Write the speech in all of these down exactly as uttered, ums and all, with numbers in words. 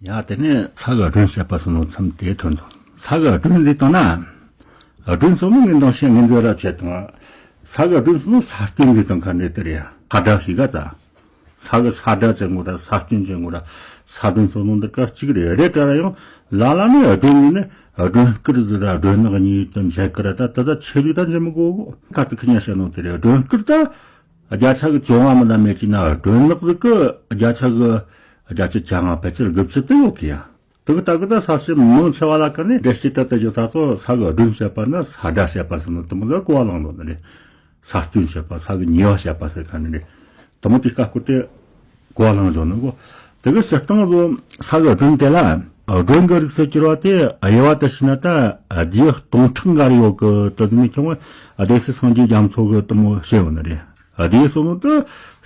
ཡ་དེ་ནས་ས་གི་སྒྲོན་བཤད་པ་སོགས་ནོ་མཚམས་དེ་ཐོན་དང་། ས་གི་སྒྲོན་འདི་དང་ན། སྒྲོན་སོགས་ནི་ངན་དང་བཤད་ངན་འཛོལ་ར་བྱེད་དང་། ས་གི་སྒྲོན་སོགས་ནི་ས་སྐྱོན་འདི་དང་ཁ་འདྲེ་དེ་རེད་ཡ། ས་སྒྲ་ཞིག་ག་ཙ། ས་གི་ས་སྒྲ་ཅན་གོ་ར་ས་སྐྱོན་ཅན་གོ་ར་ས་སྒྲོན་སོགས་ནོ་འདི་ཀ་གཅིག་རེད། རེད་དྲ་ར་ཡང་ལ་ལ་ནི་སྒྲོན་ནི་ནི་སྒྲོན་སྐུར་ཟི་ར་སྒྲོན་ནག་གཉིས་དུ་འཇལ་ཀི་ར་ད་ད་ད་ཆེ་ལུགས་ད་འཇལ་མི་གོ་གོ་ཀ་ཏི་ཁི་ཉ་བཤད་ནོ་དེ་རེད། སྒྲོན་སྐུར་ད། བརྒྱ་ཆ་གི་བཅོ་ལྔ་མི་ལ་མེད་ཀྱི་ན་སྒྲོན་ནག་ཟིག་གི་བརྒྱ་ཆ་གི་བརྒྱད་ཅུ་གྱ་ལྔ་ཕལ་ཆེར་དགུ་བཅུ་དུ་ཡོད་ཀི་ཡ། དུ་གི་ད་གི་ད་ས་སྐྱོན་མང་ཆེ་བ་ལ་ཀ་ནི་འགྲེལ་བཤད་ད་ད་ཡོད་ད་ཚོ་ས་གི་སྒྲོན་བཤད་པ་ན་ས་སྒྲ་བཤད་པ་ཟེར་ནོ་དུ་མི་ལ་གོ་བ་ལང་ནོ་ནི་རེད། ས་སྐྱོན་བཤད་པ་ས་གི་ཉེས་པ་བཤད་པ་ཟེར་ཁ་ནི་རེད། དུ་མི་དེ་ཀ་སྐོར་དེ་གོ་བ་ལང་བྱོ་ནི་གོ། དུ་གི་སྤྱིར་བཏང་ལོ་ས་གི་སྒྲོན་དེ་ལ་སྒྲོན་གི་རིགས་སུ་གྱུར་བ་དེ་དབྱེ་བ་དུ་ཕྱེ་ན་ད་རྡེའུ་སྟོང་ཕྲག་འགའ་རེ་ཡོད་གི་དུ་མི་ཁྱོང་བ་སྡེ་སྲིད་སངས་རྒྱས་རྒྱ་མཚོ་གི་དུ་མོ་བཤད་ཡོད་ནི་རེད། སྡེ་སོ་ནོ་དུ་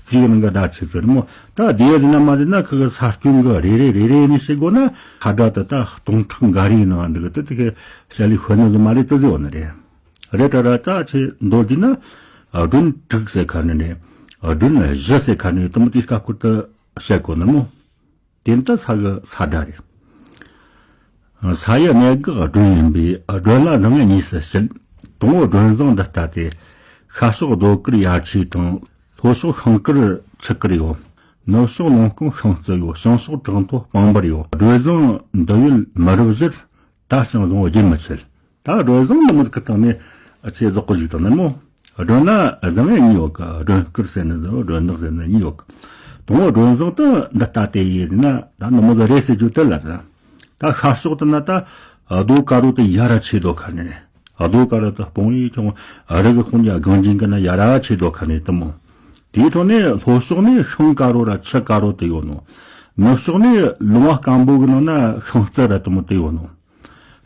གཅིག་ནང་གི་བརྡ་ཆེ་ཚུལ་མོ་ད་སྡེ་ཟིན་ན་མ་ཟིན་ན་ཁི་གི་ས་སྐྱོན་གི་རེ་རེ་རེ་རེ་ནི་ཤེས་དགོས་ན་ཁ་བརྡ་དུ་ད་སྟོང་ཕྲག་འགའ་རེའི་ནང་འདུག་གི་དུ་དུ་གི་བཤད་ལི་ཤོད་ནི་ཟིན་མ་རེད་དུ་ཟེར་བ་ནི་རེད། རེད་དྲ་ར་ད་ཆེ་མདོར་བསྡུས་ན་སྒྲོན་དྲུག་ཟེར་ཁ་ནི་རེད། སྒྲོན་བཞི་ཟེར་ཁ་ནི་དུ་མོ་དེ་ཀ་སྐོར་དུ་བཤད་དགོས་ནི་མོ། དེ་ནི་ད་ས་གི་ས་སྒྲ་རེད། ས་ཡི་གནད་འགག་སྒྲོན་ཡིན་པས་སྒྲོན་ལ་ཟང་ངེ་གཉིས་སུ་བཤད། དང་པོ་སྒྲོན་བཟང་འདི་ལྟ་སྟེ། ཤར་ཕྱོགས་རྡོ་དཀར་ཡར་ཆོས་དང་། ལྷོ་ཕྱོགས་ཤིང་དཀར་ཆུ་དཀར་ཡོད། ནུབ་ཕྱོགས་ལུང་སྐོང་ཤིང་རྩི་ཡོད། བྱང་ཕྱོགས་བྲག་མཐོ་སྤང་འབར་ཡོད། སྒྲོན་བཟང་འདི་ཡུལ་མི་རབས་བཞིར། ད་ཞིང་བཟང་བོ་རྒྱུན་མི་ཆད། ད་སྒྲོན་བཟང་ནི་མི་གི་སྟེང་ནས་ཆེས་རྫོགས་གི་བཞུགས་དང་ནི་མོ། སྒྲོན་ན་བཟང་ངན་གཉིས་ཡོད་གི། སྒྲོན་དཀར་ཟེར་ནི་བཟང་སྒྲོན་ནག་ཟེར་ནི་གཉིས་ཡོད་གི། དང་པོ་སྒྲོན་བཟང་དུ་འདི་ལྟ་སྟེ་ཡིན་ན་ད་ནི་མོ་ཟིག་རེད་ཟེར་རྒྱུ་དེ་ལ་ད། ད་ཤར་ཕྱོགས་དུ་ན་ད་རྡོ་དཀར་རོ་དུ་ཡར་ར་ཆེ་རྡོ་ཁ་ནས། རྡོ་དཀར་རོ་དུ་སྤང་ཡི་ཁྱོང་རི་གི་ཁོང་ཡ་གངས་ཅན་གི་ན་ཡར་ར་ཆེ་རྡོ་ཁ་ནས་དུ་མོ། དེའི་ཐོག་ནས་ལྷོ་ཕྱོགས་ནས་ཤིང་དཀར་རོ་ར་ཆུ་དཀར་རོ་དུ་ཡོད་ནོ། ནུབ་ཕྱོགས་ནས་ལུང་བ་སྐམ་པོ་གི་ནང་ན་ཤིང་རྩི་ར་དུ་མོ་དུ་ཡོད་ནོ།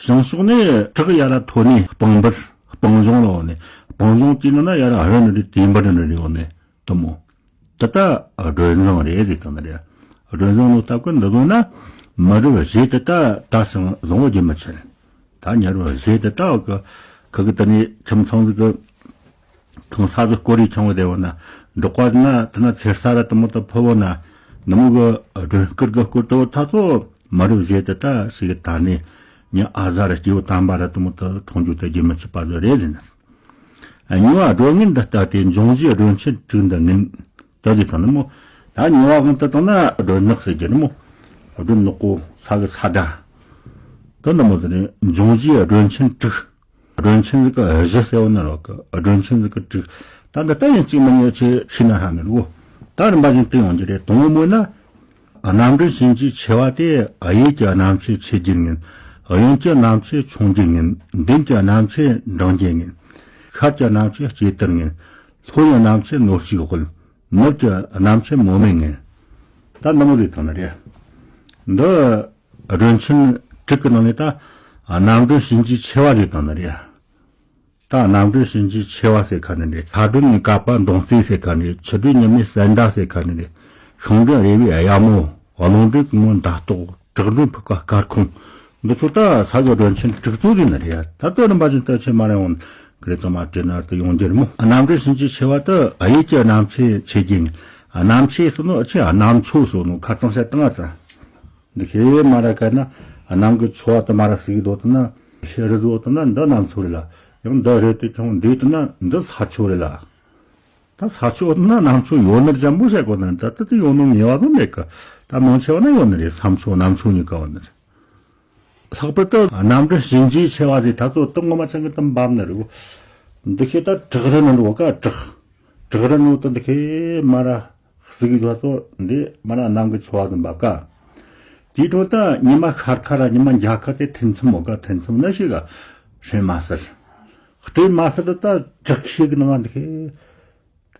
བྱང་ཕྱོགས་ནས་བྲག་ཡར་མཐོ་ནས་སྤང་འབར། སྤང་ལྗོངས་ལ་འོ་ནས་སྤང་ལྗོངས་དེ་ནང་ན་ཡར་ཨ་རི་ནི་རི་དེ་འབར་ནི་རི་འོ་ནས་དུ་མོ། དེ་ད་སྒྲོན་བཟང་རེད་ཟེར་དང་ནི་རེད། སྒྲོན་བཟང་ནོ་སྟབས་ཀྱི་འདི་ལོ་ན་མི་རབས་བཞེས་དེ་ད་ད་སང་བཟང་བོ་རྒྱུན་མི་ཆད། ད་ཉེ་རབས་བཞེས་དེ་ད་འོ་གི་ཁི་གི་དེ་ནས་ཁྱིམ་ཚང་ཟིག་གི་ཁང་ས་ཟིག་སྐོར་རེ་ཁྱོང་བ་དེ་བོ་ན། འབྲོག་པ་ན་དེ་ན་ཚེ་ས་ར་དུ་མོ་དུ་ཕུ་བོ་ན། ནུ་མོ་གི་སྒྲོན་དཀར་གི་སྐོར་དུ་བོ་ཐ་ཚོ་མ་རུ་བཞེས་དུ་ད་ཞིག་ད་ནི་ཉི་ཨ་ཟ་ར་སྐྱེ་བོ་དམ་པ་ར་དུ་མོ་དུ་མཐོང་རྒྱུ་དུ་རྒྱུན་མི་ཆད་པ་ཟིག་རེད་ཟེར་ན། གཉིས་པ་སྒྲོན་ངན་འདི་ལྟ་སྟེ་འབྱུང་བཞིའི་སྒྲོན་ཆེན་དྲུག་འདི་ངན་དུ་ཟེར་དང་ནི་མོ། ད་གཉིས་པ་གང་དུ་བཏང་ན་སྒྲོན་ནག་ཟེར་རྒྱུ་ནི་མོ། སྒྲོན་ནག་པོ་ས་གི་ས་སྒྲ། དུ་ནི་མོ་ཟེར་ནི་འབྱུང་བཞིའི་སྒྲོན་ཆེན་དྲུག་སྒྲོན་ཆེན་ཟིག་གི་བཞི་ཟེར་བ་ན་རོགས་གི་སྒྲོན་ཆེན་ཟིག་གི་དྲུག་ད་འདི་ལྟ་ཡིན་གཅིག་མིན་ཡོད་ཆེ་ཤི་ན་ཧ་ནི་རུ། ད་རིམ་པ་བཞིན་དུ་ཡོང་རྒྱུ་རེད། དང་པོ་མོ་ན། རྣམ་སྒྲོན་བྱིན་གྱིས་ཆེ་བ་དེ། གཡས་ཀྱི་རྣམ་ཕྱེ་ཆེ་རྒྱུད་ངན། གཡོན་གྱི་རྣམ་ཕྱེ་ཆུང་རྒྱུད་ངན། མདུན་གྱི་རྣམ་ཕྱེ་འབྲིང་རྒྱུད་ངན། ཤར་གྱི་རྣམ་ཕྱེ་ལྕེ་ལྟར་ངན། ལྷོ་ཡི་རྣམ་ཕྱེ་ནོར་ཕྱུགས་དབུལ། ནུབ་ཀྱི་རྣམ་ཕྱེ་མོ་མེ་ངན། ད་འདི་མོ་རེད་དང་ནི་རེད། འདི། སྒྲོན་ཆེན་དྲུག་གི་ནང་ནས་ད་རྣམ་སྒྲོན་བྱིན་གྱིས་ཆེ་བ་ཟེར་དང་ནི་རེད། ད་རྣམ་སྒྲོན་བྱིན་གྱིས་ཆེ་བ་ཟེར་ཁ་ནི་རེད། ལྷ་སྒྲོན་ཀ་པ་མདུང་རྩེ་ཟེར་ཁ་ནི་རེད། ཆུ་སྒྲོན་ཉི་མའི་གསལ་མདའ་ཟེར་ཁ་ནི་རེད། ཤིང་སྒྲོན་རེ་བའི་གཡབ་མོ། རླུང་སྒྲོན་གུང་མོ་མདའ་ལྟོགས། བྲག་སྒྲོན་ཕུག་པ་སྐར་ཁུང་། འདི་ཚོ་ད་ས་གི་སྒྲོན་ཆེན་དྲུག་ཙོ་ཟེར་ནི་རེད། ད་ལྟ་རིམ་པ་བཞིན་དུ་ཆེ་མ་རེད་འོང་། ཀི་རེ་ཙམ་མ་དྲན་ན་དུ་ཡོང་རྒྱུ་རེད་མོ། རྣམ་སྒྲོན་བྱིན་གྱིས་ཆེ་བ་དུ་གཡས་ཀྱི་རྣམ་ཕྱེ་ཆེ་རྒྱུད་ངན། རྣམ་ཕྱེ་སོ་ནོ་ཆེ་རྣམ་ཚོ་སོ་ནོ་ཁ་ཚང་བཤད་བཏང་ཨ་ཙ། འདི་ཤེས་མ་ར་ཀ་ན་གནམ་གྱི་ཚོ་བ་དུ་མ་ར་ཟིག་དོ་དུ་ན་ཤེས་རི་བཟོ་དུ་ན་འདི་གནམ་ཚོ་རེད་ལ། ཡང་འདི་རེད་དུ་ཁྱོང་འདི་དུ་ན་འདི་ས་ཆོ་རེད་ལ། ད་ས་ཆོ་དུ་ན་གནམ་ཚོ་ཡོད་ནི་འཇམ་པོ་བཤད་གོ་ན་ད་དུ་དུ་ཡོད་ནོ་ངེས་བ་དུ་མེད་ཀི། ད་མང་ཆེ་བ་ན་ཡོད་ནི་རེད། ས་མཚོ་གནམ་ཚོ་གཉིས་ཀ་བ་ནི་རེད། ལྷག་པར་དུ་རྣམ་སྒྲོན་བྱིན་གྱིས་ཆེ་བ་ཟིག་ད་ཚོ་དུ་ངོ་མ་ཆང་གི་དུ་འབབ་ནི་རེད། འདི་ཤེས་ད་བྲག་རི་ནི་འགྲོ་ཀ་བྲག་བྲག་རི་ནོ་དུ་འདི་ཤེས་མ་ར། གཟིག་ཡོད་ཚོ་འདི་མ་ན་གནམ་གྱི་ཚོ་བ་དུ་འབབ་ཀ། དེའི་འཕྲོ་ད་ཉི་མ་ཤར་ཁ་ར་ཉི་མ་འཇའ་ཁ་དེ་ཐུན་མཚམས་མོ་ཀ་ཐུན་མཚམས་ན་ཞིག་ག་ཧྲེ་མ་སར། ཧྲེ་མ་སར་དུ་ད་བྲག་ཤིག་གི་ནང་འདི་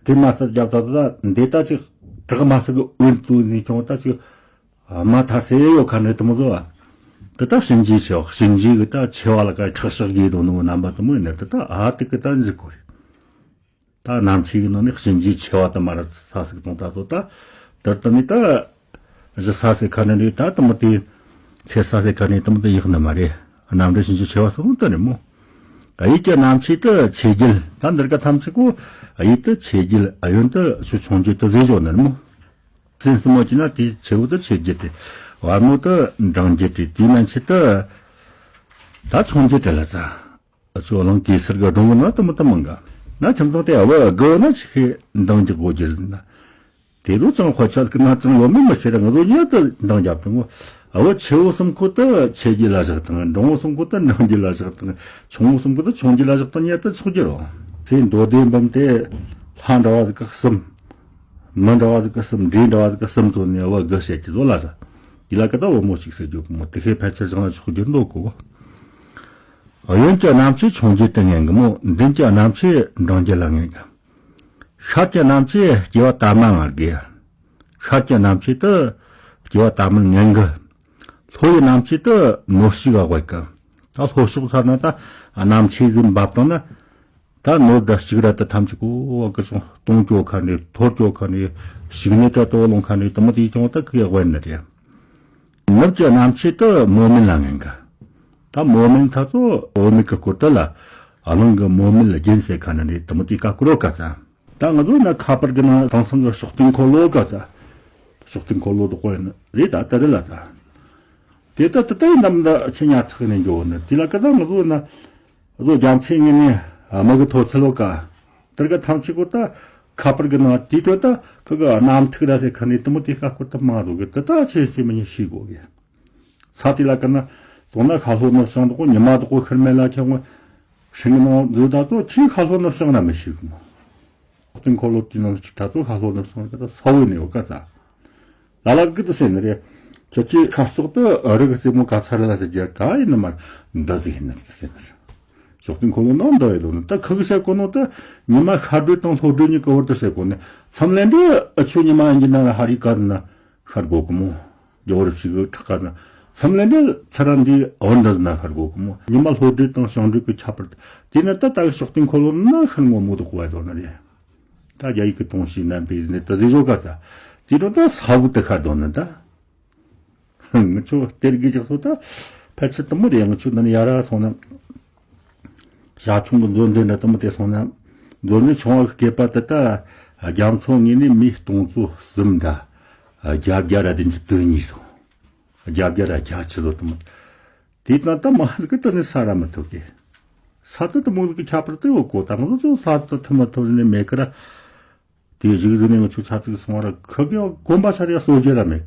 ཧྲེ་མ་སར་རྒྱབ་ད་དུ་ད་འདི་ད་ཅིག་བྲག་མ་སར་གི་འོན་དུ་ནི་ཀྱང་ད་ཅིག་མ་ཐར་སེ་ཡོད་ཁ་ནི་དུ་མོ་ཟོ་བ། དུ་ད་གཤིན་རྗེའི་ཆེ་བ་གཤིན་རྗེ་གི་ད་ཆེ་བ་ལ་ཀ་ཁྲག་ཤག་གི་དོ་ནོ་རྣམ་པ་དུ་མོ་ཡིན་ནི་དུ་ད་ཨ་དུ་གི་ད་འཇིག་གོ་རེད། ད་གནམ་ཆེ་གི་ནང་ནས་གཤིན་རྗེའི་ཆེ་བ་དུ་མ་ར་ས་ཟིག་དང་ད་ཚོ་ད་དར་དུ་ནི་ད་གཞི་ས་སེ་ཁ་ནས་རེད། ད་དུ་མོ་དེ་ཚེ་ས་སེ་ཁ་ནས་དུ་མོ་དེ་ཡག་ནི་མ་རེད། གནམ་རི་གཤིན་རྗེའི་ཆེ་བ་སོགས་དུ་ནི་མོ། གཡས་ཀྱི་གནམ་ཆེ་དུ་ཆེ་རྒྱལ། ད་འདིར་ཀ་ཐམས་ཅད་གོ་གཡས་དུ་ཆེ་རྒྱལ། གཡོན་དུ་ཆུ་ཆུང་རྒྱལ་དུ་ཟེ་བཞོ་ནི་མོ། སེམས་སུ་མོ་ཅི་ན་དེ་ཆེ་བོ་དུ་ཆེ་རྒྱལ་ཏེ། བ་མོ་དུ་འབྲང་རྒྱུ་དེ་དེའི་མན་ཆད་དུ་ད་ཆུང་རྒྱུ་དེ་ལ་ས། ཨ་ཚོ་གླིང་གེ་སར་གི་སྒྲུང་གི་ནང་དུ་མི་དུ་མང་ག་ན་ཁྱིམ་ཚང་དེ་བུ་དགུ་ན་ཆི་ཤེས་འབྲང་རྒྱུ་གོ་རྒྱུ་ཟིན་ན། དེ་རུ་ཅང་དཔེ་ཆ་གི་ན་ཅང་ཡོད་མིན་མི་ཤེས་ར། ང་ཚོ་ཉེ་དུ་འབྲང་རྒྱབ་དང་། བུ་ཆེ་བོ་གསུམ་ཁོ་དུ་ཆེ་རྒྱུ་ལ་བཞག་དང་། འབྲིང་བོ་གསུམ་ཁོ་དུ་འབྲང་རྒྱུ་ལ་བཞག་དང་། ཆུང་བོ་གསུམ་ཁོ་དུ་ཆུང་རྒྱུ་ལ་བཞག་དང་ཉེ་དུ་ཆོག་རྒྱུ་རོ། ཚེ་མདོ་སྡེ་འབུམ་དེ་ལྷ་འདྲ་བ་ཟིག་གི་གསུམ། མི་འདྲ་བ་ཟིག་གི་གསུམ། འདྲེ་འདྲ་བ་ཟིག་གི་གསུམ་ཚོ་ནས་བུ་དགུ་བཤད་ཀྱི་བཟོ་ལ་ར། ཡི་ལ་ཀ་ད་བུ་མོ་གཅིག་ཟེར་རྒྱུ་གི་མོ་དེ་ཤེས་ཕལ་ཆེར་བཟང་ལ་ཆོག་རྒྱུ་འདོད་གོ། གཡོན་གྱི་རྣམ་ཤེས་ཆུང་རྒྱུ་དུ་ངན་གི་མོ། མདུན་གྱི་རྣམ་ཤེས་འབྲང་རྒྱུ་ལ་ངན་གི། ཤར་གྱི་རྣམ་ཤེས་སྐྱེ་བ་དར་མ་ང་དགེ། ཤར་གྱི་རྣམ་ཤེས་དུ་སྐྱེ་བ་དར་མ་ངན་གི། ལྷོ་ཡི་རྣམ་ཤེས་དུ་ནོར་ཤུགས་ཨ་དབའི་གི། ད་ལྷོ་ཕྱོགས་ཚར་ན་ད་རྣམ་ཤེས་ཟིན་འབབ་བཏང་ན། ད་ནོར་ད་ཞིག་ར་ད་ཐམས་ཅད་གོ་བ་གི་སོང་སྟོང་སྐྱོ་ཁ་ནས་ཐོར་སྐྱོ་ཁ་ནས་ཞིག་ནས་ད་ལྟོ་ལོང་ཁ་ནས་དུ་མ་དེ་ཀྱང་ད་ཁི་ཡག་བན་ནི་རེད། ནུབ་ཀྱི་རྣམ་ཤེས་དུ་མོ་མིན་ལ་ངན་ག། ད་མོ་མིན་ད་ཚོ་འོ་མིག་གི་སྐོར་དུ་ལ་ཨ་ལང་གི་མོ་མིན་ལ་རྒྱན་ཟེར་ཁ་ན་ནས་དུ་མ་དེ་ཀ་ཀུ་རོ་ཀ་ཙ། ད་ང་ཚོ་ན་ཁ་པར་གི་ནང་དེང་སང་གི་ཤོག་ཐིང་འཁོར་ལོ་ཀ་ཙ། ཤོག་ཐིང་འཁོར་ལོ་དུ་ཀོ་ཡིན་རེད། ད་ད་རེད་ལ་ཙ། དེ་ད་ད་ད་ཡིན་ནམ་ད་ཆི་ཉར་ཚགས་ནས་འགྱོ་ནི་དེ་ལ་ཀ་ད་ང་ཚོ་ན། བཟོ་རྒྱ་མཚན་ངེས་ནས་དམག་གི་ཐོ་ཚལ་བ་ཀ། དེར་ག་ཐམས་ཅད་གོ་ད་ཁ་པར་གི་ནང་དེ་དོན་ད་ཁི་གི་གནམ་ཐིག་ར་ཟེར་ཁ་ནས་དུ་མོ་དེ་ཁ་སྐོར་ད་མ་རུ་གི་དེ་ད་ཆེ་ཆེ་མི་ཉིད་ཤེས་དགོ་གི། ས་དེ་ལ་ཀ་ན་དོ་ན་ཁ་ལྷོ་ནུབ་བྱང་དུ་གོ་ཉི་མ་དུ་གོ་ཤར་མེད་ལ་ཁྱེད་ངོ་ཤིང་གི་ནང་འཛུལ་ད་ཚོ་ཆེ་ཁ་ལྷོ་ནུབ་བྱང་ན་མི་ཤེས་གི་མོ། ཤོག་ཐིང་འཁོར་ལོ་དེ་ནང་ཆུ་ད་ཚོ་ཁ་ལྷོ་ནུབ་བྱང་གི་ད་ས་བོ་ནས་འོ་ཀ་ཙ། ལ་ལ་གི་དུ་ཟེར་ནི་རེད། ཁྱོད་ཀྱིས་ཁ་ཕྱོགས་དུ་རི་གི་རྩེ་མོ་ག་ཚར་ལ་ཟེར་རྒྱུ་ག་ཡིན་ནི་མ་འདི་ཟིག་ཡིན་ནི་དུ་ཟེར་ནི་རེད། ཤོག་ཐིང་འཁོར་ལོ་ནང་འདི་ཡོད་ནི་ད་ཁི་གི་བཤད་གོ་ནོ་ད་ཉི་མ་ཤར་སྒྲོལ་དང་ལྷོ་སྒྲོལ་གཉིས་ཀ་བར་དུ་བཤད་གོ་ནི་མཚམས་ལན་འདི་ཨ་ཆོ་ཉི་མ་ཡིན་གྱི་ན་ཧ་རི་ཀ་རུ་ན་ཤར་གོ་གི་མོ། རྒྱ་བོ་རབ་ཞིག་གི་ཁྲག་ཀ་ན་མཚམས་ལན་འདི་ཚ་ར་འདི་འོ་འདི་ན་ཤར་གོ་གི་མོ། ཉི་མ་ལྷོ་སྒྲོལ་དང་བྱང་སྒྲོལ་གི་ཁྱད་པར་དེ་ན་ད་ད་ཤོག་ཐིང་འཁོར་ལོ་ན་ཤར་ངོ་མོ་དུ་གོ་བ་དོ་ནི་རེད། ད་རྒྱ་ཡིག་གི་དོང་ཞིག་རྣམ་པའི་གནས་དུ་བཟོས་བཟོ་ག་ཚ། དེ་དུ་ད་ས་བུ་དུ་ཤར་དོ་ནི་ད། ང་ཚོ་གཏེར་གི་ཅག་ཚོ་ད་ཕལ་ཆེར་དུ་མོ་རེད། ང་ཚོ་འདི་ནས་ཡར་ར་སོང་ན། ཞྭ་ཆུང་གི་མཛོད་འཛིན་འདྲ་དུ་མོ་དེ་སོང་ན། མཛོད་འཛིན་ཆུང་བ་གི་སྐེད་པ་དུ་ད་རྒྱ་མཚོ་ངོས་ནས་མི་སྟོང་ཚོ་གསུམ་འདྲ། བརྒྱད་བརྒྱ་ར་བདུན་ཅུ་དོན་གཉིས་སོང་། བརྒྱད་བརྒྱ་ར་བརྒྱད་ཅུ་ལོ་དུ་མོ། དེ་དང་ད་མ་ཧ་གི་དུ་ནི་ས་ར་མི་ཐུབ་གི། ས་དུ་དུ་མོ་གི་ཁྱད་པར་དུ་ཡོད་གོ། ད་ང་ཚོ་ས་དུ་ཐུ་མ་ཐུབ་ནི་མེད་ཀི་ར། དེ་གཞུག་གཞུག་ནས་ང་ཚོ་ཆ་ཚིག་སོང་བ་ར་ཁི་གི་དགོན་པ་ས་ར་ཡ་གསོ་རྒྱུ་ར་མེད་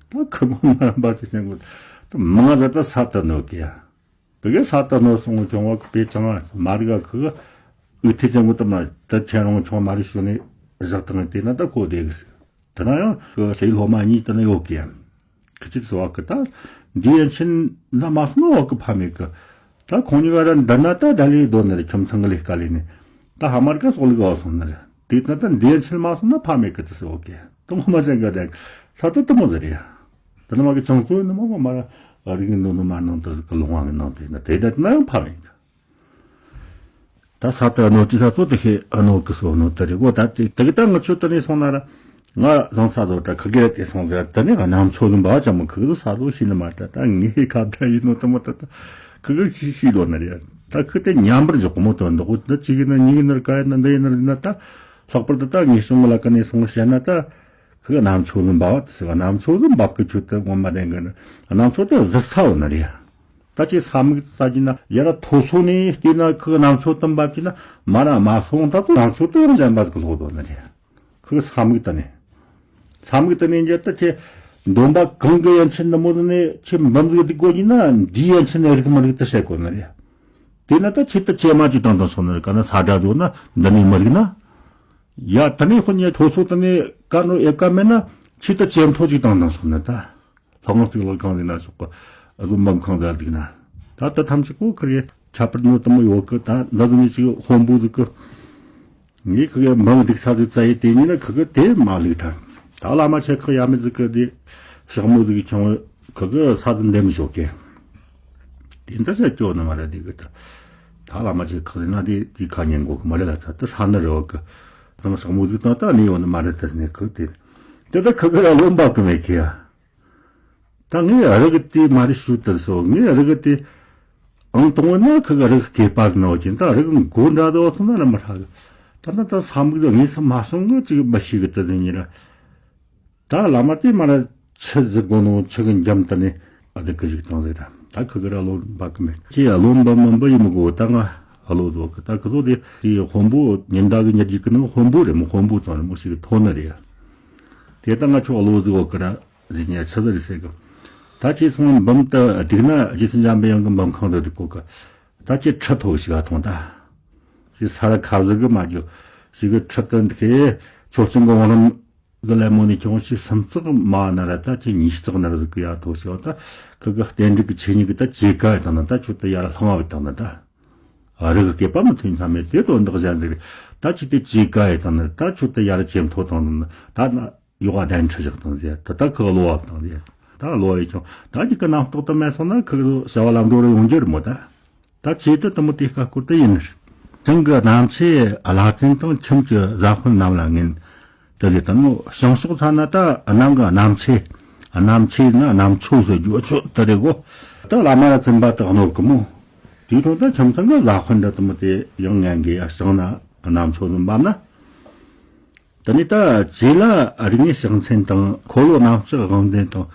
ཀི། ད་ཁི་དགོན་པ་ར་འབར་གི་སེང་གོ། ད་མང་ང་ད་ས་དུ་ནོ་གི་ཡ། དེ་གི་ས་དུ་ནོ་སོང་ངོ་ཆུང་བ་གི་པེ་ཅང་བ་མ་རི་ག་ཁི་གི་འུ་ཐི་ཅང་གོ་ད་མ་ད་ཁྱེད་རང་ཆུང་བ་མ་རི་ཤུ་ནས་བཞག་ཐང་དེ་ན་ད་གོ་བསྡད་གི་ཟིག། དེ་ན་ཡང་ཤེས་སློབ་མ་གཉིས་དེ་ན་ཡོད་གི་ཡ། ཁི་ཅིག་སུ་བ་གི་ད་འདི་ཡན་ཆད་ན་མ་སོང་ན་བ་གི་ཕ་མེད་གི། ད་ཁོང་གཉིས་ཀ་ར་འདི་ན་ད་ད་ལས་སྡོད་ནི་རེད། ཁྱིམ་ཚང་གི་ལས་ཀ་ལས་ནི་ད་ཧ་མར་ག་སོག་ལི་ག་བ་སོང་ནི་རེད། དེ་ད་ད་འདི་ཡན་ཆད་མ་སོང་ན་ཕ་མེད་གི་དེ་སུ་བ་གི་ད་ངོ་མ་ཅན་ག་ད་ས་ད་དུ་མོ་ད་རེད། ད་ན་མ་གི་ཅང་ཚོ་ནི་མ་ངོ་མ་ར་རིག་ནོ་ནོ་མ་ནང་ད་གི་ལོང་བ་གི་ནང་དེ་ན་དེ་ད་ན་ཡང་ཕ་མེད་གི། ད་ས་ཏི་ཨ་ནོ་ཅི་ས་ཚོ་དེ་ཤེས་ཨ་ནོ་ཀི་སོ་ནོ་ད་རེ་གོ། ད་དེ་དེ་གི་ད་ང་ཆོ་ད་ནི་སོང་ན་ར་ང་བཟང་ས་དོ་ད་ཁི་གེ་དེ་སོང་ཟེར་ད་ནི་གནམ་མཚོ་ཟིན་པ་ཅང་མོ་ཁི་གེ་ས་དོ་ཤི་ནི་མ་ད་ད་ངའི་ཁ་ད་ཡིན་ནོ་ད་མོ་ད་ད་ཁི་གེ་ཤི་ཤི་ལོ་ན་རེ་ད་ཁི་དེ་ཉམས་པར་འཇོག་མོ་དོ་འདུག་གོ། ད་ཅི་གི་ན་ཉི་གི་ན་ར་ག་ཡི་ན་འདི་ཡི་ན་ར་ན་ད་ལྷག་པར་ད་ད་ངའི་སོང་ལ་ཀ་ནས་སོང་བཤད་ན་ད་ཁི་གེ་གནམ་མཚོ་ཟིན་པ་ད་ཟེར་བ་གནམ་མཚོ་ཟིན་པ་ཁི་ཆུ་ད་ངོ་མ་རེ་གི་ན་གནམ་མཚོ་ད་ཟི་ས་བོ་ན་རེ། ད་ཅི་ས་མིག་ད་ཅི་ན་ཡ་ར་མཐོ་ས་ནས་བལྟས་ན་ཁི་གནམ་མཚོ་དུམ་པ་ཅི་ན་མ་ར་མ་སོང་ད་དུ་གནམ་མཚོ་དུ་གཞན་པ་ཟིག་ལྷོ་དོ་ན་རེད། ཁི་ས་མིག་ད་ནས་ས་མིག་ད་ནས་འཇལ་ད་ཁྱེད་འདོན་པ་གང་གི་ཡན་ཆད་ནི་མོ་ནས་ཁྱེད་འབུམ་ཟིག་སྡིག་དགོས་ཀྱི་ན་འདིའི་ཡན་ཆད་ནས་རིག་མི་རིག་ད་བཤད་དགོས་ན་རེད། དེ་ན་ད་ཁྱེད་ད་ཇེ་མ་ཅིག་བཏང་བཏང་སོང་ན་རེད། ག་ན་ས་དགྲ་བཟོ་ན་འདི་ནས་མི་རིག་ན། ཡ་ད་ནས་ཁོ་ཉེ་མཐོ་ས་ད་ནས་ག་ནོ་ཨེབ་ཀ་མེད་ན་ཁྱེད་ད་ཇེ་མཐོ་ཅིག་བཏང་བཏང་སོང་ན་ད། ལྷ་ཁང་བརྩིགས་ལ་གང་ཟིག་ན་ཆོག་གི། ཨ་ཟོ་འབམ་ཁང་ཟ་འདུག་ན། ད་ལྟ་ཐམས་ཅད་ཀོ་ཁར་ཡེ་ཁྱད་པར་ནོ་དུ་མོ་ཡོད་གི། ད་འདི་ཟིག་ནས་ཅིག་དཔོན་པོ་ཟིག་གི། ངས་ཁི་གེ་འབམ་འདུག་ས་ཟིག་བཙལ་ཡེ་དེ་ཉིན་ན་ཁི་གེ་དེ་མ་ལུག་ཐལ། ད་བླ་མ་ཆེ་ཁག་ཡ་མི་ཟིག་གི་དེ་ཞག་མོ་ཟིག་གི་ཆང་བས་ཁི་གེ་ས་དུ་འདེམ་ཞོག་གི། དེ་འདྲ་ཟེར་སྐྱོ་ནི་མ་རེད་དེ་གི་ད། ད་བླ་མ་ཆེ་ཁག་ཟིག་ན་དེ་དེ་ཁ་ཉན་གོ་གི་མ་རེད་ལ་ད་ད་ས་ནི་རེ་བ་གི། ཚང་ཞག་མོ་ཟིག་དང་ད་ནི་ཡོང་ནི་མ་རེད་ད་ནི་ཁི་དེ། དེ་ད་ཁི་གེ་ར་བློ་འབབ་གི་མེད་གི་ཡ། ད་ངས་རི་གི་དེ་མ་རེད་ཞུ་དར་སོ། ངས་རི་གི་དེ་ཨང་དང་བོ་ན་ཁི་གི་རི་གི་སྐེད་པར་ནོ་ཅིན་ད་རི་གི་མགོ་འདྲ་དོ་ཐུང་ན་ར་མ་ཧྲ་གི། ད་ན་ད་ས་མིག་དོ་ངས་ས་མ་སོང་གི་ཅིག་མ་ཤེས་གི་ད་དེ་ཉིན་ར། ད་བླ་མ་དེ་མ་ར་ ཆུ་ཟིག་དགོ་ནོ་ཆུ་གི་འཇམ་དུ་ནས་ཨ་དེ་གི་ཞིག་བཏང་ཟིག་ར། ད་ཁི་གི་ར་བློ་འབབ་གི་མེད། ཅི་ཡ་བློ་འབབ་མི་འབབ་ཡིན་མི་གོ། ད་ང་བློ་བཟོ་གི། ད་ཁི་ཚོ་དེ་དེ་དཔོན་པོ་ཉིན་ཟླ་གི་ཉི་རྒྱུག་གི་ནང་དཔོན་པོ་རེད་མོ། དཔོན་པོ་ཙང་རེད་མོ་ཞིག་ཐོན་ནི་རེད། དེ་ད་ང་ཆོ་བློ་བཟོ་གི་ར་ཟིག་ཉ་ཆུ་ཟིག་རེད་ཟེར་གི། ད་ཅི་སོང་འབུམ་དུ་སྡིག་ན་རྗེ་བཙུན་འཇམ་པའི་དབྱངས་གི་འབུམ་ཁང་དུ་འདུག་གོ་གི། ད་ཅི་ཁྲི་ཐོག་ཞིག་ག་ཐོང་ད། ཞིག་ས་ར་ཁ་བཟི་གི་མ་རྒྱུ། ཞིག་གི་ཁྲི་དུ་འདི་ཁའི་མཆོད་རྟེན་གི་བང་རིམ་གི་ལད་མོ་ནས་ཀྱང་ཞིག་སུམ་ཚག་མ་ན་ར་ད་ཅི་ཉིས་ཚག་ན་ར་ཟིག་གི་ཡ་ཐོག་ཞིག་ད། ཁི་གི་རྟེན་འབྲེལ་གི་ཆོས་ཉིད་གི་ད་ཇི་ག་ཡི་དང་ན་ད་ཆོ་ད་ཡ་ར་ལྷང་བ་བཏང་ན་ད། རི་གི་སྐེད་པ་མི་ཐོན་ཚ་མེད་དེ་དོན་དག་གཞན་ཟིག་རེད། ད་ཅི་དེ་ཇི་ག་ཡི་དང་ན་ད་ཆོ་ད་ཡ་ར་ཇེ་མཐོ་བཏང་ན་ད་ན། ཡོག་ག་གདན་ཁྲི་བཞག་བཏང་ཟེར། ད་ལྟ་ཁི་གློ་བ་བཏང་ཟེར། ད་གློ་བ་ཡི་ཆུང་ད་ཅིག་གི་རྣམ་རྟོག་ཏུ་མེད་སོང་ན་ཁི་གི་བྱ་བ་ལམ་འགྲོ་རུ་ཡོང་རྒྱུ་རེད་མོ་ད། ད་ཆེད་དུ་དུ་མོ་དེ་ཁ་སྐོར་དུ་ཡིན་ནི་རེད། བྱང་གི་གནམ་ཆེ་བླ་བཙན་དང་ཁྱིམ་གྱི་བཟའ་སྤུན་རྣམས་ལ་ངན། དེ་ཟེར་དུ་མོ་བྱང་ཕྱོགས་ཚ་ན་ད་གནམ་གི་གནམ་ཆེ། གནམ་ཆེ་ན་གནམ་ཆོ་ཟེར་རྒྱུ་ཆོ་དེ་རེད་གོ། ད་བླ་མ་ར་བཙུན་པ་དུ་གནོད་གི་མོ། དེའི་ཐོག་ད་ཁྱིམ་ཚང་གི་བཟའ་སྤུན་འདྲ་དུ་མོ་དེ་ཡང་ངན་གི་ཡ་བྱང་ན་གནམ་ཆོ་ཟིན་པ་ན། དེ་ནས་ད་རྗེ་ལ་རིགས་ལྔའི་ཕྱག་མཚན་དང་འཁོར་ལོ་རྣམ་གཅོད་དབང་ལྡན་དང་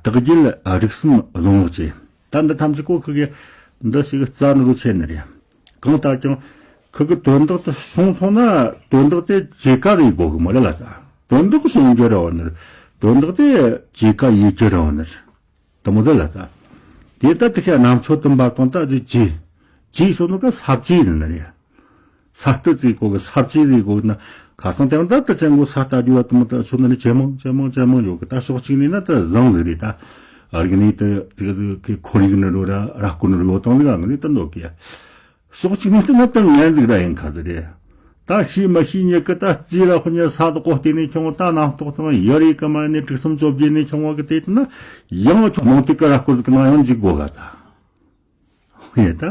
དག་རྒྱུད་རིགས་གསུམ་གཟུངས་སྔགས་བཅས། ད་འདི་ཐམས་ཅད་ཀོ་ཁི་གི་འདི་ཞིག་རྩ་ནི་རུ་ཆེ་ནི་རེད། གང་ལྟར་ཀྱང་ཁི་གི་དོན་དག་ཏུ་བྱུང་སོང་ན་དོན་དག་དེ་ཇི་ག་རེ་དགོ་གི་མོ་རེད་ལ་ས། དོན་དག་བྱུང་རྒྱུ་རེད་བ་ནི་རེད། དོན་དག་དེ་ཇི་ག་ཡིད་རྒྱུ་རེད་བ་ནི་རེད། དུ་མོ་ཟེར་ལ་ད། དེ་ལྟར་དུ་ཁའི་རྣམ་ཚོ་དུམ་པ་གང་ལྟར་དུ་ཇི། ཇི་སོ་ནོ་ག་ས་བཅད་ཟེར་ན་རེད། ས་སྟོད་ཙིག་གོ་གི་ས་བཅད་ཟིག་གོ་ན། ཁ་སང་དེང་ད་ད་ཅན་གོ་ས་ལྟ་རྒྱུ་བ་དུ་མོ་ད་སོ་ན་ནི་ཇེ་མང་ཇེ་མང་ཇེ་མང་ཡོད་གི། ད་ཕྱོགས་གཅིག་ནས་ན་ད་བཟང་ཟིག་རེད་ད། ཨ་རིག་ནས་ད་ཙིག་ཙིག་གི་ཁོར་ཡུག་ནི་རོ་ར་ར་སྐོར་ནི་རོ་དང་ཟིག་ཨ་ནི་ད་འདོད་གི་ཡ། ཕྱོགས་གཅིག་ནས་བལྟས་ན་ད་ངན་ཟིག་ར་ཡིན་ཁ་ཟིག་རེད། ད་ཤེས་མ་ཤེས་ཉེ་གི་ད་རྩིས་ར་ཧུ་ཉེ་ས་དག་གོ་བལྟས་ནས་ཁྱོང་ད་རྣམ་རྟོག་དང་ཡ་རེ་གི་མ་ནས་དྲུག་གསུམ་བཅོ་བརྒྱད་ནས་ཁྱོང་བ་གི་དེ་ན་ཡང་ཆོག་མང་དེ་ག་ར་སྐོར་ཟིག་ན་ཡང་འཇིག་གོ་ག་ད། ཧེ་ད་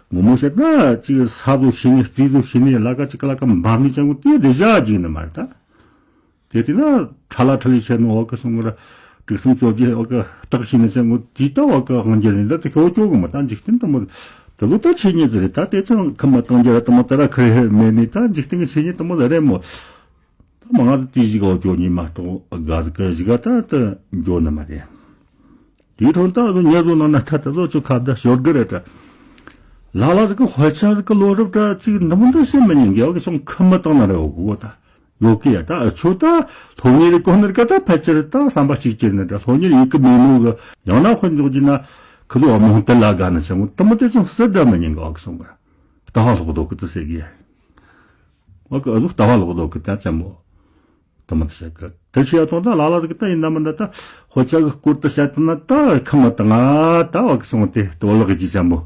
ངོ་མོ་བཤད་ན་ཅིག་ས་བཟོ་ཤེས་ནས་རྩིས་བཟོ་ཤེས་ནས་ལ་ཀ་ཅིག་ག་ལ་ཀ་འབབ་ནས་ཅང་གོ་དེ་རེ་བཞག་རྒྱུག་ནི་མ་རེད་ད། དེ་དེ་ན་ཁྲ་ལ་ཁྲ་ལི་ཆེ་ནོ་བ་ཀ་སོང་གི་ར། དྲུག་གསུམ་བཅོ་བརྒྱད་བ་ཀ་བརྟག་ཤེས་ནི་ཆེ་ངོ་དེ་ལྟ་བ་ཀ་དབང་རྒྱལ་ནི་ད་དེ་ཁེ་བོ་ཅོ་གི་མ་ད་འཇིག་རྟེན་དུ་མོ། དེ་ལོ་ད་ཆེ་ཉེ་དུ་རེད་ད། དེ་ཚང་ཁ་མ་བཏང་རྒྱ་ར་དུ་མོ་ད་ར་ཁེ་མེད་ནི་ད་འཇིག་རྟེན་གི་ཆེ་ཉེ་དུ་མོ་ད་རེད་མོ། ད་མ་ང་ད་དེ་ཞིག་ག་བ་ཅོ་ཉི་མ་གཏོགས་དགའ་ཟིག་ག་ཞིག་ག་ད་ད་འཇོ་ནི་མ་རེད། དེའི་འཕྲོ་ད་ཉེ་བཟོ་ནང་ན་ད་ད་ལོ་ཅོ་ཁ་བརྡ་ཤོར་གི་རེད་ད། ལ་ལ་ཟིག་གི་དཔེ་ཆ་ཟིག་གི་ལོ་རབས་ད་ཅིག་འདི་མོ་འདི་སེམས་མི་ཉན་གི་ཨོ་གི་སོང་ཁ་མི་བཏང་ན་རེ་ཨོ་གོ་ད། ཡོད་གི་ཡ་ད་ཨ་ཆོ་ད་སློབ་གཉེར་གོ་ནར་ག་ད་ཕལ་ཆེར་ད་བསམ་པ་གཅིག་གྱུར་ནི་ད་སློབ་གཉེར་ཡིན་གི་མེད་ནོ་གི་ཡང་ན་དཔེ་འཇོག་རྒྱུ་ན་ཁི་ལོ་རྨོངས་དད་ལ་དགའ་ནི་ཆེ་ངོ་དུ་མོ་དེ་ཅང་སྲིད་ད་མི་ཉན་གི་ཨོ་གི་སོང་གི། ལྟ་བ་ལོག་རྡོ་གི་དུ་ཟེར་གི་ཡ། ཨོ་གི་ཨ་ཟུག་ལྟ་བ་ལོག་རྡོ་གི་ད་ཅམ་མོ། དུ་མོ་དུ་ཟེར་གི་དེ་ཤི་ཡ་ཐོང་ད་ལ་ལ་གི་ད་ཡིན་ན་མིན་ད་ད་དཔེ་ཆ་གི་སྐོར་དུ་བཤད་ཐུབ་ན་ད་ཁ་མི་བཏང་ང་ད་ཨོ་གི་སོང་དེ་དོ་ལག་གི་ཅི་ཅམ་མོ།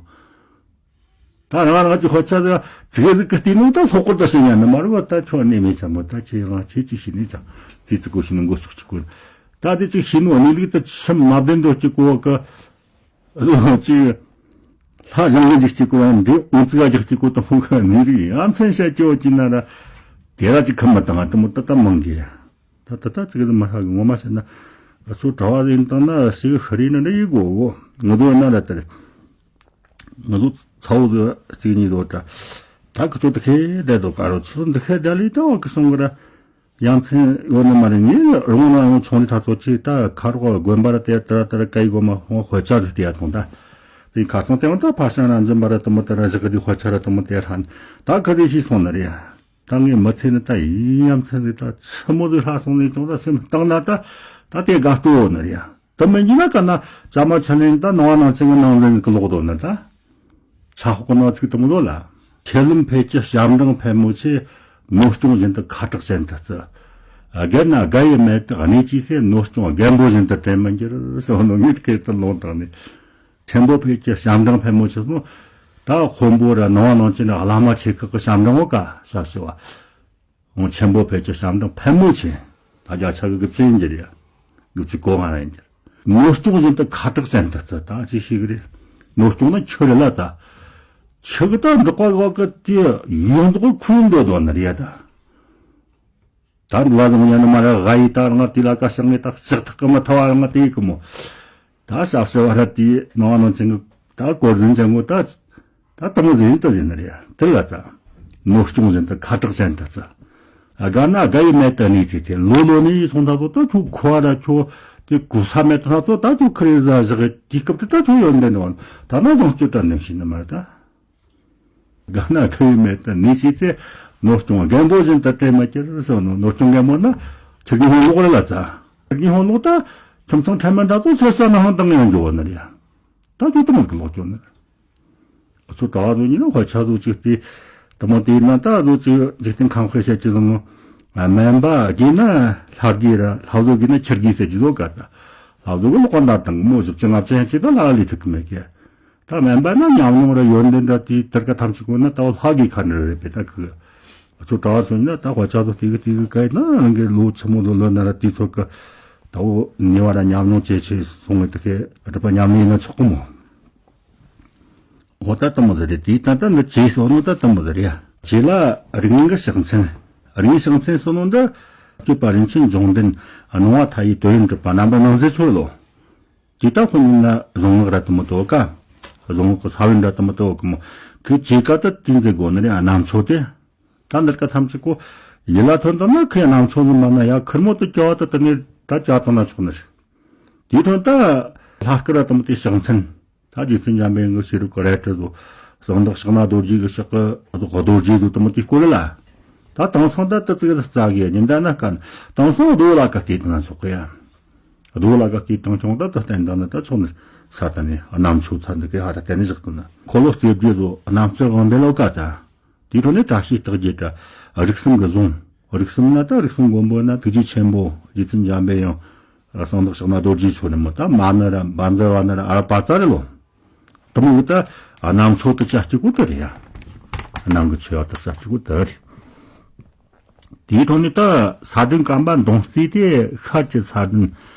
ད་རང་རང་གི་དཔེ་ཆ་དེ་ཙིག་ཟིག་གི་བལྟས་ནོ་ད་ལྷག་པར་དུ་ཤེས་ཉན་ནི་མ་རེད་བ། ད་ཁྱོད་གནས་མེད་ཚང་མ་ད་ཁྱེད་རང་ཁྱེད་ཅིག་ཤེས་ནས་ཀྱང་ཙི་ཙི་གོ་ཤེས་ནི་མགོ་ཚོགས་ཅིག་གོ། ད་དེ་ཅིག་ཤེས་ནོ་གནས་ལུགས་ད་ཆི་མ་བདེན་འདོད་ཀྱི་གོ་གི་ཅིག་ལྷ་གཞང་གི་འཇིག་ཅིག་གོ་ཡང་འདྲེ་ཨོང་ཙི་ག་རྒྱག་ཅིག་གོ་ད་ཧོང་གི་གནས་ལུགས་ཡ་མཚན་བཤད་ཀྱི་འོ་ཅིག་ན་ར་དེ་ར་ཅིག་ཁ་མ་བཏང་ང་ད་མོ་ད་ད་མང་གི་ད་ད་ད་ཙིག་ཟིག་མ་ཧ་གི་ངོ་མ་བཤད་ན་ཨ་ཚོ་གྲྭ་བ་ཡིན་བཏང་ན་ཞིག་ཧ་རི་ན་འདྲ་ཡི་གོ་གོ་ངོ་དོ་ན་ར་དེ་རེད། ང་ཚོ་ཚ་བོ་ཚིག་གཉིས་རོ་ད། ད་ཁི་ཚོ་འདི་ཁའི་བསྡད་དོ་ག་རོ་ཚོ་འདི་ཁའི་བསྡད་ལི་ད་འོ་གི་སོང་གི་ར། ཡ་མཚན་ཡོད་ནི་མ་རེད། ངས་རི་མོ་ནང་ཡང་ཆུང་རི་ཐ་ཚོ་ཆི་ད་ཁ་རོག་དགོན་པ་ར་དེ་ད་ར་ད་ར་སྐད་ཡིག་གོ་མ་ཧོང་དཔེ་ཆ་ཟིག་བལྟས་ཡ་ཐོང་ད། དེ་ཁ་སང་དེ་བ་ད་ཕ་ཤ་ན་འཛིན་པ་ར་དུ་མོ་ད་ར་ཞིག་གི་དེ་དཔེ་ཆ་ར་དུ་མོ་དེ་ཧྲན་ད་ཁ་དེ་ཤི་སོང་ནི་རེད། ད་ངས་མི་ཚེ་ནི་ད་ཡིན་ཡ་མཚན་ཟིག་ད་ཆི་མོ་ཟིག་ཧྲ་སོང་ནི་ཅུང་ད་སེམས་བཏང་ན་ད་ད་དེ་དགའ་སྤྲོ་ནི་རེད། དུ་མི་འཇིག་ན་ག་ན་བྱ་མ་ཆ་ལེན་ད་ནང་བ་ནང་ཆེན་གི་ནང་ལེན་གི་ལོག་དོ་ནི་ད། ཆ་ཧོག་གི་ནང་ཚིག་དུ་མི་ལོ་ལ། ཆེ་ལུམ་ཕལ་གྱི་ཞབས་འབྲིང་ཕལ་མོ་ཆེ། ནོར་སྐྱོང་བཞིན་དུ་ཁ་དྲག་ཅན་དུ་བརྩི། རྒན་ན་དགའ་ཡི་མེད་དུ་གནས་ཀྱིས་སེ་ནོར་སྐྱོང་རྒན་པོ་བཞིན་དུ་དྲན་མི་འགྱུར་སོ་ནོ་ངེད་ཁེ་ཏུ་ལོང་དང་ནི། ཆེན་པོ་ཕལ་གྱི་ཞབས་འབྲིང་ཕལ་མོ་ཆེ་སོང་། ད་དཔོན་པོ་ར་ནང་བ་ནང་ཆེན་ར་བླ་མ་ཆེ་ཁག་གི་ཞབས་འབྲིང་བོ་ཀ་ཞབས་ཞུ་བ། ཨོ་ཆེན་པོ་ཕལ་ཆེར་ཞབས་འདང་ཕལ་མོ་ཆེ། ད་རྒྱ་ཆ་གི་གི་བཙན་གྱི་རེད། གི་ཚིག་གོ་ང་རང་ཡིན་གྱི། ནོར་སྐྱོང་བཞིན་དུ་ཁ་དྲག་ཅན་དུ་བརྩི་ད་ཅི་ཞིག་རེད། ནོར་སྐྱོང་ན་ཆུ་རེད་ལ་ད། ཆུ་གི་ད་འབྲོག་པ་གོ་གི་དེ་ཡོངས་རྫོགས་ཁུལ་འགྲོ་དོ་ནི་རེད་ད། ད་འདི་ལ་དང་ཉན་ནི་མ་ར་ག་ཡི་ད་རང་དེ་ལ་ཀ་ཤང་ངེ་ད་ལྕགས་ཐག་གི་མ་ཐ་བ་རང་དེ་གི་མོ། ད་ཞབས་ཞུ་བ་ར་དེ་ནང་ནང་ཅན་གི་ད་གོར་ཟིན་ཅན་གོ་ད། ད་དང་ཟིན་དུ་ཟིན་རེད་དེ་ལ་ད། ནོར་སྐྱོང་ཟིན་དུ་ཁ་དྲག་ཅན་དུ་ཙི། ཨ་དགའ་ན་དགའ་ཡི་མེད་དུ་གནས་ཚེ་དེ་ལོ་ལོ་ནས་སོང་ད་ཚོ་ད་ཁྱོད་ཁོ་ར་ཁྱོད་ དེ་གོ་ས་མེད་ད་ཚོ་ད་ཚོ་ཁ་རེ་ཟ་བཞག་གི་དུས་སྐབས་དེ་ད་ཚོ་ཡོན་ཏན་འདྲ་བ་ད་ན་བཟང་སྤྱོད་དྲ་འདེམས་ཤེས་ནི་མ་རེད་ད། དགའ་ན་ཁ་ཡོད་མེད་དུ་གནས་བྱས་ཚེ་ནོར་སྐྱོང་རྒན་པོ་བཞིན་དུ་བྲེལ་མ་ཁྱེར་ཟེར་ནོ། ནོར་སྐྱོང་རྒན་པོ་ན་ཁྱེར་གི་ཧོན་ལོག་རེ་ལ་ཙ། ཁྱེར་གི་ཧོན་ལོག་ད་ཁྱིམ་ཚང་ཕྲན་མ་འདྲ་ཚོ་ཚེ་ས་ན་ཧང་དང་ཡང་འགྱོ་བ་ནི་རེད། ད་ཚོ་དུ་མ་གི་ལོག་སྐྱོང་ནི་རེད། ཚོ་གྲྭ་བ་ཚོ་ཉིན་ན་ཧོ་ཆ་ཚོ་གཅིག་སྟེ་དུ་མ་དེ་ན་ད་ཚོ་གཅིག་འཇིག་རྟེན་ཁམས་དཔེ་བཤད་ཀྱི་ལོ་ནོ། སྨན་པ་གི་ན་ལྷ་གི་ར་ལྷ་བཟོ་གི་ན་ཁྱེར་གི་ཟེར་གྱི་ལོ་ག་ད། ལྷ་བཟོ་གི་ལོ་ག་འདར་དང་མོ་བཞི་བཅུ་ལྔ་བཅུ་ཡང་ཅི་ད་ལ་ལི་ཐུག་གི་མེད་གི། ད་སྨན་པ་ན་ཉམས་མྱོང་ར་ཡོན་ཏན་འདྲ་དེའི་དེར་ཀ་ཐམས་ཅད་ཀོ་ན་ད་བོ་ལྷ་གི་ཁ་ནས་རེད་པས་ད་ཁུ། ཚོ་གྲྭ་བ་ཚོ་ཡིན་ན་ད་དཔའ་ཆ་ཚོ་དེ་གི་དེ་གི་ག་ཡིན་ན་རང་གི་ལོ་ཆི་མོ་ལོ་ལོ་ན་ར་དེ་ཚོ་གི་ད་བོ་ཉེ་བ་ར་ཉམས་མྱོང་ཇེ་ཆེ་སོང་བའི་དེ་གི་སྒྲུབ་པ་ཉམས་ལེན་ཡིན་ན་ཆོག་གི་མོ། འོ་ད་དུ་མོ་ཟེར་རེད་དེ་ད་ད་འདི་ཇེ་སོ་ནོ་ད་དུ་མོ་ཟེར་ཡ། ཇེ་ལ་རིག་གནས་གི་ཕྱག་མཚན། རིག་གནས་ཕྱག་མཚན་སོ་ནོ་འདི་སྤྱོད་པ་རིན་ཆེན་འབྱུང་ལྡན་སྣང་བ་མཐའ་ཡས་དོན་ཡོད་གྲུབ་པ་རྣམ་པར་སྣང་མཛད་ཆོས་ལོ། དེ་ལྟ་ཁོ་ནི་ན་གཟུངས་སྔགས་ར་དུ་མོ་དོ་ཀ། གཟུངས་སྔགས་ཀྱི་ས་བོན་ར་དུ་མོ་དོ་ཀ་མོ། ཁོས་ཇི་ཀ་ཏུ་དུས་མཛད་དགོ་ནི་རེད་ཨ་རྣམ་ཆོས་དེ། ད་འདིར་ཀ་ཐམས་ཅད་ཀོ། ཡིད་ལ་ཐོན་དང་ན་ཁོས་རྣམ་ཆོས་ནི་མ་ན་ཡ་ཁུར་མོ་དུ་ཀྱ་བ་དུ་དུ་ནི་ད་ཀྱ་དང་ན་ཆོག་ནི་རེད། དེའི་དོན་ད་ལྷ་སྐུ་ར་དུ་མོ་དེ་ཕྱག་མཚན། ད་རྗེ་བཙུན་འཇམ་པའི་དབྱངས་ཀྱི་ཤེས་རབ་ཀྱི་རལ་གྲི་དུ་གསང་བདག་ཕྱག་ན་རྡོ་རྗེ་གི་ཕྱག་གི་རྡོ་རྗེ་དུ་དུ་མོ་དེ་སྐོར་ལ། ད་དེང་སང་ད་དུ་ཙིག་རྩ་གི་ཉིན་ད་ན་ཀ་ན་དེང་སང་རྡོ་ལ་ཀ་སྐྱེས་དུ་ན་ཆོག་གི་ཡ། རྡོ་ལ་ཀ་སྐྱེས་དང་ཆུང་ད་དུ་བསྟན་དང་ན་ད་ཆོག་ནི་ས་ད་ནི་རྣམ་ཆོས་ཚ་འདི་གི་ཧ་ད་བསྟན་ནི་བཞག་དུ་ན་འཁོར་ལོ་རྩེ་བརྒྱད་དུ་རྣམ་ཅོག་དབང་ལྡན་ལོ་ཀ་ད། དེའི་ཐོག་ནས་བཀྲ་ཤིས་རྟགས་བརྒྱད་དྲ་རིགས་གསུམ་གྱི་གཟུངས། རིགས་གསུམ་ན་ད་རིགས་གསུམ་མགོན་པོ་ན་ཐུགས་རྗེ་ཆེན་པོ་རྗེ་བཙུན་འཇམ་པའི་དབྱངས། གསང་བདག་ཕྱག་ན་རྡོ་རྗེ་ཆོས་ནི་མོ་ད་མ་ནི་ར་བཛྲ་བ་ནི་ར་ཨ་ར་པ་ཙ་རེ་ལོ། དུ་མོ་གི་ད་རྣམ་ཆོས་དུ་བྱ་གཅིག་པུ་དུ་རེད་ཡ། རྣམ་གི་ཆོས་དུ་བྱ་གཅིག་པུ་དུ་རེད། དེའི་ཐོག་ནས་ད་ས་བདུན་བཀའ་འབའ་མདོང་རྩིས་དེ་ཤར་གྱི་ས་བདུན་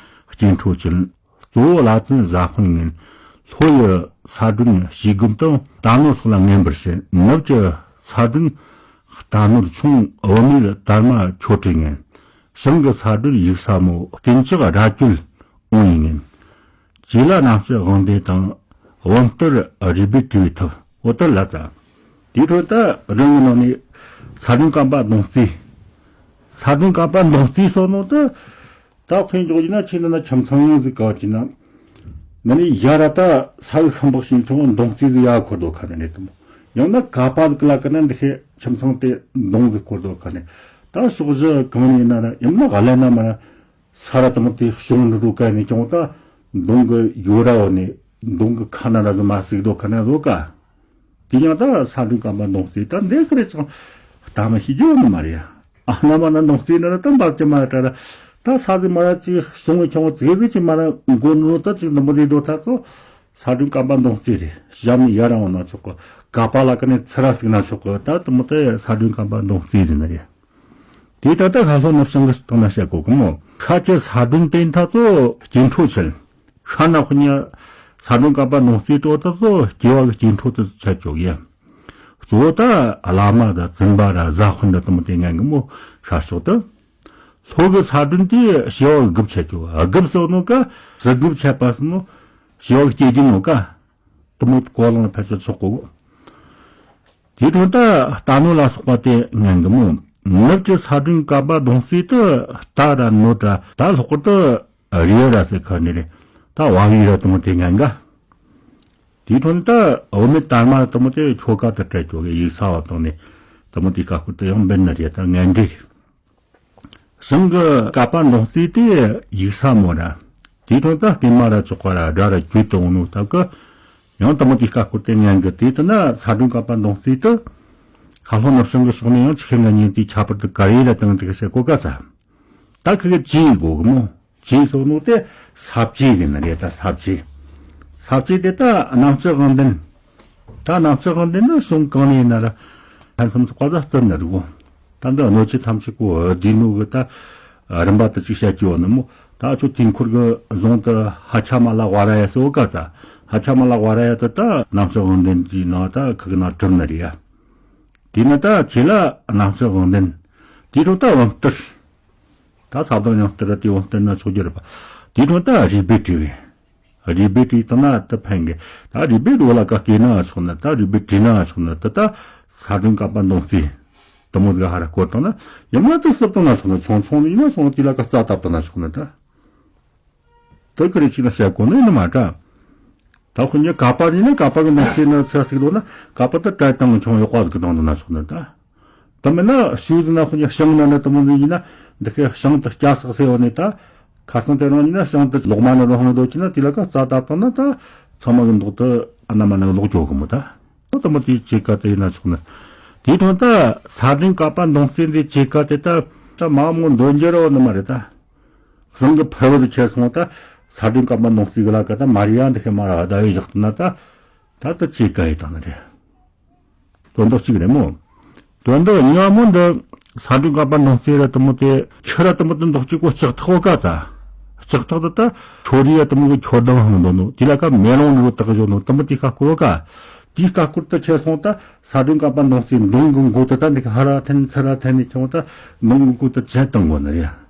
སྐྱེ་འཕྲོ་ཅན། གཙོ་བོ་ལ་བཙུན་བཟའ་དཔོན་ངན། ལྷོ་ཡི་ས་བདུན་ཞེ་སྒོམ་དང་རྟ་ནོར་སོགས་ལ་ངན་པར་བྱེད། ནུབ་ཀྱི་ས་བདུན་རྟ་ནོར་ཆུང་བུད་མེད་དར་མ་ཁྱོ་སྤྲེལ་ངན། བྱང་གི་ས་བདུན་ཡུགས་ས་མོ་གཏན་ཆགས་དགྲ་བཅོལ་འོང་ཡིན་ངན། བྱེ་ལ་རྣམ་བཅུ་དབང་ལྡན་དང་། བུམ་ལྟར་རུས་སྦལ་བྲིས་པའི་ཐབས་འོ་ལྟར་ལ་ཙ། དེའི་ཐོག་ད་རང་གི་ནང་ནས་ས་བདུན་བཀའ་འབའ་མདོང་རྩིས། ས་བདུན་བཀའ་འབའ་མདོང་རྩིས་སོགས་ནང་དུ། ད་དཔེ་འཇོག་ཡིན་ན་ཁྱེད་འདི་ན་ཁྱིམ་ཚང་ཡོང་ཟིག་ག་ཅི་ན། ན་ནི་ཡ་ར་ད་ས་འུ་ཤམ་པག་ཤིང་ཆུང་མདོང་རྩིས་ཟིག་ཡ་འཁོར་དོ་ཁ་ནས་རེད་དམ། ཡང་ན་ཀ་པ་ཟིག་ལ་ཀ་ན་འདི་ཤེ་ཁྱིམ་ཚང་དེ་མདོང་ཟིག་འཁོར་དོ་ཁ་ནས། ད་ཕྱོགས་བཞི་གང་ནས་ཡིན་ན་ར་ཡང་ན་ཧ་ལས་ན་མ་ར། ས་ར་དང་དེ་གཞུང་འགྲོ་ག་ནས་ཀྱང་ད་མདུང་གི་ཡོ་ར་བ་ནས་མདུང་གི་ཁ་ན་ར་ཟི་མ་ཟིག་རྡོ་ཁ་ན་རྡོ་ཀ། དེ་ཡང་ད་ས་འབྲུང་སྐམ་པ་མདུང་རྩེ་ད་འདི་ཀ་རེ་ཅང་ལྟ་མི་ཤེས་རྒྱུ་ནི་མ་རེད་ཡ། ཨ་ན་མ་ན་མདུང་རྩེ་ན་ར་ད་འབབ་ཀྱི་མ་ར་ད་ར་ད་ས་ཟི་མ་ར་ཅིག་གཞུང་གི་ཁྱོང་ཙེ་ཟི་ཅི་མ་ར་མགོ་ནོ་ད་ཅིག་འདི་མོ་རེ་རྡོ་ཐ་ཚོ་ས་འབྲུང་སྐམ་པ་མདུང་རྩེ་རེད། ཞབས་ནས་ཡར་འོང་ན་ཆོག་གི། ཀ་པ་ལ་ཀ་ནས་ཚུར་ར་ཟིག་ན་ཆོག་གི། ད་དུ་མོ་ད་ས་འབྲུང་སྐམ་པ་མདུང་རྩེ་ཟེར་ནི་རེད། དེ་ད་ལྟ་ཤར་ལྷོ་ནུབ་བྱང་གི་སྟེང་ན་བཤད་དགོས་གི་མོ། ཤར་གྱི་ས་བདུན་སྟེང་ཐག་ཚོ་སྐྱེ་འཕྲོ་ཆེན། ཤར་ན་ཁོ་ཉ་ས་བདུན་སྐམ་པ་མདུང་རྩེ་ཏོ་ད་ཚོ་སྐྱེ་བ་གི་སྐྱེ་འཕྲོ་དུ་ཆད་ཆོག་ཡ། གཙོ་བོ་ད་བླ་མ་ད་བཙུན་པ་ར་བཟའ་དཔོན་ད་དུ་མོ་དེ་ངན་གི་མོ་ཤར་ཕྱོགས་དུ། ལྷོ་གི་ས་བདུན་དེ་སྐྱེ་བ་གི་དགུ་ཆད་ཆོག་དགུ་སོགས་ནོ་ཀ་ཟི་དགུ་ཆད་པ་སོགས་ནོ་སྐྱེ་བ་གི་སྐྱེ་རྒྱུ་ནོ་ཀ། དུ་མོ་གོ་ལོང་ཕལ་ཆེར་ཆོག་གོ། དེའི་དོན་ད་རྟ་ནོར་ལ་སོགས་པ་དེ་ངན་གི་མོ། ནུབ་ཀྱི་ས་བདུན་སྐམ་པ་མདུང་རྩེ་དུ་རྟ་ར་ནོར་ར་ད་ལྷག་པར་དུ་རི་ར་སེ་ཁ་ནི་རེད། ད་བ་བི་ར་དུ་མོ་དེ་ངན་ག། དེའི་དོན་ད་བུད་མེད་དར་མ་དུ་མོ་དེ་ཁྱོ་ག་དུ་སྤྲད་ཆོག་གི། ཡུགས་ས་བ་དང་ནི་དུ་མོ་དེ་ཀ་ཁུར་དུ་ཡང་འབེན་ནི་རེད། ད་ངན་འདྲེ། བྱང་གི་སྐམ་པ་མདུང་རྩེ་དེ་ཡུགས་ས་མོ་ར། དེའི་དོན་ད་སྐེ་མ་ར་ཅོག་ག་ར་དགྲ་ར་གྱོད་དུ་འོང་ནོ་སྟབས་ཀི། ཡང་དུ་མོ་དེ་ཀ་ཁུར་དེ་ངན་གི། དེ་དུ་ན་ས་བདུན་སྐམ་པ་མདུང་རྩེ་དུ། ཤར་ལྷོ་ནུབ་བྱང་གི་ཕྱོགས་ནས་ཡང་ཆི་ཁེ་ངན་ཉིན་དེ་ཁྱད་པར་དུ་ག་རེ་ར་དང་དེ་ག་བཤད་གོ་ག་ཚ། ད་ཁི་གི་ཅི་གོ་གི་མོ། ཅི་སོགས་ནོ་དེ་ས་བཅད་ཟེར་ནི་རེད། ད་ས་བཅད། ས་བཅད་དེ་ད་རྣམ་བཅུ་དབང་ལྡན། ད་རྣམ་བཅུ་དབང་ལྡན་ནི་གཞུང་གང་ནས་ཡིན་ན་ར། ཕན་སུམ་ཚོགས་པ་ད་བརྩི་ནི་རེད་གོ། ད་འདི་གནོད་བྱེད་ཐམས་ཅད་གོ་བསྡུས་ནོ་གི་ད་རིམ་པ་དུ་ཅིག་བཤད་རྒྱུ་བ་ནི་མོ། ད་ཁྱོད་དུས་འཁོར་གི་གཞུང་དུ་ཧ་ཁྱ་མ་ལ་ཝ་ར་ཡ་ཟེར་བ་ག་ཚ། ཧ་ཁྱ་མ་ལ་ཝ་ར་ཡ་དུ་ད་རྣམ་བཅུ་དབང་ལྡན་གྱི་ནང་ད་ཁི་གི་ནང་གྲུབ་ནི་རེད་ཡ། དེ་ནི་ད་ཆེ་ལ་རྣམ་བཅུ་དབང་ལྡན། དེའི་འཕྲོ་ད་བུམ་ལྟར། ད་ས་བདག་ཉང་གཏེར་དེ་བོ་བསྟན་ན་ཆོག་རྒྱུ་རེད་པ། དེའི་འཕྲོ་ད་རུས་སྦལ་བྲིས་པས། རུས་སྦལ་བྲིས་བཏང་ན་ད་ཕན་གི། ད་རུས་སྦལ་རྡོ་ལ་ཀ་སྐྱེས་ན་ཆོག་ན། ད་རུས་སྦལ་བྲིས་ན་ཆོག་ན། ད་ད་ས་བདུན་སྐམ་པ་མདུང་རྩེ་དུ་མོ་ཟིག་ཧ་ར་བསྐོར་བཏང་ན། ཡང་ན་ད་སྲིབ་བཏང་ན་ཆོག་ན། ཆུང་ཆུང་ཡིན་ན་སོང་དེ་ལ་ཀ་རྩ་བཏབ་བཏང་ན་ཆོག་ན་ད། དེ་ཀི་རེ་ཅིག་ན་བཤད་གོ་ནི་ཡིན་ནི་མ་འདྲ། ད་ཁོ་གཉིས་ཀ་པ་ཡིན་ན་ཀ་པ་གི་ནང་ཚན་ན་ཚེ་ཟིག་ལོ་ན་ཀ་པ་དེ་བྲལ་བཏང་ཆུང་ཡོད་པ་ཟིག་གི་དང་དུ་ན་སོགས་ནི་ད། དེ་མིན་ན་ཞུ་ཟིན་ན་ཁོ་གཉིས་ཤིང་ན་ནི་དེ་མོ་ཟིག་ཡིན་ན་འདི་ཁའི་ཤིང་དེ་སྐྱ་སག་སེ་ཡོད་ནི་ད། ཁ་སང་དེ་རང་ཡིན་ན་ཤིང་དེ་ལོག་མ་ནི་རང་ཧང་དོ་ཅི་ན་དེ་ལ་ཀ་རྩ་བཏབ་བཏང་ན་ད་ཚང་མ་གི་མདོག་དེ་ཨ་ན་མ་ན་གི་ལོག་འགྱོ་གི་མོ་ད། དེ་མོ་དེའི་ཅེ་ཀ་དེ་ཡིན་ན་ཆོག་ནི། དེའི་དོན་ད་ས་སྦྲེང་ཀ་པ་མདུང་རྩེ་འདི་ཅེ་ཀ་དེ་ད་ད་མ་མོ་འདོན་རྒྱུ་རོ་ནི་མ་རེད་ད། བཟང་གི་ཕ་བུ་དུ་ཁྱེར་སོང་ད། ས་སྦྲེང་ཀ་པ་མདུང་རྩེ་གི་ལ་ཀ་ད་མ་རི་ཡ་འདི་ཁེ་མ་ར་ཟླ་བའི་བཞག་ན་ད། ད་ད་ཅེ་ཀ་ཡི་དང་ནི་རེད། དོན་དག་གཅིག་རེད་མོ། དོན་དག་གཉིས་པ་མོ་འདི་ས་སྦྲེང་ཀ་པ་མདུང་རྩེ་ར་དེ་མོ་དེ་ཆུ་ར་དེ་མོ་དེ་མདོག་གཅིག་གོ་ལྕགས་ཐག་བོ་ཀ་ད། ལྕགས་ཐག་དེ་ད་ཆོ་རི་ཡ་དེ་མོ་གི་ཆོ་ལྡང་ཧང་འདོན་ནོ་དེ་ལ་ཀ་མེ་ལོང་ནི་རུ་དག་བཞོ་ནོ་དེ་མོ་དེ་ཀ་སྐོར་བོ་ཀ། དེའི་ཀ་སྐོར་དུ་ཁྱེར་སོང་ད་ས་སྦྲེང་ཀ་པ་མདུང་རྩེ་མདུང་གི་མགོ་དེ་ད་འདི་ཁ་ཧ་ར་འཐེན་ཚུར་ར་འཐེན་ནས་ཁྱོང་ད་མདུང་གི་མགོ་དེ་བཅད་བཏང་གོ་ནི་རེད།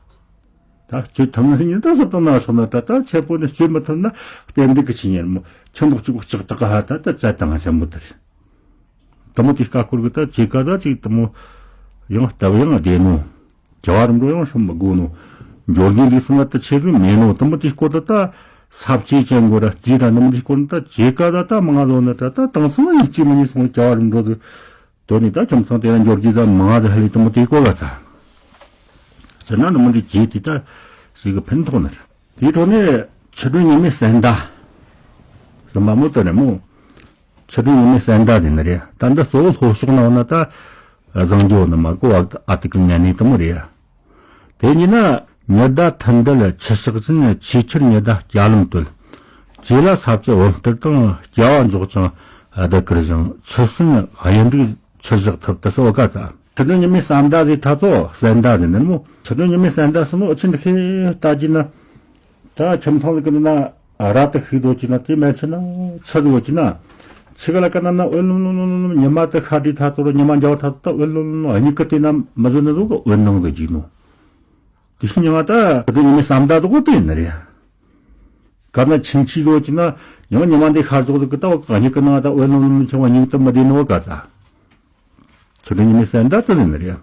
ད་སྤྱིར་ཐུབ་ན་ཉིན་ད་སོ་བཏང་ན་སོང་ན་ད་ད་ཆེ་པོ་ནི་སྤྱིར་མི་ཐུབ་ན་གཏན་འདུག་གི་ཆི་ཉེར་མོ་ཁྱི་མདོག་གཅིག་གོ་ལྕགས་ཐག་ཧ་ད་ད་བཅད་བཏང་ཆེན་པོ་དེ་རེད། དེ་མོ་དེ་ཀ་སྐོར་གི་ད་ཅེ་ཀ་ད་ཅིག་དེ་མོ་ཡང་སྟབས་ཡང་བདེ་ནོ། རྒྱལ་བ་རིན་པོ་ཆེ་ཡང་ཤོམ་མི་དགོས་ནོ། འབྱོར་གི་འདུག་སོང་ན་ད་ཆེ་ཟིག་མེད་ནོ། དེ་མོ་དེ་སྐོར་ད་ད་ས་བཅད་ཅན་གོ་ར་རྩིས་ད་དེ་མོ་དེ་སྐོར་ད་ཅེ་ཀ་ད་ད་མང་ང་ལོ་ན་ད་ད་དེང་སང་ཡིག་ཅིག་མ་ཉིད་སོང་རྒྱལ་བ་རིན་པོ་ཆེ་དོ་ནི་ད་ཁྱིམ་ཚང་དེ་ལ་འབྱོར་གི་ད་མང་ང་ད་ཧ་ལས་དེ་མོ་དེ་སྐོར་ག་ཚ། ཅི་ན་དེ་མོ་དེ་ཅེ་དེ་ད་ཞིག་གི་ཕན་ཐོགས་ནི་རེད། དེའི་ཐོག་ནས་ཆུ་སྒྲོན་ཉི་མའི་ཟན་ཟླ། རིམ་པ་མོ་དེ་ནས་མོ། ཆུ་སྒྲོན་ཉི་མའི་ཟན་ཟླ་ཟེར་ནི་རེད། ད་འདི་གཙོ་བོ་ལྷོ་ཕྱོགས་ན་འོ་ན་ད་བཟང་རྒྱུ་ནི་མ་གོ་བ་ཨ་ཏི་ཀི་ངན་ནི་དེ་མོ་རེད། དེ་ཉིན་ན་ཉི་ཟླ་ཐུན་དལ་ཆུ་ཞགས་ཅན། ཆེས་ཆེར་ཉི་ཟླ་སྐྱ་ལམ་དོད། ཇེ་ལ་ས་བཅུད་བུམ་གཏེར་དང་། སྐྱ་བ་འཇོག་ཅིང་ལྡུག་གིར་བཞེངས། ཆུ་སྲིན་གཡུ་འབྲུག་ཆུ་བཞག་ཐུབ་ཏུ་གསོལ་ག་ཚ། ཆུ་སྒྲོན་ཉི་མའི་ཟན་ཟླ་ཟེར་ཐ་ཚོ་ཟན་ཟླ་ཟེར་ནི་མོ། ཆུ་སྒྲོན་ཉི་མའི་ཟན་ཟླ་སོ་མོ་ཨུ་ཆུ་འདི་ཁེ་ལྟ་རྒྱུ་ན། ད་ཁྱིམ་ཚང་ལ་ཀི་ན་ར་ཏི་ཤིག་དོ་ཅི་ན་དེ་མེད་ཆི་ན་ཆི་དོ་ཅི་ན། ཆི་ག་ལ་ཀ་ན་ན་འོད་ལོམ་ལོམ་ལོམ་ལོམ་ཉི་མ་དེ་ཤར་དུས་ཐ་ཚོ་ར་ཉི་མ་འཇའ་བ་ཐ་ཚོ་ད་འོད་ལོམ་ལོམ་ལོམ་གཉིད་ཀི་དེ་ན་མི་བཟོད་ནི་དོ་གི་འོད་སྣང་དུ་འཇིག་ནོ། དེ་ཤི་ཉི་མ་ད་ཆུ་སྒྲོན་ཉི་མའི་ཟན་ཟླ་དོ་གོ་དེ་ཡིན་ནི་རེད། ག་ན་ཆིང་ཆི་དོ་ཅི་ན་ཡང་ཉི་མ་འདི་ཤར་ཚོགས་དུ་ཀི་ད་འོ་གཉིད་ཀི་ན་ད་འོད་ལོམ་ལོམ་ཆི་བ་གཉིད་དུ་མི་བདེ་ནོ་ག་ཚ། ཆུ་སྒྲོན་ཉི་མའི་ཟན་ཟླ་དེ་ཡིན་ནི་རེད།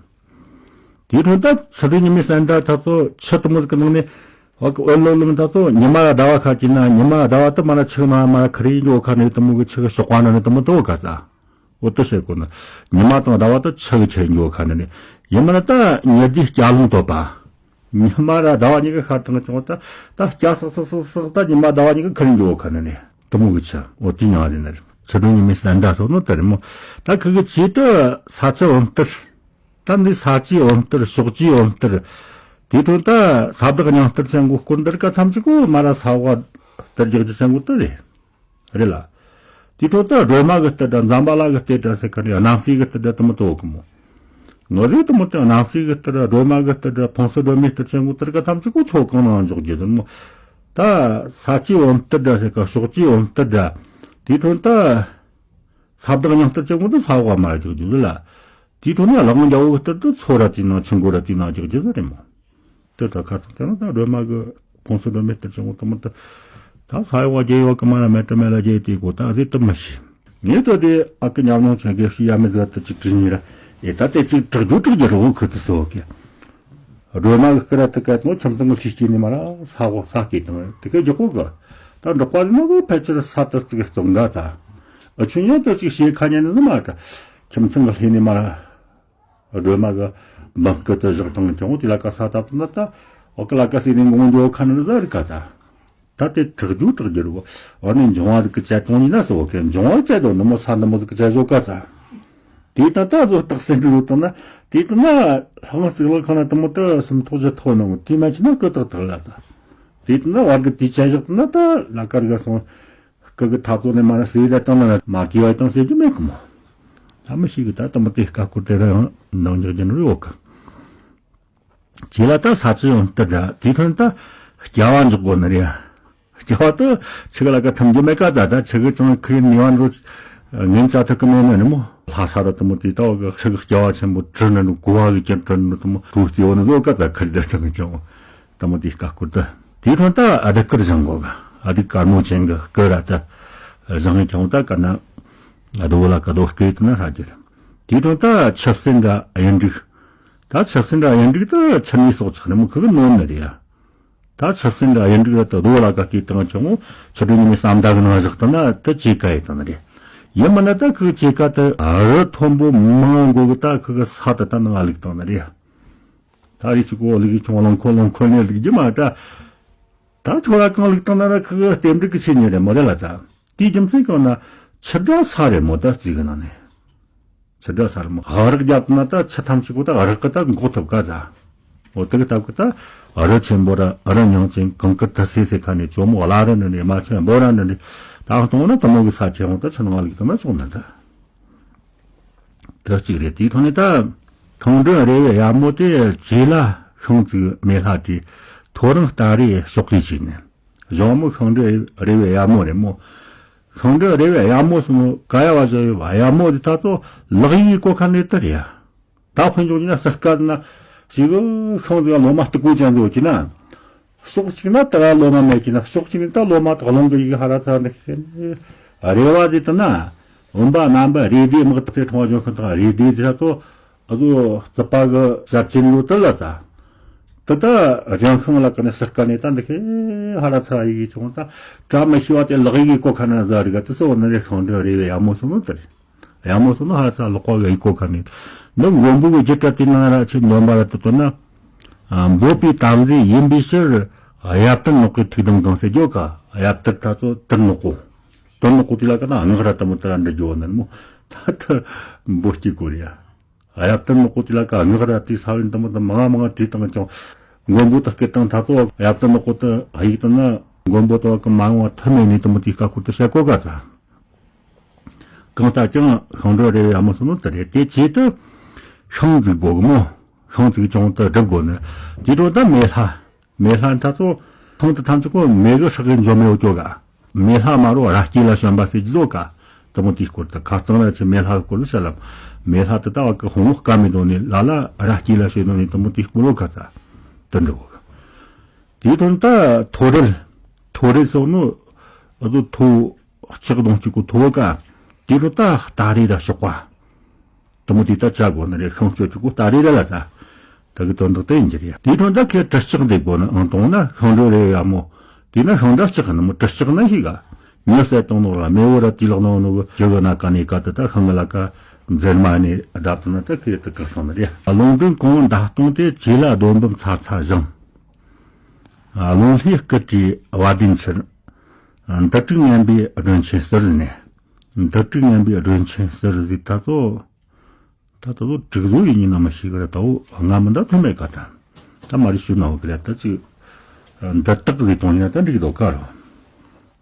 དེའི་འཕྲོ་ད་ཆུ་སྒྲོན་ཉི་མའི་ཟན་ཟླ་ཐ་ཚོ་ཆུ་དུ་མོ་ཟིག་གི་ནང་ནས་འོག་གི་འོད་ལོམ་ལོམ་ཐ་ཚོ་ཉི་མ་ཟླ་བ་ཁ་ཅིག་ན་ཉི་མ་ཟླ་བ་དུ་མ་ན་ཆུ་ནང་མ་ན་ཁ་རི་འགྱོ་ཁ་ནས་དུ་མོ་གི་ཆུ་གི་ཤོག་པ་ན་ནི་དུ་མོ་དོ་ག་ཚ། འོ་དུ་ཤེས་གོ་ན་ཉི་མ་དང་ཟླ་བ་དུ་ཆུ་གི་ཁྱེར་འགྱོ་ཁ་ནས་ནི་ཡིན་མ་ན་ད་ཉི་ཟླའི་སྐྱ་ལུང་དོད་པ། ཉི་མ་ར་ཟླ་བ་གཉིས་ཀྱི་ཤར་དང་བྱུང་ད་ད་སྐྱ་སག་སག་སག་སག་ད་ཉི་མ་ཟླ་བ་གཉིས་ཀྱི་ཁ་རི་འགྱོ་ཁ་ནས་ནི་དུ་མོ་གི་ཆུ་འོ་དེ་ཉང་རེ་ནི་ཆུ་སྒྲོན་ཉི་མའི་ཟན་ཟླ་སོགས་ནོ་དེ་རེད་མོ། ད་ཁི་གི་ཆེད་དུ་ས་ཆུ་འོད་གཏེར། ད་འདི་ས་ཆུའི་འོད་གཏེར་ཕྱོགས་བཅུའི་འོད་གཏེར། དེའི་ཐོག་ད་ས་བདག་སྙིང་གཏེར་ཅན་གོ་སྐོར་འདིར་ཀ་ཐམས་ཅད་གོ་མ་ར་ས་བ་གཏེར་རྒྱག་རྒྱུ་ཅན་གོ་དེ་རེད། རེད་ལ། དེའི་ཐོག་ད་སྒྲོལ་མ་གི་གཏེར་འདྲ་འཛམ་བྷ་ལ་གི་གཏེར་འདྲ་ཟེར་ཁ་ནས་རྣམ་སྲས་གི་གཏེར་འདྲ་དུ་མོ་དོ་གི་མོ། ངོ་རེ་དུ་མོ་དེ་རྣམ་སྲས་གི་གཏེར་འདྲ་སྒྲོལ་མ་གི་གཏེར་འདྲ་ཕུན་སུམ་སྒྲོལ་མའི་གཏེར་ཅན་གོ་གཏེར་ཀ་ཐམས་ཅད་གོ་ཆོ་གང་ནང་འཇོག་རྒྱུ་དུ་མོ། ད་ས་ཆུའི་འོད་གཏེར་འདྲ་ཟེར་ཁ་ཕྱོགས་བཅུའི་འོད་གཏེར་འདྲ། དེའི་ཐོག་ད། ས་བདག་སྙིང་གཏེར་ཅན་གོ་དུ་ས་བ་མ་ར་རྒྱག་རྒྱུ་ལ། དེའི་ཐོག་ནས་ལག་དབང་རྒྱལ་པོ་གི་གཏེར་དུ་མཚོ་ར་དེའི་ནང་ཆུ་མགོ་ར་དེའི་ནང་རྒྱག་རྒྱུ་ཟེར་རེད་མོ། དེ་ལྟར་ཁ་ཚང་དེ་ན་ད་སྒྲོལ་མ་གི་ཕུན་སུམ་སྒྲོལ་མའི་གཏེར་ཅན་གོ་དུ་མོ་དུ། ད་ས་ཡོག་རྒྱལ་ཡོག་གི་མ་ལ་མེ་ཏྲ་མེ་ལ་རྒྱལ་དེ་གོ་ད་ཟེར་དུ་མི་ཤེས། ངས་ད་དེ་ཨ་ཀི་ཉམས་མྱོང་ཅན་གི་ཤི་ཡ་མི་ཟེར་དུ་ཅིག་དྲིས་ཉེ་ར་ཨེ་ད་དེ་ཅིག་དྲག་རྒྱུ་དྲག་རྒྱུ་རོ་ཁུ་དུ་སོ་གི། སྒྲོལ་མ་གི་སྐུ་ར་དུ་སྐད་མོ་ཁྱིམ་ཚང་གི་ལྷས་སྐྱེས་ནས་མ་ར་ས་འོག་ས་སྐྱེས་དང་དེ་གི་རྒྱུ་གོ་གི། ད་འབྲོག་པ་རིགས་ནོ་གི་ཕལ་ཆེར་ས་དུ་བརྩིགས་བཙོང་ག་ད། ཨ་ཆུ་ཡང་དུ་ཅིག་ཤེས་ཁ་ཉན་ནི་མ་ད། ཁྱིམ་ཚང་གི་ལྷས་ནས་མ་ར། སྒྲོལ་མ་གི་འབུམ་སྐུ་དུ་བཞག་དང་ཀྱང་དེ་ལ་ཀ་ས་ད་དུ་ན་ད། འོ་ཀི་ལ་ཀ་སི་ནས་ངོ་འགྱོ་ཁ་ནི་ཟ་རི་ཀ་ད། ད་དེ་དྲག་རྒྱུ་དྲག་རྒྱུ་རུ། འོ་ནི་འབྱུང་བ་གི་བཅད་གཏོང་ཡིན་ན་སོ་གི་འབྱུང་བ་བཅད་དོ་ནི་མོ་ས་འདི་མོ་གི་བཅད་བཟོ་ཀ་ད། དེ་ད་ད་བཟོ་རྟགས་སེ་འདི་བཟོ་དང་ན་དེ་ད་ན་ལྷང་ཚིག་ལ་ཁ་ན་དུ་མོ་ད་སུམ་ཐོག་བཞི་ཐོག་ནང་དེ་མ་ཆི་ན་ཀི་ཏག་ཏག་ལ་ད། དེ་ད་ན་བར་གི་དེ་བཅད་བཞག་ད་ན་ད་ལ་ཀར་ག་སོང་། སྐུ་གི་ཐབ་ཚོ་ནས་མ་ན་སེ་ད་ཏང་ན་མ་གི་བ་ཏང་སེ་གི་མེད་གི་མོ། ད་མི་ཤེས་གི་ད་ད་མི་དེ་ཀ་ཀུར་དེ་རང་འདང་རྒྱག་རྒྱུ་ནི་ཡོད་གི། ཇེ་ལ་ད་ས་ཆུ་ཡོང་ལྟར་ད་དེ་ཐོན་ད་སྐྱ་བ་འཇོག་དགོས་ནི་རེད། སྐྱ་བ་ད་ཆུ་གི་ལ་ཀ་ཐམ་རྒྱུ་མེད་ཀ་ད་ད་ཆུ་གི་ཅང་ཁི་ནི་བ་འགྲོ་ངན་ཅག་ཐུག་གི་མེད་ནི་ནི་མོ། ལྷ་ས་ར་དུ་མོ་དེ་ད་བ་གི་ཆུ་གི་སྐྱ་བ་ཆེན་པོ་དྲི་ནི་ནི་གོ་བ་གི་ཀྱང་དྲི་ནི་དུ་མོ་གྲོ་རྩི་བ་ནི་བཟོ་ཀ་ད་ཁ་རི་ད་ཐང་ཀྱང་། དེ་མོ་དེ་ཀ་ཀུར་ད། དེ་ཐོན་ད་ཨ་དི་ཀིར་བཞེངས་གོ་ག་ཨ་དི་དཀར་མོ་ཅན་གི་སྐུ་ར་ད་བཞེངས་ཀྱང་ད་ཀ་ན་ཨ་དོ་ལ་ཀ་དོ་སྐེ་ད་ན་ཧ་གི། དེ་ཐོན་ད་ཆབ་སྲིན་ད་གཡུ་འབྲུག་ད་ཆབ་སྲིན་ད་གཡུ་འབྲུག་ད་ཆུ་ནི་སོགས་ཆགས་ནི་མོ་ཁུ་གི་ནོན་ནི་རེད་ཡ། ད་ཆབ་སྲིད་འདྲ་ཡིན་འགྲིག་ད་རྡོ་ལ་ཀ་སྐད་བཏང་ཆུང་ངུ་ཆུ་དྲོན་ཉི་མའི་ཟམ་ད་གི་ནང་བཞག་ད་ན་ད་ཅེ་ཀ་ཡི་ད་ན་རེད། ཡིན་མིན་ན་ད་ཁི་ཅེ་ཀ་ད་རི་མཐོན་པོ་མང་མགོ་གི་ད་ཁི་གི་ས་ད་ད་ནང་ལུག་ད་ན་རེད། ད་རེ་ཅིག་གོ་ལུག་ཆུང་ལོང་ཁོ་ལོང་ཁོ་ནས་ལུག་རྒྱུ་མ་ད། ད་ཁྱོད་ར་གང་ལུག་ད་ན་ར་ཁི་གི་རྟེན་འབྲེལ་གི་ཆེ་ཉེ་རེད་མོ་རེད་ལ་ད། དེའི་རྒྱུ་མཚན་གང་ན་ཆུ་དྲ་ས་རེད་མོ་ད་རྩིས་གི་ནང་ནས། ཆུ་དྲ་ས་རེད་མོ། ཨ་རག་རྒྱབ་ན་ད་ཆུ་ཐམས་ཅད་པོ་ད་ཨ་རག་གི་ད་འགོག་ཐུབ་ག་ད། འོ་དེ་གི་སྟབས་གི་ད་ཨ་རི་ཆེན་པོ་ར་ཨ་རི་ཉང་ཅན་གང་གི་ད་སེ་སེ་ཁ་ནས་ཇོ་མོ་བླ་རི་ནི་ནི་མ་ཆེན་པོ་ར་ནི་ནི་ད་གཏོང་ན་ད་མོ་གི་ས་ཆེན་འོ་ད་ཆུ་ནང་ལུག་ད་ན་ཆུང་ན་ད། ད་གཅིག་རེད། དེའི་ཐོག་ནས་ད་ཤིང་དྲུང་རེ་བའི་གཡབ་མོ་དེ་རྗེས་ལ་ཤིང་བརྩིགས་མེ་ལྷ་བྲིས། ཐོ་རངས་སྟ་རེ་ཤོག་གིས་བྱས་ནས་གཞུང་མོ་ཤིང་དྲུང་རེ་བའི་གཡབ་མོ་རེད་མོ། ཤིང་དྲུང་རེ་བའི་གཡབ་མོ་སོང་ནོ་ག་ཡ་བ་བཞག་ཡོད་བ། གཡབ་མོ་དེ་ད་ཚོ་ལག་ཡིག་གི་གོ་ཁ་ནས་དེ་རེད་ཡ། ད་དཔེ་འཇོག་ན་ས་དཀར་ན་ཞིག་ཤིང་དེ་ལོ་མ་སྟུག་པོ་ཅན་དུ་ཡོད་ཀྱི་ན། ཕྱོགས་གཅིག་ན་ད་ར་ལོ་མ་མེད་ཀྱི་ན་ཕྱོགས་གཅིག་ནས་ད་ལོ་མ་དག་ལོང་གི་ཡིག་ཧ་ར་ཚ་འདི་ཤེས་ནི། རེ་བ་དེ་ལྟ་ན་འོན་པ་རྣམ་པ་རེ་ལྡེ་དམག་དེ་ཁྲོང་ལྗོན་ཤིང་དང་རེ་ལྡེ་དེ་ཚོ་ཨ་ཚོ་རྩིབ་པ་གི་ཞབས་ཆེན་ལོ་དེ་ལ་ཚ། དེ་ད་ལྗོན་ཤིང་ལ་ཀ་ནས་ཟུར་ཀ་ནས་ད་འདི་ཤེས་ཧ་ར་ཚ་ཡིག་ཆུང་ད་བྲ་མི་ཤེས་བ་དེ་ལག་ཡིག་གི་གོ་ཁ་ན་ཟ་རི་ག་དེ་སོ་ནི་རེ་ཤིང་དྲུང་རེ་བའི་གཡབ་མོ་སོ་ནོ་དེ་རེད། གཡབ་མོ་སོ་ནོ་ཧ་ཚ་ལོག་པ་གི་ཡིག་གོ་ཁ་ནས། འདི་མགོན་པོ་གི་རྒྱུད་གྲྭ་དེ་ནང་ར་ཆེ་འདོན་པ་ར་དུ་དོན་ན། འབོད་པའི་དམ་རྫས་ཡིན་པའི་ཕྱིར། གཡབ་དར་ནག་པོའི་ཐུགས་དམ་གང་ཟེར་རྒྱུ་ག། གཡབ་དར་ད་ཚོ་དར་ནག་པོ། དར་ནག་པོ་དེ་ལ་ཀ་ན་སྔགས་ར་ལྟ་མོ་དར་ར་འདྲི་རྒྱུ་ནི་མོ། ད་ད་འབོད་སྐྱེ་གོ་རེ་ཡ། གཡབ་དར་ནག་པོ་དེ་ལ་ཀ་སྔགས་ར་དེ་ས་བོན་ལྟ་མོ་ད་མང་མང་བྲིས་བཏང་ཀྱང་། མགོན་པོ་ད་སྐད་བཏང་ད་ཚོ་གཡབ་དར་ནག་པོ་ད་ཡིག་ད་ན་མགོན་པོ་ད་ཀ་མ་ཡོང་བ་ཐུ་མེད་ནི་ལྟ་མོ་དེ་ཀ་ཁུ་ད་བཤད་གོ་ག་ཚ། གང་ལྟར་ཀྱང་ཤིང་དྲུང་རེ་བའི་གཡབ་མོ་སོ་ནོ་དེ་རེད། དེ་ཆེད་དུ་ཤིང་བརྩིགས་དགོས་གི་མོ། ཤིང་བརྩིགས་ཀྱང་དུ་སྒྲུབ་དགོས་ནི། དེ་འཕྲོ་ད་མེ་ལྷ། མེ་ལྷ་ད་ཚོ་ཐང་དུ་ཐམས་ཅད་ཀོ་མེ་གི་སྲེག་གི་འཇོ་མེ་འོ་ཅོ་ག། མེ་ལྷ་མ་རོ་ར་སྐྱེས་ལ་བྱོན་པ་ཟེར་རྒྱུ་ལོ་ག། དུ་མོ་དེའི་སྐོར་དུ་ཁ་གཙང་ར་ཆེ་མེ་ལྷ་གི་སྐོར་ལ་བཤད་ལ། མེ་ལྷ་དུ་ད་བ་གི་ཧོང་བཀའ་མེད་དོ་ནི་ལ་ལ་ར་སྐྱེས་ལ་བྱོན་ནོ་ནི་དུ་མོ་དེའི་སྐོར་ལོ་ག་ཚ། དུ་འགྲོ་གི། དེའི་དོན་ད་ཐོ་རལ། ཐོ་རལ་སོགས་ནོ། ཨ་དོ་ཐོ། ལྕགས་སྡོང་གཅིག་གོ་ཐོ་བ་ཀ། དེ་རུ་ད་སྟ་རེ་ར་ཤོག་པ། དུ་མོ་དེ་ད་ཆ་དགོ་ནི་རེ་ཤིང་སྤྱོད་གཅིག་གོ་སྟ་རེ་ར་ལ་ད། ད་གི་དོན་དག་དེ་ཡིན་གྱི་རེད། དེའི་དོན་ད་ཁའི་གྲི་ལྕགས་འདེབས་དགོ་ནི་ཨང་དང་ན་ཤིང་དྲུང་རེ་ཡ་མོ། དེ་ན་ཤིང་འདྲ་ལྕགས་ནི་མོ་གྲི་ལྕགས་ན་ཤི་ག། ཉི་ཟེར་དང་ནོ་ར་མེ་བོ་ར་དེ་ལག་ནོ་ནོ་གི་ཇི་གི་ན་ཀ་ནི་ཀ་ད་ད་ཤིང་གི་ལ་ཀ་འཛེར་མ་ནི་ཨ་དབ་ད་ན་ད་ཁའི་ད་གི་ཤིང་ནི་རེད། ལུང་སྒྲོན་གོང་བོ་མདའ་སྟོང་དེ་ཇེ་ལ་སྡོམ་བུམ་ཚ་ཚ་བཞེངས། ལུང་ལྷའི་སྐུ་བྲིས་བ་དན་ཚུལ། འདི་དྲུག་ངན་པའི་སྒྲོན་ཆེན་ཟུར་ནས། འདི་དྲུག་ངན་པའི་སྒྲོན་ཆེན་ཟུར་ཟིག་ད་ཚོ། ད་ད་ཚོ་དྲུག་བཟོ་ཡིན་ཉིན་ན་མ་ཤེས་གི་ར་ད་འོ་ང་མི་འདའ་ཐོན་མེད་ག་ད། ད་མ་རི་ཤུ་ན་འོ་གི་ར་ད་ཅིག་འདི་དག་ཟིག་གཏོང་ཉིན་ད་འགྲིག་དོ་ག་རོ།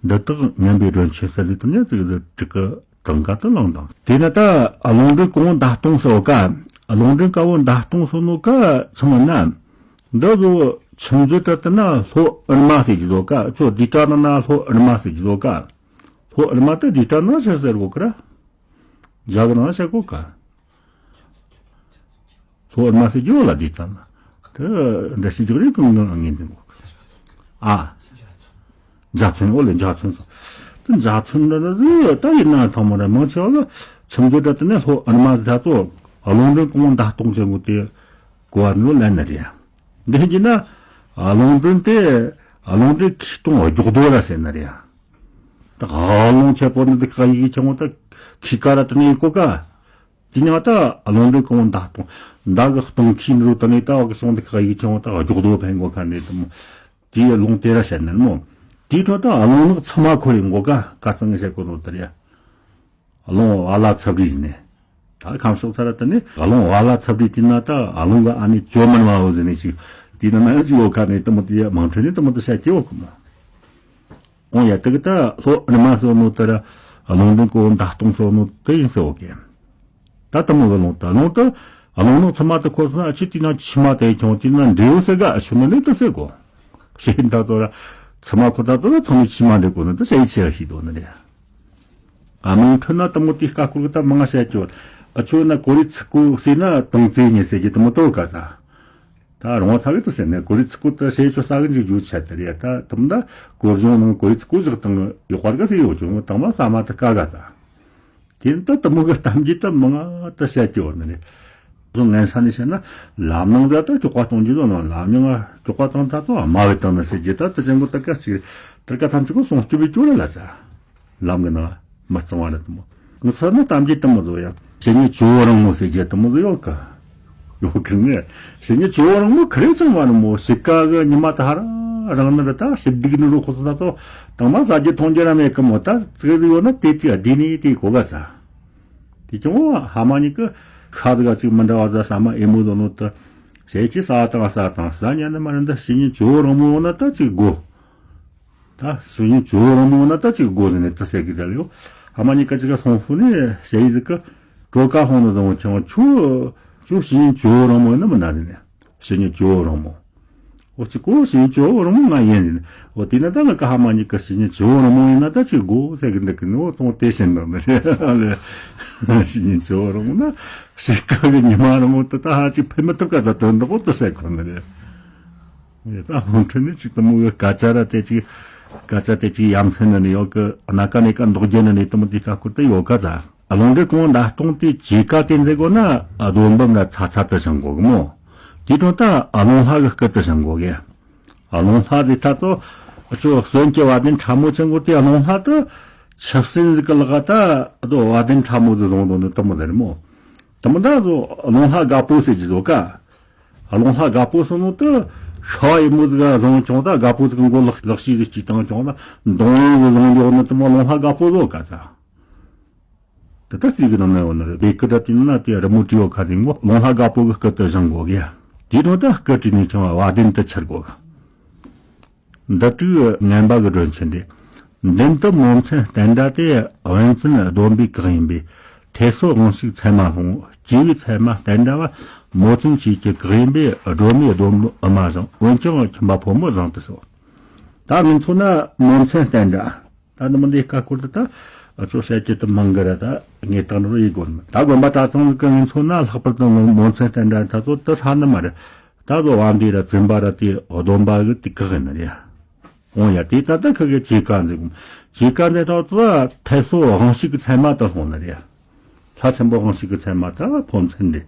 འདི་དག་ངན་པའི་སྒྲོན་ཆེན་ཟུར་ཟིག་གཏོང་ཉིན་ཅིག་ཟིག་དྲུག་གི་གྲངས་ཀ་ད་ལོངས་དང་། དེ་ན་ད་ལུང་སྒྲོན་གོང་བོ་མདའ་སྟོང་ཟེར་བ་ཀ། ལུང་སྒྲོན་གོང་བོ་མདའ་སྟོང་ཟེར་ནོ་ཀ་ཚང་མ་ན། འདི་ཚོ་ཁྱིམ་མཚེས་གྲལ་དུ་ན་ལྷོ་ཨུར་མ་ཟེར་གྱི་ཚོ་ཀ། ཁྱོད་འདི་གྲལ་ན་ན་ལྷོ་ཨུར་མ་ཟེར་གྱི་ཚོ་ཀ། ལྷོ་ཨུར་མ་དེ་འདི་གྲལ་ན་ཆི་ཟེར་གོ་ཀ་ར། རྒྱ་གི་ནང་ཆི་གོ་ཀ། ལྷོ་ཨུར་མ་ཟེར་གྱི་ཡོད་ལ་འདི་གྲལ་ན། དེ་འདྲ་ཞིག་རྒྱུག་རེ་གང་གང་ངོས་འཛིན་གོ་ཀ། ཨ། འཇའ་ཚོན་འོ་ལེ་འཇའ་ཚོན་སོ། དེ་འཇའ་ཚོན་འདི་ནི་ཟེར་ད་ཡིན་ན་ཐང་མོ་ར་མང་ཆེ་བ་ལ་ཁྱིམ་མཚེས་གྲལ་དུ་ནས་ལྷོ་ཨུར་མ་ཟེར་ད་ཚོ་ལུང་སྒྲོན་གོང་བོ་མདའ་སྟོང་ཟེར་གོ་དེ། གོ་བ་ནོ་ལན་ན་རེད། འདི་ཡིན་ན། ཨ་ལུང་སྒྲོན་དེ། ཨ་ལུང་སྒྲོན་ཁྱི་སྟོང་རྒྱུག་རྡོ་ར་ཟེར་ན་རེད། ད་ཨ་ལུང་ཆེ་པོ་ནི་འདི་ཁ་ཡིག་ཆེན་མོ་ད་ཁྱི་ཀ་ར་དེ་ནས་གོ་ཀ། དེ་ནས་ད་ཨ་ལུང་སྒྲོན་གོང་མདའ་སྟོང་། མདའ་གི་སྟོང་ཁྱི་འདྲ་དེ་ནས་ད་བ་གི་སོང་འདི་ཁ་ཡིག་ཆེན་མོ་ད་རྒྱུག་རྡོ་ཕན་གོ་ཁ་ནས་དུ་མོ། དེའི་ལུང་དེ་ར་བཤད་ནི་མོ། དེའི་ཐོག་ད་ཨ་ལུང་ནག་ཚི་མ་ཁོ་རེ་གོ་ཀ་ཀ་ཚང་གི་བཤད་གོ་ནོ་དེ་རེད། ཨ་ལུང་བ་ལ་ཚབ་རིས་ནས། ད་ཁམས་ཕྱོགས་ཚ་ར་དེ་ནས་ཨ་ལུང་བ་ལ་ཚབ་རིས་དེ་ན་ད་ཨ་ལུང་གི་ཨ་ནི་ཅོ་མན་མ་འོ་ཟེར་ནས་ཅིག་དེ་ན་ན་ཅིག་འོ་ཁ་ནས་དུ་མོ་དེ་མང་ཁྲོད་ནས་དུ་མོ་དུ་བཤད་ཀྱི་འོ་ཁུ་མ། འོང་ཡ་དེ་གི་ད་ལྷོ་ཨུར་མ་སོ་ནོ་དེ་ར་ཨ་ལུང་སྒྲོན་གོང་བོ་མདའ་སྟོང་སོ་ནོ་དེ་ཡིན་ཟེར་འོ་ཀེ། ད་དུ་མོ་གི་ལུང་ད་ལུང་ད་ཨ་ལུང་ནག་ཚི་མ་དུ་ཁོ་སོང་ཨ་ཆུ་དེ་ན་ཆི་མ་དེ་ཁྱོང་དེ་ན་འབྲས་བུ་ཟེར་ག་ཨ་ཆུ་ནི་ནི་དུ་ཟེར་གོ། ཤེས་ད་དོ་ར་ཚི་མ་ཁོ་ད་དོ་ར་ཚང་མའི་ཆི་མ་འདྲེ་གོ་ནི་དུ་ཤེས་ཆེ་ར་ཤེས་དོ་ནི་རེད། ཨ་མང་ཁྲོད་ན་དུ་མོ་དེ་ཀ་ཁུར་གི་ད་མང་ང་བཤད་ཀྱོ། ཨ་ཆོ་ན་གོ་རི་ཚི་ཀུ་ཟེར་ན་དང་ཙེ་ཉེ་ཟེར་གྱི་དུ་མོ་དོ་ག་ད། ད་རང་བ་ཚ་གི་དུ་ཟེར་ནས་གོ་རི་ཚི་ཀུ་དུ་ཤེས་ཆོ་ས་གི་འཇིག་རྒྱུ་ཆད་དེ་རེད་ད་དུ་མོ་ད་གོ་རྫོང་ནང་གོ་རི་ཚི་ཀུ་བཞག་དང་ཡོག་པར་ག་ཟེར་ཡོད་ཀྱོ་དང་མ་ས་མ་དུ་ཀ་ག་ད། དེ་ད་དུ་མོ་གི་གཏམ་རྒྱུད་ད་མང་ང་ད་བཤད་ཀྱོ་ནི་རེད། བཟོ་ངན་ས་ནས་བཤད་ན་ལམ་ནང་ད་ལྟ་ཀྱོག་པ་གཏོང་རྒྱུ་བཟོ་ན་ལམ་ནང་ཀྱོག་པ་བཏང་ད་ཚོ་དམའ་བའི་སྟེང་ན་ཟེར་རྒྱུ་ད་དེ་ཅན་གོ་ད་ག་ཅིག་དེར་ཀ་ཐམས་ཅད་གོ་སོང་སྐྱོ་བའི་སྐྱོ་ར་ལ་ས། ལམ་གི་ནང་མི་གཙང་བ་རེད་དམ་མོ། ངི་ཚོ་ནི་གཏམ་རྒྱུད་དམ་མོ་བཟོ་ཡ། བཤེས་གཉེན་ཇོ་བོ་རིང་མོ་ཟེར་རྒྱུ་དམ་མོ་བཟོ་ཡོད་གི། ཡོད་གི་ནི། བཤེས་གཉེན་ཇོ་བོ་རིང་མོ་ཁ་རེ་ཅང་མ་རིང་མོ་དཔྱིད་ཀ་གི་ཉི་མ་ད་ཧ་ར་རང་ནི་རེད། ད་ཞིབ་སྡིག་ནི་རུ་ཁོ་ཚོ་ད་ཚོ་དང་མ་ཟ་རྒྱུ་འཐུང་རྒྱུ་ར་མེད་གི་མོ། ད་ཙིག་ཟིག་ཡོད་ན་དེ་ཅིག་བསྡུས་ནས་དེ་གོ་ག་ཚ། དེ་ཀྱང་ཧ་མ་ཉིད་གི་ཁ་ཟིག་ག་ཅིག་མི་འདྲ་བ་ཟ་ས་མ་ཨེ་མོ་ཟོ་ནོ་ད། ཞེ་ཅི་ཟ་དང་ཟ་དང་ཟ་ཉན་ནི་མ་རེད། འདི་བཤེས་གཉེན་ཇོ་བོ་རིང་མོ་ཡོང་ན་ད་ཅིག་དགོ། ད་སུ་ཡིན་ཇོ་བོ་རིང་མོ་ན་ད་ཅིག་དགོ་ཟེར་ནས་ད་ཟེར་གི་ད་ལེའོ། ཨ་མ་ཉི་ཀ་ཅིག་ག་སོང་ཧྥུ་ནི་ཞེ་ཡི་ཟིག་གི་གྲོ་ཀ་ཧོང་ནི་དང་ཆང་ཆུ་ཆུ་བཤེས་གཉེན་ཇོ་བོ་རིང་མོ་ཡིན་ན་མི་ན་ཟེར་ནས་བཤེས་གཉེན་ཇོ་བོ་རིང་མོ། འོ་ཅིག་གོ་བཤེས་གཉེན་ཇོ་བོ་རིང་མོ་ང་ཡིན་ཟེར་ནས། འོ་དེ་ན་ད་ང་ཀ་ཧ་མ་ཉི་ཀ་བཤེས་གཉེན་ཇོ་བོ་རིང་མོ་ཡིན་ན་ད་ཅིག་དགོ་ཟེར་གི་འདུག་གི་ནི། འོ་ཐོང་དེ་བཤད་འདུག་ནི་རེད་ལེ། བཤེས་གཉེན་ཇོ་བོ་རིང་མོ་ན་ཞིག་ག་གི་ཉི་མ་རིང་མོ་ད་ད་ཧ་ཅིག་ཕེབས་མི་ཐུབ་ག་ད་དོན་དག་འོ་ད་ཟེར་གོ་ནི་རེད། ཡ་ད་སྔོན་འཕྲིན་ནི་ཅིག་དུ་མོ་གི་སྐད་ཆ་ར་དེ་ཅིག་སྐད་ཆ་དེ་ཅིག་ཡ་མཚན་ནི་ནི་ཡོད་གི། སྣ་ཁ་ནས་ཀ་འདོགས་རྒྱུ་ནི་ནི་དུ་མོ་དེ་ཀ་ཁུར་དེ་ཡོད་ག་ཚ། རླུང་འདྲེ་གོང་མདའ་སྟོང་དེ་ཇི་ཀ་དེ་འཛེག་གོ་ན་རྡོ་འབུམ་ར་ཚ་ཚ་དུ་བཞེངས་གོ་གི་མོ། དེ་དོན་ད་རླུང་ལྷ་གི་སྐུ་དུ་བཞེངས་གོ་གི། རླུང་ལྷ་དེ་ད་ཚོ་ཅོ་གསོན་གྱི་བ་དན་ཕྲ་མོ་ཆེན་གོ་དེ་རླུང་ལྷ་དུ་ཆུ་སྲིན་ཟིག་གི་ལག་ད་རྡོ་བ་དན་ཕྲ་མོ་ཟིག་བཟུང་དོ་ནི་དུ་མོ་དེ་རེད་མོ། དུ་མོ་ད་ཚོ་རླུང་ལྷ་དགའ་པོ་ཟེར་གྱི་ཟོ་ཀ། རླུང་ལྷ་དགའ་པོ་སོང་ནོ་དུ་ཤ་ཡི་མོ་ཟིག་བཟང་ཀྱང་ད་དགའ་པོ་ཟིག་མགོ་ལག་ལག་ཤི་ཟིག་ཅིག་བཏང་ཀྱང་ད་མདུང་ཟིག་བཟང་ཡོད་ནི་དུ་མོ་རླུང་ལྷ་དགའ་པོ་ཟོ་ཀ་ད། དེ་ད་རྩིས་གི་ནང་ན་ཡོད་ནི་རེད། དེ་སྐུ་དྲ་དེ་ན་དེ་རི་མོ་བྲིས་ཡོད་ཁ་དེ་མོ་རླུང་ལྷ་དགའ་པོ་གི་སྐུ་དུ་བཞེངས་གོ་གི། དེ་དོན་ད་སྐུ་བྲིས་ནས་ཀྱང་བ་དན་དུ་ཆར་གོ་གི། འདི་དྲུག་ངན་པ་གི་སྒྲོན་ཆེན་ཏེ། མདུན་དུ་མོ་མཚན་བསྟན་དགྲ་སྟེ་བན་བཙན་སྡོམ་པའི་བཀའ་ཡིན་པས། ཐེ་སོ་དབང་ཕྱུག་ཚད་མ་སློང་། སྐྱེས་བུའི་ཚད་མ་བསྟན་དགྲ་བ། མོ་བཙན་ཆོས་ཀྱི་བཀའ་ཡིན་པས། སྒྲོལ་མའི་སྡོམ་པ་ཨུ་མ་བཞེངས། འོན་ཀྱང་ཁྱིམ་པ་ཕོ་མོ་བཟང་དུ་གསོལ། ད་ངེད་ཚོ་ན་མོ་མཚན་བསྟན་དགྲ། ད་ནི་མི་འདི་ཀ་སྐོར་དུ་ད་ཨ་ཅོ་བཤད་ཀྱི་དུ་མང་གི་ར་ད་ངེད་དང་རོ་ཡི་དགོན་ད་དགོན་པ་གྲྭ་ཚང་གི་ངེད་ཚོ་ན་ལྷག་པར་དུ་མོ་མཚན་བསྟན་དགྲ་ད་ཚོ་དུ་ཧྲ་ནི་མ་རེད། ད་གཟོད་བ་འདི་ར་བཙུན་པ་ར་དེ་སྡོམ་པ་གི་དེ་བཀག་ཡིན་ནི་རེད། འོང་ཡ་དེ་ད་ལྟ་ཁི་གི་ཇི་ཀ་འདི་ཇི་ཀ་འདི་ད་ད་ཐེ་སོ་དབང་ཕྱུག་གི་ཚད་མ་དུ་ལྷུང་ནི་རེད། ལྷ་ཆེན་པོ་དབང་ཕྱུག་གི་ཚད་མ་ད་ཕོ་མཚན་འདི།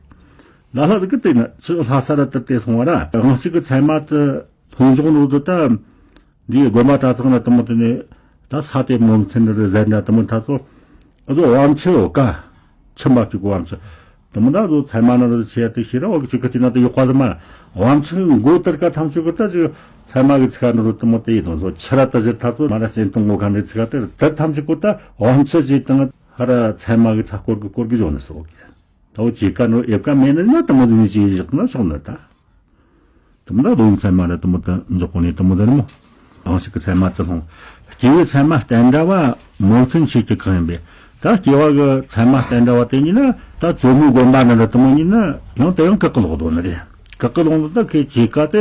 ལ་ལྷ་གི་དེ་ན་ཆུ་ལྷ་ས་ར་དུ་དེ་སོང་བ་ར་དབང་ཕྱུག་གི་ཚད་མ་དུ་ལྷུང་འཇོག་ནོ་དུ་ད། འདིའི་དགོན་པ་གྲྭ་ཚང་ལ་དུ་མོ་དུ་ནས་ད་ས་དེ་མོ་མཚན་རི་ཟེར་འདྲ་དུ་མོ་ད་ཚོ། ཨ་ཚོ་བམ་ཆུ་ཡོད་ཀ། ཆུ་མ་བཅུག་གོ་བམ་ཆུ། དུ་མོ་ད་ཚོ་ཚད་མ་ན་རི་ཆེ་ཡ་དུ་ཤེས་ར་བ་གི་ཆུ་ཁ་དེ་ན་དུ་ཡོད་ཀ་དུ་མ། བམ་ཆུ་མགོ་དར་ཀ་ཐམས་ཅད་གི་ད་ཅིག་ཚད་མ་གི་ཚིག་ཁ་ན་རི་དུ་མོ་དེ་ཡི་དང་ཚོ་ཆུ་ར་ད་ཟེར་ད་ཚོ་མ་ར་ཅན་དུ་མགོ་ཁ་ནས་ཚིག་ཁ་དེ་རི་དར་ཐམས་ཅད་གི་ད་བམ་ཆུ་ཅིག་དང་ཧ་ར་ཚད་མ་གི་ཚ་སྐོར་གི་སྐོར་གི་བྱུང་ནས་སོ་གི། ད་འོ་ཇི་ཀ་ནོ་ཨེབ་ཀ་མེད་ནི་ན་དུ་མོ་དུ་ནི་ཅིག་བཞག་ན་ཆོག་ནི་ད། དུ་མོ་ད་རྡོ་བའི་ཚད་མ་ར་དུ་མོ་ད་འཇོག་གོ་ནི་དུ་མོ་ད་ནི་མོ། དབང་ཕྱུག་གི་ཚད་མ་དུ་ལྷུང་། སྐྱེས་བུའི་ཚད་མ་བསྟན་དགྲ་བ། མོ་མཚན་ཆོས་ཀྱི་བཀའ་ཡིན་པས། ད་སྐྱེས་བ་གི་ཚད་མ་བསྟན་དགྲ་བ་དེ་ཉིད་ན་ད་ཇོ་མོའི་དགོན་པ་ནི་ར་དུ་མོ་ཉིད་ན་ཡང་དེ་ཡང་བཀག་གི་ལོག་དོ་ནི་རེད། བཀག་གི་ལོག་ནི་ད་ཁོས་ཇི་ཀ་དེ་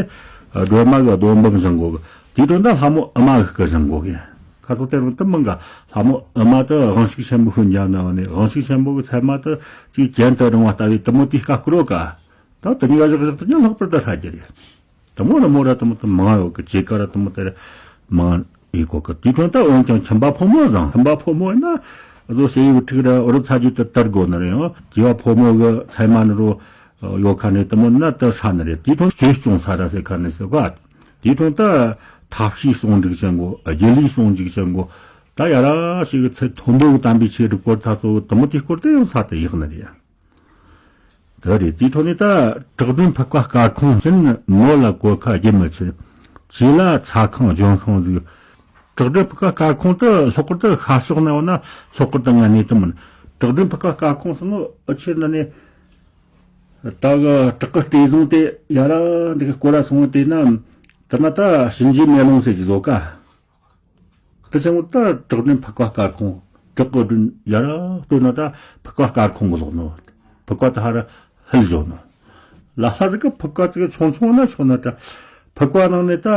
སྒྲོལ་མ་གི་སྡོམ་པ་བཞེངས་གོ་གི། དེའི་དོན་ད་ལྷ་མོ་ཨུ་མ་གི་སྐུ་བཞེངས་གོ་གི། ཁ་སོ་དེ་རུ་དུ་མི་འགའ་ལྷ་མོ་ཨུ་མ་དུ་དབང་ཕྱུག་ཆེན་པོ་ཤུན་རྒྱ་ན་བ་ནི་དབང་ཕྱུག་ཆེན་པོ་གི་ཚད་མ་དུ་ཅིག་གྱེན་དུ་རིང་བ་ལྟ་བུའི་དུ་མོ་དེའི་ཀ་སྐུ་རོ་ཀ། ད་དུ་ཉིད་བཞག་བཞག་ཏུ་ཉིད་ལྷག་པར་དུ་ལྷ་རྒྱུ་རེད། དུ་མོ་ལ་མོ་ར་དུ་མོ་དུ་མང་ཡོད་གི། ཇི་ཀ་ར་དུ་མོ་དེ་ར་མང་ཡོད་གོ་གི། དེའི་དོན་ད་འོན་ཀྱང་ཁྱིམ་པ་ཕོ་མོ་བཟང་། ཁྱིམ་པ་ཕོ་མོ་ཡིན་ན་བཟོ་ཞེ་ཡི་བུ་ཕྲུག་ར་འུ་རུ་ཚ་རྒྱུད་དུ་དར་དགོ་ནི་རེད། ཡང་སྐྱེ་བ་ཕོ་མོ་གི་ཚད་མ་ནི་རོ་ཡོད་ཁ་ནས་དུ་མོ་ན་དུ་ཧྲ་ནི་རེད། དེའི་དོན་སྤྱོད་སྐྱོང་ས་ར་ཟེར་ཁ་ནས་ཟེར་ག། དེའི་དོན་ད་ཐབས་ཤེས་ཟུང་འཇུག་ཅན་གོ། སྒྱུ་ལུས་ཟུང་འཇུག་ཅན་གོ། ད་ཡ་ར་ཞིག་གི་ཚེ་མཐོན་པོ་གི་དམ་པའི་ཆོས་སྒྲུབ་སྐོར་ད་ཚོ་དུ་མོ་དེའི་སྐོར་དུ་ཡང་ས་དུ་ཡག་ནི་རེད། དེ་རེད། དེའི་ཐོག་ནས་ད་བྲག་སྒྲོན་ཕུ་ཁ་དཀར་ཁོང་ཕྱིན། ནོར་ལ་གོད་ཁ་རྒྱུ་མི་ཆེ། ཆོས་ལ་ཚ་ཁང་ལྗོན་ཤིང་ཟིག། བྲག་སྒྲོན་ཕུ་ཁ་དཀར་ཁོང་དུ་ལྷག་པར་དུ་ཤར་ཕྱོགས་ན་ཡོད་ན་ལྷག་པར་དུ་ངན་ནས་དུ་མིན། བྲག་སྒྲོན་ཕུ་ཁ་དཀར་ཁོང་སོང་ནོ་ཨ་ཆེ་ན་ནས་ད་གི་བྲག་གི་སྤྲེལ་བཟང་དེ་ཡ་ར་འདི་གི་སྐོར་ར་སོང་དེ་ན་དེ་ན་ད་གཤིན་རྗེ་མེ་ལོང་ཟེར་གྱི་བཟོ་ཀ། དེ་ཚེ་ངོ་ད་བྲག་སྒྲོན་ཕུ་ཁ་དཀར་ཁོང་། བྲག་གི་སྒྲོན་ཡ་ར་སྟོད་ན་ད་ཕུ་ཁ་དཀར་ཁོང་གི་ལོག་ནོ། ཕུ་ཁ་ད་ཧ་ར་ཧིལ་བཟོ་ནོ། ལ་ཧ་ཟིག་གི་ཕུ་ཁ་ཙིག་ཆུང་ཆུང་ན་ཆུང་ན་ད་ཕུ་ཁ་ནང་ནས་ད་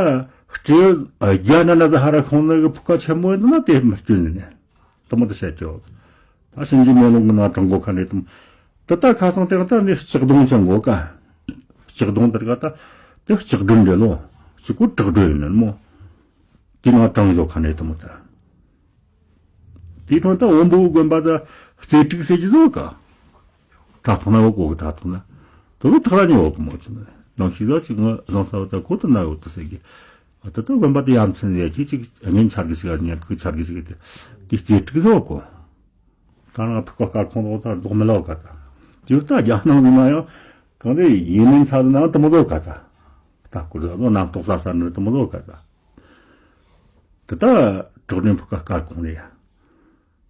སྤྲེའུ་རྒྱ་ན་ན་ད་ཧ་ར་ཁོང་ན་གི་ཕུ་ཁ་ཆེན་མོ་ཡིན་ན་དེ་མི་སྐྱོན་ནི་ནས་དེ་མོ་ད་བཤད་ཀྱི་ཡོད། ད་གཤིན་རྗེ་མེ་ལོང་གི་ནང་དྲང་གོ་ཁ་ནས་དུ་དེ་ད་ཁ་སང་དེ་ད་ནི་ལྕགས་སྡོང་ཆེན་གོ་ཀ། ལྕགས་སྡོང་དེར་ག་ད་དེ་ལྕགས་སྒྲོན་རེད་ལོ། ལྕགས་གོ་བྲག་སྒྲོན་ཡིན་ནི་མོ། དེ་ནང་དྲང་བཟོ་ཁ་ནས་དུ་མོ་ད། དེའི་དོན་ད་བོན་པོ་དགོན་པ་ད་རྩེ་དྲུག་ཟེར་གྱི་བཟོ་ག། ད་ཐོག་ན་བོ་གོ་གི་ད་ཐོག་ན། ཨུ་ཐག་ར་ཉོ་གི་མོ་ཆུ་ནི་ནང་ཤི་ཟ་ཅིག་ང་བཟང་ས་བ་ད་ཁོ་ད་ན་ཡོད་ད་ཟེར་གི། ཨ་ད་ད་དགོན་པ་དེ་ཡ་མཚན་ཡ་ཅིག་ཅིག་ཨ་ཉིན་ཆར་གི་ཞིག་ཨ་ཉིན་ཁུ་ཆར་གི་ཞིག་དེ་དེ་རྩེ་དྲུག་བཟོ་གོ། ད་ང་ཕུ་ཀ་དཀར་ཁོང་ད་རྫོགས་མི་ལོ་ག་ད། དེ་ད་རྒྱ་ནང་མི་མ་ཡང་གང་དེ་ཡིན་མིན་ཚ་ན་དུ་མོ་ལོ་ག་ད། ད་ཀུར་ཟ་ལོ་རྣམ་རྟོག་ས་ས་ནི་དུ་མོ་ལོ་ག་ད། དེ་ད་གྲོགས་ནི་ཕུ་ཀ་དཀར་ཁོང་རེད་ཡ།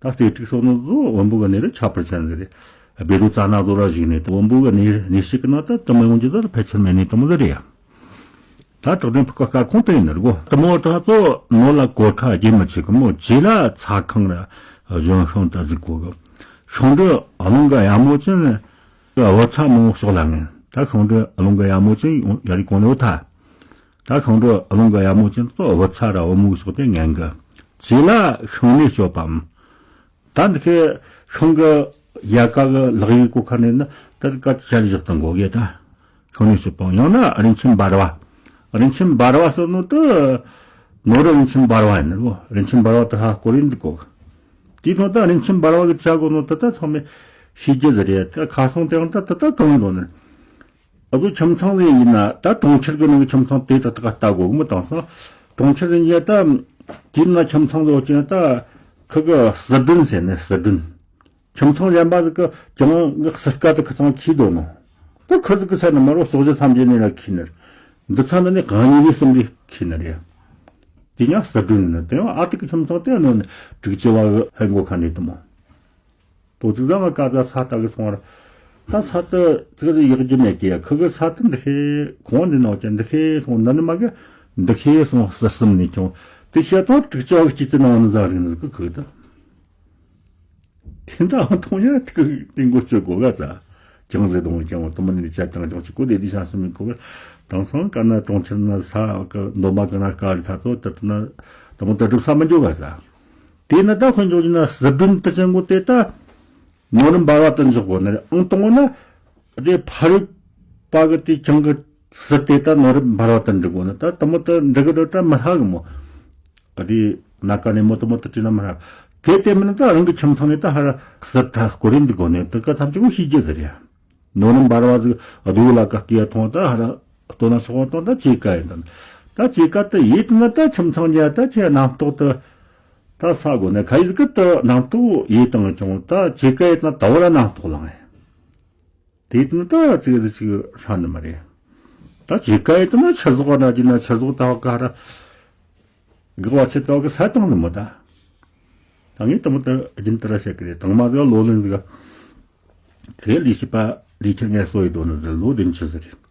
ད་རྩེ་དྲུག་སོགས་ནི་བཟོ་བོན་པོ་གི་གནས་རི་ཁྱད་པར་ཅན་ཟིག་རེད། སྦས་ལུགས་རྩ་ན་བཟོ་ར་ཞིག་ནས་བོན་པོ་གི་གནས་གནས་ཤིག་གི་ནང་ད་དུ་མི་ཡོང་རྒྱུ་ད་ཕལ་ཆེར་མེད་ནས་དུ་མོ་ཟིག་རེད་ཡ། ད་གྲགས་ལྡན་ཕུ་ཀ་དཀར་ཁོང་དུ་ཡིན་ནི་རེད་གོ། དུ་མོ་ད་གཙོ་ནོར་ལ་གོར་ཁ་རྒྱས་མི་ཆེ་གི་མོ་ཇེ་ལ་ཚ་ཁང་ར་གཞོན་ཤིང་དུ་གཟིགས་གོ་གི། ཤིང་འབྲུ་རླུང་གི་ཡ་མོ་ཅན་བུ་ཚ་མང་ཕྱོགས་ལ་ངན། ད་ཤིང་འབྲུ་རླུང་གི་ཡ་མོ་ཅན་ཡ་རི་གོང་ནས་འོ་ཐ། ད་ཤིང་འབྲུ་རླུང་གི་ཡ་མོ་ཅན་གཙོ་བུ་ཚ་ར་བུ་མོའི་ཕྱོགས་དེ་ངན་གི། ཇེ་ལ་ཤིང་ནས་སྐྱོབ་པའམ། ད་འདི་ཁའི་ཤིང་གི་ཡལ་ག་གི་ལག་ཡིག་གོ་ཁ་ནས་ནི་ད་ག་ཅི་བྱ་ལས་བཞག་དང་གོ་གེ་ད། ཤིང་ནས་སུ་སྤང་ཡང་ན་རིན་ཆེན་འབར་བ། རིན་ཆེན་འབར་བ་ཟེར་ནོ་ད་ནོར་རིན་ཆེན་འབར་བ་ཡིན་ནོ། རིན་ཆེན་འབར་བ་ད་ཧ་གོ་རིན་འདུག་གོ། དེའི་ཐོག་ད་རིན་ཆེན་འབར་བ་གི་བྱ་དགོས་ནོ་ད་ད་ཚང་མས་ཤེས་རྒྱུ་ཟེར་ཡ། ད་ཁ་སང་དེ་ཡང་ད་ད་ད་གང་ཡིན་ནོ་ནི། ཨ་ཁུ་ཁྱིམ་ཚང་ལས་ཡིན་ན་ད་གྲོང་ཁྱེར་གི་ནང་གི་ཁྱིམ་ཚང་དེ་ད་ད་ག་ལྟ་དགོས་གི་མི་དང་སང་། གྲོང་ཁྱེར་ཡིན་ཡ་ད་དེ་ན་ཁྱིམ་ཚང་ལོ་ཅན་ད་ཁུ་གི་ཟི་སྒྲོན་ཟེར་ནས་ཟི་སྒྲོན། ཁྱིམ་ཚང་གཞན་པ་ཟིག་གི་ཀྱང་ངག་སི་ཀ་དུ་ཁི་ཚང་ཁྱི་དོ་ནོ། ད་ཁི་ཟིག་གི་ཚ་ནི་མ་རོ་ཕྱོགས་བཞི་ཐམས་ཅད་ནས་ལ་ཁྱི་ནི་རེད། འདི་ཚ་ནི་ནི་གང་ཉིད་ལས་གསུམ་ལས་ཁྱི་ནི་རེད། དེ་ཉག་ཟི་སྒྲོན་ནི་དེ་ཡང་ཨ་ཏི་གི་ཁྱིམ་ཚང་དེ་ནི་ནི་དྲུག་ཅུ་བ་གི་ཧན་གོ་ཁ་ནས་དུ་མོ། དོ་ཙིག་ཟ་ང་ཀ་ཟ་ས་ཏ་གི་སོང་བར། ད་ས་ཏི་ཙིག་རི་ཡག་རྒྱུ་མེད་ཀི་ཡ། ཁི་གི་ས་ཏི་འདི་ཤེས་གོང་འདི་ནང་ཅན་འདི་ཤེས་སོང་ནི་ནི་མ་གི་འདི་ཤེས་སོང་སི་སིམ་ནས་ཀྱང་དེ་ཤེས་ཏོ་དྲུག་ཅུ་བ་གི་སྐྱིད་ཙི་ནང་ནི་ཟ་རིང་ནི་གི་ཁི་གི་ད། དེ་འདྲ་ཨང་མཐོང་ཡ་ཐུག་ཏིང་གོ་སྤྱོད་གོ་ག་ཙ། ཅང་ཟེར་དང་ཀྱང་དུ་མ་ནི་ཅ་ཅང་ཅང་ཅི་གོ་དེ་དི་ཤ་སུ་མི་གོ་ག། དང་སང་ཀ་ན་གྲོང་ཁྱེར་ན་ས་གི་འདོམ་པ་གི་ན་ཀ་རི་ཐ་ཚོ་དུ་ན་དུ་མོ་དུ་སྒྲུབ་ས་མི་འཇོག་ག་ཙ། དེ་ན་ད་དཔོན་འཇོག་གི་ན་ཟི་སྒྲོན་དུ་ཅན་གོ་དེ་ད་ནོར་འབར་བ་དུ་འཇོག་གོ་ནི་ཨང་དང་ན་དེ་ཕ་རི་པ་གི་དེ་ཅང་གི་ཟི་དེ་ད་ནོར་འབར་བ་དུ་འཇོག་གོ་ནི་ད་དུ་མོ་དུ་འདྲི་གི་དུ་ད་མི་ཧ་གི་མོ། ཨ་དེ་ན་ཀ་ནས་མོ་ཏོ་མོ་ཏོ་བྲིས་ན་མ་ར། དེ་དེ་མིན་ད་རང་གི་ཁྱིམ་ཚང་ནས་ད་ཧ་ར་ཟི་ད་སྐོར་རིན་འདི་གོ་ནས་ད་ཀ་ཐམས་ཅད་གོ་ཤེས་རྒྱུ་ཟེར་ཡ། ནོར་རིན་འབར་བ་ཟིག་སྡུག་ལ་ཀ་སྐྱེ་ཐོང་ད་ཧ་ར་ལྟོ་ན་སོགས་ཐོང་ད་ཅེ་ཀ་ཡིན་ད། ད་ཅེ་ཀ་ད་ཡིད་ན་ད་ཁྱིམ་ཚང་རྒྱ་ད་ཁྱེད་རྣམ་རྟོག་ད་ད་ས་གོ་ནས་ཁ་ཡིད་ཀི་ད་རྣམ་རྟོག་ཡིད་དང་ཀྱང་ད་ཅེ་ཀ་ཡིད་ན་ད་བ་ར་རྣམ་རྟོག་ལང་ཡ། དེ་དུས་ད་ཙིག་ཙིག་ཧྲ་ནི་མ་རེད། ད་ཇི་ག་ཡི་དུ་ན་ཆུ་ཟོག་ན་ཅི་ན་ཆུ་ཟོག་ད་བ་ག་ར་གི་བ་ཆེ་ཏོག་གི་ས་དང་ནི་མོ་ད། ད་ངས་དུ་མོ་ད་རྒྱུན་དུ་ར་བཤད་གི་རེད། དང་མ་ཟིག་ལོ་ལོན་ཟིག་དེ་ལི་ཤི་པ་ལི་ཁྱེར་ངན་གསོ་ཡི་དོ་ནི་ཟིག་ལོ་བདུན་ཅུ་ཟིག་རེད།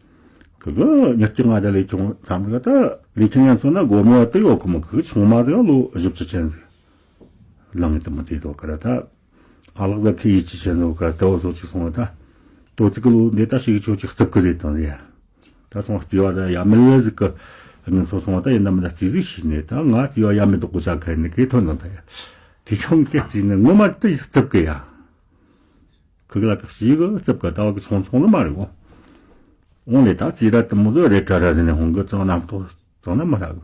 གི་གི་ཉི་སྐྱི་ང་ད་ལས་ཆུང་ཙམ་ཟིག་ད་ལི་ཁྱེར་ངན་གསོ་ན་སྒོ་མོ་ད་ཡོད་གི་མོ་གི་ཆུང་མ་ཟིག་ལོ་བཞི་བཅུ་ཅན་ཟིག་ལང་ངི་དུ་མོ་དེ་དོ་གི་ར་ད། ཨ་ལགས་ད་ཁི་ཡིད་ཆེས་བྱེད་ནོ་ག་ལྟ་བ་བཟོ་ཅིག་སོང་བ་ད། དོ་ཙི་ཀི་ལོ་འདི་ད་ཞིག་ཆོ་ཅིག་རྩིབ་ཀི་རེད་དང་རེད། ད་སོང་རྩི་བ་ད་ཡ་མི་ལ་ཟིག་གི་ངན་སོ་སོང་བ་ད་ཡིན་ན་མི་ད་རྩི་ཟིག་ཤི་ནས་ད་ང་རྩི་བ་ཡ་མི་དོག་གོ་ཆ་ཁ་ནི་གེ་ཐོན་ནོ་ད་ཡ། དེ་ཆུང་གེ་རྩི་ནི་ངོ་མ་ད་རྩིབ་ཀི་ཡ། ཁི་གི་ལ་ཀ་ཞིག་གི་རྩིབ་ཀི་ད་བ་གི་ཆུང་ཆུང་ནི་མ་རེད་གོ། འོང་ལེ་ད་རྩི་ར་དུ་མོ་ཟོ་རེ་ཀ་ར་ཟི་ནས་ཧོང་གི་ཙང་ནམ་ཐོ། གཙང་ན་མི་ཧྲ་གི།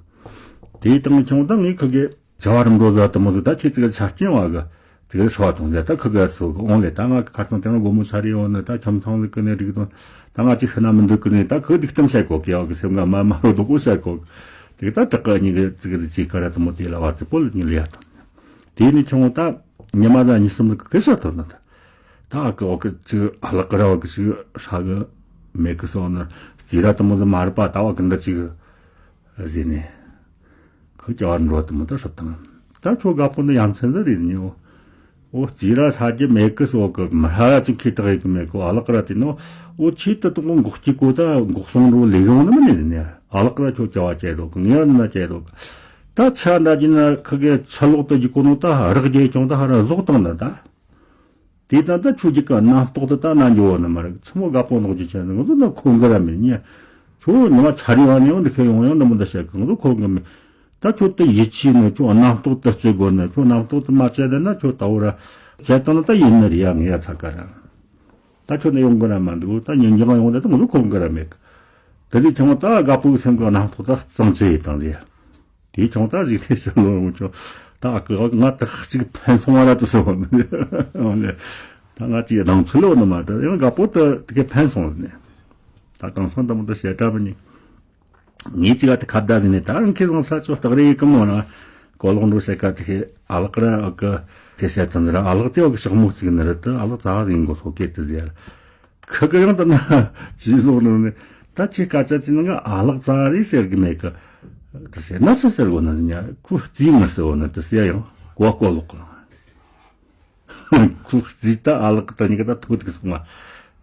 དེའི་དང་ཁྱོང་དང་ངའི་ཁུ་གེ་བྱ་བ་རིམ་གྲོ་ཟ་དུ་མོ་ཟིག་ད་ཁྱེད་ཙི་ག་ཆ་རྐྱེན་བ་གི་ཙི་ག་ཧྲ་བ་དང་ཟ་ད་ཁུ་གེ་ཚོ་གི་འོང་ལེ་ད་ང་གི་ཁ་ཚང་དེ་ང་སྒོ་མོ་ཆ་རེ་འོང་ནི་ད་ཁྱམ་ཚང་ཟིག་གི་ནི་རིག་དང་ད་ང་ཅི་ཤི་ན་མི་འདུག་གི་ནི་ད་ཁུ་སྡིག་གཏམ་བཤད་གོ་གི་ཡ་གི་སེམས་ང་མ་མ་རོ་སྡུག་པོ་བཤད་གོ་གི། དེ་གི་ད་དྲག་གི་གཉིས་གི་ཙི་ག་ཟི་ཅི་ཀ་ར་དུ་མོ་དེ་ལ་བ་ཙི་པོ་ལ་གཉིས་ལ་ཡ་དང་། དེ་ནི་ཁྱོང་ད་ཉི་མ་ད་གཉིས་གསུམ་ཟིག་གི་ཤ་དང་ན་ད། ད་ཨ་ཀི་ཨོ་ཀི་ཅིག་ཨ་ལག་ར་ཨོ་ཀི་ཅིག་ཧྲ་གི་མེད་གི་སོང་ན་རྩི་ར་དུ་མོ་ཟི་མ་རུ་པ་ད་ཨོ་ཀི་འདི་ཅིག་ཟེར་ནས་ཁོ་ཀྱ་བར་འགྲོ་དུ་མོ་ད་ཧྲབ་དང་། ད་ཁྱོད་དགའ་པོ་འདི་ཡ་མཚན་ཟིག་རེད་ཉོ། ཨོ་རྩི་ར་ཧྲ་རྒྱུ་མེད་གི་སོ་གི་མི་ཧྲ་ར་ཅིག་ཁྱི་དག་ཡི་གི་མེད་གི་ཨ་ལག་ར་དེ་ནོ། ཨོ་ཆི་ཏི་ཏུ་ངོ་འགོག་གི་གོ་ད་འགོག་སོང་རོ་ལས་ཡོང་ནི་མི་ནི་ནི་ཨ་ལག་ར་ཁྱོད་ཀྱ་བ་ཅེ་རོ་གི་ངེ་ཡ་ནི་ན་ཅེ་རོ་གི། ད་ཆ་འདྲ་གི་ན་ཁི་གེ་ཆ་ལོག་ཏུ་གི་གོ་ནོ་ད་རག་རྒྱལ་ཀྱང་ད་ཧ་ར་ཟོག་དང་ན་ད། དེ་ལྟར་ད་ཁྱོད་ཀྱི་ཀ་རྣམ་རྟོག་དེ་ད་ན་འགྱོ་བ་ནི་མ་རེད། ཚི་མོ་དགའ་པོ་ནོག་ཅི་བྱས་ནི་ང་ཚོ་ན་ཁོང་གི་ར་མེད་ཉེ། ཁྱོད་ཉི་མ་ཆ་རེ་བ་ནི་ཡང་འདི་ཁ་ཡོང་ཡང་འདི་མོ་འདི་བཤད་གི་ང་ཚོ་ཁོང་གི་མེད། ད་ཁྱོད་དེ་ཡིད་ཆེས་ནི་ཁྱོད་རྣམ་རྟོག་དེ་སྤྱོད་དགོས་ནི་ཁྱོད་རྣམ་རྟོག་དེ་མ་སྤྱད་ན་ཁྱོད་ད་བོ་ར་བྱས་བཏང་ན་ད་ཡིན་ནི་རེད་ཡ་ངེ་ཡ་ཚ་ཀ་ར། ད་ཁྱོད་ནི་ཡོང་གི་ར་མ་འདུག་ད་ཉིན་རྒྱང་ཡོང་ད་ད་ང་ཚོ་ཁོང་གི་ར་མེད་གི། དེ་དུས་ཁྱོད་ད་དགའ་པོའི་སེམས་ཀྱི་རྣམ་རྟོག་ད་གཙང་བཅད་ཡིན་དང་རེད། དེའི་ཆུང་ད་ཟིག་ནས་ཤོད་ལོ་ཆུང་ད་ཨ་ཀི་ང་ད་གཅིག་ཕན་སོང་བ་ར་དུ་སོང་ནས་ད་ང་གཅིག་སྡང་ཚུལ་ལོ་ནི་མ་ད་ཡང་དགའ་པོ་ད་དེ་ག་ཕན་སོང་ནས་ ད་དེང་སང་དུ་མོ་དུ་བཤད་གྲྭ་མི་ཉན། ངས་ཅི་ག་དེ་ཁ་བརྡ་ཟིན་ནས་ད་རང་ཁེ་བཟང་ས་ཅོ་སྟག་རེ་ཡི་ཀི་མོ་ན་གོ་ལོག་འགྲོ་བཤད་ཀ་དེ་ཁེ་ཨ་ལག་ར་ཨ་ཀི་ཁེ་བཤད་དུ་འཛི་ར་ཨ་ལག་དེ་ཨ་ཀི་ཤོག་མོ་བརྩིགས་ནི་རེད། དུ་ཨ་ལག་ཙག་ཡིན་གོ་སོ་སྐད་དུ་ཟེར། ཁི་གི་ཡང་དུ་ན་ཇི་ཟོག་ནི་ནི་ད་ཅི་སྐད་ཆ་ཅི་ནི་ང་ཨ་ལག་ཙག་རེ་ཟེར་གི་མེད་ཀི། དུ་ཟེར་ན་ཆི་ཟེར་གོ་ནི་ཉ་ཁུ་རྩིས་མི་ཟེར་གོ་ནི་དུ་ཟེར་ཡང་གོ་གོ་ལོག་གི། ཁོ་རྩིས་ད་ཨ་ལག་ད་ཉི་ག་ད་ཐུག་ཐུག་སོང་བ།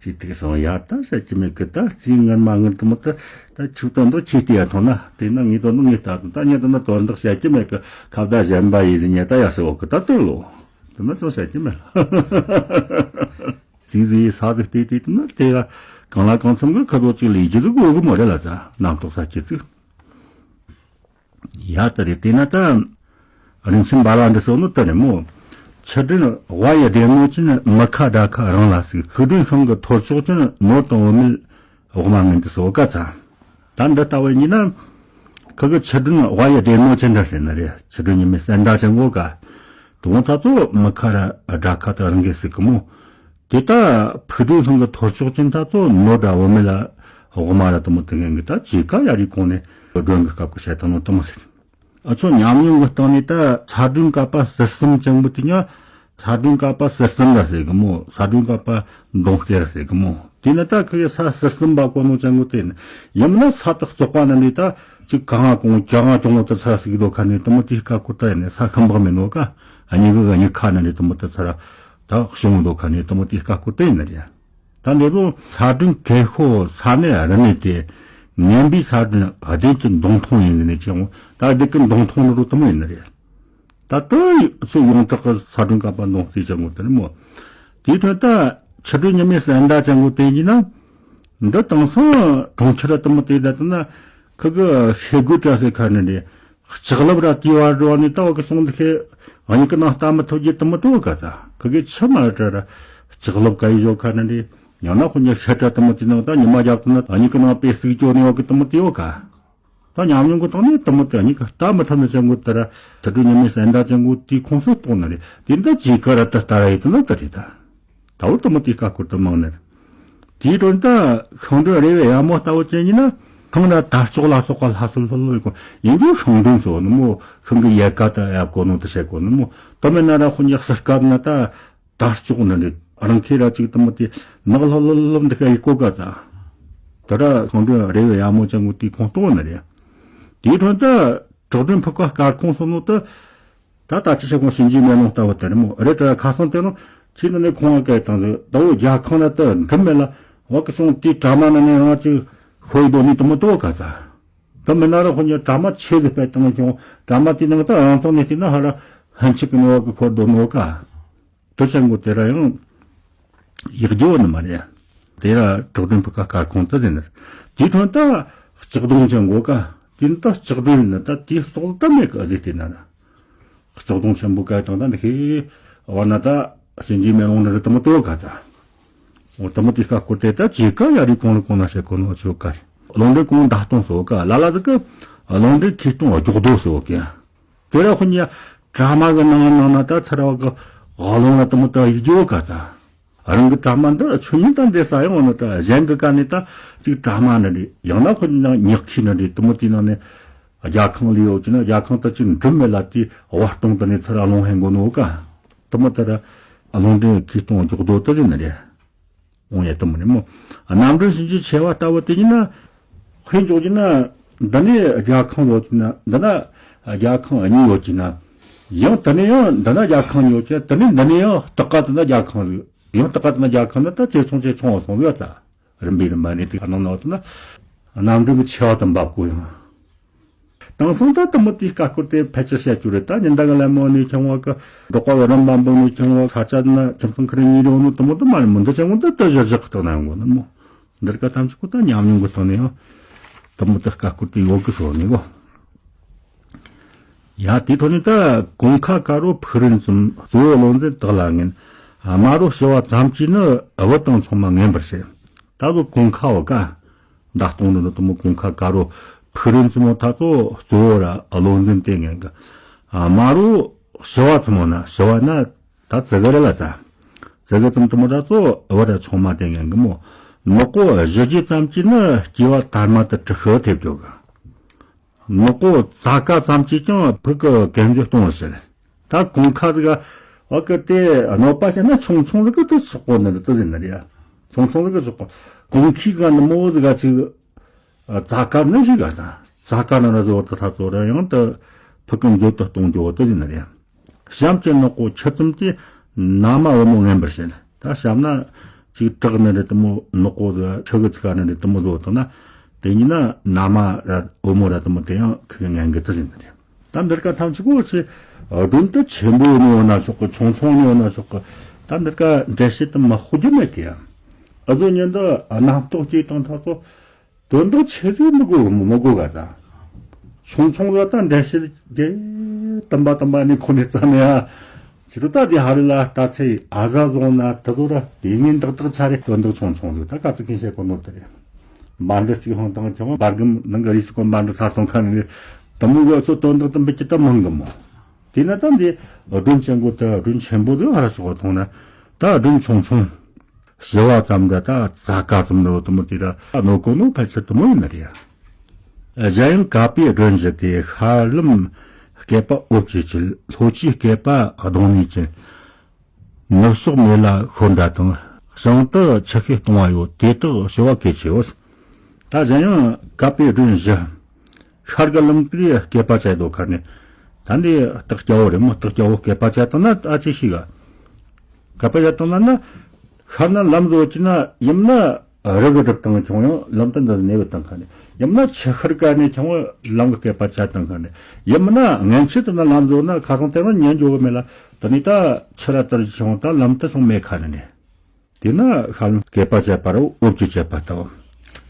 ཅི་ཐུག་སོང་ཡ་ད་བཤད་ཀྱི་མེད་ཀི། ད་རྩིས་ངན་མ་ངན་དུ་མོ་ད་ད་ཁྱོད་དོན་དུ་ཁྱེད་དེ་ཡ་ཐོན་ན་དེ་ན་ངའི་དོན་དུ་ངའི་ད་དུ་ད་ཉི་ད་ན་དོན་དག་བཤད་ཀྱི་མེད་ཀི། ཁ་བརྡ་གཞན་པ་ཡིན་ཟིན་ཉི་ད་ཡ་སོ་གི་ད་དུ་ལོ། དུ་ན་ཅང་བཤད་ཀྱི་མེད། རྩིས་ཟིན་ས་ཟིག་དེ་དེ་དུ་ན་དེ་ཡ་གང་ལ་གང་འཚམ་གི་ཁ་དོ་ཅིག་ལས་རྒྱུ་ཟིག་དགོས་གི་མོ་རེད་ལ་ད་རྣམ་རྟོག་ས་ཁྱེད་ཚིག་ཡ་ད་རེད། དེ་ན་ད་རིན་ཆེན་འབར་བ་འདི་སོགས་ནི་ད་རེད་མོ། ཆུ་སྒྲོན་དབའ་ཡི་སྡེར་མོ་ཅན། མི་ཁ་དགྲ་ཁ་རང་ལ་ཟུག་ཕུག་སྒྲོན་ཤིང་གི་ཐོར་ཅོག་ཅན། ནོར་དང་བུད་མེད་འོག་མ་ངན་དུ་སོགས་ག་ཚ། ད་འདི་ལྟ་བུ་ཡིན་ན་ཁི་གི་ཆུ་སྒྲོན་དབའ་ཡི་སྡེར་མོ་ཅན་འདྲ་ཟེར་ནི་རེད། ཆུ་སྒྲོན་ཉི་མའི་སན་ད་ཅན་གོ་ག་དུང་ཐ་ཚོ་མི་ཁ་ར་དགྲ་ཁ་དུ་རང་གི་ཟུག་གི་མོ། དེ་ལྟ་ཕུག་སྒྲོན་ཤིང་གི་ཐོར་ཅོག་ཅན་ད་ཚོ་ནོར་དང་བུད་མེད་ལ་འོག་མ་ར་དུ་མོ་དུ་ངན་གི་ད་ཇི་ག་ཡ་རི་གོང་ནས་སྒྲོན་གི་སྐབས་ཀྱི་བཤད་ཐང་ནོ་དུ་མོ་ཟེར། ཨ་ཆོ་ཉམས་མྱོང་གི་སྟེང་ནས་ད་ས་སྒྲོན་ཀ་པ་ཟུར་གསུམ་ཅན་པོ་དེ་ཉ་ས་སྒྲོན་ཀ་པ་ཟུར་གསུམ་ར་ཟེར་གི་མོ། ས་སྒྲོན་ཀ་པ་མདུང་རྩེ་ར་ཟེར་གི་མོ། དེ་ནི་ད་ཁི་གི་ས་ཟུར་གསུམ་པ་གོ་ནོ་ཅན་པོ་དེ་ནི་ཡིན་ན་ས་དག་བཙོག་པ་ནི་ནི་ད་ཅིག་གང་ང་གོང་གྱང་ང་གྱོང་བོ་དུ་ཚ་ཟིག་དོ་ཁ་ནས་དུ་མོ་དེ་ཀ་ཀུ་ད་ཡིན་ནི་ས་ཁམ་བག་མེད་ནོ་ཀ་ཨ་ཉི་གི་ག་ཉི་ཁ་ནི་ནི་དུ་མོ་དུ་ཚ་ར། ད་གཞུང་ལོ་ཁ་ནས་དུ་མོ་དེ་ཀ་ཀུ་དེ་ཡིན་ནི་རེད། ད་འདི་ཚོ་ས་སྒྲོན་གལ་ཤོ་ས་ནས་རི་ནས་དེ་ངན་པའི་ས་སྒྲོན་བདེན་གྱི་མདུང་ཐུང་ཡིན་ནི་ཅི་ཡང་ད་བདེན་གྱི་མདུང་ཐུང་རུ་དུ་མོ་ཡིན་ནི་རེད། ད་དུ་ཚོ་ཡོངས་གྲགས་ཀྱི་ས་སྒྲོན་ཀ་པ་མདུང་རྩེ་ཅན་པོ་དེ་ནི་མོ། དེའི་དོན་ད་ཆུ་སྒྲོན་ཉི་མའི་སན་ད་ཅན་པོ་དེ་ཡིན་ན་འདི་དེང་སང་གྲོང་ཁྱེར་དུ་མོ་དེ་ད་དུ་ན་ཁི་གི་ཤེལ་སྒོའི་བཀྲ་སེ་ཁ་ནི་རེད། ལྕགས་ལེབ་ར་དེ་བར་འགྲོ་ནི་ལྟ་བ་གི་སོང་འདི་ཁེ་ཨ་ཉི་ཀི་ནང་ལྟ་མི་ཐུབ་རྒྱུ་དུ་མི་ཐུབ་ག་ས་ཁི་གི་ཆུ་མ་ར་ཏྲ་ར་ལྕགས་ལེབ་ག་ཡི་བཞོ་ཁ་ནི་རེད། ཡང་ན་ཁོ་ཉི་ཤ་ཏྲ་དུ་མི་དེ་ནང་ད་ཉི་མ་རྒྱབ་ཏུ་ན་ཨ་ཉི་ཀི་ནང་པེ་སིག་ཅོ་ནི་བ་གི་དུ་མི་དེ་ཡོད་ག་ད་ཉམས་མྱོང་གི་ཐོག་ནས་དུ་མི་དེ་ཨ་ཉི་ཀི་ལྟ་མི་ཐུབ་ནི་ཅན་གོ་ད་ར་ཆུ་སྒྲོན་ཉི་མའི་སན་ད་ཅན་གོ་དེ་ཁོང་སོ་གཏོང་ནི་རེད། དེ་འདི་ཇི་ག་ར་ད་ལྟ་ར་ཡི་དུ་ན་ད་རེད་ད། ད་བར་དུ་མི་དེ་ཀ་ཀུར་དུ་མང་ནར། དེའི་དོན་དུ་ཤིང་སྒྲོན་རེ་བའི་ཡ་མོ་ལྟ་བུ་ཅན་ཡིན་ན་ཤིང་ན་དར་ལྕོག་ལ་སོགས་པ་ལྷ་སུ་ལྷོད་ལྷོད་ཡོད་ཡིན་རྒྱུ་ཤིང་སྒྲོན་ཟེར་ནི་མོ། ཤིང་གི་ཡལ་ག་དུ་ཡབ་གོ་ནོ་དུ་བྱེད་གོ་ནི་མོ། དུ་མེད་ན་ར་ཁོ་ཉག་སར་སྐབས་ན་ད་དར་ལྕོག་ནི་རེད། རང་ཁྱེད་ར་ཅིག་དུ་མོ་དེ་ནག་ལྷོད་ལྷོད་ལྷོད་འདི་ཁ་ཡི་གོ་ག་ད། དེ་ར་ཤིང་སྒྲོན་རེ་བའི་ཡ་མོ་ཅན་གོ་དེ་ཁོང་གཏོང་ནི་རེད། དེའི་དོན་དུ་བྲག་སྒྲོན་ཕུ་ཁ་དཀར་ཁོང་སོང་ནོ་དུ། ད་ལྟ་ཅི་བྱེད་གོང་ཞིན་ཅི་མེ་ལོང་ལྟ་བུ་དེ་རེད་མོ། རེད་དྲ་ཁ་སང་དེ་རུ་ཁྱི་ནི་ནི་ཁོང་བ་སྐད་བཏང་ཟིག་ཟླ་བོ་རྒྱ་ཁང་ན་དུ་འགྲིམ་མེད་ལ་བ་གི་སོང་དེའི་གྲ་མ་ནི་ནི་རང་ཅིག་ཤོད་དོ་ནི་དུ་མོ་དོ་ག་ས། དུ་མི་ན་ར་ཁོ་ཉི་གྲ་མ་ཆེ་གི་སྤེལ་བཏང་ཀྱང་གྲ་མ་དེའི་ནང་ད་རང་ཐོག་ནས་བལྟས་ན་ཧ་ར་ཧན་ཆིག་གི་ནི་བ་གི་ཁོར་དོ་ནོ་ག་དུ་ཆེན་གོ་དེ་ར་ཡང་། ཡག་རྒྱུ་བ་ནི་མ་རེད། དེ་ཡ་བྲག་སྒྲོན་ཕུ་ཀ་དཀར་ཁུང་དུ་ཟིན་ནི། དེའི་དོན་ད་ལྕགས་སྡོང་ཅན་གོ་ཀ་དེ་ནི་ད་ལྕགས་སྒྲོན་ནི་ད་དེའི་ཙོག་ད་མེད་ཀ་ཟིག་དེ་ན་ན། ལྕགས་སྡོང་ཆེན་པོ་ཀ་དང་ད་འདི་ཁེ་བ་ན་ད་ཞིན་ཅི་མེ་ལོང་ནི་རི་དུ་མོ་དོ་ག་ད། འོ་དུ་མོ་དེ་ཀ་སྐོར་དེ་ད་ཇི་ཀ་ཡ་རི་གོང་ལ་གོང་ན་ཤེས་གོ་ནོ་ཆོ་ཀ་རེད། རླུང་འདྲེན་གོང་མདའ་སྟོང་སོ་ཀ་ལ་ལ་ཟིག་གི་རླུང་འདྲེན་ཁེ་སྟོང་རྒྱོག་རྡོ་སོ་ཀ་དེ་ར་ཁོ་ཉ་གྲ་མ་གི་ནང་ནང་ན་ད་ཚ་ར་བ་གི་ཧ་ལོང་ལ་དུ་མོ་ད་ཡི་རྒྱུ་ག་ད། རང་གི་གྲ་མ་འདི་ཆོས་ཉིད་དང་འདྲེས་ས་ཡོང་ནི་ད་གཞན་གི་ཀ་ནས་ད་ཅིག་གྲ་མ་ནི་རེད། ཡང་ན་ཁོ་ཉག་ཉག་ཁྱི་ནི་རེད། དུ་མོ་དེའི་ནང་ནས་རྒྱ་ཁང་ལས་ཡོད་ཀྱི་ན་རྒྱ་ཁང་ད་ཅིག་འགྲིམ་མེད་ལ་དེའི་བ་སྟོང་དུ་ནས་ཚུར་རླུང་ཧེན་གོ་ནོ་ཀ་དུ་མོ་དེ་ར་རླུང་འདྲེན་ཁྱི་སྟོང་རྒྱུག་རྡོ་དུ་རེད་ནི་རེད། འོང་ཡ་དུ་མོ་ནི་མོ། གནམ་གྲུ་ཞིན་ཅི་ཆེ་བ་ལྟ་བུ་དེ་ཡིན་ན། དཔེ་འཇོག་གྱི་ན། འདི་ནས་རྒྱ་ཁང་ཡོད་ཀྱི་ན། འདི་ན་རྒྱ་ཁང་གཉིས་ཡོད་ཀྱི་ན། ཡང་དེ་ནས་ཡང་འདི་ན་རྒྱ་ཁང་ཡོད་ཀྱི་དེ་ནས་འདི་ནས་ཡང་སྟག་ཀ་དེ་ན་རྒྱ་ཁང་ཟིག་ཡང་སྟག་ཀ་དེ་ན་རྒྱ་ཁང་ན་ད་ཇེ་ཆུང་ཇེ་ཆུང་བ་སོང་ཟིག་ད། རིམ་པས་རིམ་པ་ནས་དེ་ག་ནང་ན་བ་དེ་ན། གནམ་གྲུ་གི་ཆེ་བ་དུ་འབབ་གོ་ཡང་། དེང་སང་ད་དུ་མོ་དེའི་ཀ་སྐོར་དེ་ཕལ་ཆེར་བཤད་རྒྱུ་རེད། ད་ཉིན་ཟླ་གི་ལད་མོ་ནས་ཁྱོང་བ་གི་འབྲོག་པ་གི་རིམ་པ་འབུམ་ནས་ཁྱོང་བ་ས་ཆ་ན་ཁྱིམ་ཚང་ཁི་རེ་གཉིས་རེ་ནོ་དུ་མོ་དུ་མ་རེད་མོ། འདི་ཆེན་མོ་འདི་དུ་བཞི་བཞག་གི་དང་ན་ཡོང་གོ་ནི་མོ། འདིར་ཀ་ཐམས་ཅད་ཁོ་ད་ཉམས་མྱོང་གི་ཐོག་ནས་ཡང་དུ་མོ་དུ་ཀ་སྐོར་དེ་ཡོད་གི་སོ་ནི་གོ། ཡ་དེའི་ཐོག་ནས་ད་གོང་ཁ་དཀར་རོ་ཕུག་རོན་བཙུམ། གཙོ་བོ་བློ་འཛིན་དག་ལ་ངན། དམའ་རོ་ཞི་བ་ཙམ་གྱིས་ནི། བུ་དང་མཚུངས་མ་ངན་པར་བྱེད། ད་གོ་གོང་ཁ་བ་ཀ་མདའ་སྟོང་འགྲོ་ནི་དུ་མོ་གོང་ཁ་དཀར་རོ་ཕུག་རོན་བཙུམ་མོ་ད་གཙོ་གཙོ་བོ་ར་བློ་འཛིན་དེ་ངན་གི། དམའ་རོ་ཞི་བ་བཙུམ་མོ་ན་ཞི་བ་ན་ད་ཙི་གི་རེ་ལ་ཙ། ཙི་གི་བཙུམ་དུ་མོ་ད་གཙོ་བུ་ར་མཚུངས་མ་དེ་ངན་གི་མོ། ནག་པོ་གཞི་རྒྱུ་ཙམ་གྱིས་ནི་སྐྱེ་བ་དར་མ་དུ་དྲག་ཤོས་ཐེབས་འགྱོ་གི། ནག་པོ་ཙ་ཀ་ཙམ་གྱིས་ཀྱང་ཕུགས་ཀྱི་གན་རྒྱུ་གཏོང་བར་བྱེད། ད་གོང་ཁ་ཟིག་ག་བ་ཀི་དེ་གནོད་པ་བྱས་ན་ཆུང་ཆུང་ཟིག་གི་དུ་ཆོག་གོ་ནི་རེད། དུ་ཟིན་ནི་རེད་ཡ། ཆུང་ཆུང་ཟིག་གི་ཆོག་གོ། གོང་ཁའི་ག་ནི་མོ་ཟིག་ག་ཅིག་ཙ་ཀ་ནི་ཞིག་ག་ད་ཙ་ཀ་ནི་ན་བཟོ་དུ་ཐ་ཚོ་ར་ཡང་དུ་ཕུགས་ཀྱི་མཛོད་དུ་གཏོང་རྒྱུ་དུ་ཟིན་ནི་རེད་ཡ། གཤམ་གྱི་ནག་པོ་ཆུ་ཙམ་གྱིས་ན་མ་བུ་མོ་ངན་པར་བྱེད། ད་གཤམ་ན་ཅིག་བྲག་ནི་རེད་དུ་མོ་ནག་པོ་ཟིག་ཆུ་གི་ཚིག་ནི་རེད་དུ་མོ་བཟོ་དང་ན། དེ་ཉིད་ན་ན་མ་ར་བུ་མོ་ར་དུ་མོ་དེ་ཡང་ཁུ་གི་ངན་གི་དུ་ཟིན་ནི་རེད། ད་འདིར་ཀ་ཐམས་ཅད་པོ་ཆེ་སྒྲོན་དུ་ཆེན་པོ་ནི་ཡོད་ན་ཆོག་གི། ཆུང་ཆུང་ནི་ཡོད་ན་ཆོག་གི། ད་འདིར་ཀ་འགྲེལ་བཤད་དུ་མ་ཤོག་རྒྱུ་མེད་གི་ཡ། ཨ་ཟོ་ཉན་དུ་རྣམ་རྟོག་སྐྱེས་དང་ཐག་ཚོ་དོན་དག་ཆེ་ཟིག་མི་དགོས་མི་དགོས་ག་ད། ཆུང་ཆུང་ལ་ད་འགྲེལ་བཤད་དེ་དུམ་པ་དུམ་པ་ནས་ཁོ་ནས་བརྩམས་ཡ། ཕྱི་དྲོ་ད་དེ་ཧ་རི་ལ་ལྟ་ཚེ་ཨ་ཟ་བཟུང་ན་དུ་དོ་ར་དེ་ངན་འདག་འདག་ཆ་རེ་དོན་དག་ཆུང་ཆུང་ཟིག་ད་ག་ཚོད་མཁན་བཤད་གོ་ནོ་དེ་རེད། འབར་འདི་གཅིག་ཧང་དང་ཁྱོད་འབར་གི་ནང་གི་རིས་སུ་གོ་འབར་འདི་ཚ་སོང་ཁ་ནས་དུ་མོ་གི་ཚོ་དོན་དག་དུ་འབུད་ཀྱི་ད་མང་གི་མོ། དེ་ན་ད་འདི་སྒྲོན་ཆེན་པོ་དུ་སྒྲོན་ཆེན་པོ་དུ་ཧ་ར་སོགས་མཐོང་ན་ད་སྒྲོན་ཆུང་ཆུང་། བྱེ་བ་ཙམ་འདྲ་ད་ཙ་ཀ་ཙམ་འདྲ་དུ་མོ་དེ་ར་ནོ་གོ་ནོ་ཕལ་ཆེར་དུ་མོ་ཡིན་ན་རེད་ཡ། གཞན་ཡང་བཀབ་པའི་སྒྲོན་བཞི་སྟེ། ཤར་ལམ་བསྐལ་པ་འོབས་ཀྱི་ཕྱིར། ལྷོ་ཆོས་བསྐལ་པ་གདོང་ནས་ཅན། ནུབ་ཕྱོགས་མེ་ལ་ཤོར་འདྲ་དང་། བྱང་དུ་ཆུ་ཤེལ་སྟོང་བ་ཡོད། དེ་དག་བྱེ་བ་གལ་ཆེའོ། ད་གཞན་ཡང་བཀབ་པའི་སྒྲོན་བཞི། ཤར་གི་ལམ་དེ་བསྐལ་པ་བྱས་དོ་ཁ་ནས། ད་འདི་སྟག་སྐྱ་བོ་རེད་མོ། སྟག་སྐྱ་བོ་བསྐལ་པ་བྱས་དང་ན་ཨ་ཅེ་ཤི་ག་བསྐལ་པ་བྱས་དང་ན་ན། ཤར་ན་ལམ་བཟོ་གྱི་ན་ཡིན་ན་རི་གི་གྲུབ་དང་ཆུང་ཡང་ལམ་དུ་འདི་གནས་བུ་དང་ཁ་ནས། ཡིན་ན་ཆུ་ཤར་ག་ནས་ཆུང་ལམ་གི་བསྐལ་པ་བྱས་དང་ཁ་ནས། ཡིན་ན་ངན་ཆུ་དུ་ན་ལམ་བཟོ་ན་ཁ་སང་དེ་རང་ཉན་འཇོག་གི་མེད་ལ། དེ་ནས་ད་ཆུ་ར་དར་ཆུང་ད་ལམ་དུ་སོང་མེད་ཁ་ནས་ནས། དེ་ན་ཤར་ལམ་བསྐལ་པ་བྱས་པར་འོབས་ཀྱི་བྱས་པ་ལྟ་བུ།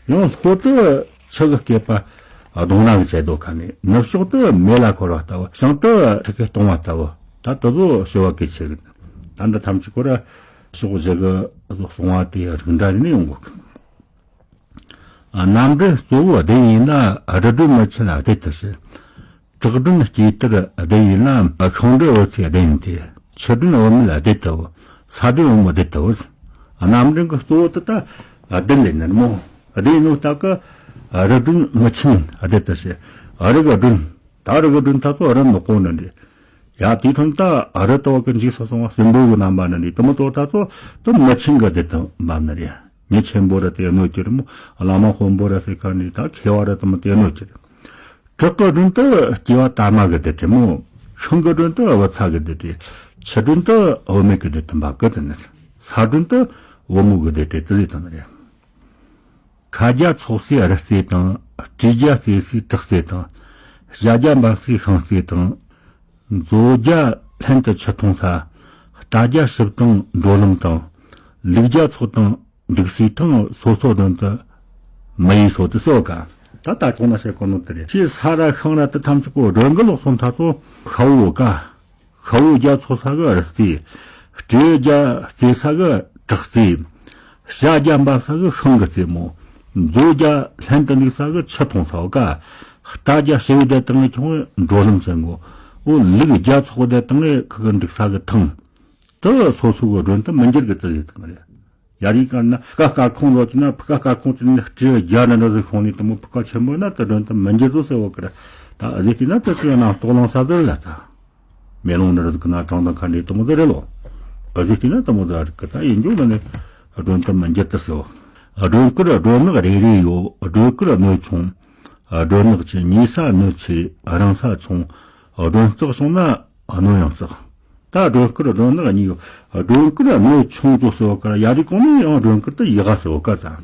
ཡང་ལྷོ་དུ་ཆུ་གི་བསྐལ་པ་གདོང་ན་གི་བྱས་དོ་ཁ་ནས། ནུབ་ཕྱོགས་དུ་མེ་ལ་འཁོར་བ་ལྟ་བུ། བྱང་དུ་ཆུ་ཤེལ་སྟོང་བ་ལྟ་བུ། ད་དུ་བཟོ་བྱེ་བ་གལ་ཆེ་གི། ད་འདི་ཐམས་ཅད་ཁོ་ར་ཕྱོགས་བཞི་གི་གསུང་བ་དེ་རིགས་འདྲ་ནས་ཡོང་གོ་གི། རྣམ་འདྲེན་གཙོ་བོ་བདེན་ཡིན་ལ། རི་སྒྲོན་མི་ཆེན་བདེ་ལྟར་བྱེད། བྲག་སྒྲོན་སྐྱེ་ལྟར་བདེན་ཡིན་ལ། ཤིང་སྒྲོན་འོད་ཚེ་བདེན་ཡིན་ཏེ། ཆུ་སྒྲོན་འོད་མེད་བདེ་ལྟ་བུ། ས་སྒྲོན་འོད་མོ་བདེ་ལྟ་བུ། རྣམ་འདྲེན་གྱི་གཙོ་བོ་དེ་ད་བདེན་ལས་ནི་མོ། བདེན་ཡིན་ནོ་ལྟ་གི། རི་སྒྲོན་མི་ཆེན་བདེ་ལྟར་བྱེད། རི་གི་སྒྲོན། ད་རི་གི་སྒྲོན་ད་ཚོ་རི་ནག་པོ་ནི་འདི། ཡ་དེའི་ཐོན་ད་རི་དོ་གི་འཇིགས་སུ་སོང་བ་སྲིན་པོ་གི་རྣམ་པ་ནི་འདི་དུ་མོ་དོ་ད་ཚོ་དུ་མི་ཆེན་གི་བདེ་ལྟ་བུ་འབབ་ནི་རེད། མི་ཆེན་པོ་ར་དེ་གནོད་ཀྱི་རེད་མོ། བླ་མ་དཔོན་པོ་ར་ཟེར་ཁ་ནི་ད་མཁས་པ་ར་དུ་མོ་དེ་གནོད་ཀྱི་རེད། བྲག་གི་སྒྲོན་དུ་སྐྱེ་བ་དར་མ་གི་བདེ་བྲལ་མོ། ཤིང་གི་སྒྲོན་དུ་བུ་ཚ་གི་བདེ་བྲལ། ཆུ་སྒྲོན་དུ་བུད་མེད་གི་བདེ་བྲལ་འབབ་གི་དེ་ནི། ས་སྒྲོན་དུ་བུ་མོ་གི་བདེ་བྲལ་དེ་ལས་དང་ནི་རེད། ཁ་རྒྱ་ཚོགས་སའི་རི་རྩེ་དང་། སྤྲེའུ་རྒྱ་རྩེ་སའི་བྲག་རྩེ་དང་། བྱ་རྒྱ་འབབ་སའི་ཤིང་རྩེ་དང་། མཛོ་རྒྱ་ལྷན་དུ་ཆུ་འཐུང་ས། རྟ་རྒྱ་ཞིབ་དང་འགྲོ་ལམ་དང་། ལུག་རྒྱ་ཚོགས་དང་འདུག་སའི་ཐང་། སོ་སོ་སྒྲོན་དུ་མི་ཡི་སོ་དུ་གསོལ་ག་ད་ད་ཆུང་ན་བཤད་གོ་ནོ་དེ་རེད། ཁྱེད་ས་ར་ཤང་ར་དུ་ཐམས་ཅད་པོ་སྒྲོན་གི་ལོག་སོང་ཐ་ཚོ་ཤ་བོ་ག་ཤ་བོ་རྒྱ་ཚོགས་ས་གི་རི་རྩེ། སྤྲེའུ་རྒྱ་རྩེ་ས་གི་བྲག་རྩེ། བྱ་རྒྱ་འབབ་ས་གི་ཤིང་གི་རྩེ་མོ། མཛོ་རྒྱ་ལྷན་དུ་འདུག་ས་གི་ཆུ་འཐུང་ས་བོ་ག་རྟ་རྒྱ་ཞི་བའི་བདེ་ཐང་གི་ཆུང་བའི་འགྲོ་ལམ་ཟེར་གོ་འོ་ལུག་རྒྱ་ཚོགས་བདེ་ཐང་གི་ཁུ་གི་འདུག་ས་གི་ཐང་། དུ་སོ་སོ་གི་སྒྲོན་དུ་མི་འགྱུར་གི་དུ་ཡོད་ཐང་རེད། ཡ་རིག་ག་ན་ཕུ་ཀ་དཀར་ཁུང་ལོ་ཅི་ན་ཕུ་ཀ་དཀར་ཁུང་ཅི་ན་སྤྲེའུ་རྒྱ་ན་འདྲ་ཟིག་ཤོང་ནི་དུ་མོ་ཕུ་ཀ་ཆེན་པོ་ན་དུ་སྒྲོན་དུ་མི་འགྱུར་དུ་ཟེར་བོ་གི་ར། ད་ཨ་ཟི་ཏི་ན་དུ་ཅི་ཡ་ན་རྟོག་ལང་ས་དུ་ལ་ད། མེ་ལོང་འདྲ་ཟིག་གི་ན་གྲང་དང་ཁ་འདྲེ་དུ་མོ་དུ་རེ་ལོ། ཨ་ཟི་ཏི་ན་དུ་མོ་དུ་ར་གི་ད་ཡིན་འཇུག་ན་ནི་སྒྲོན་དུ་མི་འགྱུར་དུ་ཟེར་བོ། སྒྲོན་དཀར་སྒྲོན་ནག་རེ་རེ་ཡོད། སྒྲོན་དཀར་སྣོད་ཆུང་། སྒྲོན་ནག་ཆེ། ཉེ་ས་སྣོད་ཆེ། རིང་ས་ཆུང་། སྒྲོན་བརྩེགས་བྱུང་ན་སྣོད་ཡང་བརྩེགས། ད་སྒྲོན་དཀར་སྒྲོན་ནག་གཉིས་ཡོད། སྒྲོན་དཀར་སྣོད་ཆུང་དུ་གསོལ་བ་ཀ་ཡ་རིག་གོང་ནས་ཡང་སྒྲོན་དཀར་དུ་ཡི་ག་གསོལ་བ་ཀ་ཙམ།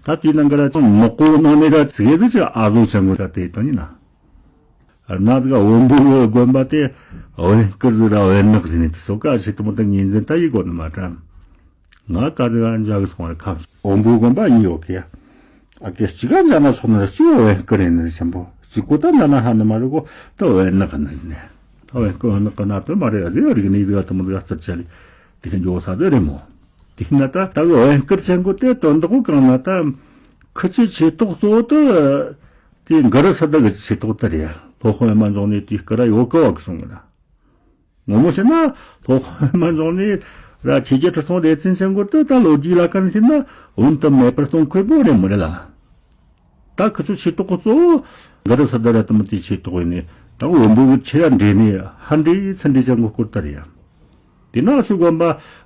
ད་དེའི་ནང་གི་ར་ཅང་མག་པོ་ནང་ནས་ར་ཙིག་གེ་ཟིག་ཅིག་ཨ་བཟོ་ཆེན་པོ་ད་དེ་དང་ཡིན་ན། ན་ཟིག་བོན་པོའི་དགོན་པ་དེ་བན་དཀར་ཟིག་ར་བན་ནག་ཟིག་ནས་དུ་གསོལ་ཀ་ཞིག་དུ་མོ་ད་ངོས་འཛིན་ད་ཡི་གོ་ནི་མ་དྲན། ང་ཀ་ཟིག་ག་འཇག་གི་སོང་བ་ཁམས་བོན་པོའི་དགོན་པ་གཉིས་ཡོད་ཀི་ཡ། ཨ་ཀེ་གཅིག་ག་འཇག་ན་ཆོག་ནི་རེད། གཅིག་བོན་དཀར་ཡིན་ནི་ཆེན་པོ། གཅིག་གོ་ད་འཇག་ན་ཧ་ནི་མ་རེད་གོ། ད་བན་ནག་ནི་ནས་ད་བན་དཀར་བན་ནག་གི་ན་དོན་མ་རེད། ཨ་ཟིག་རིག་གནས་ཟིག་ག་དུ་མོ་ཟིག་ག་རྩར་ཆ་ལི་དེ་ཁན་འཇོག་ས་དེ་རེད་མོ། དེ་ན་ད་ད་གི་བན་དཀར་ཆེན་གོ་དེ་དོན་དག་གོ་གང་ན་ད་ཁི་ཆི་ཆེ་ཏོག་གཙོ་བོ་དེ་དེ་གི་རི་ས་ད་གི་ཆེ་ཏོག་དེ་རེད། ལྷོ་དཔོན་མ་འཇོག་ནས་དེ་སྐུ་ར་ཡོད་གི་བ་གི་སོང་གི་ན། ངོ་མ་བཤད་ན་ལྷོ་དཔོན་མ་འཇོག་ནས་ ར་ཆོས་རྒྱལ་ཁྲི་སྲོང་ལྡེ་བཙན་ཆེན་པོ་དེ་ད་ལོ་རྒྱུས་ལ་ཀ་ནས་བཤད་ན་བོན་དུ་མེད་པར་གཏོང་ཁོས་པོ་རེད་མོ་རེད་ལ། ད་ཁི་ཚོ་ཆོས་ཐོག་གི་གཙོ་བོ་གུ་རུ་སི་ཏཱ་ར་དུ་མི་དེ་ཆོས་ཐོག་ཡིན་ནི་ད་བོན་པོ་གི་ཆོས་ཡ་འདྲེས་ནི་ཧ་འདྲེས་ཚུར་འདྲེས་ཅན་གི་སྐོར་ལྟར་ཡ། དེ་ན་ཚོའི་དགོན་པ་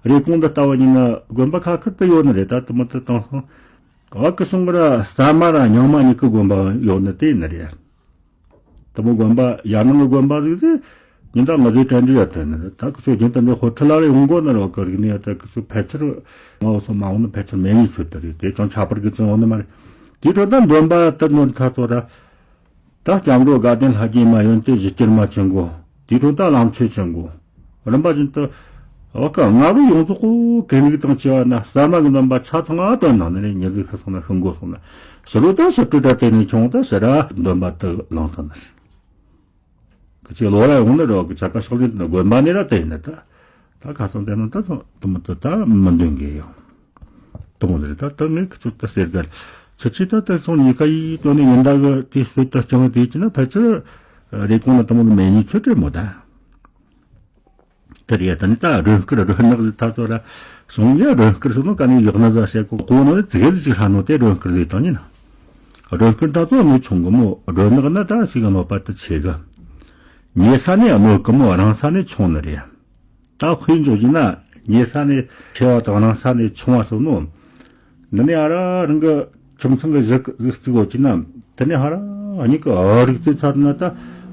རེ་སྐོང་དུ་ལྟ་བ་ཡིན་ན་དགོན་པ་ཁ་ཁུར་དུ་ཡོད་ནི་རེད། ད་དུ་མི་དུ་དང་སོང་བ་གི་སོང་གི་ར་གཙང་མ་ར་རྙིང་མ་གཉིས་ཀི་དགོན་པ་ཡོད་ནི་དེ་ཡིན་ནི་རེད། དུ་མོ་དགོན་པ་ཡར་ནང་གི་དགོན་པ་ཟིག་ཟིག་ཉིན་ད་ང་ཚོའི་དྲན་འདྲི་ཡ་དོན་ནི་རེད། ད་ཁི་ཚོ་རྒྱུན་དུ་འདི་ཧོ་ཁྲི་ལ་རེ་ཡོང་གོ་ནི་རོགས་གི་རིག་གནས་ད་ཁི་ཚོ་ཕལ་ཆེར་མ་འོ་སོ་མ་འོ་ནི་ཕལ་ཆེར་མེད་ངེས་ཚོད་དུ་རེད། དེ་ཀྱང་ཆ་པར་གི་ཙང་འོ་ནི་མ་རེད། དེའི་ཁྲོད་ད་འདོན་པ་ད་ནོར་ཐ་ཚོ་ར། ད་སྐྱབས་འགྲོ་དགའ་ལྡན་ལྷ་བརྒྱའི་མ་ཡོན་ཏན་གཞི་སྐྱེར་མ་ཆེན་པོ། དེའི་ཁྲོད་ད་ལམ་ཆོས་ཆེན་པོ། རིམ་པ་བཞིན་དུ་བ་ཀ་ལྔ་པོ་ཡོངས་རྫོགས་གོ་གེ་ནིག་དང་བཅས་པ་ན་གསར་མ་གི་འདོན་པ་ཆ་ཚང་ང་དོན་ནང་ནས་ཉི་ཟིག་ཤི་སོང་ན་ཤི་འགོ་སོང་ན་ཕྱི་རོལ་ད་ཕྱི་དྲོད་ད་དེ་ནས་ཁྱོང་ད་ཕྱི་ར་འདོན་པ་དུ་ལངས་ཐུབ་ན་རེད། ཁི་ཆོས་ལོ་ར་ཡོང་ནི་རོགས་ཀྱི་ཆ་ཀ་ཕྱག་ལེན་དུ་དགོན་པ་ནས་ར་དེ་ཡིན་ན་ད་ད་ཁ་སང་དེ་ནང་ད་ཚོ་དུ་མོ་དུ་ད་མི་འདོན་གི་ཡོང་། དུ་མོ་རེད། ད་ད་ངས་ཁི་ཚོ་ད་ཟེར་གར་ཆུ་ཆུ་ད་ད་སོང་ཉི་ཀ་ཡི་དོན་ནི་ཉིན་ད་གི་དེ་སོད་ད་ཅང་དེ་ཅི་ན་ཕལ་ཆེར་རེ་སྐོང་ན་དུ་མོ་ནི་མེ་ཉི་ཚོད་རེ་མོ་ད། དེ་རེད། ད་ནི་ད་སྒྲོན་སྐུར་སྒྲོན་ནག་ཟིག་ད་ཚོ་ར་སོང་ཡ་སྒྲོན་སྐུར་སོང་ནོ་ཀ་ནི་ཡག་ན་ཟ་བཤད་གོ་གོ་ནོ་ནི་ཙིག་གེ་ཟིག་ཅིག་ཧ་ནོ་དེ་སྒྲོན་སྐུར་ཟིག་དང་ཉིན་ན། སྒྲོན་སྐུར་ད་ཚོ་གནོད་ཆུང་གི་མོ། སྒྲོན་ནག་ན་ད་ཞིག་གནོད་པ་ད་ཆེ་གི། ཉེ་ས་ནས་གནོད་གི་མོ་རང་ས་ནས་ཆུང་ནི་རེད། ད་དཔེ་འཇོག་བྱས་ན་ཉེ་ས་ནས་ཆེ་བ་དང་རང་ས་ནས་ཆུང་བ་སོང་ནོ། འདི་ནས་ཨ་ར་རང་གི་ཁྱིམ་ཚང་གི་གཞི་གི་གཟུགས་བརྩིགས་ཡོད་ཀྱི་ན། དེ་ནས་ཧ་ར་གཉིས་ཀྱི་ཨ་རིག་རྩེ་ཚར་ན་ད་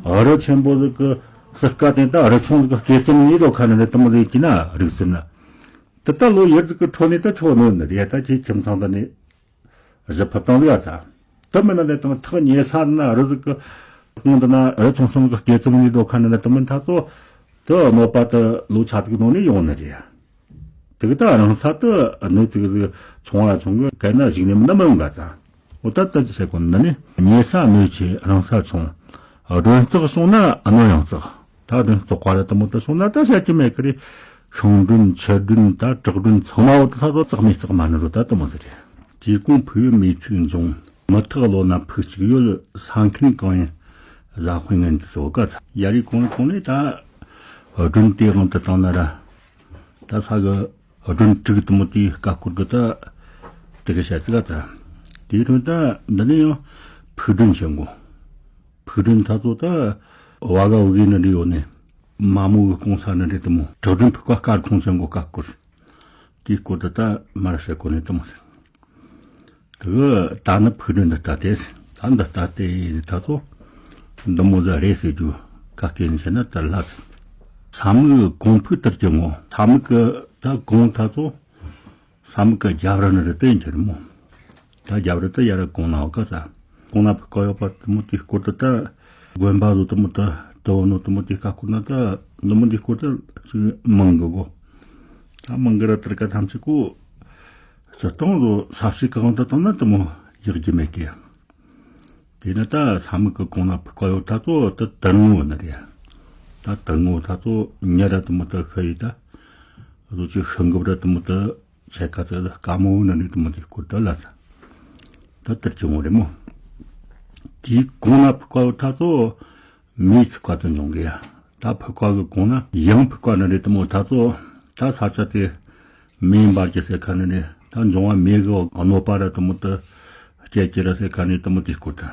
ཨ་རི་ཆེན་པོ་ཟིག་གི་ཟུར་ཀ་དེ་ད་ཨ་རི་ཆུང་ཟིག་གི་སྐེ་ཙུམ་ནས་ལོ་ཁ་ནས་དུ་མོ་ཟིག་ཀྱི་ན་རིག་ཟིན་ན། དེ་ད་ལོ་ཡར་ཟིག་གི་འཕྲོ་ནས་ད་ཆོག་ནོ་ནི་རེད། ད་ཁྱེད་ཁྱིམ་ཚང་ད་ནས་གཞི་ཕུབ་བཏང་ཟིག་ཨ་ཚ། དུ་མི་ན་ལས་དང་ཐག་ཉེ་ས་ན་ཨ་རི་ཟིག་གི་ཁོང་དུ་ན་ཨ་རི་ཆུང་ཆུང་གི་སྐེ་ཙུམ་ནས་ལོ་ཁ་ནས་དུ་མི་ཐག་ཚོ་དུ་གནོད་པ་དུ་ལོ་ཆ་ཟིག་ནོ་ནས་ཡོང་ནི་རེད། དེ་གི་ད་རང་ས་དུ་གནོད་ཅིག་ཟིག་ཆུང་བ་ཆུང་གི་གན་ན་ཞིག་ནས་མི་ན་མི་ཡོང་ག་ཙ། འོ་ད་ལྟ་ཅི་བྱེད་གོ་ནི་ནི་ཉེ་ས་གནོད་ཆེ་རང་ས་ཆུང་། སྒྲོན་བརྩེགས་སོང་ན་གནོད་ཡང་བརྩེགས། ད་སྒྲོན་བརྩེགས་པ་ར་དུ་མོ་དུ་སོང་ན་ད་བྱ་རྒྱུ་མེད་གི་རེད། ཤིང་སྒྲོན་ཆུ་སྒྲོན་ད་བྲག་སྒྲོན་ཚང་མ་འོ་ད་ད་དུ་བརྩེགས་མི་བརྩེགས་མ་ནི་རུ་ད་དུ་མོ་ཟེར་རེད། དེའི་གོང་ཕུ་ཡུལ་མེ་ཚིག་འབྱུང་། མི་ཐག་ལོ་ན་ཕུག་གཅིག་ཡོད། ས་མཁན་གང་ཡིན་བཟའ་དཔོན་ངན་དུ་སོ་ག་ཚ། ཡ་རི་གོང་གོང་ནས་ད་སྒྲོན་དེ་དབང་དུ་བཏང་ན་ར། ད་ས་གི་སྒྲོན་དྲུག་དུ་མོ་དེའི་ཀ་སྐོར་གི་ད་དེ་གི་བཤད་ཚིག་ད། དེའི་དོན་ད་འདི་ནས་ཡང་ཕུག་སྒྲོན་བྱེད་དགོ། ཕུག་སྒྲོན་ད་ཚོ་ད་བ་ག་བུ་གི་ནི་འདྲི་ཡོད་ནས་མ་མོ་གི་གོང་ས་ནི་འདྲི་དུ་མོ་བྲག་སྒྲོན་ཕུག་ཀ་དཀར་ཁུང་བྱེད་དགོ་ཀ་སྐོར། དེའི་སྐོར་ད་ད་མར་བཤད་གོ་ནས་དུ་མོ་ཟེར། དེ་གི་ད་ནི་ཕུག་སྒྲོན་འདི་ལྟ་སྟེ། ད་འདི་ལྟ་སྟེ་ད་ཚོ་འདི་མོ་ཟིག་རེད་ཟེར་རྒྱུ་ཀ་སྐད་ནས་བཤད་ན་ད་ལ་ཚ། ས་མིག་གོང་ཕུག་དར་གྱི་ངོ་། ས་མིག་གི་ད་གོང་ད་ཚོ་ས་མིག་གི་རྒྱབ་ར་ནི་རེད་དེ་འགྱུར་མོ། ད་རྒྱབ་ར་ད་ཡ་ར་གོང་ན་འོ་ག་ས། གོང་ན་ཕུག་ག་ཡོད་པ་དུ་མོ་དེའི་སྐོར་དུ་ད་དགོན་པ་ཟོ་དུ་མོ་ད་དུ་བོ་ནོ་དུ་མོ་དེའི་ཀ་སྐོར་ན་ད་འདི་མོ་དེའི་སྐོར་ད་ཅིག་མང་གི་གོ། ད་མང་གི་ར་དར་ཀ་ཐམས་ཅད་གོ། སྤྱིར་བཏང་དུ་ས་བྱི་གང་དུ་བཏང་ན་དུ་མོ་ཡག་རྒྱུ་མེད་ཀི། དེ་ནི་ད་ས་མིག་གི་གོང་ན་ཕུག་ག་ཡོད་ད་ཚོ་ད་དར་ངོ་ནི་རེད། ད་དར་ངོ་ད་ཚོ་ཉེ་ར་དུ་མོ་ད་ཤི་ཡི་ད་བཟོ་ཅིག་ཤི་འགུབ་ར་དུ་མོ་ད་ཆད་ཀ་ཚ་ད་དཀའ་མོ་ནི་རེད་དུ་མོ་དེ་སྐོར་ད་ལ་ད་དར་གྱི་ངོ་རེད་མོ། དེའི་གོང་ན་ཕུག་ག་ཡོད་ད་ཚོ། མེ་ཚིག་པ་དུ་འབྱུང་གི་ཡ། ད་ཕུག་པ་གི་གོང་ན་ཡང་ཕུག་པ་ནི་རེད་དུ་མོ་ད་ཚོ། ད་ས་ཆ་དེ་མེ་འབར་གྱི་ཟེར་ཁ་ནི་རེད། ད་འབྱུང་བ་མེ་གི་གནོད་པ་ར་དུ་མོ་དུ་སྐྱེད་ཀྱི་ར་ཟེར་ཁ་ནི་དུ་མོ་དེ་སྐོར་དུ།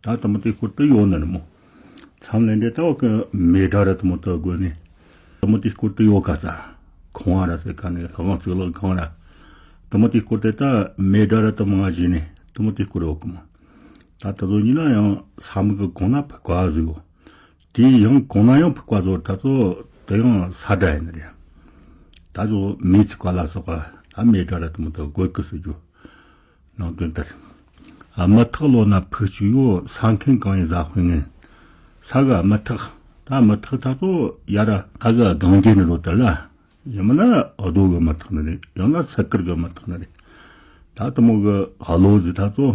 ད་དུ་མོ་དེ་སྐོར་དུ་ཡོད་ནི་རེད་མོ། མཚམས་ལས་འདྲེ་ད་འོ་གི་མེ་དགྲ་ར་དུ་མོ་དུ་དགོས་ནི། དུ་མོ་དེ་སྐོར་དུ་ཡོད་ག་ཙ། ཁོང་བ་ར་ཟེར་ཁ་ནི་ལྷ་ཁང་གཙུག་ལག་ཁང་ར། དུ་མོ་དེ་སྐོར་དུ་ད་མེ་དགྲ་ར་དུ་མོ་ང་བཞིན་ནི་དུ་མོ་དེ་སྐོར་ཡོད་གི་མོ། ད་དུ་ཚོ་ཉིན་ན་ཡང་ས་མིག་གི་གོང་ན་ཕུག་པ་ཟིག་ཡོད། དེའི་ཡང་གོང་ན་ཡང་ཕུག་པ་ཚོ་ད་ཚོ་དེ་ཡང་ས་དགྲ་ཡིན་ནི་རེད། ད་ཚོ་མེ་ཚིག་པ་ལ་སོགས་པ་ད་མེ་དགྲ་ར་དུ་མོ་དུ་དགོས་ཀི་ཟེར་རྒྱུ་ནང་དོན་ལྟར། མི་ཐག་ལོ་ན་ཕུག་གཅིག་ཡོད། ས་མཁན་གང་ཡིན་བཟའ་དཔོན་ངན། ས་གི་མི་ཐག་ད་མི་ཐག་ད་ཚོ་ཡ་ར་ད་གི་སྒང་རྒྱན་ནི་ལོ་ལྟར་ལ། ཡང་མིན་ན་རྡོ་གི་མི་ཐག་ནི་རེད། ཡང་ན་སི་ཀར་གི་མི་ཐག་ནི་རེད། ད་དུ་མོ་གི་ཨ་ལོ་ཟིག་ད་ཚོ་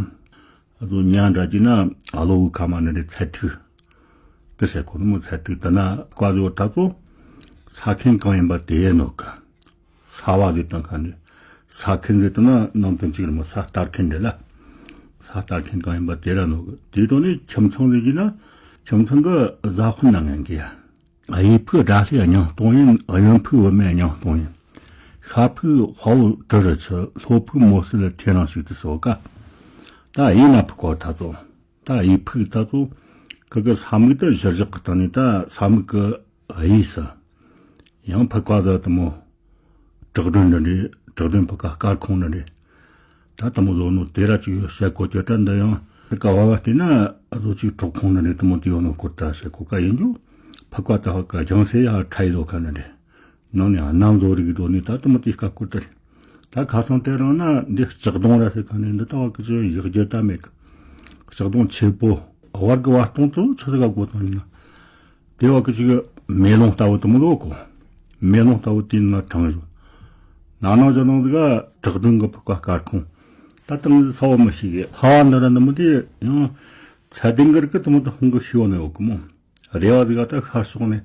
ཨ་ཚོ་ཉ་འདྲ་གྱི་ན་ཨ་ལོ་གི་ཁ་མ་ནི་རེད། ཚད་ཐིག་དེ་ཟེར་གོ་ནི་མོ། ཚད་ཐིག་དེ་ན་བཀའ་ཟིག་ད་ཚོ་ས་མཁན་གང་ཡིན་པ་དེ་ཡིན་ནོ་གི། ས་བ་ཟིག་དང་ཁ་ནི་ས་མཁན་ཟིག་དང་ན་ནང་དོན་གཅིག་རེད་མོ། ས་སྟར་མཁན་རེད་ལ། ས་སྟར་མཁན་གང་ཡིན་པ་དེ་ར་ནོ་གི། དེའི་དོན་ནི་ཁྱིམ་ཚང་ཟིག་གི་ན་ཁྱིམ་ཚང་གི་བཟའ་དཔོན་ན་ངན་གི་ཡ། གཡས་ཕུག་དགྲ་ལྷའི་སྙིང་སྟོང་ཡིན། གཡོན་ཕུག་བུད་མེད་སྙིང་སྟོང་ཡིན། ཤ་ཕུག་དཔའ་བོ་གྲུ་རུ་ཆུ། ལྷོ་ཕུག་མོ་གསེར་ཐེ་རང་ཞིག་ཏུ་སོགས་ཀ། ད་ཡིན་ན་ཕུག་གོ་ཐ་ཚོ། ད་ཡི་ཕུག་ད་ཚོ་ཁི་གི་ས་མིག་ད་གཞིར་བཞག་གི་སྟེང་ནས་ད་ས་མིག་གི་གཡས་སུ། ཡང་ཕུག་ག་ད་དུ་མོ། བྲག་སྒྲོན་འདྲ་འདྲ། བྲག་སྒྲོན་ཕུག་ག་སྐར་ཁུང་འདྲ་འདྲ། ད་དུ་མོ་ལོ་ནོ་དེ་ར་ཅིག་བཤད་གོ་ཅོ་ད་འདི་ཡང་ཕུག་ག་བ་བ་བལྟས་ན་ཨ་ཚོ་ཅིག་གྲོག་ཁུང་འདྲ་འདྲ་དུ་མོ་དེ་ཡོད་ནོ་སྐོར་ད་བཤད་གོ་ཀ་ཡིན་རྒྱུ། ཕུག་ག་ད་ཕུག་ག་ལྗང་སེ་ཡ་ཁྲ་ཡི་ལོ་ཁ་འདྲ་འདྲ། ནང་ནས་གནམ་བཟོ་རིག་འགྲོ་ནས་ད་དུ་མོ་དེ་སྐབས་སྐོར་དེ་རེད། ད་ཁ་སང་དེ་རིང་ན་འདི་ལྕགས་སྡོང་ར་ཟེར་ཁ་ནས་འདི་ལྟ་བ་ཀི་ཅི་ཡག་རྒྱུ་ད་མེད་གི། ལྕགས་སྡོང་ཆེ་པོ་བར་གི་བར་སྟོང་དུ་ཆུ་ཟིག་ག་གོ་དང་ཡིན་ན། དེ་བ་ཀི་ཅི་གི་མེ་ལོང་ལྟ་བུ་དུ་མོ་ལོ་གོ། མེ་ལོང་ལྟ་བུ་དེ་ན་དྲངས་ཡོད། ནང་ནང་ཅི་ནང་ཟིག་ག་བྲག་སྒྲོན་གི་ཕུག་ག་སྐར་ཁུང་། ད་དང་ས་བ་མི་ཤེས་གི་ལྷ་བ་འདི་ར་འདི་མོ་དེ་ཡང་ཚད་ལྡན་གི་རིག་གི་དུ་མོ་དུ་ཧོང་གི་ཤི་བ་ནི་ཡོད་གི་མོ། རེ་བ་ཟིག་ད་ཤར་ཕྱོགས་ནས།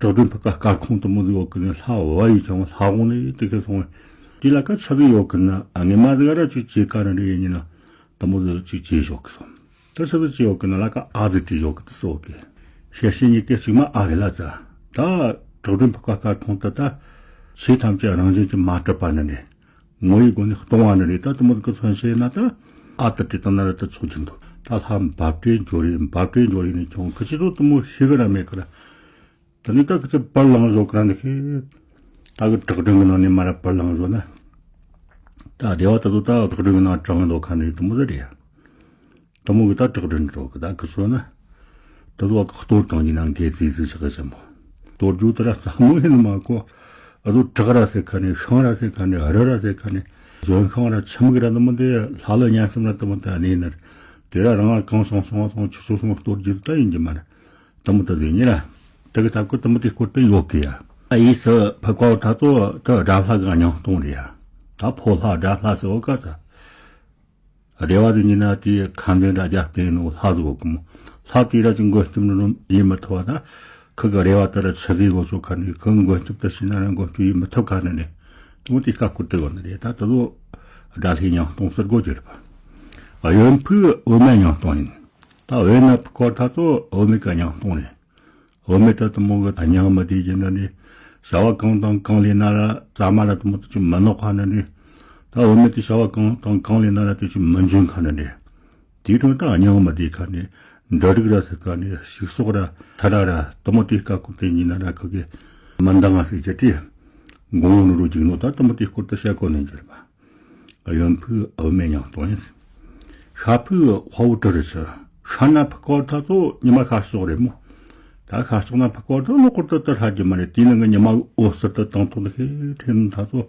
བྲག་སྒྲོན་ཕུག་ག་སྐར་ཁུང་དུ་མོ་ཟིག་ཡོད་གི་ནས་ལྷ་བ་ཡི་ཀྱང་ལྷ་འོང་ནས་དེ་ག་སོང་། དེ་ལ་ཀ་ཆ་ཟིག་ཡོད་གི་ན་ཨ་ངེ་མ་ཟིག་ར་ཅིག་ཅེ་ཀ་ན་རེ་ཡིན་ན་དུ་མོ་ཟིག་ཅིག་ཅེ་ཞོག་གི་སོང་། དེ་ཆ་ཟིག་ཅེ་ཡོད་གི་ན་ལ་ཀ་ཨ་ཟིག་ཏི་ཞོག་གི་དུ་སོ་གི། ཤེ་ཤེ་ཉིད་དེ་ཅིག་མ་ཨ་རེ་ལ་ཙ། ད་བྲག་སྒྲོན་ཕུག་ག་སྐར་ཁུང་དུ་ད་ཆོས་ཐམས་ཅད་རང་བཞིན་གྱིས་མ་གྲུབ་པ་ནི་རེད། ངོ་ཡི་སྒོ་ནས་སྟོང་བ་ནི་རེད། ད་དུ་མོ་གི་མཚོན་བྱེད་ན་ད་ཨ་ཏི་ཏི་ཏི་ན་ར་ད་ཚོགས་ཀྱི་འདུག་ད་ལྷ་འབབ་སྟེ་འབྱོར་རེ་འབབ་སྟེ་འབྱོར་རེ་ནས་ཀྱང་ཁི་ཆི་དུ་དུ་མོ་ཤི་གི་ར་མེད་གི་ར། ད་ནི་ད་ཁི་ཆི་པར་ལངས་བཟོ་གི་ར་འདི་ཤི། ད་གི་བྲག་སྒྲོན་གི་ནང་ནས་མ་ར་པར་ལངས་བཟོ་ན། ད་སྡེ་བ་ད་དུ་ད་བྲག་སྒྲོན་གི་ནང་དྲངས་འདུག་ཁ་ནས་དུ་མོ་ད་རེད། དུ་མོ་གི་ད་བྲག་སྒྲོན་འགྲོ་གི་ད་གི་སོ་ན། ད་དུ་བ་གི་གཏོར་བཏང་གི་ན་འགལ་ཙིག་ཙིག་ཆགས་གི་ཆེན་པོ། གཏོར་རྒྱུ་དེ་ར་རྩ་མོ་ཡིན་མ་གོ། ཨ་དུ་བྲག་ར་ཟེར་ཁ་ནས་ཤིང་ར་ཟེར་ཁ་ནས་རི་ར་ཟེར་ཁ་ནས་ལྗོན་ཤིང་ར་ཆུ་མིག་ར་དུ་མོ་དེ་ལྷ་ལ་ཉན་སེམས་ར་དུ་མོ་ད་གནས་ནར། དེ་ར་རང་ལ་གང་སོང་སོང་བ་སོང་ཆུ་སོང་སོང་གཏོར་རྒྱུ་ད་ཡིན་གྱི་མ་རེད། དུ་མོ་ད་ཟེར་ཉེ་ར། དེ་གི་ཐབས་ཀི་དུ་མོ་དེ་སྐོར་དུ་ཡོད་གི་ཡ། ཨ་ཡིས་སུ་ཕ་ཀའོ་ཐ་ཚོ་ད་དགྲ་ལྷ་གི་སྙིང་སྟོང་རེད་ཡ། ད་ཕོ་ལྷ་དགྲ་ལྷ་ཟེར་བ་ཀ་ད། རེ་བ་དེ་ཉིན་ན་དེའི་ཁ་འདོན་དྲ་རྒྱ་བསྟན་ནོ་ལྷ་ཟིག་གོ་གི་མོ། ལྷ་དེ་ར་ཅིག་མགོན་སྐྱོབ་ནོ་ཡིན་མི་ཐུབ་བ་ད། ཁི་གི་རེ་བ་དེ་ར་ཆི་ཟིག་གོ་ཚོ་ཁ་ནས་ཁི་མགོན་སྐྱོབ་དེ་ཤི་ན་ར་མགོན་སྐྱོབ་ཡིན་མི་ཐུབ་ཁ་ནས་ནས་དུ་མོ་དེ་ཀ་ཀུར་དེ་གོ་ནི་རེད། ད་དུ་ལོ་དགྲ་ལྷའི་སྙིང་སྟོང་ཟེར་གོ་གྱུར་པ། གཡོན་ཕུག་བུད་མེད་སྙིང་སྟོང་ཡིན། ད་བོད་ན་ཕུག་གོ་ཐ་ཚོ་བུད་མེད་ཀ་སྙིང་སྟོང་རེད། བུད་མེད་ད་དུ་མོ་གི་སྙིང་མི་བདེ་གྱི་འདྲ་ནི། བྱ་བ་གང་དང་གང་ལས་ན་ར་རྩ་མ་ར་དུ་མོ་དུ་ཅི་མི་ནོག་ཁ་ནི་ནི། ད་བུད་མེད་དེ་བྱ་བ་གང་དང་གང་ལས་ན་ར་དུ་ཅི་མི་འཇོན་ཁ་ནི་ནི། དེའི་དོན་ད་སྙིང་མི་བདེ་ཁ་ནི། འབྲུ་རིགས་ར་ཟེར་ཁ་ནི་ཕྱུགས་ཟོག་ར་ཐ་ར་ར་དུ་མོ་དེ་ཀ་ཀུ་དེ་ཉིན་ན་ར་ཁུ་གི་མི་འདང་ང་ཟེར་གྱི་ཏི། མགོ་བོ་ནུ་རུ་འཇིགས་ནོ་ད་དུ་མོ་དེ་སྐོར་དུ་བཤད་གོ་ནི་འགྱུར་བ། གཡོན་ཕུག་བུད་མེད་སྙིང་སྟོང་ཡིན། ཤར་ཕུག་དཔའ་བོ་གྲུ་རུ་ཆུ། ཤར་ན་ཕུག་གོ་ཐ་ཚོ་ཉི་མ་ཤར་ཕྱོགས་རེད་མོ། ད་ཤར་ཕྱོགས་ན་ཕུག་གོ་ཐ་ལོ་སྐོར་དུ་ད་ལྷ་རྒྱུ་མ་རེད། དེའི་ནང་གི་ཉི་མ་འོད་ཟེར་དུ་དང་ཐོག་ནས་ཤེས་ཁྲེན་ཐ་ཚོ་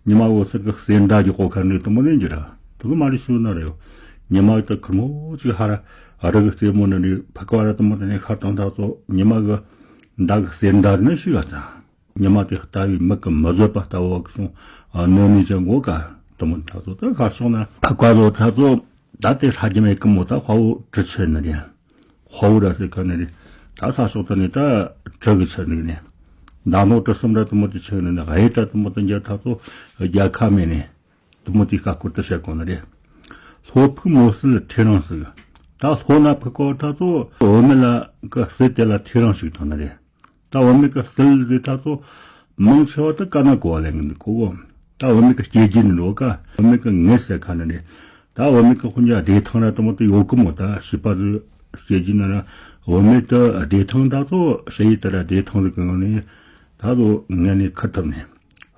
ཉི་མ་འོད་ཟེར་གི་གསེར་མདའ་གི་གོ་ཁ་ནས་དུ་མོ་ནས་འགྱུར་ར་དུ་གི་མ་རེད་ཞུ་ན་རེད། ཉི་མ་ད་ཁུར་མོ་ཅིག་ཧ་ར་རི་གི་རྩེ་མོ་ནས་ནས་ཕུག་གོ་ར་དུ་མོ་དེ་ནས་ཤར་དང་ཐ་ཚོ་ཉི་མ་གི་མདའ་གི་གསེར་མདའ་ནས་ཤི་ག་ཚ། ཉི་མ་དེ་ལྟ་བའི་མིག་གིས་མི་བཟོད་པ་ལྟ་བུ་གི་སོང་། གནོད་མེད་ཅན་མགོ་ཀ་དུ་མོ་ཐ་ཚོ་ད་ཤར་ཕྱོགས་ན་ཕུག་གོ་ཐ་ཚོ་ད་དེ་ཧྲ་རྒྱུ་མེད་གི་མོ་ད་དཔའ་བོ་གྲུ་ཆུ་ནི་རེད། དཔའ་བོ་ར་ཟེར་ཁ་ནི་རེད། ད་ཤར་ཕྱོགས་ད་ནི་ད་གྲུ་གི་ཆུ་ནི་རེད། མདའ་ནོར་གྲུ་གསུམ་ར་དུ་མོ་དེ་ཆུ་ནི་ནི་གཡས་ར་དུ་མོ་དེ་འགྱུར་ཐ་ཚོ་རྒྱལ་ཁ་མེད་ནི། དུ་མོ་དེ་ཀ་ཀུར་དུ་བཤད་གོ་ནི་རེད། ལྷོ་ཕུག་མོ་གསེར་ཐེ་རང་ཟིག་ད་ལྷོ་ན་ཕུག་གོ་ཐ་ཚོ་བུད་མེད་ལ་གི་གསེར་དེ་ལ་ཐེ་རང་ཞིག་ཐོན་ནི་རེད། ད་བུད་མེད་ཀྱི་གསེར་ཟེར་ད་ཚོ་མང་ཆེ་བ་ད་ཀ་ན་གོ་བ་ལེན་གི་འདུག་གོ་གོ། ད་བུད་མེད་ཀྱི་སྐྱེ་རྒྱུ་ནི་འགྲོ་ཀ་བུད་མེད་ཀྱི་ངལ་ཟེར་ཁ་ནི་རེད། ད་བུད་མེད་ཀྱི་ཁོང་ཚོ་བདེ་ཐང་ར་དུ་མོ་ད་ཡོད་གི་མོ། ད་བྱིས་པ་ཚོ་སྐྱེ་རྒྱུ་ན་ར་བུད་མེད་ད་བདེ་ཐང་ད་ཚོ་ཞ་ཡི་ད་ར་བདེ་ཐང་ཟེར་གི་ཡོང་ནི་ད་ཚོ་ངལ་ནས་ཁུར་ཐུབ་ནས།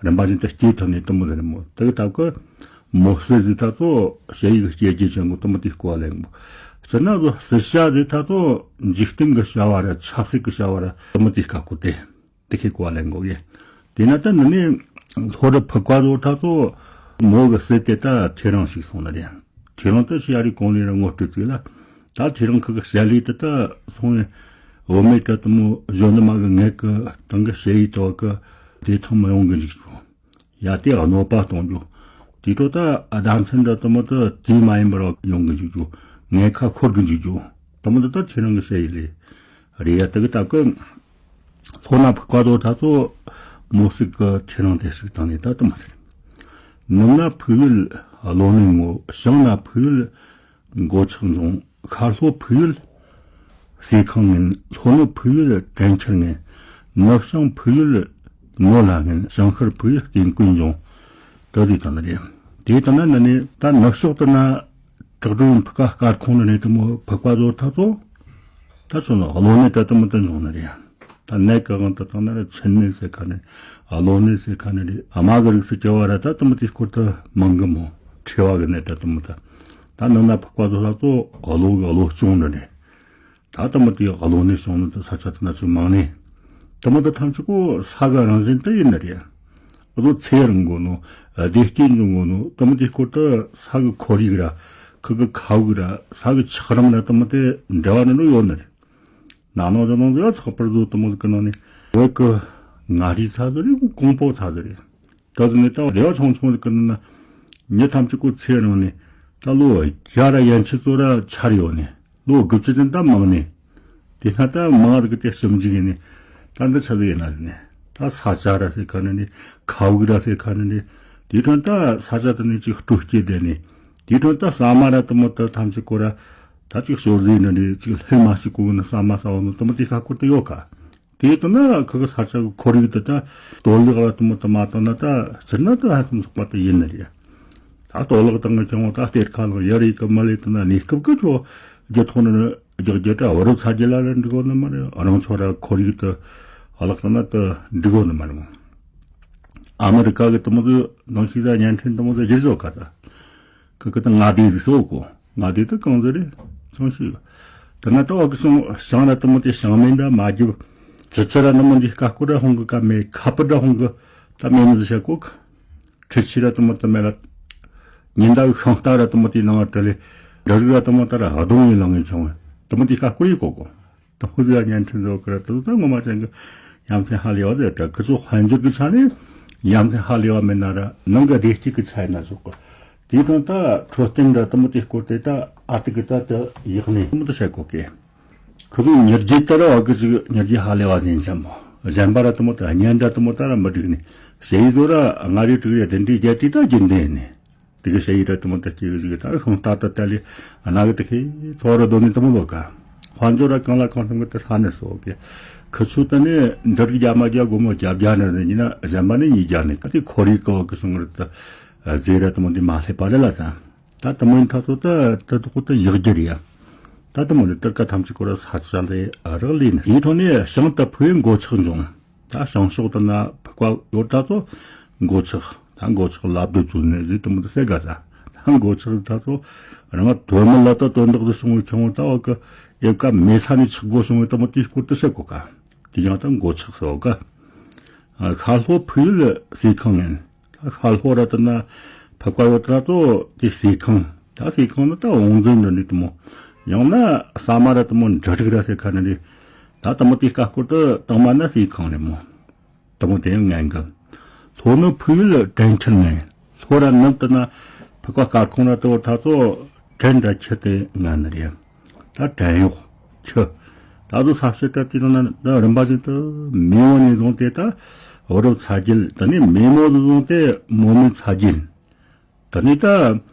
རིམ་པ་བཞིན་དུ་སྐྱེ་ཐུབ་ནས་དུ་མོ་ཟེར་མོ་དེ་གི་ཐབས་ཀྱི་མོ་གསེར་ཟེར་ད་ཚོ་ཞ་ཡི་གི་སྐྱེ་རྒྱུ་ཆེན་པོ་དུ་མོ་དེ་སྐོར་ལེན་པོ། ཟེར་ན་ཚོ་གསེར་ཞྭ་ཟེར་ད་ཚོ་འཇིག་རྟེན་གི་བྱ་བ་ར་ཆབ་སྲིད་གི་བྱ་བ་ར་དུ་མོ་དེ་སྐོར་དེ་དེ་ཁའི་སྐོར་ལེན་གོ་གི། དེ་ན་ད་ནི་ནི་ལྷོ་རུ་ཕུག་གོ་ཚོ་ད་ཚོ་མོ་གི་གསེར་དེ་ད་ཐེ་རང་ཞིག་སོང་ནི་རེད། ཁྱེད་རང་ད་ཤི་ཡ་རི་གོང་ལས་ར་ངོ་སྤྲོད་ཚིག་ལ། ད་ཁྱེད་རང་ཁུ་གི་ཞལ་ལས་དེ་ད་སོང་བས། བུད་མེད་ད་དུ་མོ་གཞོན་ནུ་མ་གི་ངལ་གི་དང་གི་ཞ་ཡི་དོ་གི་བདེ་ཐང་མི་ཡོང་གི་འཇུག་ཆོག་ཡ་དེ་གནོད་པ་གཏོང་རྒྱུ། དེ་འཕྲོ་ད་ཟླ་མཚན་ད་དུ་མོ་ད་དུས་མ་ཡིན་པར་ཡོང་གི་འཇུག་རྒྱུ། ངལ་ཁ་འཁོར་གི་འཇུག་རྒྱུ། དུ་མོ་ད་ད་ཁྱེད་རང་གི་ཞ་ཡི་ལས། རེད་ཡ་དེ་གི་སྟབས་ཀི། ལྷོ་ན་ཕུག་གོ་ཐ་ཚོ་མོ་གསེར་གི་ཐེ་རང་དེ་ཞིག་བཏང་ནས་ད་དུ་མ་ཟེར། ནུབ་ན་ཕུག་ཡུལ་བློ་ནུས་ངོ་། བྱང་ན་ཕུག་ཡུལ་མགོ་ཆག་འབྱུང་། ཤར་ལྷོ་ཕུག་ཡུལ་ཟས་ཁང་ངན། ལྷོ་ནུབ་ཕུག་ཡུལ་དྲན་འཆར་ངན། ནུབ་བྱང་ཕུག་ཡུལ་ ནོར་ལྷ་ངན། ཞིང་ཤར་ཕུག་ཡུལ་རྟེན་སྐུ་འབྱུང་། དེ་ཟིག་དང་ནི་རེད། དེ་ལྟ་ན་ནི་ནི་ད་ནུབ་ཕྱོགས་དུ་ན་བྲག་སྒྲོན་ཕུག་ཀ་སྐར་ཁུང་ནི་ནི་དེ་མོ་ཕུག་པ་བཟོ་ཐག་ཚོ། ད་ཚོ་ནི་གློ་ནད་ད་དེ་མོ་དུ་འབྱུང་ནི་རེད། ད་ནད་ཀྱི་དབང་དུ་བཏང་ན་ར་མཚན་ནད་ཟེར་ཁ་ནི་རེད། གློ་ནད་ཟེར་ཁ་ནི་རེད། དམག་གི་རིགས་སུ་སྐྱེ་བ་ར་ད་དེ་མོ་དེའི་སྐོར་དུ་མང་གི་མོ། མཁྲིས་པ་གི་ནད་ད་དེ་མོ་ད། ད་ནང་ན་ཕུག་པ་བཟོ་ཐག་ཚོ་གློ་གི་གློ་གཅོང་ནི་རེད། ད་དེ་མོ་དེ་གློ་ནད་བྱུང་ནི་དེ་ས་ཆ་དེ་ན་ཅིག་མང་ནི། དེ་མོ་དེ་ཐམས་ཅད་ཀོ་ས་གི་རང་བཞིན་དེ་ཡིན་ནི་རེད། ཨ་ཚོ་ཚེ་རིང་གོ་ནོ། བདེ་སྐྱིད་འབྱུང་གོ་ནོ། དེ་མོ་དེའི་སྐོར་དུ་ས་གི་ཁོར་ཡུག་ར། ཁུ་གི་ཁ་དབུགས་ར། ས་གི་ཆགས་རིམ་ར་དེ་མོ་དེ་འབྲེལ་བ་ནི་ནོ་ཡོད་ནི་རེད། ན་ནོ་ཟེར་ནོ་ཡོད་ཚགས་པར་བཟོ་དེ་མོ་གི་ནང་ནས་བོད་གི་མངའ་རིས་ཚ་ཟེར་རེད། ཀོང་པོ་ཚ་ཟེར་རེད། ད་དེ་ནས་ད་བདེ་བ་ཆུང་ཆུང་གི་ནང་ན་མྱི་ཐམས་ཅད་ཀོ་ཚེ་རིང་ནས་ད་ལོ་བརྒྱ་ར་ཡན་ཆད་ཚོ་ར་ཆར་ཡོད་ནས་ལོ་དགུ་བཅུ་ཙམ་ད་མང་ནས། དེ་ན་ད་མང་རིགས་དེ་ཞིབ་འཇུག་ཡིན་ནས་ད་འདི་ཆ་ཟིག་ཡིན་ན་ནས་ད་ས་ཆ་ར་ཟེར་ཁ་ནས་ནས་ཁ་དབུགས་ར་ཟེར་ཁ་ནས་ནས་དེ་དོན་ད་ས་ཆ་དེ་ནས་ཅིག་སྤྲོ་སྐྱེད་ལྡན་ནས་དེ་དོན་ད་ཟ་མ་ར་དེ་མོ་ད་ཐམས་ཅད་ཀོ་ར་ད་ཅིག་ཞོར་ཟས་ནི་ནས་ཅིག་ལྷད་མ་ཞིག་གོ་གི་ནི་ཟ་མ་ཟ་བ་ནི་དེ་མོ་དེ་ཁ་སྐོར་དུ་ཡོད་ཀ། དེ་ལྟ་ན་ཁོ་གི་ས་ཆ་གི་ཁོར་ཡུག་དེ་ད་གཏོར་བརླག་ལ་དེ་མོ་དེ་མ་བཏང་ན་ད་སྤྱིར་ན་ད་ཧ་ཅང་ཚོགས་པ་དེ་ཡིན་ནི་རེད། ད་གཏོར་བརླག་བཏང་གི་ཀྱང་ད་གཏེར་ཁ་ལ་ཡར་ཡི་གི་མ་ལས་དེ་ན་གནས་སྐབས་ཀྱི་ཁྱོ་རྒྱུ་ཐོག་ནས་རྒྱག་རྒྱུ་ད་བུ་རབས་ཚ་རྒྱུད་ལ་ལ་འགྲིག་གོ་ནི་མ་རེད། རང་ཚོ་ར་ཁོར་ཡུག་དེ་བརླག་བཏང་ན་ད་འགྲིག་གོ་ནི་མ་རེད་མོ། ཨ་མི་རི་ཀ་གི་དེ་མོ་དེ་ནང་ཤེས་ད་བརྙན་འཕྲིན་དེ་མོ་དེ་བརྒྱུད་བཟོ་ག་ད། ཁ་ཁ་ད་མངའ་སྡེ་ཟིག་སོག་གོ། མངའ་སྡེ་ད་གང་ཟེར་རེད། ཆུང་ཤོས། ད་ན་ད་བ་གི་སོང་ཞང་ར་དེ་མོ་དེ་ཞང་མིན་ད་མ་རྒྱུ། ཅི་ཅི་ར་ནི་མོ་འདི་ཀ་ཀོ་ར་ཧོང་གི་ཀ་མེ་ཁ་པི་ད་ཧོང་གི་ད་མེ་མི་ཟི་ཤ་ཀོ་ཁ། ཁྲི་ཆི་ར་དེ་མོ་ད་མེ་ལ། ཉིན་ད་གི་ཤང་རྟ་ར་དེ་མོ་དེ་ནང་བྲི་ལེ། འདྲ་རིག་ར་དེ་མོ་ད་ར་ཧ་དོང་ཡིན་ལང་ངེ་ཆུང་བ། དེ་མོ་དེ་ཀ་ཀོ་ཡི་ཀོ་ཀོ། དང་པོ་དེ་ཡང་བརྙན་འཕྲིན་བཟོ་ཁར་དེ་ཚོ་ད་ངོ་མ་ཅན་གྱི་ཡ་མཚན་ཧ་ལས་བ་ཟེར་དྲ་ཁི་ཚོ་དཔལ་འབྱོར་གྱི་ཆ་ནས་ཡ་མཚན་ཧ་ལས་བ་མེད་ན་ར་ནང་གི་བདེ་སྐྱིད་ཀྱི་ཆ་ཡིན་ན་ཆོག་གི། དེ་དང་ད་འཕྲོད་བསྟེན་འདྲ་དེ་མོ་དེ་སྐོར་དེ་ད་ཨ་ཏི་གི་ད་དེ་ཡག་ནས་དེ་མོ་དེ་བཤད་གོ་གི། ཁི་ཚོ་ཉེར་བརྒྱད་ད་ར་བ་གི་ཅིག་ཉེར་བརྒྱད་ཧ་ལས་བ་ཟིན་ཅན་མོ། གཞན་པ་ར་དེ་མོ་ད་བརྙན་འདྲ་དེ་མོ་ད་ར་མི་འགྲིག་ནས་ཞེ་ཡི་ཚོ་ར་ལྔ་རེ་དྲུག་རེ་དེ་འདྲའི་རྒྱལ་དེ་ད་རྒྱུན་ལྡན་ནས། དེ་གི་ཞ་ཡི་ར་དེ་མོ་ད་སྐྱེ་གི་ཞིག་ད་ཤིང་རྟ་ད་ད་ལི་ཨ་ན་གི་དེ་ཁི་ཚོ་ར་དོ་ནི་དེ་མོ་ལོ་ཀ། དཔལ་འབྱོར་ར་གང་ལ་གང་འཚམ་གི་ད་ཧ་ནི་སོ་གི། ཁི་ཆུ་ད་ནི་འདྲ་རིག་རྒྱ་མ་རྒྱ་སྒོ་མོ་རྒྱ་རྒྱ་ནི་ནི་ཡིན་ན་གཞན་པ་ནི་ཉིས་རྒྱ་ནི་ཀ་དེ་ཁོར་ཡུག་གི་བ་གི་སོང་ར་ད་རྫས་ར་དེ་མོ་འདི་མ་སླེབས་པ་རེད་ལ་ད། ད་དེ་མོ་ཡིན་ཐ་ཚོ་ད་ད་དུ་ཁོ་ད་ཡག་རྒྱུ་རེད་ཡ། ད་དེ་མོ་ནི་ཏིར་ཀ་ཐམས་ཅད་ཁོ་ར་ས་ཆ་ལས་རག་ལས་ནི་ཡིན་ཐོག་ནས་ཤིང་ད་ཕུའི་མགོ་ཆག་འབྱུང་། ད་བྱང་ཕྱོགས་དེ་ན་ཕུག་པ་ཡོད་ད་ཚོ་མགོ་ཆག་ད་མགོ་ཆག་ལབ་སྡོད་ཚུལ་ནས་ཟིག་དེ་མོ་དེ་སེ་ག་ས། ད་མགོ་ཆག་ད་ཚོ་རང་དོན་མི་ལ་ད་དོན་དག་དུ་སོང་བའི་ཁྱོང་ད་བ་གི་ཡབ་ཀ་མེ་ས་ནས་ཆག་དགོས་སོང་བའི་དེ་མོ་དེའི་སྐོར་དུ་སེ་གོ་ཀ། དེ་ཡང་ད་མགོ་ཆག་སོ་ག། ཤར་ལྷོ་ཕུག་ཡུལ་ཟས་ཁང་ཡིན། ཤར་ལྷོ་ར་དེ་ན་ཕུག་པ་ཡོད་ད་ཚོ་དེ་ཟས་ཁང་། ད་ཟས་ཁང་ནི་ད་བང་མཛོད་འདྲ་ནི་དེ་མོ། ཡང་ན་ཟ་མ་ར་དེ་མོ་འདྲ་རིག་ར་ཟེར་ཁ་ནི་རེད། ད་དེ་མོ་དེ་ཀ་སྐོར་དུ་དང་མ་ན་ཟས་ཁང་རེད་མོ། དེ་མོ་དེ་ཡང་ངན་གི། ལྷོ་ནུབ་ཕུག་ཡུལ་དྲན་ཁྱེར་ངན། ལྷོ་ར་ནུབ་དེ་ན་ཕུག་པ་སྐར་ཁུང་ར་དེ་བོ་ད་ཚོ་དྲན་འདྲ་ཁྱེར་དེ་ངན་ནི་རེད། ད་བྲན་གཡོག་ཁྱི། ད་དུ་ས་བཤད་ད་དེ་ནང་ན་ད་རིམ་པ་བཞིན་དུ་མེས་པོ་ནས་བཟུང་སྟེ་ད་བུ་རབས་ཚ་རྒྱུད། དེ་ནས་མེས་མོ་དུ་བཟུང་སྟེ་མོ་མེས་ཚ་རྒྱུད། དེ་ནས་ད་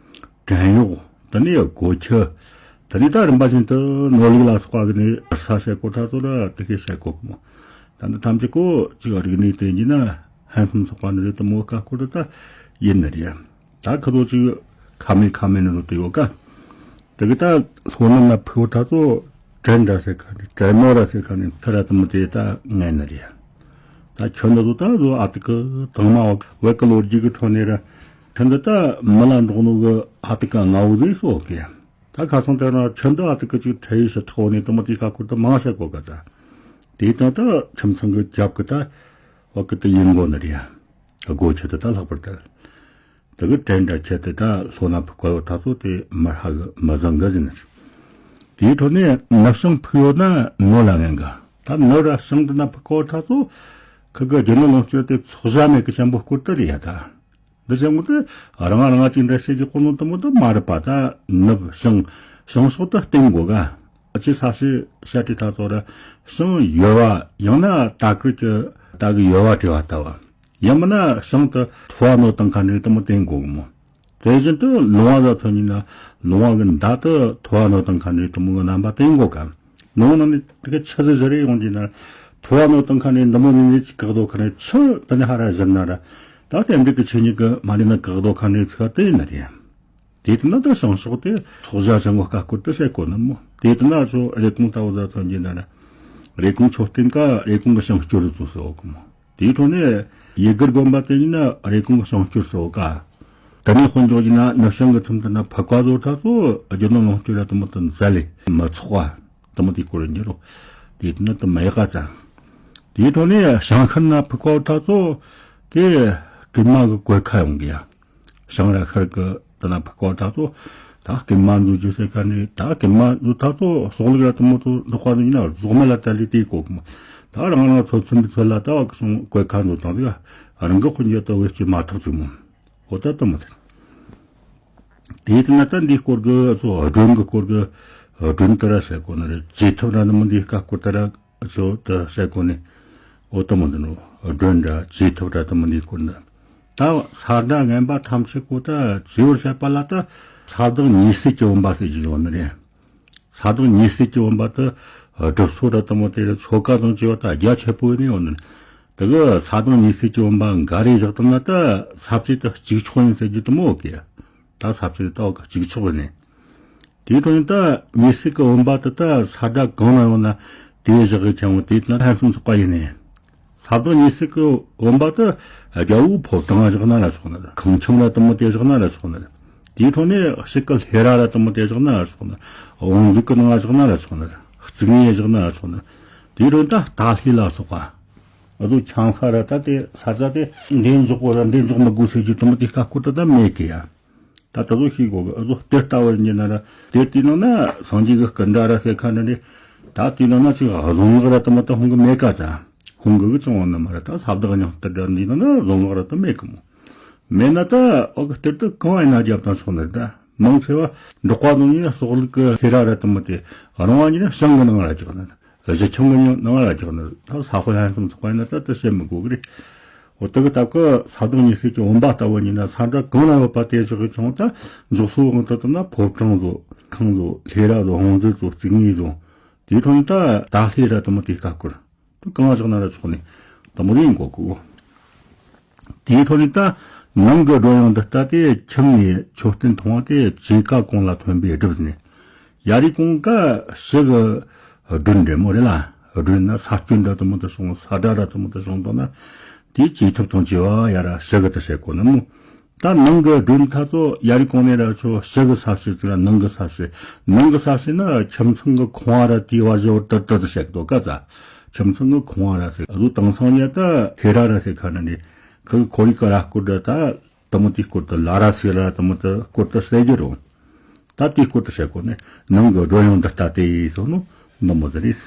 བྲན་གཡོག། དེ་ནས་སྒོ་ཁྱི། དེ་ནས་ད་རིམ་པ་བཞིན་དུ་ནོར་ལུག་ལ་སོགས་པ་གི་ནས་ས་བཤད་གོ་ད་ཚོ་ལ་དེ་ཁས་བཤད་གོ་གི་མོ། ད་འདི་ཐམས་ཅད་ཀོ་ཅིག་རིག་གནས་དེ་ཡིན་ན་ཧན་སུམ་ཚོགས་པ་ནི་རེད་དུ་མོ་ཀ་ཁོ་ད་ད་ཡིན་ནི་རེད། ད་ཁ་ལོ་ཅིག་ཁ་མེད་ཁ་མེད་ནི་རུ་དུ་ཡོད་ཀ། དེ་གི་ད་ལྷོ་ནུབ་ན་ཕུ་བོ་ད་ཚོ་དྲན་འདྲ་ཟེར་ཁ་ནི་དྲན་མོ་ར་ཟེར་ཁ་ནི་ཐ་ར་དུ་མི་དེ་ད་ངན་ནི་རེད། ད་ཁྱོད་འདི་ཚོ་ད་བཟོ་ཨ་ཏི་ཀི་དང་མ་བ་གི་ལོ་རྒྱུས་གི་ཁྲོད་ནས་ར་ཁྱོད་འདི་ད་མི་ལ་འགྲོགས་ནོ་གི་ཨ་ཏི་ཀི་ང་བོ་ཟིག་སོ་གི། ད་ཁ་སང་དེ་ར་ཁྱོད་འདི་ཨ་ཏི་ཀི་ཅིག་ཁྲེ་ཡི་ཤི་ཐོག་ནས་དུ་མི་དེ་ཁ་ཁུར་དུ་མང་བཤད་གོ་ག་ད། དེ་དང་ད་ཁྱིམ་ཚང་གི་རྒྱབ་གི་ད་བ་གི་དུ་ཡིན་གོ་ནི་རེད། སྒོ་ཁྱི་དུ་ད་ལྷག་པར་ད། དེ་གི་དྲན་འདྲ་ཁྱེད་དེ་ད་ལྷོ་ན་ཕུག་ག་ཡོད་ད་ཚོ་དེ་མི་ཧ་གི་མི་བཟང་གི་ཟིན་ནི། དེའི་ཁྲོད་ནས་ནུབ་བྱང་ཕུག་ཡོད་ན་ནོར་ལ་ངན་གི། ད་ནོར་ར་བྱང་དུ་ན་ཕུག་གོ་ད་ཚོ་ཁི་གི་རྒྱུ་ནོར་ལོངས་སྤྱོད་དེ་ཚོགས་བྱ་མེད་གི་ཆེན་པོ་སྐོར་དུ་རེད་ཡ་ད། འདི་ཆེན་པོ་དེ་རང་རང་ཅིག་འདྲ་བྱེད་ཀྱི་ཁོ་ནོ་དུ་མོ་དུ་མ་རེད་པ། ད་ནུབ་བྱང་བྱང་ཕྱོགས་དུ་བསྟན་དགོས་ག། ཨ་ཅེ་ས་སི་ཤ་ཏི་ད་ཚོ་ར་བྱང་ཡོལ་བ་ཡང་ན་ད་ཀིར་གྱི་ད་གི་ཡོལ་བ་བྲེ་བ་ལྟ་བ། ཡང་མིན་ན་བྱང་དུ་ཐོ་བ་ནོ་དང་ཁ་འདྲི་དུ་མོ་བསྟན་དགོས་གི་མོ། དེ་བཞིན་དུ་ལུང་བ་ཟ་ཚོ་ཉིད་ན་ལུང་བ་གི་མདའ་དུ་ཐོ་བ་ནོ་དང་ཁ་འདྲི་དུ་མོ་གི་རྣམ་པ་བསྟན་དགོས་ག། ལུང་བ་ནང་ནས་དེ་ག་ཆི་ཟི་བཞི་རེ་ཡོང་གི་ན། ཐོ་བ་ནོ་དང་ཁ་ནས་འདི་མོ་ནི་ནི་ཅི་བཀག་རྡོ་ཁ་ནས་ཆུ་དེ་ནས་ཧ་ར་བཞིན་ན་ར། ད་དེ་འབྲུག་གི་ཆུ་ཉིད་གི་མ་ནི་ན་བཀག་རྡོ་ཁ་ནས་ཚུགས་དེ་ཡིན་ན་རེད། དེ་དེ་ན་ད་བྱང་ཕྱོགས་དེ་ཚོགས་བྱ་བྱང་གི་བཀའ་བཀོད་དུ་བྱེད་དགོས་ནི་མོ། དེ་དེ་ན་ཚོ་རེ་ཀུང་ལྟ་བུ་ཟ་ཚོ་འགྱེད་ན་ར། རེ་ཀུང་མཆོད་རྟེན་ཀ་རེ་ཀུང་གི་བྱང་སྐྱོར་རུ་ཚོ་ཟེར་བ་གི་མོ། དེའི་ཐོག་ནས་ཡུལ་གུར་དགོན་པ་དེ་ཡིན་ན་རེ་ཀུང་གི་བྱང་སྐྱོར་ཟེར་བ་ཀ། དེ་ནས་དཔོན་འཇོག་ཡིན་ན་ནུབ་བྱང་གི་ཚུམ་དེ་ན་ཕ་ཀ་བཟོ་ཐ་ཚོ་རྒྱུ་ནོར་ལོངས་སྤྱོད་ར་དེ་མོ་དེ་མཛའ་ལས་མི་ཚོགས་པ། དེ་མོ་དེ་སྐོར་ཉེ་རོ། དེ་དེ་ན་དེ་མ་ཡག་ག་ཙང་། དེའི་ཐོག་ནས་བྱང་ཤར་ན་ཕུ་ཀའོ་ཐ་ཚོ་དེ་རྐུན་མ་གི་གོད་ཁ་ཡོང་གི་ཡ། བྱང་ར་ཤར་གི་དེ་ན་ཕུ་ཀའོ་ཐ་ཚོ་ད་རྐུན་མ་འཛུལ་རྒྱུ་ཟེར་ཁ་ནས་ད་རྐུན་མ་འཛུལ་ཐ་ཚོ་སོག་ལུག་ར་དེ་མོ་ཚོ་འདུག་པ་ཡིན་ན་རྫོགས་མེད་ལ་ད་ལི་དེ་གོ་གི་མོ། ད་རང་རང་ཚོ་ཚུན་པའི་ཚོད་ལ་ད་བ་གི་སོང་གོད་ཁ་འཛུལ་དང་དེ་ག་རང་གི་དཔོན་རྒྱུ་ད་བེད་སྤྱོད་མ་ཐག་ཚུགས་མོ། འོ་ད་དེ་མོ་དེ། དེའི་སྟེང་ན་ད་འདིའི་སྐོར་གི་ཚོ་སྒྲོན་གི་སྐོར་གི་སྒྲོན་དེ་ར་ཟེར་གོ་ནི་རེད། བྱེད་ཐབས་ར་ནི་མི་འདིའི་བཀའ་བཀོད་དེ་ར་ཚོ་དེ་ཟེར་གོ་ནི། འོ་དེ་མོ་འདི་ནོ་སྒྲོན་ར་བྱེད་ཐབས་ར་དེ་མི་འདིའི་སྐོར་ནི། ད་ས་དགྲ་ངན་པ་ཐམས་ཅད་གོ་ད་བྱེ་བར་བཤད་པ་ལ་ད་ས་བདག་ཉེ་སྲིད་ཀྱི་བུམ་པ་ཟེར་གྱི་ཡོད་ནི་རེད། ས་བདག་ཉེ་སྲིད་ཀྱི་བུམ་པ་དེ་སྒྲུབ་སོ་ར་དེ་མོ་དེ་ར་ཆོ་ག་དང་བཅས་པ་ད་རྒྱ་ཆེ་པོ་ནི་ཡོད་ནི། དེ་གི་ས་བདག་ཉེ་སྲིད་ཀྱི་བུམ་པ་འགའ་རེ་བཞག་དང་ན་ད་ས་བཅད་དེ་གཅིག་ཆོག་ཡིན་ཟེར་རྒྱུ་དེ་མོ་གི། ད་ས་བཅད་དེ་ད་གཅིག་ཆོག་ནི། དེའི་དོན་ད་ཉེ་སྲིད་ཀྱི་བུམ་པ་དེ་ད་ས་དགྲ་གང་ན་ཡོད་ན་དེ་བཞག་གི་ཁྱེར་འོང་དེ་ན་ཕན་སུམ་ཚོགས་པ་ཡིན་ནི། ས་བདག་ཉེ་སྲིད་ཀྱི་བུམ་པ་དེ་རྒྱལ་པོའི་ཕོ་བྲང་བཞག་ན་ར་ཆོག་ནི་རེད། ཁང་ཁྱིམ་ར་དེ་མོ་དེ་བཞག་ན་ར་ཆོག་ནི་རེད། དེའི་ཐོག་ནས་དཔྱིད་ཀ་ལྷས་ར་ར་དེ་མོ་དེ་བཞག་ན་ར་ཆོག་ནི་རེད། བང་མཛོད་ཀྱི་ནང་བཞག་ན་ར་ཆོག་ནི་རེད། རྩིག་ངོས་བཞག་ན་ར་ཆོག་ནི་རེད། དེའི་དོན་ད་ལྟ་ལྷས་ལ་སོགས་པ། ཨ་ཟོ་ཁྱང་ཤ་ར་ད་དེ་ས་ཆ་དེ་འདི་འཇོག་གོ་ར་འདི་འཇོག་མི་དགོས་ཟེར་རྒྱུ་དེ་མོ་དེ་བཀའ་བཀོད་ད་ད་མེད་གི་ཡ། ད་ད་ལོ་ཤེས་དགོས་གི། ཨ་ཟོ་དེ་ལྟ་བུ་ཡིན་ན་ར་དེ་དེའི་ནང་ན་སངས་རྒྱས་ཀྱི་སྐུ་འདྲ་ར་ཟེར་ཁ་འདྲ་ནི། ད་དེའི་ནང་ན་ཅིག་བཟང་ངག་ར་དེ་མོ་ད་ཧོང་གི་མེད་ཀ་ཙ། ཧོང་གི་གི་ཅང་བ་ན་མ་ར་ད་ས་བདག་ཉང་གཏེར་འདྲ་འདིའི་ནང་ན་བཟང་ངག་ར་ད་མེད་གི་མོ། མེད་ན་ད་ཨོ་གི་གཏེར་ད་གང་ཡིན་ན་རྒྱབ་དང་ཆོག་ནི་རེད། ད་མང་ཆེ་བ་འབྲོག་པ་དང་ནི་སོག་ལུག་གི་ལྷས་ར་ར་དེ་མོ་དེ་རང་བ་ཉིད་ནི་ཞང་གི་ནང་ར་རྒྱག་ནི། གཞི་ཁྱིམ་གྱི་ནང་ལ་རྒྱག་ནི། ད་ས་ཧོ་ལྷན་སུམ་ཚོགས་པ་ཡིན་ན་ད་དེ་བཤད་མི་དགོས་གི་རེད། འོ་དེ་གི་སྟབས་ཀྱིས་ས་བདག་ཉེ་སྲིད་ཀྱི་བུམ་པ་ལྟ་བུ་ཡིན་ན་ས་དགྲ་གང་ན་ཡོད་པ་དེ་ཞིག་གི་ཁྱོང་ད་འཇོག་སོ་འོང་དུ་དུ་ན་ཕོ་བྲང་བཟོ། ཁང་བཟོ། ལྷས་ར་བཟོ། བང་མཛོད་བཟོ། རྩིག་ངོས་བཟོ། དེའི་ཐོག་ནས་ད་ད་ལྷས་ར་དེ་མོ་དེ་བཀའ་བཀོད་དུ་གང་བཞག་ན་ར་ཆོག་ནི་དེ་མོ་རེད་གོ་གི། དེའི་ཐོག་ནས་ད་ནང་གི་སྒྲོན་ཡང་འདི་ལྟ་སྟེ་ཁྱིམ་ནས་མཆོད་རྟེན་མཐོང་བ་དེ་ཇི་ཀ་གོང་ལ་ཐོན་པའི་སྒྲུབ་ནས། ཡ་རི་གོང་ཀ་ཞི་གི་སྒྲོན་འདྲེ་མོ་རེད་ལ། སྒྲོན་ན་ས་སྐྱོན་འདྲ་དུ་མོ་དུ་སོང་། ས་དགྲ་ར་དུ་མོ་དུ་སོང་དང་ན། དེའི་ཅི་ཐུབ་དང་ཅི་བ་ཡ་ར་ཞི་གི་དུ་བྱེད་གོ་ནི་མོ། ད་ནང་གི་སྒྲོན་ཐ་ཚོ་ཡ་རི་གོང་ནས་ར་ཆོ་ཞི་གི་ས་ཞི་ཙི་ར་ནང་གི་ས་ཞི། ནང་གི་ས་ཞི་ན་ཁྱིམ་ཚང་གི་ཁོང་བ་ར་དེ་བ་ཞི་བར་དུ་དུ་དུ་བྱེད་དོ་ཀ་ཙ། ཁྱིམ་ཚང་གི་ཁོང་བ་ར་ཟེར་ཨ་ཟོ་དང་སང་ཉ་ད་ཧེ་ར་ར་ཟེར་ཁ་ན་ནི་ཁ་གི་ཁོ་རི་ཀ་ར་སྐོར་ད་ད་དུ་མོ་དེ་སྐོར་དུ་ལ་ར་སེ་ར་དུ་མོ་དུ་སྐོར་དུ་སེ་གི་རུ། ད་དེ་སྐོར་དུ་བྱེད་གོ་ནི་ནང་གི་སྒྲོན་ཡང་འདི་ལྟ་དེ་ཡིས་སོ་ནོ་ནོ་མོ་ཟེར་རེད།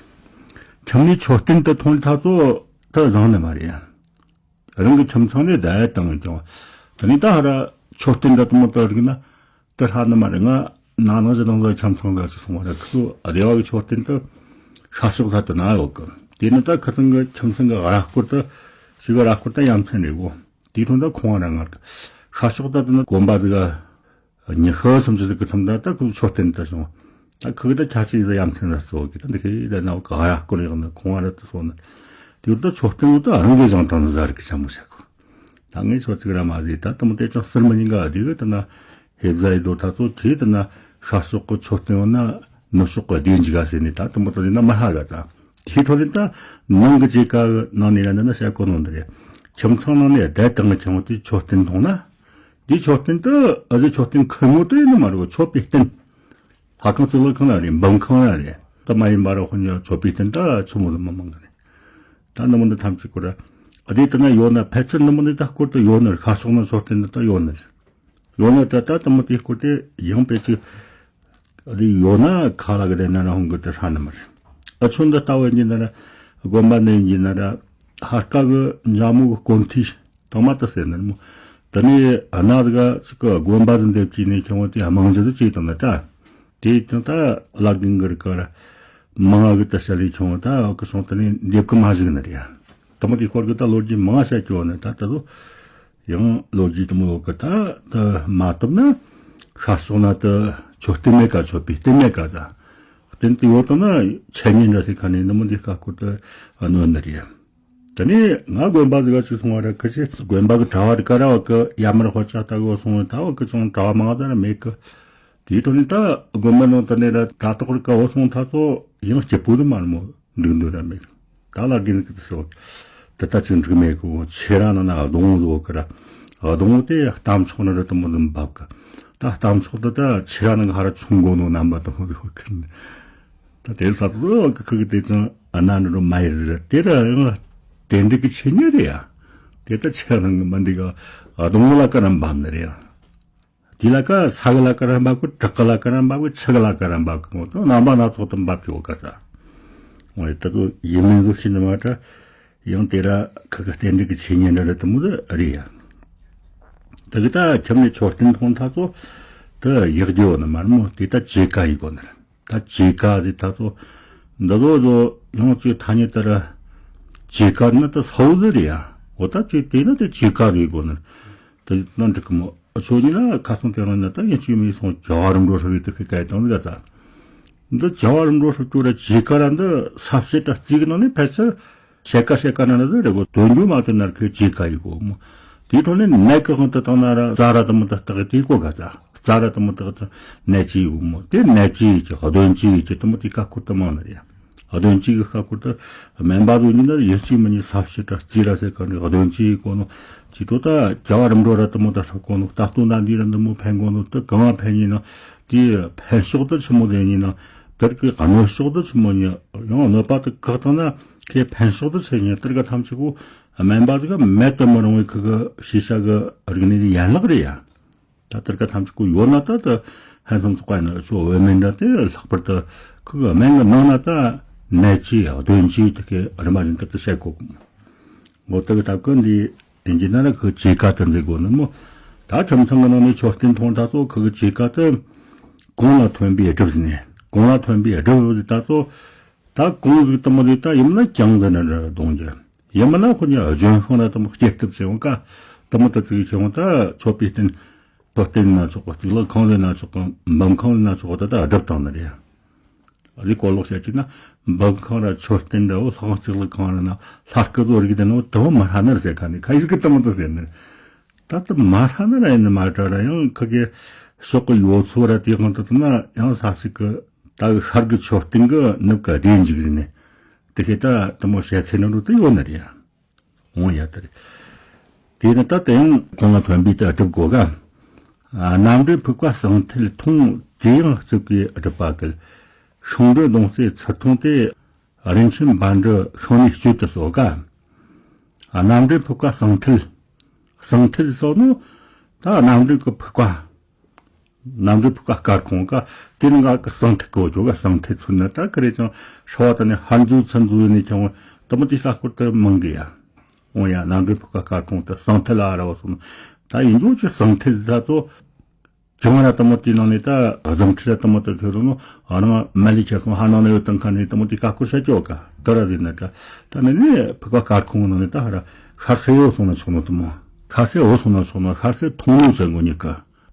ཁྱིམ་ནས་མཆོད་རྟེན་དུ་མཐོང་ཐ་ཚོ་ད་བཟང་ནི་མ་རེད། རང་གི་ཁྱིམ་ཚང་ནས་བསྡད་བཏང་ཀྱང་། དེ་ནས་ད་ཧ་ར་མཆོད་རྟེན་འདི་དུ་མོ་ད་རིག་ན་དེ་ཧྲ་ནི་མ་རེད། ང་ན་ནང་བཞིན་ནང་ལ་ཁྱིམ་ཚང་འགའ་ཞིག་སོང་བ་རེད། ཁི་ཚོ་བདེ་བ་གི་མཆོད་རྟེན་དུ་ཤར་ཕྱོགས་ད་དུ་ན་ཡོད་གི། དེ་ནི་ད་ཁི་ཚང་གི་ཁྱིམ་ཚང་གི་ར་སྐོར་དུ་ཞིག་གི་ར་སྐོར་ད་ཡ་མཚན་རེད་གོ། དེའི་ཐོག་ད་ཁོང་ར་ང་ཤར་ཕྱོགས་ད་དུ་ན་དགོན་པ་ཟིག་ག་ཉི་ཤུ་སུམ་ཅུ་ཟིག་གི་མཚམས་ད་ད་ཁོ་མཆོད་རྟེན་དུ་བྱུང་། ད་ཁོ་གི་ད་ཁྱ་ཆི་ཡི་ཡ་མཚན་ལ་སོགས་ཀྱི་ད་འདི་ཁི་ད་ན་ག་ཡ་སྐོར་ཡོང་ན་ཁོང་བ་ར་དུ་སོང་ན། དེ་ད་མཆོད་རྟེན་ད་རང་གི་བཞེངས་སྟངས་ཟ་རི་གི་ཆ་མོ་བྱ་གོ། ད་ངས་ཆོ་ཚིག་ར་མ་ཟིག་ད་དུ་མོ་དེ་ཅང་ཟེར་མི་ཉན་ག་དེ་གི་ད་ན་ཧེབ་ཟ་ཡི་དོ་ད་ཚོ་ཁི་ད་ན་ཤར་ཕྱོགས་གི་མཆོད་རྟེན་ཡོད་ན་ནུབ་ཕྱོགས་གི་བདེ་འཇིག་ག་ཟེར་ནས་ད་དུ་མོ་ད་ཟིན་ན་མ་ཧ་ག་ད། དེའི་ཐོག་ནས་ད་ནང་གི་ཅེ་ཀ་གི་ནང་ནས་ཡ་འདི་ན་བྱ་གོ་ནོ་འདི་རེད། ཁྱིམ་ཚང་ནང་ནས་བསྡད་དང་གི་ཁྱིམ་དེ་མཆོད་རྟེན་མཐོང་ན། འདིའི་མཆོད་རྟེན་དུ་ཨ་ཟི་མཆོད་རྟེན་ཁུར་མོ་དུ་ཡིན་ནི་མ་རེད། མཆོད་པའི་རྟེན། ལྷ་ཁང་བཙུགས་ལ་ཁང་ན་རེད། འབུམ་ཁང་ན་རེད། ད་མ་ཡིན་པ་ར་ཧོ་ཉོ་མཆོད་པའི་རྟེན་ད་ཆུ་མོ་དུ་མི་མང་གི་རེད། ད་ནི་མོ་འདི་ཐམས་ཅད་ཀོ་ར། ཨ་དེ་ལྟ་ན་ཡོད་ན་ཕལ་ཆེར་ནི་མོ་འདི་ད་སྐོར་དུ་ཡོད་ནི་རེད། ཤར་ཕྱོགས་ན་མཆོད་རྟེན་འདི་ད་ཡོད་ནི་རེད། ཡོད་ནི་ད་ད་དུ་མོ་དེའི་སྐོར་དེ་ཡང་པེ་ཅིག་ཨ་དེ་ཡོད་ན་ཁ་ལ་གི་དེ་ན་ར་ཧོང་གི་དེ་ཧྲ་ནི་མ་རེད། ཨ་ཆུ་འདི་ལྟ་བུ་ཡིན་ན་ར་དགོན་པ་ནས་ཡིན་ན་ར་ཧར་ཀ་གི་འཇའ་མོ་གི་སྐོར་མཐིལ། དང་མ་ད་ཟེར་ནི་མོ། ད་ནི་ཨ་ན་ཟིག་ཅིག་གི་དགོན་པ་དང་འདེབས་ཀྱི་ནས་ཁྱོང་བ་དེ་རྨང་གཞི་དུ་བྱས་དང་ན་ད། དེ་ཀྱང་ད་བླ་རྒན་གི་རིགས་ཀ་ར་མང་ང་གི་ད་བཤད་ལས་ཁྱོང་བ་ད་གི་སོང་ད་ནི་འདེབས་གི་མ་ཞིག་ནི་རེད། ད་མོ་དེ་སྐོར་གི་ད་ལོ་རྒྱུས་མང་ང་བཤད་ཀྱི་བ་ནི་ད་ད་དུ་ཡང་ལོ་རྒྱུས་དུ་མོ་ཡོད་གི། ད་ད་མ་བཏུབ་ན་ཤར་ཕྱོགས་ན་ད་མཆོད་རྟེན་མེད་ཀ་མཆོད་པའི་རྟེན་མེད་ཀ་ད། དེ་འདི་ཡོད་དང་ན་འཆད་ཉན་འདྲ་ཞིག་ག་ནས་ནི་མི་འདི་ཁ་སྐོར་དུ་གནོན་ནི་རེད། དེ་ནས་ང་དགོན་པ་ཟིག་ག་ཅིག་སོང་བ་ར་ཁ་ཆེ་དགོན་པ་གི་གྲྭ་བ་རི་ཀ་ར་བ་གི་ཡ་མར་ཧོ་ཅག་ལྟ་གི་སོང་བ་ད་བ་གི་ཅུང་གྲྭ་བ་མང་ད་ར་མེད་གི། དེའི་ཐོག་ནས་ད་དགོན་པ་ནང་དུ་ནས་ར་ད་ཏོག་རི་ཀ་བ་སོང་ཐ་ཚོ་ཡང་སྐྱིད་པོ་དུ་མ་ར་མོ་འདུག་འདུག་ར་མེད་གི། ད་ལ་རྒན་གི་དུ་སོ་དེ་ད་ཅིག་འགྲིག་མེད་གི། ཆེ་ར་ན་ན་གདོང་བོ་ཟོ་གི་ར་གདོང་བོ་དེ་གཏམ་ཆོག་ན་ར་དུ་མོ་དུ་འབབ་གི། ད་གཏམ་ཆོག་དུ་ད་ཆེ་ར་ན་ག་ཧ་ར་ཆུང་གོ་ནོ་རྣམ་པ་དུ་མོ་ཡོད་གི། ད་དེ་ས་ཐོག་གི་ཁུ་གི་དེ་ཙང་ཨ་ན་འགྲོ་མ་ཡི་ཟེར་དེ་ར་ཡང་དེ་འགྲིག་གི་ཆེ་ཉེ་རེད་ཡ། དེ་ད་ཆེ་རང་གི་མ་འདི་ག་ཨ་དུང་ལ་ཀ་རམ་བམ་ནི་རེད་ཡ། དེ་ལ་ཀ་ས་གི་ལ་ཀ་རམ་བབ་གི། བྲག་གི་ལ་ཀ་རམ་བབ་གི། ཆུ་གི་ལ་ཀ་རམ་བབ་གི་མོ་ད་རྣམ་པ་སྣ་ཚོགས་དུ་འབབ་ཀྱི་འོ་ག་ས། འོ་ཡི་ད་དུ་ཡིན་མིན་བཟོ་ཤི་ནི་མ་ད་ཡང་དེ་ར་ཁུ་གི་དེ་འགྲིག་གི་ཆེ་ཉེ་འདྲ་རེད་དུ་མོ་ད་རེད་ཡ། ད་གི་ད་ཁྱམ་ནས་མཆོད་རྟེན་མཐོང་ཐ་ཚོ་ད་ཡག་རྒྱུ་བ་ནི་མ་ར་མོ་དེ་ད་ཇེ་ཀ་ཡི་གོ་ནི་རེད། ད་ཇེ་ཀ་ཟེར་ད་ཚོ་འདི་ལོ་ལོ་ཡང་ཅིག་ཐ་སྙད་ལྟར་ཇེ་ཀ་ནི་ད་ས་འོག་ཟེར་རེད་ཡ། འོ་ད་ཅིག་དེ་ནི་དེ་ཇེ་ཀ་ཟེར་དགོས་ནི་དེ་ན་འགྲིག་གི་མོ། ཨ་ཆོ་ཉི་ན་ཁ་སང་དེ་རང་ན་ད་ཡིན་ཅིག་མི་སོང་རྒྱ་བ་རིམ་གྲོ་ཧྲ་བའི་དུ་ཁི་ག་ཡི་དང་ཟེར་ག་ད་འདི་རྒྱ་བ་རིམ་གྲོ་ཧྲ་ཅོ་ར་ཇེ་ཀ་ར་འདི་ས་བཤད་ད་རྩིས་གི་ནང་ནས་ཕལ་ཆེར་ཤེ་ཀ་ཤེ་ཀ་ན་ན་ཟེར་རེ་གོ་དོན་རྒྱུ་མ་དོན་ན་ར་ཁི་ཇེ་ཀ་ཡི་གོ་མོ། དེའི་ཐོག་ནས་ནད་ཀྱི་དབང་དུ་བཏང་ན་ར་རྩ་ར་དུ་མོ་ད་སྟག་གི་དེའི་གོ་ག་ད་རྩ་ར་དུ་མོ་ད་ད་ནད་ཅི་ཡོད་མོ། དེ་ནད་ཅི་ཡོད་ཀྱི་གདོན་ཅི་ཡོད་ཀྱི་དུ་མོ་དེ་ཀ་ཁུར་དུ་མང་ནི་རེད། གདོན་ཅི་གི་ཁ་ཁུར་དུ་སྨན་པ་དུ་ཉིན་ན་ཡིན་ཅི་མི་ཉིན་ས་བཤད་ད་རྩིས་ར་ཟེར་ག་ནི་གདོན་ཅི་ཡི་གོ་ནོ། ཅི་ཏོ་ད་རྒྱ་བ་རིམ་གྲོ་ར་དུ་མོ་ད་ཧྲ་གོ་ནོ། ད་ལྟོ་ན་འདི་ར་འདི་མོ་ཕན་གོ་ནོ་ད་གང་བ་ཕན་ཉིན་ན་དེ་ཕན་ཕྱོགས་དུ་ཆི་མོ་དེ་ཉིན་ན་དེར་གི་གནོད་ཕྱོགས་དུ་ཆི་མོ་ཉིན་ཡང་གནོད་པ་དུ་བཀག་བཏང་ན་ཁེ་ཕན་ཕྱོགས་དུ་ཆི་ཉིན་དེར་ག་ཐམས་ཅད་གོ་སྨན་པ་དུ་ག་མེད་དུ་མི་རུང་བའི་ཁུ་གི་ཤེས་བྱ་གི་རིག་གནས་ཀྱི་ཡན་ལག་རེད་ཡ། ད་ལྟར་ཀ་ཐམས་ཅད་ཀོ་ཡོད་ན་ད་ད་ཕན་སུམ་ཚོགས་པ་ཡིན་ན་ཆོ་འོས་མིན་འདྲ་དེ་ལྷག་པར་དུ་ཁུ་གི་སྨན་གི་ནང་ན་ད་ནད་ཅི་གདོན་ཅི་དེ་གི་རིམ་པ་བཞིན་དུ་དུ་བཤད་དགོས། འོ་དེ་གི་ད་ཀུན་འདི་ཡིན་གྱི་ན་ར་ཁུ་ཇེ་ཀ་དུ་འཛིན་དགོས་ནི་མོ། ད་ཁྱིམ་ཚང་གི་ནང་ནས་མཆོད་རྟེན་མཐོང་ད་ཚོ་ཁུ་གི་ཇེ་ཀ་དུ་གོང་ལ་ཐོན་པའི་སྒྲུབ་ཟིན་ནས་གོང་ལ་ཐོན་པའི་སྒྲུབ་ཟིན་ད་ཚོ། ད་གོང་ཟིག་དུ་མོ་དེ་ད་ཡིན་ན་ཀྱང་དུ་ན་འདྲ་གདོང་རྒྱུ། ཡིན་མིན་ན་ཁོ་གཉིས་ལྗོན་ཤིང་ན་དུ་མོ་སྐྱེ་སྟོབས་ཆེ་བོ་ཀ་དུ་མོ་དུ་ཙིག་ཆེ་བོ་ད་མཆོད་པའི་རྟེན་མཆོད་རྟེན་ན་ཆོག་གོ། གཙུག་ལག་ཁང་ལས་ན་ཆོག་གོ། འབུམ་ཁང་ལས་ན་ཆོག་གོ། ད་ད་སྒྲུབ་བཏང་ནི་རེད། རི་གོ་ལོག་བཤད་ཀྱི་ན་འབུམ་ཁང་ར་མཆོད་རྟེན་འདྲ་བོ་ལྷག་གཙུག་ལག་ཁང་ར་ན་ལྷ་སྐུ་བོ་རིགས་དེ་ནོ་དུ་མོ་མ་ཧྲ་ནི་ར་ཟེར་ཁ་ནི་ཁ་ཡིག་གི་དུ་མོ་དུ་ཟེར་ནི། ད་དུ་མ་ཧྲ་ནི་ར་ཡིན་ནི་མ་དྲ་ར་ཡང་ཁུ་གི་ཤོག་གི་ཡོད་ཚོ་ར་དེ་གང་དུ་དུ་ན་ཡང་ས་ཞིག་གི་ད་གི་ཤར་གི་མཆོད་རྟེན་གི་ནུབ་གི་བདེ་འཇིགས་ཟིན་ནས་དེ་ཤེས་ད་དུ་མོ་བཤད་ཚེ་ནི་རུ་དུ་ཡོད་ནི་རེད། འོང་ཡ་དེ་རེད། དེ་ནི་ད་དེ་ཡང་གོང་ལ་ཐོན་པའི་དུ་སྒྲུབ་དགོས་ག། ཨ་རྣམ་འདྲེན་ཕུག་པ་ཟང་ཐལ་མཐོང་དེ་ཡང་རྩིབས་ཀྱི་སྒྲུབ་པ་གལ། ཤིང་འབྲུ་མདོང་རྩེ་ཚུར་མཐོང་སྟེ། རིན་ཆེན་འབར་འབྲུ་ཤིང་ནས་གཅོད་དུ་གསོལ་ག། ཨ་རྣམ་འདྲེན་ཕུག་པ་ཟང་ཐལ། ཟང་ཐལ་སོགས་ནི་ད་རྣམ་འདྲེན་གྱི་ཕུག་པ། རྣམ་འདྲེན་ཕུག་པ་སྐར་ཁུང་ག་དེ་ནི་ང་གི་ཟང་ཐལ་གོ་ཅོ་ག་ཟང་ཐལ་ཚུན་ན་ད་ཀ་རེ་ཅང་ཧྲ་བ་ད་ནི་ཧར་འཛུལ་ཚུར་འཛུལ་ནས་ཀྱང་ད་མོ་དེ་ཤ་སྐོར་དུ་མང་གི་ཡ། འོང་ཡ་རྣམ་འདྲེན་ཕུག་པ་སྐར་ཁུང་དུ་ཟང་ཐལ་ཨ་ར་བ་སོང་ད་ཡིན་འདུག་ཅི་ཟང་ཐལ་ཟ་ཚོ། ཅང་ར་དུ་མོ་དེའི་ནང་ནས་ད་རྫམ་ཁྲི་ར་དུ་མོ་དུ་ཐོས་རུ་ནོ་ཨ་རང་མ་ལི་ཁྱེར་སོང་ཧ་ནང་ན་ཡོད་དང་ཁ་ནས་དུ་མོ་དེ་ཀ་ཁོ་ཤ་ཅོ་ཀ་དུ་ར་ཟིན་ན་ཀ་ད་ནི་ནི་ཕུག་པ་སྐར་ཁུང་ནང་ནས་ད་ཧ་ར་ཤར་སེ་འོ་སོང་ན་ཆོག་ནོ་དུ་མོ་ཤར་སེ་འོ་སོང་ན་ཆོག་ནོ་ཤར་སེ་མཐོང་ནོ་ཅན་གོ་ཉི་ཀ་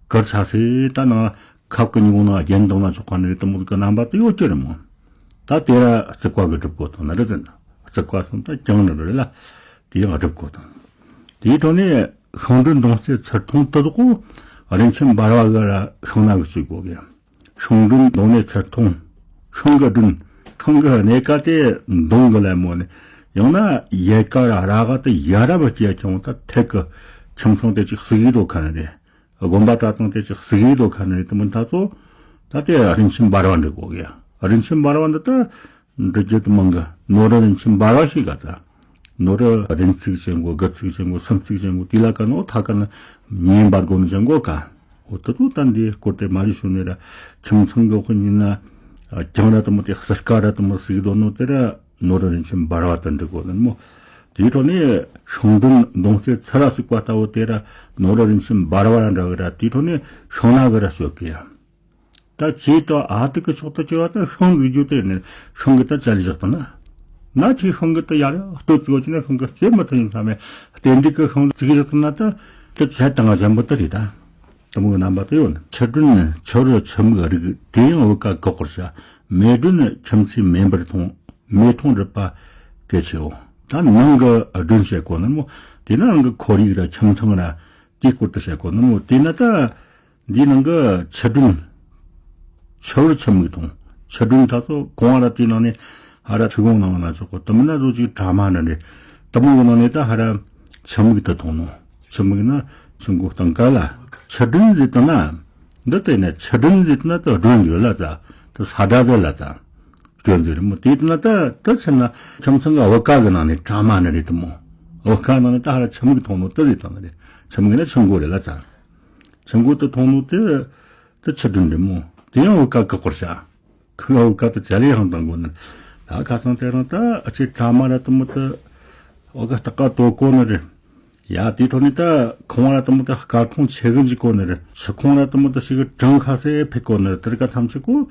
གར་ཤར་སེ་ད་ནང་ཁབ་ཀི་ཉི་གོང་ན་རྒྱན་དང་ན་ཆོག་ཁ་ནས་དུ་མོ་དུ་ཀ་རྣམ་པ་དུ་ཡོད་ཀྱི་རེད་མོ། ད་དེ་ར་རྩིབ་ཀ་གི་སྒྲུབ་གོ་དང་ན་ར་ཟིན་རྩིབ་ཀ་སོང་ད་ཀྱང་ནི་རེད་ལ་དེ་ཡང་སྒྲུབ་གོ་དང་དེའི་ཐོག་ནས། ཤིང་འབྲུ་མདོང་རྩེ་ཚུར་མཐོང་དུ་དགོ། རིན་ཆེན་འབར་བ་གི་ར་ཤིང་ན་གི་བཅུག་གོ་གི། ཤིང་འབྲུ་མདོང་ནས་ཚུར་མཐོང་། ཤིང་གི་སྦྲུལ། ཤིང་གི་གནས་ཀ་དེ་མདོང་གི་ལད་མོ་ནས། ཡང་ན་ཡལ་ག་ར་ར་ག་དེ་ཡ་ར་བ་སྐྱེ་ཀྱང་ད་ཐད་གི་ཁྱིམ་ཚང་དེ་ཅིག་གཟིག་ཡིག་རོ་ཁ་ནས་རེད། དགོན་པ་གྲྭ་ཚང་དེ་ཅིག་གཟིག་ཡིག་རོ་ཁ་ནས་རེད་དེ་མོ་ད་ཚོ། ད་དེ་རིན་ཆེན་འབར་བ་འབྲི་གོ་གི། རིན་ཆེན་འབར་བ་འདི་ད། འབྲི་རྒྱུ་དུ་མང་གི་ནོར་རིན་ཆེན་འབར་བ་ཞིག་ག་ད། ནོར་རིན་ཚིག་ཅན་གོ་དགུ་ཚིག་ཅན་གོ་སུམ་ཚིག་ཅན་གོ་དེ་ལ་ཀ་ནོ་ཐ་ཀ་ན་ཉིན་འབར་གོ་ནི་ཅན་གོ་ཀ། འོ་ད་དུ་ད་འདི་སྐོར་དེ་མ་རི་ཤུ་ནི་ར་ཁྱིམ་ཚང་གི་དཔོན་ཡིན་ན་ཀྱང་ར་དུ་མོ་དེ་གསར་ཀ་ར་དུ་མོ་ཟིག་དོ་ནོ་དེ་ར་ནོར་རིན་ཆེན་འབར་བ་དུ་འབྲི་གོ་ནི་མོ། དེའི་ཐོག་ནས་ཤིང་སྦྲུལ་མདོང་རྩེ་ཚུར་ར་ཟུག་པ་ལྟ་བུ་དེ་ར་ནོར་རིན་ཆེན་འབར་བ་ར་འདྲ་གི་ར་དེའི་ཐོག་ནས་ཤིང་ན་གི་ར་ཤོད་གི་ཡ། ད་ཆེས་ད་ཨ་ཏི་ཀི་ཕྱོགས་ད་ཆེ་བ་ད་ཤིང་གི་རྒྱུ་དེ་ནི་ཤིང་གི་ད་ཅ་ལི་བཞག་ད་ན། ན་ཆེས་ཤིང་གི་ད་ཡར་ལྟོ་ཙི་བ་ཆེ་ན་ཤིང་གི་ཆེ་མ་ཐུ་ཡིན་ས་མེ་རྟེན་འབྲེལ་གི་ཤིང་ཙི་གི་བཞག་ད་ན་ད་ད་ཆ་ད་ང་ཞན་པོ་ད་རེད་ད། དུ་མོ་གི་རྣམ་པ་ད་ཡོད་ན། ཆུ་སྦྲུལ་ཆུ་རུ་ཆུ་མིག་རིགས་དེ་ཡང་བུ་ཀ་གོག་གོར་བྱ། མེ་སྒྲོན་ཁྱིམ་མཚེས་མེ་འབར་མཐོང་། མེ་མཐོང་སྒྲུབ་པ་གལ་ཆེའོ། ད་ནང་གི་སྒྲོན་བཤད་གོ་ནི་མོ། དེ་ན་རང་གི་ཁོར་ཡུག་ར་ཁྱིམ་ཚང་ར་དེའི་སྐོར་དུ་བཤད་གོ་ནི་མོ། དེ་ན་ད་འདིའི་ནང་གི་ཆུ་སྒྲོན། ཆུ་བུར་ཆུ་མིག་མཐོང་། ཆུ་སྒྲོན་ད་ཚོ་གོང་བ་ར་དེའི་ནང་ནས་ཧ་ར་ཆུ་གོང་ནང་ན་ཆོག་གོ། དུ་མི་ན་བཟོ་ཅིག་གྲ་མ་ནི་རེད། དུ་མོ་གི་ནང་ནས་ད་ཧ་ར་ཆུ་མིག་དུ་མཐོང་ནོ། ཆུ་མིག་ན་ཆུ་མགོ་སྟེང་ཀ་ལ། ཆུ་སྒྲོན་ཟེར་དུ་ན། འདི་ལྟ་ན་ཆུ་སྒྲོན་ཟེར་དུ་ན་ད་སྒྲོན་ཡོད་ལ་ཙ། ད་ས་སྒྲ་ཟེར་ལ་ཙ། སྐྱོན་ཟེར་མོ། དེ་ལྟ་ན་ད་ད་ཆི་ན་ཁྱིམ་ཚང་གི་བུ་ག་གི་ནང་ནས་གྲ་མ་ནི་རེད་དུ་མོ། བུ་ག་ནང་ནས་ད་ཧ་ར་ཆུ་མིག་མཐོང་ནོ་ད་ཟེར་དང་ནི་རེད། ཆུ་མིག་ན་ཆུ་མགོ་རེད་ལ་ཙ། ཆུ་མགོ་དུ་མཐོང་ནོ་དེ་ད་ཆུ་སྒྲོན་རེད་མོ། དེ་ཡང་བུ་ག་གི་སྐོར་བྱ། ཁོའི་བུ་ག་དུ་ཅ་ལེ་ཧང་དང་གོ་ནི། ད་ཁ་སང་དེ་རིང་ད་ཨ་ཅེ་གྲ་མ་ར་དུ་མོ་དུ། བུ་ག་སྟག་ཀ་དོ་གོ་ནི་རེད། ཡ་དེའི་ཐོག་ནས་ད་ཁང་བ་ར་དུ་མོ་ད་སྐར་ཁུང་ཆེ་གི་འཇིག་གོ་ནི་རེད། ཆུ་ཁུང་ར་དུ་མོ་ད་ཞིག་གི་གྲང་ཁ་སེ་ཕེ་གོ་ནི་རེད། དེར་ཀ་ཐམས་ཅད་གོ།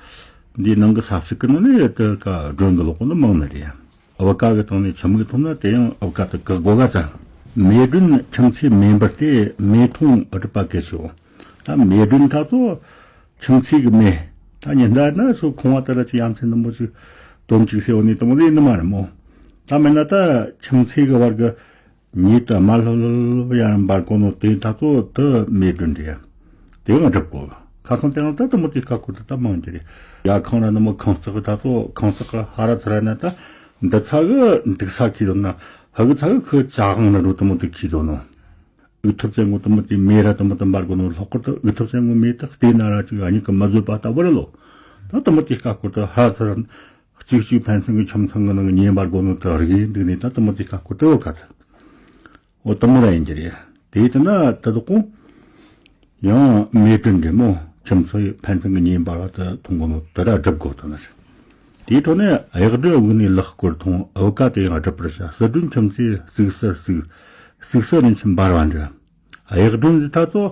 འདིའི་ནང་གི་ས་ཕྱུགས་ཀྱི་ནང་ནས་དེར་ཀ་སྒྲོན་གི་ལོག་གོ་ནི་མང་ནི་རེད། བུ་ག་གི་སྟེང་ནས་ཆུ་མིག་མཐོང་ན་དེ་ཡང་བུ་ག་དུ་གི་གོ་ག་ཙ། མེ་སྒྲོན་ཁྱིམ་མཚེས་མེ་འབར་ཏེ། མེ་མཐོང་སྒྲུབ་པ་གལ་ཆེའོ། ད་མེ་སྒྲོན་ད་ཚོ་ཁྱིམ་མཚེས་ཀྱི་མེ། ད་ཉི་ཟླ་ན་སོ་ཁོང་བ་ད་ར་ཅི་ཡ་མཚན་ནི་མོ་ཅིག་དོམ་ཅིག་སེ་འོ་ནི་དུ་མོ་ཟེ་ནི་མ་རེད་མོ། ད་མེད་ན་ད་ཁྱིམ་མཚེས་ཀྱི་བར་གྱི་ཉེ་དུ་དམའ་ལྷོད་ལྷོད་ལྷོད་ཡར་འབར་གོ་ནོ་དེ་ད་ཚོ་དུ་མེ་སྒྲོན་རེད། དེ་ཡང་སྒྲུབ་གོ། ཁ་སང་དེ་རིང་ད་དུ་མོ་དེ་ཁ་ཁུར་དུ་ད་མང་གི་རེད། ཡ་ཁང་ར་ནི་མོ་ཁང་བརྩེགས་གི་ད་ཚོ་ཁང་བརྩེགས་གི་ཧ་ར་ཚ་ར་ན་ད་འདི་ཚ་གི་འདུག་ས་ཁྱི་དོ་ན། ཧ་གི་ཚ་གི་ཁི་ཅ་གང་ན་རུ་དུ་མོ་དེ་ཁྱི་དོ་ནོ། འུ་ཐུབ་ཅན་ངོ་དུ་མོ་དེ་མེ་ར་དུ་མོ་དུ་འབར་གོ་ནོ། ལྷག་པར་དུ་འུ་ཐུབ་ཅན་ངོ་མེ་དག་བལྟས་ན་ར་ཅིག་ཨ་ཉིད་ཀྱི་མ་བཟོད་པ་ལྟ་བུ་རེད་ལོ། ད་དུ་མོ་དེ་ཁ་ཁུར་དུ་ཧ་ཚ་ར་གཅིག་གཅིག་ཕན་ཚུན་གྱི་ཁྱིམ་ཚང་གི་ནང་གི་ཉེ་འབར་གོ་ནོ་དུ་རིག་འདུག་ནས། ད་དུ་མོ་དེ་ཁ་ཁུར་དུ་བོ་ག་ཚ། འོ་དུ་མོ་ར་ཡིན་གྱི་རེད། དེ་ཡིན་ན་དུ་དུ་ཀོ། ཡང་མེ་སྒྲོན་འདྲེ་མོ་ཁྱིམ་ཚང་ཕན་ཚུན་གྱི་ཉེ་འབར་བ་དུ་མཐོང་གོ་ནོ་དུ་ར་སྒྲུབ་དགོས་དོ་ན་རེད། དེའི་ཐོག་ནས་གཡག་སྒྲོན་དབུགས་ནས་ལག་སྐོར་མཐོང་། བུ་ག་དེ་ཡང་སྒྲུབ་པར་བྱ། ཟུར་སྒྲོན་ཁྱིམ་མཚེས་ཟུག་གསར་ཟུག། ཟུག་གསར་རིན་ཆེན་འབར་བ་འདྲ། གཡག་སྒྲོན་ཟེར་ད་ཚོ་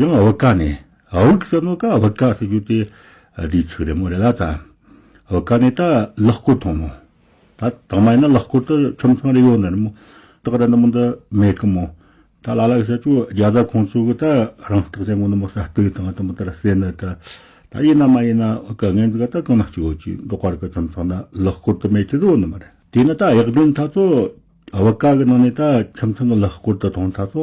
ཡང་བུ་ག་ནས། དབུགས་ཟེར་ནོ་ཀ་བུ་ག་ཟེར་རྒྱུ་དེ་དེའི་ཚིག་རེད་མོ་རེད་ལ་ཙ། བུ་ག་ནས་ད་ལག་སྐོར་མཐོང་ནོ། ད་དང་མ་ཡིན་ན་ལག་སྐོར་དུ་ཁྱིམ་ཚང་རེ་ཡོད་ནི་རེད་མོ། སྟག་ར་ནི་མོ་འདི་མེད་གི་མོ། ད་ལ་ལ་གི་ས་ཆུ་རྒྱ་བཟའ་ཁོང་ཚོ་གི་ད་རང་སྟག་ཅན་ངོ་ནི་མོ་ས་སྟོད་དང་དུ་མོ་ད་ར་སེ་ནི་ད། ད་ཡིན་ན་མ་ཡིན་ན་ག་ངན་ཟིག་ད་གང་ན་གཅིག་འོ་ཅིག་འབྲོག་པ་ར་གི་ཁྱིམ་ཚང་ན་ལག་སྐོར་དུ་མེད་ཀྱི་བཟོ་ནི་མ་རེད། དེ་ནི་ད་གཡག་སྒྲོན་ད་ཚོ་བུ་ག་གི་ནང་ནས་ད་ཁྱིམ་ཚང་གི་ལག་སྐོར་དུ་མཐོང་ད་ཚོ་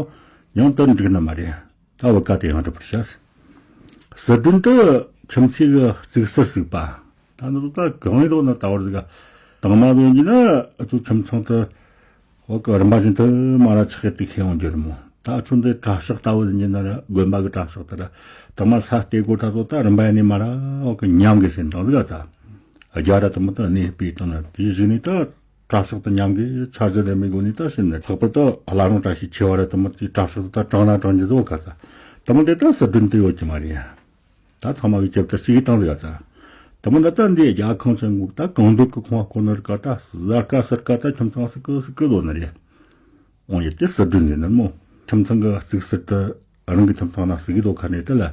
ཡང་དུ་འགྲིག་ནི་མ་རེད། ད་བུ་ག་དེ་ཡང་སྒྲུབ་པར་བྱ། ཟུར་སྒྲོན་དུ་ཁྱིམ་མཚེས་ཀྱི་ཟུག་གསར་ཟུག་པ། ད་ནི་ད་གང་ཡིན་དོ་ན་ད་བར་ཟིག་དང་མ་བོན་གྱི་ན་ཨ་ཚོ་ཁྱིམ་ཚང་དུ་འོ་གི་རིམ་པ་བཞིན་དུ་མ་ར་ཆགས་ཏེ་ཁེ་འོང་རྒྱུ་རེད་མོ། ད་ཨ་ཚོ་འདི་གྲྭ་ཤག་ལྟ་བུ་ཟིག་ཡིན་ན་ར་དགོན་པ་གི་གྲྭ་ཤག་དུ་ར་དང་མ་ས་སྟེ་སྒོ་ད་ཚོ་ད་རིམ་པ་ཡིན་ནི་མ་ར་འོ་གི་ཉམས་གི་ཟིན་དང་ཟིག་ཨ་ད་རྒྱ་ར་དུ་མ་ད་གནས་སྤོས་བཏང་ན་དེ་བཞིན་ནི་ད། གྲྭ་ཤག་ཏུ་མཉམ་གི་འཆར་གཞི་ལས་མི་དགོས་ནི་ད་ཤི་ནི། ལྷག་པར་དུ་བླ་རུང་བཀྲ་ཤིས་ཆེ་བ་ར་དུ་མ་དེ་གྲྭ་ཤག་ཏུ་ད་དྲང་ན་དྲང་རྒྱུ་བཟོ་ག་ས་དུ་མ་དེ་ད་ཟུར་སྒྲོན་དུ་ཡོད་ཀྱི་མ་རེད། ད་ཚང་མ་གི་རྒྱབ་ཏུ་གཅིག་གི་བཏང་ཟིག་ག་ས་དུ་མ་ད་ད་འདི་རྒྱ་ཁང་ཆེན་མོ་ད་གང་འདོད་ཀྱི་ཁང་བ་ཁོ་ནར་ཀ་ད་ཟ་ཀ་ཟུར་ཀ་ད་ཁྱིམ་ཚང་སུ་ཀི་སུ་ཀི་ལོ་ནི་རེད། འོང་ཡེ་དེ་ཟུར་སྒྲོན་ནི་ནི་མོ་ཁྱིམ་ཚང་གི་ཟུག་གསར་དུ་རང་གི་ཁྱིམ་ཚང་ན་ཟུག་གི་དོ་ཁ་ནས་དེ་ལ།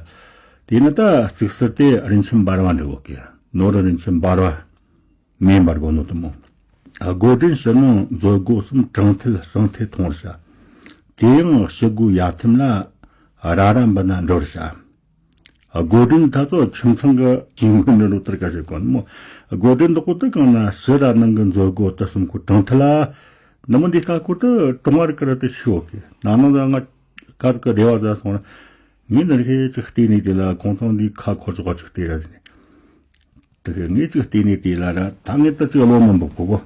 དེ་ནི་ད་ཟུག་གསར་དེ་རིན་ཆེན་འབར་བ་འདྲ་བོ་གི་ནོར་རིན་ཆེན་འབར་བ། མེ་འབར་གོ་ནོ་དུ་མོ། སྒོ་སྒྲོན་ཕྱི་ནང་མཛོད་སྒོ་གསུམ་དྲང་ཐལ་ཟང་ཐལ་མཐོང་བར་བྱ། དེ་ཡང་ཕྱི་སྒོ་ཡ་ཐུམ་ལ་ར་ར་འབུད་ན་འགྲོ་བར་བྱ། སྒོ་སྒྲོན་ད་ཚོ་ཁྱིམ་ཚང་གི་ཇུས་འགོད་ནི་རུ་ལྟར་ག་ཞིག་གོ་ནི་མོ། སྒོ་སྒྲོན་དག་པོ་དུ་གང་ན་ཕྱི་ར་ནང་གི་མཛོད་སྒོ་དུ་གསུམ་ཁོ་དྲང་ཐལ་ལ། ནི་མོ་འདི་ཁ་ཁོ་དུ་གྲོང་བར་ཀི་ར་དུ་ཤོག་གི་ན་ནང་ད་ང་ཀ་ཀི་རེ་བ་ཟ་སོང་ན། ངས་ནི་རེ་ཅིག་བལྟས་ནས་དེ་ལ་ཁོང་ཚང་འདི་ཁ་ཁོ་ཅོག་ཅིག་བལྟས་ར་ཟིན། དེ་གི་ངས་ཅིག་བལྟས་ནས་དེ་ལ་ར་ད་ངས་ད་ཅིག་བློ་མི་འབབ་གོ་གོ།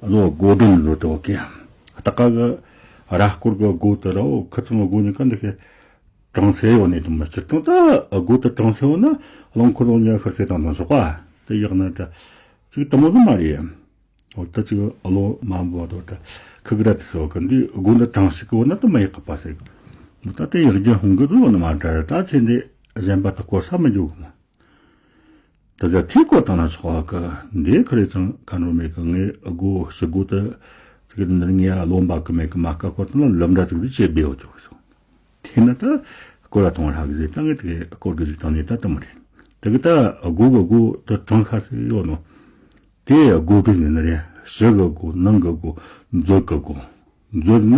བློ་སྒོ་སྒྲོན་བློ་དེ་བ་ཀི། སྟག་ཀ་གི་ར་སྐོར་གི་སྒོ་དེ་ར་འོ་ཁི་ཚང་གི་སྒོ་ནི་ཀ་འདི་གི་གྲང་ཚད་ཡོད་ནས་དུ་མ་སྤྱིར་བཏང་ད་སྒོ་དེ་གྲང་ཚད་ཡོད་ན་རླུང་འཁོར་རླུང་ཉ་ཤར་ཚད་དང་དང་ཞོག་པ་དེ་ཡག་ན་ད་ཅིག་དུ་མོ་དུ་མ་རེད། འོ་ད་ཅིག་བློ་མ་འབབ་བ་དོ་ད་ཁི་གི་ར་དེ་སོ་གི་འདི་སྒོ་འདི་གྲང་ཞིག་གི་འོ་ན་དུ་མ་ཡག་གི་པ་ཟེར། ད་དེ་ཡག་རྒྱུ་ཧུང་གི་དུ་འོ་ན་མ་འདྲ་ད་ཁྱེད་འདི་གཞན་པ་དུ་གོ་ས་མི་འཇུག་གི་མ། ད་ཆ་ཐིག་སྐོར་བཏང་ན་ཆོག་གི། འདི་ཁ་རེ་ཚང་ཁ་འགྲོ་མེད་གི། ངས་སྒོ་ཕྱི་སྒོ་དེ་ཚིག་གི་འདི་ངས་ལོ་འབའ་གི་མེད་གི། མ་ཀ་སྐོར་བཏང་ན་ལམ་འདྲ་ཚིག་འདི་ཆེ་བེའོ་ཆོག་གི་སོང་། དེ་ན་ད་སྐོར་ལ་གཏོང་བ་རག་གི་ཟེར། ད་ངས་དེ་སྐོར་གི་ཟིག་བཏང་ནས་ད་དུ་མ་རེད། དེ་གི་ད་སྒོ་གི་སྒོ་དེ་གྲང་ཁ་སེ་ཡོད་ནོ། དེ་སྒོ་གི་ནི་ནི་རེད། ཕྱི་གི་སྒོ་ནང་གི་སྒོ་མཛོད་གི་སྒོ། མཛོད་ན་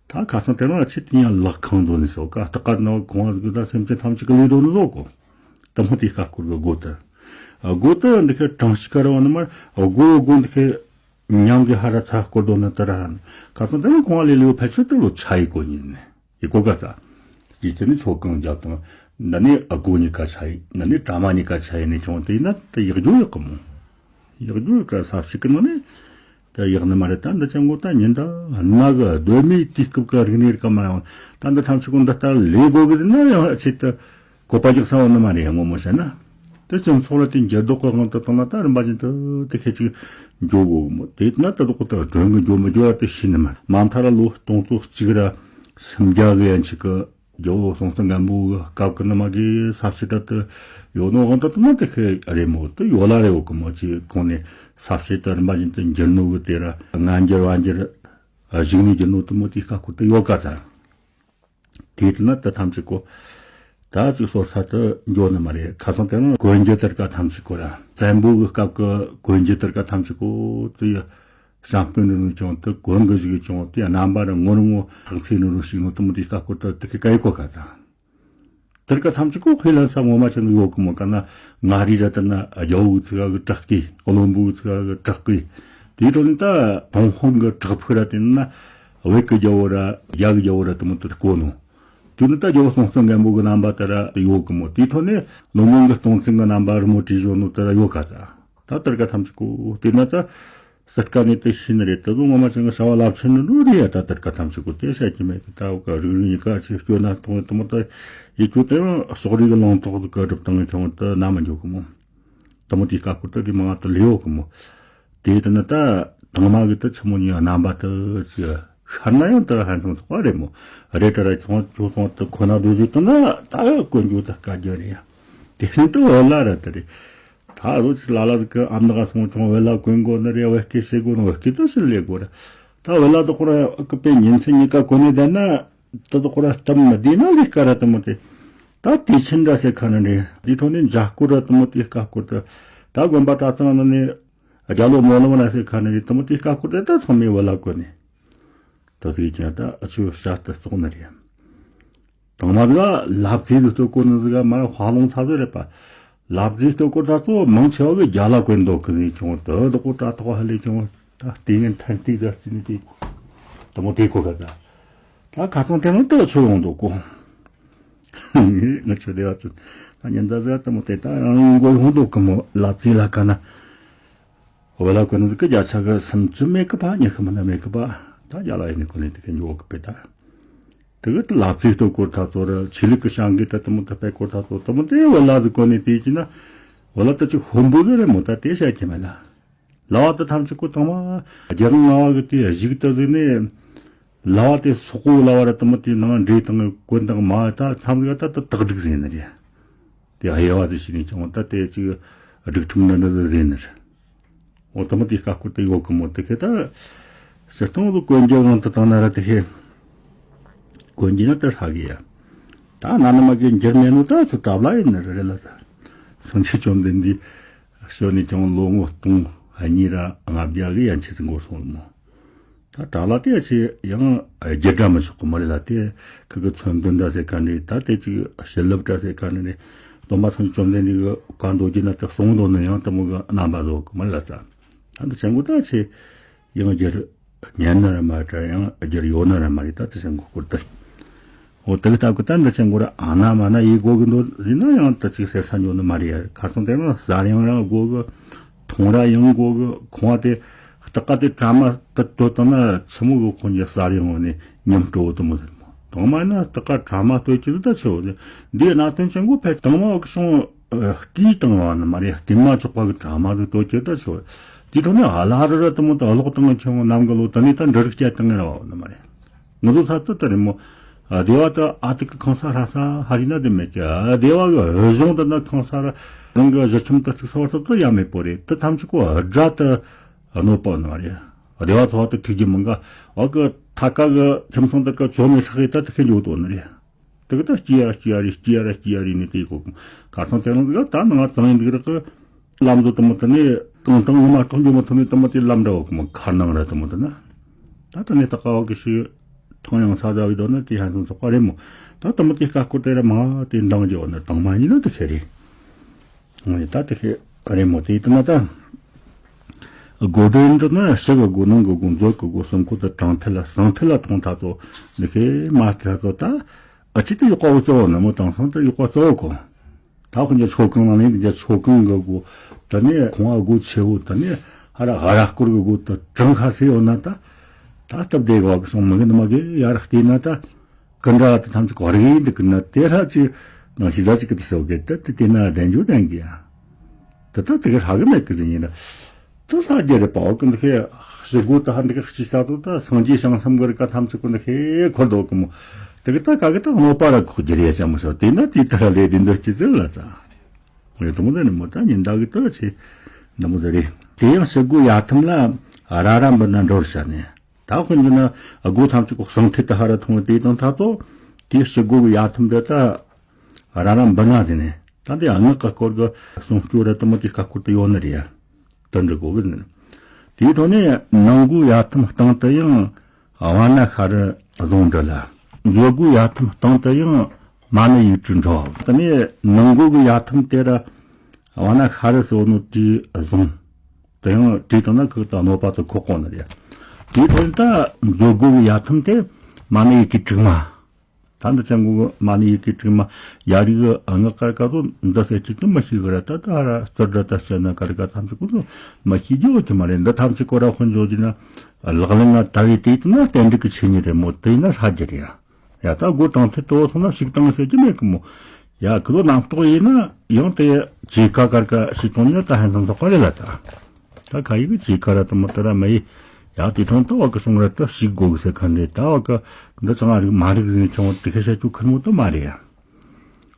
ད་ཁ་སང་དེ་རིང་ལ་ཆེ་དེ་ཡང་ལག་ཁང་འདོན་ནས་སོ་ཀ་ད་ཀ་ནང་གོང་བ་གི་ད་སེམས་ཅན་ཐམས་ཅད་གི་ལས་དོན་ནི་བཟོ་གོ། དེ་མོ་དེ་ཁ་སྐོར་གི་སྒོ་དེ། སྒོ་དེ་འདི་ཁའི་གྲངས་ཤིག་ག་ར་བ་ནི་མར་སྒོ་སྒོ་འདི་ཁའི་ཉམས་ཀྱི་ཧ་ར་ཚ་སྐོར་དོ་ན་དེ་ར་ཧན། ཁ་སང་དེ་ནི་ཁོང་ལས་ལེའུ་ཕལ་ཆེར་དེ་ལོ་ཆ་ཡི་གོ་ཉིན་ནི་ཡི་གོ་ག་ཚ། ཇི་ཚེ་ནི་ཆོ་གང་རྒྱབ་དང་། འདི་ནི་སྒོ་གཉིས་ཀ་ཆ་ཡི། འདི་ནི་གྲ་མ་གཉིས་ཀ་ཆ་ཡི་ནི་ཁྱོང་དེ་ཡིན་ན་དེ་ཡག་རྒྱུ་ཡོད་གི་མོ། ཡག་རྒྱུ་ཡོད་ག་ས་ཞིག་གི་ནང་ནི་དེ་ཡག་ནི་མ་རེད། ད་འདི་ཅང་གོ་ད་ཉིན་ད་ན་གི་གདོད་མའི་དུས་སྐབས་ཀྱི་རིག་གནས་རིག་ག་མ་ཡོང་། ད་འདི་ཐམས་ཅད་གོ་འདི་ལྟར་ལས་དགོས་གི་ཟེར་ན་ཡང་ཆེད་དུ་གོ་པ་རྒྱག་ས་བ་ནི་མ་རེད། ངོ་མ་བཤད་ན་དེ་སྤྱི་ཚོགས་ལ་དེ་འགྱུར་ལྡོག་གི་དབང་དུ་བཏང་ན་ད་རིམ་པ་བཞིན་དུ་དེ་ཁེ་ཅིག་འགྱོ་དགོས་གི་མོ། དེ་ན་ད་དོ་གོ་ད་གྲོན་གི་འགྱོ་མི་འགྱོ་ཡ་དེ་ཤེས་ནི་མ་རེད། མ་མཐའ་ར་ལོ་སྟོང་ཚོ་གཅིག་ར་སུམ་བརྒྱ་གི་ཡན་ཆིག་གི་རྒྱལ་པོ་སྲོང་བཙན་སྒམ་པོ་གི་སྐབས་ཀྱི་ནི་མ་གི་ས་བཤད་ད་དེ་ཡོད་ནོ་དབང་དུ་བཏང་ན་དེ་ཁེ་རེད་མོ། དེ་ཡོད་ལ་རེད་འོ་གི་མོ། ཅིག་གོང་ནས་ས་བཤད་ད་རིམ་པ་བཞིན་དུ་འགྱུར་ནོ་གི་དེ་ར་ང་འགྱུར་བ་འགྱུར་གཞུག་ནས་འགྱུར་ནོ་དེ་མོ་དེ་ཁ་ཁུ་དེ་ཡོད་ག་ཚ། དེ་ལྟ་ན་དེ་ཐམས་ཅད་གོ་ད་ཅིག་སོར་ས་དུ་འགྱོ་ནི་མ་རེད། ཁ་སང་དེ་རིང་གོན་རྒྱུ་དེར་ཀ་ཐམས་ཅད་གོ་ར་བཙན་པོ་གི་སྐབས་ཀྱི་གོན་རྒྱུ་དེར་ཀ་ཐམས་ཅད་གོ་དེ་ཡ་བྱམས་སྟོན་རིན་ལུགས་ཀྱང་དེ་གོན་གི་ཞིག་ཀྱང་དེ་རྣམ་པ་ར་ངོ་རུ་ངོ་ཐག་ཚེ་རིན་ལུགས་ཞིག་ནོ་དེ་མོ་དེ་སྐབས་གོ་ད་དེ་གི་ཀ་ཡི་གོ་ག་ད། དེར་ཀ་ཐམས་ཅད་གོ་ཁོས་ལན་ས་ངོ་མ་ཆེན་གི་ཡོད་གི་མོ། ག་ན་ང་རི་ར་དེ་ན་རྒྱལ་པོ་གི་ཚིག་ག་གི་དྲག་གི་བློན་པོ་གི་ཚིག་ག་གི་དྲག་གི་དེའི་དོན་ནི་ད་དོན་ཧོང་གི་དྲག་ཕུག་ར་དེ་ན་བོད་གི་རྒྱལ་པོ་ར་རྒྱ་གི་རྒྱལ་པོ་ར་དེ་མོ་དེ་གོ་ནོ། དེ་ནི་ད་རྒྱལ་པོ་སྲོང་བཙན་སྒམ་པོ་གི་རྣམ་པ་དེ་ར་ཡོད་གི་མོ། དེའི་ཐོག་ནས་ལོ་མོན་གི་སྟོང་བཙན་གི་རྣམ་པ་རི་མོ་བྲིས་བཞག་ནོ་དེ་ར་ཡོད་ག་ད། ད་དེར་ཀ་ཐམས་ཅད་གོ་དེ་ན་ད་སྲིད་ཀ་ནས་དེ་ཤེས་ནི་རེད། དེ་ཚོ་ངོ་མ་ཅན་གི་བྱ་བ་རླབས་ཆེན་ནི་འགྲོ་རེད་ཡ། ད་དེར་ཀ་ཐམས་ཅད་གོ་དེ་བཤད་ཀྱི་མེད་གི། ད་འོ་ཀ་རིག་རིག་གཉིས་ཀ་ཆེ་སྐྱོ་ན་གཏོང་དེ་མོ་ད་ཡི་གྱོད་དེ་ཡང་ཕྱོགས་རིས་གི་ལུང་རྟོགས་གི་གྲུབ་སྟངས་ཀྱི་ཁྱོང་དེ་ན་མ་འཇོག་གི་མོ། དེ་མོ་དེའི་སྐབས་ཁུར་ད་དེ་མང་དུ་ལེའོ་གི་མོ། དེ་ལྟ་ན་ད་དང་མ་གི་ད་ཆི་མོ་ཉི་རྣམ་པ་ད་ཅི་ཤར་ན་ཡང་ད་ཧན་སོང་ཚོགས་པ་རེད་མོ། རེད་ད་ར་ཆུང་ཆུང་སོང་ད་ཁོ་ན་སྡོད་ཟིག་ད་ན་ད་གོན་རྒྱུ་ད་དཀའ་རྒྱུ་རེད་ཡ། དེ་བཞིན་དུ་འོ་ལ་ར་ད་རེད། ད་རུ་ཅི་ལ་ལ་ཟིག་གི་ཨམ་ནག་སོང་ཆུང་བེ་ལ་གོན་དགོ་ནི་རེད། བེ་སྐད་བཤད་དགོ་ནི་བེ་སྐད་ད་ཕྱིར་ལས་དགོ་ར། ད་བེ་ལ་ད་ཁོ་ར་ཨ་ཀི་པའི་ཉིན་མཚན་གཉིས་ཀ་གོན་ནི་ད་ན་ད་ད་ཁོ་ར་སྟབས་མི་བདེ་ན་ལས་ཀ་ར་ད་མོ་དེ། ད་དེ་ཕྱིན་འདྲ་ཟེར་ཁ་ནི་རེད། དེ་ཐོག་ནས་འཇའ་སྐོར་ར་ད་མོ་དེ་སྐ་སྐོར་ད། ད་དགོན་པ་གྲྭ་ཚང་ནང་ནས་རྒྱ་ལོ་མོ་ལོ་མ་ན་ཟེར་ཁ་ནི་རེད། ད་མོ་དེ་སྐ་སྐོར་ད་ད་ཚང་མས་བེ་ལ་གོན་ནི། ད་ཟིག་ཀྱང་ད་ཨ་ཆུ་ཤ་ད་བཙོག་ནི་རེད། དང་མ་ཟིག་ལབ་ཙེ་ཟིག་ལྟོས་སྐོར་ནི་ཟིག་མ་ཧ་ལོང་ཚ་ཟིག་རེད་པ། ལབ་ཙེ་ལྟོས་སྐོར་ད་ཚོ་མང་ཆེ་བ་གི་རྒྱ་ལ་གོན་འདུག་གི་ཟིག་ཀྱང་ད་ད་ཀོ་ད་ཐོག་ཧ་ལས་ཀྱང་ད་ལྟས་ངན་ཐན་ལྟས་ད་རྩི་ནི་དེ་ད་མོ་དེ་གོ་ག་ད། ད་ཁ་ཚང་དེ་མོ་ད་ཆུ་ཡོང་འདུག་གོ། ངས་ང་ཆུ་དེ་བ་ཚུ་ད་ཉན་ད་ཟིག་ད་མོ་དེ་ད་རང་མགོ་ཡོང་འདུག་གི་མོ། ལབ་ཙེ་ལ་ཀ་ན། བེ་ལ་གོན་ནི་ཟིག་གི་བརྒྱ་ཆ་གི་སུམ་ཅུ་མེད་གི་པ། ཉི་ཤུ་མིན་ན་མེད་གི་པ། ད་རྒྱ་ལ་ཡིན་ནི་གོན་ནི་དེ་གི་འཇོག་གི་པེ་ད། དེ་གི་ལབ་ཙེ་ལྟོས་སྐོར་ད་ཚོ་ར་ཆོས་ལུགས་གི་བྱ་འགུལ་ད་དེ་མོ་ད་པེ་སྐོར་ད་ཚོ་དེ་མོ་དེ་བེ་ལ་ཟིག་གོན་ནི་དེ་ཅི་ན་བེ་ལ་ད་ཅི་ཧོན་བུ་ཟིག་རེད་མོ། ད་དེ་བཤད་ཀྱི་མེད་ལ། ལ་བ་ད་ཐམས་ཅད་གོ་ཚང་མ་རྒྱ་གར་ང་བ་གི་དེ་གཞུག་ད་ཟིག་ནས་ལ་བ་དེ་སོག་པོ་ལ་བ་ར་དེ་མོ་དེ་ནང་འདྲེས་དང་གོན་དང་མ་ད་མཚམས་ལ་ད་ད་དག་སྒྲིག་ཟིན་ནི་རེད། དེ་དབྱེ་བ་དེ་ཞིག་ནས་ཀྱང་ད་དེ་ཅིག་སྒྲིག་ཁྲིམས་འདྲ་འདྲ་ཟེར་ནི་རེད། འོ་དེ་མོ་དེ་སྐ་སྐོར་དེ་ཡོད་གི་མོ། དེ་གི་ད་སྤྱིར་བཏང་དུ་གོན་རྒྱུ་དབང་དུ་བཏང་ན་ར་དེ་ཧེ་གོན་རྒྱུ་ན་ད་ཧྲ་གི་ཡ། ད་ན་ནི་མ་གི་འགྱུར་མེད་ནོ་ད་ཚོ་གྲབས་ལ་ཡིན་ནི་རེད་ལ་ད། སངས་རྒྱས་བཅོམ་ལྡན་འདས་བྱོན་ནས་ཀྱང་ལོ་ངོ་སྟོང་གཉིས་ར་ལྔ་བརྒྱ་གི་ཡན་ཆད་ཙམ་འགོར་སོང་ལ་མོ། ད་གྲྭ་ལ་དེ་ཆེ་ཡང་རྒྱུ་འདྲ་མི་ཆོག་གི་མ་རེད་ལ། དེ་ཁི་གི་མཚོན་དོན་འདྲ་ཟེར་ག་འདྲ་ད་དེ་ཅིག་བྱིན་རླབས་འདྲ་ཟེར་ག་འདྲ་ནས་སྟོན་པ་སངས་རྒྱས་བཅོམ་ལྡན་འདས་ཀྱི་བཀའ་མདོ་རྒྱུད་ན་དེ་གསུངས་འདུག་ན་ཡང་དེ་མོ་གི་རྣམ་པ་བཟོ་གི་མ་རེད་ལ། ད་ད་འདི་ཆེན་པོ་ད་ཆེ་ཡང་རྒྱུ་ཉན་ན་ར་མ་རེད། ཡང་རྒྱུ་ཡོད་ན་ར་མ་རེད། ད་དེ་ཆེན་པོ་སྐོར་ད། འོ་དེ་གི་སྟབས་ཀྱིས་ད་འདི་ཆེན་པོ་ར་ཨ་ན་མ་ན་ཡེ་དགོས་གི་འདུག་ཟེར་ན་ཡང་ད་ཅིག་ཟེར་ས་འཇོག་ནི་མ་རེད་ཡ། ཁ་སང་དེ་རིང་གསར་ཡང་རང་དགོས་གི། མཐོང་ར་ཡང་དགོས་གི། ཁོང་དེ་སྟག་ཀ་དེ་གྲ་མ་དེ་ལྟོས་བཏང་ན་ཆི་མོ་གི་ཁོང་གི་གསར་ཡང་ནས་ཉམས་སྤྲོ་བོ་དེ་མོ་ཟེར་མོ། དང་མ་ན་སྟག་ཀ་གྲ་མ་ལྟོས་ཀྱི་ད་ཆི་བོ་ཟེར། འདིའི་གནད་དོན་ཆེན་པོ་ཕལ་དང་མ་གི་སོང་སྐྱིད་བཏང་བ་ནི་མ་རེད། སྐྱིད་མ་ཆོག་པ་གི་གྲ་མ་ཟིག་ལྟོས་ཀྱི་ད་ཆི་བོ། དེ་ཐོག་ནས་ཨ་ལ་ར་ར་དེ་མོ་ད་ཨ་ལོག་བཏང་ཆེན་མོ་ནམ་གི་ལོ་ད་ནི་ད་འབྲུ་རིགས་སྐྱེ་བཏང་ར་བ་ནི་མ་རེད། ང་ཚོ་ས་ཏུ་ལྟར་མོ། སྡེ་བ་དུ་ཨ་ཏི་ཀི་ཁང་ས་ཧྲ་ས་ཧ་རི་ན་དེ་མེད་ཀྱི། སྡེ་བ་གི་གཞུང་དུ་ན་ཁང་ས་ར་རང་གི་གཞི་ཁྱིམ་དུ་ཚུགས་ས་བར་དུ་དུ་ཡ་མེད་པོ་རེད། དུ་ཐམས་ཅད་ཀོ་དགྲ་དུ་གནོད་པ་ནི་རེད། སྡེ་བ་ཚོ་དུ་ཐུག་རྒྱུ་མི་འགའ་བ་གི་ཐ་ཀ་གི་ཁྱིམ་ཚང་དུ་ཀ་ཆོ་མེ་ཧྲག་ཡི་ད་དུ་ཁེ་འཇོག་དོ་ནི་རེད། དུ་གི་ད་སྐྱི་ཡ་སྐྱི་ཡ་རེད། སྐྱི་ཡ་ར་སྐྱི་ཡ་རེད་ནི་དེ་གོ་ཁ་སང་དེ་རང་གི་ད་ནང་ང་ཚང་ཡིན་འདུག་ར་གི། ལམ་དུ་དུ་མོ་དུ་ནི་གང་དང་ངོ་མ་གཏོང་རྒྱུ་མོ་དུ་ནི་དུ་མོ་དེ་ལམ་འདྲ་བོ་གི་མོ་ཁར་ནང་ར་དུ་མོ་དུ་ན། ད་དུ་ནི་ད་ཀ་བ་གི་ཤི་ཐང་ཡང་ས་ཟ་བའི་དོ་ན་དེ་ཧན་སོང་ཚོགས་པ་རེད་མོ། ད་དུ་མོ་དེ་ཀ་ཀོ་དེ་ར་མ་དེ་འདང་རྒྱུ་བ་ན་དང་མ་ཡིན་ན་དུ་ཁེ་རེད། ངོ་ནི་ད་དུ་ཁེ་ རེད་མོ། དེ་ཡིན་ན་ད། སྒོ་འདྲེན་འདི་ནི་ཕྱི་གི་སྒོ་ནང་གི་སྒོ་མཛོད་ཀྱི་སྒོ་གསུམ་ཁོ་ད་དྲང་ཐད་ལ་ཟང་ཐད་ལ་མཐོང་ཐ་ཚོ་འདི་ཁའི་མ་ཐ་ཚོ་ད་ཨ་ཅི་ད་ཡོག་པ་བོ་གཙོ་བོ་ནི་མོ་དེང་སང་ད་ཡོག་པ་གཙོ་བོ་གོ། ད་ཁོ་ཉ་ཆོ་གང་ནང་ནས་ཉ་ཆོ་གང་གི་སྒོ་ད་ནི་ཁོང་ཨ་སྒོ་ཆེ་བོ་ད་ནི་ཧ་ར་ཧ་ར་སྐོར་གི་སྒོ་ད་དྲང་ཁ་སེ་ཡོད་ན་ད་ད་སྟབས་བདེ་གི་བ་གི་སོང་མི་གི་ནི་མ་གི་ཡ་ར་བལྟས་ན་ད། ཀུན་དགའ་དེ་ཐམས་ཅད་གོ་རིག་ཡིན་འདུག་གི་ན་དེ་ཧྲ་ཅིག་ནང་ཤི་ཟ་ཅིག་གི་དེ་སོ་གི་དེ་དེ་དེ་ན་བདེན་རྒྱུ་བདེན་གི་ཡ། དེ་ད་དེ་གི་ཧྲ་གི་མེད་གི་དེ་ཡིན་ན། དེ་ཧྲ་རྒྱ་རེ་པའོ་ཀུན་ཁེ་ཤི་གོ་ད་ཧ་འདི་གི་ཤི་ས་དུ་ད་སངས་རྒྱས་བྱང་སེམས་གི་རིག་ག་ཐམས་ཅད་ཀུན་ཁེ་འཁོར་འདུག་གི་མོ། དེ་གི་ད་ག་གི་ད་གནོད་པ་ར་ཁོ་རྒྱུ་རེ་ཡ་ཅང་མི་སོ་དེ་ན་དེ་ད་ལས་དེ་འདོད་ཀྱི་ཟེར་ལ་ཙང་། ངས་དུ་མོ་ད་ནི་མོ་ད་ཉིན་ད་གི་ད་ཆེ་འདི་མོ་ད་རེད། དེ་ཡང་ཤི་གོ་ཡ་ཐམ་ལ་ར་ར་འབུ་ན་འགྲོར་ཤ་ནས། ད་དཔེར་འདི་ན་སྒོ་ཐམས་ཅད་ཀོ་གསང་ཐིག་ཏུ་ཧ་ར་མཐོང་བ་དེ་དང་ཐ་ཚོ། དེའི་ཕྱི་སྒོ་གི་ཡ་ཐམ་དེ་ད་ར་ར་འབུ་ན་དེ་ནས་ད་དེ་སྔགས་ཀ་སྐོར་གི་གསུང་སྐྱོ་ར་དུ་མོ་དེ་ཀ་སྐོར་དུ་ཡོད་ནི་རེད་ཡ། དུ་འདྲི་གོ་གི་ནི། དེའི་ཐོག་ནས་ནང་སྒོ་ཡ་ཐམ་སྟེང་དུ་ཡང་བ་ན་ཤ་རུ་བཟུང་འདྲི་ལ། མཛོད་སྒོ་ཡ་ཐམ་སྟེང་དུ་ཡང་མ་ཎི་ཡིག་དྲུག་འགྲོ། དེ་ནས་ནང་སྒོ་གི་ཡ་ཐམ་དེ་ར་བ་ན་ཤ་རུ་སོ་ནོ་དེ་བཟུང་། དེ་ཡང་དེ་དང་ན་ཁུག་དང་གནོད་པ་དུ་ཁོག་གོ་ནི་རེད། དེའི་ཐོག་ནས་ད་མཛོད་སྒོ་གི་ཡ་ཐམ་དེ་མ་ཎི་ཡི་གེ་དྲུག་མ། ད་འདི་ཅང་གོ་མ་ཎི་ཡི་གེ་དྲུག་མ་ཡ་རིག་གི་ངག་དཀར་དཀར་དུ་འདི་ཟེར་གྱི་དུ་མི་ཤེས་གི་ར་ད་ད་ར་རྩུར་འདྲ་ད་ཟེར་ན་དཀར་དཀར་ཐམས་ཅད་ཀུན་ཏུ་མི་ཤེས་རྒྱུ་ཡོད་ཀྱི་མ་རེད། འདི་ཐམས་ཅད་ཀོ་ར་ཁོ་འཇོག་གྱི་ན་ལག་ལེན་ན་ད་བའི་དེ་དུ་ན་རྟེན་འབྲེལ་གྱི་ཆོས་ཉིད་རེད་མོ། དེ་ཡིན་ན་ཧྲ་རྒྱུ་རེད་ཡ། ཡ་ད་སྒོ་དྲང་ཐད་དུ་སོང་ན་ཞིག་བཏང་ཟེར་གྱི་མེད་གི་མོ། ཡ་ཁུ་ལོ་རྣམ་རྟོག་ཡིན་ན་ཡང་དེ་ཇི་ཀ་ཀར་ཀ་ཞིག་བཏང་ན་ད་ཧན་ཐང་ཐོག་ག་རེ་ལ་ད། ད་ཁ་ཡིག་ཇི་ཀ་ར་དུ་མ་དུ་ར་མ་ཡི། ཡ་དེ་ཐོང་ད་བ་གི་སོང་ར་ད་ཞིག་དགོ་གི་ཟེར་ཁ་འདྲེ་ད་བ་གི་འདི་ཚང་རིག་མ་རིག་ཟིན་ཆུང་དེ་ཁ་ཤ་ཅུ་ཁུར་མོ་དུ་མ་རེད་ཡ།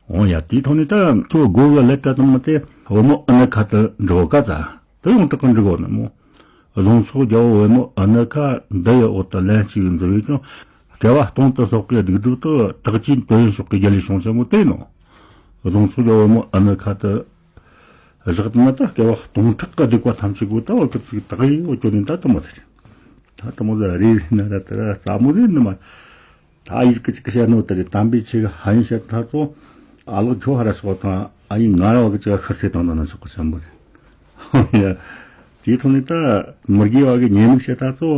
འོ་ཡ་དེ་ཐོང་ནི་ད་ཚོ་དགོ་གི་ལེ་ད་དུ་མ་དེ་བུ་མོ་ཨ་ན་ཁ་དུ་འགྲོ་ག་ད། དུ་ཡོང་དྲག་གི་འགྲིག་གོ་ནི་མོ། གཟུངས་ཚོགས་རྒྱལ་པོ་བུ་མོ་ཨ་ན་ཁ་འདི་ཡི་འོག་ཏུ་ལན་གཅིག་འཛུལ་བས་ཀྱང་། བསྐལ་པ་སྟོང་དུ་སོགས་པའི་སྡིག་སྒྲིབ་དག་དག་ཅིང་དོན་ཡོད་ཤོག་གི་རྒྱལ་ལས་བྱུང་ཆེན་མོ་དེ་ནོ། གཟུངས་ཚོགས་རྒྱལ་པོ་བུ་མོ་ཨ་ན་ཁ་དུ་བཞག་ཏུ་ན་ད་བསྐལ་པ་སྟོང་ཕྲག་གི་སྡིག་པ་ཐམས་ཅད་གོ་ད་བ་ཀི་ཚིག་དག་ཡི་འོ་ཅོ་ནི་ད་དུ་མོ་ཟེར། ད་དུ་མོ་ཟེར་རེ་རེ་ན་ར་དེ་ར་རྩ་མོ་རེ་ནི་མ། ད་ཨ་ཡིག་གི་ཅིག་བཤད་ནོ་དེ་རེད། དམ་པའི་ཆོས་ཀྱི་ཧ་ཡིན་བཤད་ཐ་ཚོ་ཨ་ལོག་ཁྱོ་ཧ་ར་སོགས་དང་ཨ་ཡིག་ང་ར་བ་གི་ཅིག་ཁུར་སེ་དང་དང་ན་སོགས་ཀྱི་བྱམས་པོ་རེད། ཡ། དེའི་ཐོག་ནས་ད་མི་དགེ་བ་གི་ཉེས་དམིགས་བཤད་ཐ་ཚོ་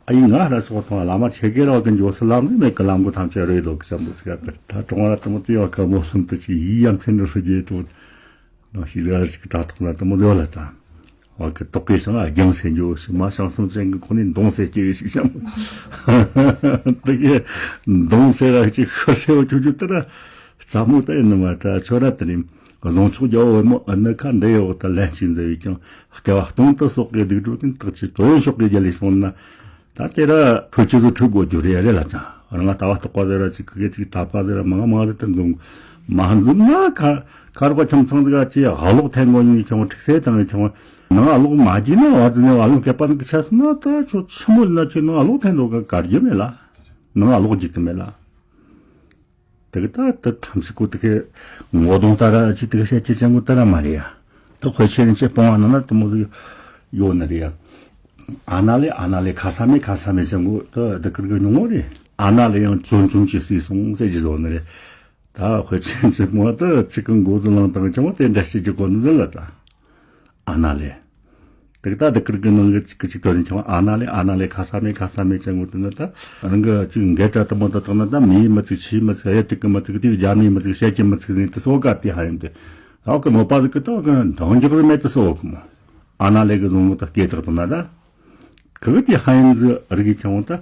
ཨ་ཡིག་ང་ཧ་ར་སོགས་དང་བླ་མ་ཆེ་གེ་ར་བ་གི་འཇོག་སུ་ལམ་ནི་མེད་གི་ལམ་གོ་ཐམས་ཅད་རེད་ལོ་གི་བྱམས་པོ་ཚིག་ཨ་པེ་ད་གྲོང་ར་དུ་མོ་དེ་བ་ག་མོ་ལྷུམ་དུ་ཅིག་ཡིད་ཡ་མཚན་རུ་ཧྲི་རྒྱས་དུ། ནང་ཞིག་ཟ་ཞིག་གི་དྲ་ཐོག་ན་དུ་མོ་དེ་བ་ལ་དང་། བ་གི་དོག་གེ་སང་ཨ་རྒྱང་སེ་འཇོག་ཞིག་མ་ཤང་སུམ་ཅན་གི་ཁོ་ནི་མདུང་སེ་སྐྱེ་བའི་ཞིག་བྱམས་པོ། དེ་གི་མདུང་སེ་ར་ཅིག་ཤི་སེ་བ་ཆུ་ཆུ་དེ་ར་རྩ་མོ་ད་ཡིན་ནི་མ་དྲ་ཆོ་ར་དེ་ནི་གཟུངས་ཚོགས་རྒྱལ་པོ་བུ་མོ་ཨ་ནི་ཁ་འདི་ཡི་འོག་ཏུ་ལན་གཅིག་འཛུལ་བས་ཀྱང་བསྐལ་པ་སྟོང་དུ་སོགས་པའི་སྡིག་སྒྲིབ་ཀུན་དག་ཅིང་དོན་ཡོད་ཤོག་གི་རྒྱལ་ལས་བྱུང་ན། ད་དེ་ར་ཁྲོ་ཆུ་ཚོ་ཁྲོ་དགོས་རྒྱུ་རེད་རེད་ལ་ཙང་རང་ལྟ་བ་རྟོག་པ་ཟེར་ར་ཅིག་གི་ཅིག་དད་པ་ཟེར་ར་མང་མང་ཟེར་དེ་འཛོམས་མ་འཛོམས་ན་ཁ་ཁ་རོག་ཁྱིམ་ཚང་ཟིག་ཅིག་ཨ་ལོག་ཐེན་གོ་ཉིན་ཁྱོང་ཁྲིག་སེ་དང་ཁྱོང་ནང་ཨ་ལོག་མ་གྱིས་ན་བ་ཟི་ནས་ཨ་ལོག་སྐད་པ་ནང་གི་ཆ་སོང་ན་ད་ཁྱོད་ཆི་མོ་ན་ཁྱོད་ནང་ཨ་ལོག་ཐེན་འགྲོ་ག་གར་རྒྱུ་མེད་ལ་ནང་ཨ་ལོག་རྒྱུ་གི་མེད་ལ། དེ་གི་ད་དེ་ཐམས་ཅད་ཀོ་དེ་གི་ངོ་གདོང་ལྟར་ཅི་དེ་གི་བཤད་ཅི་ཅང་གོ་ལྟར་མ་རེད་ཡ། དེ་དཔེ་ཆེན་ཅི་སྤོང་བ་ན་ན་དེ་མོ་ཟིག་ཡོད་ནི་རེད་ཡ། ཨ་ན་ལེ་ཨ་ན་ལེ་ཁ་ས་མེ་ཁ་ས་མེ་ཅང་གོ་དེ་དེ་གི་གི་ཉུང་ངོ་རེད། ཨ་ན་ལེ་ཡང་བཙོན་བཙོན་ཅི་སྲིད་སོང་ཟེར་གྱི་བཟོ་ནི་རེད། ད་དཔེ་ཆེན་ཅི་སྤོང་བ་དེ་ཚིག་གི་མགོ་ཟིག་ལང་དང་ཅང་གོ་དེ་འདྲ་བཤད་རྒྱུ་གོ་ནི་ཟིག་ལ་ད། ཨ་ན་ལེ། དེ་ད་དེ་ཀིར་གི་ནང་གི་ཅིག་གི་ཅིག་དོན་ཆུང་ཨ་ན་ལེ་ཨ་ན་ལེ་ཁ་ས་མེ་ཁ་ས་མེ་ཅང་གོ་དེ་ན་ད་རང་གི་ཅིག་འགལ་ད་དུ་མོ་ད་དང་ན་ད་མི་ཡི་མི་ཚིག་ཆི་མི་ཚིག་ཧེ་ཏིག་གི་མི་ཚིག་དེ་རྒྱ་མིའི་མི་ཚིག་བཤད་ཀྱི་མི་ཚིག་ནི་དེ་སོ་ག་དེ་ཧ་ཡིན་དེ་ཨོ་གི་མོ་པ་ཟིག་གི་ད་གི་འདང་རྒྱག་རི་མེད་དེ་སོ་གི་མོ་ཨ་ན་ལེ་གི་བཟུང་ངོ་ད་སྐད་དག་དང་ན་ད་གི་གི་དེ་ཧ་ཡིན་ཟི་རི་གི་ཆང་ད་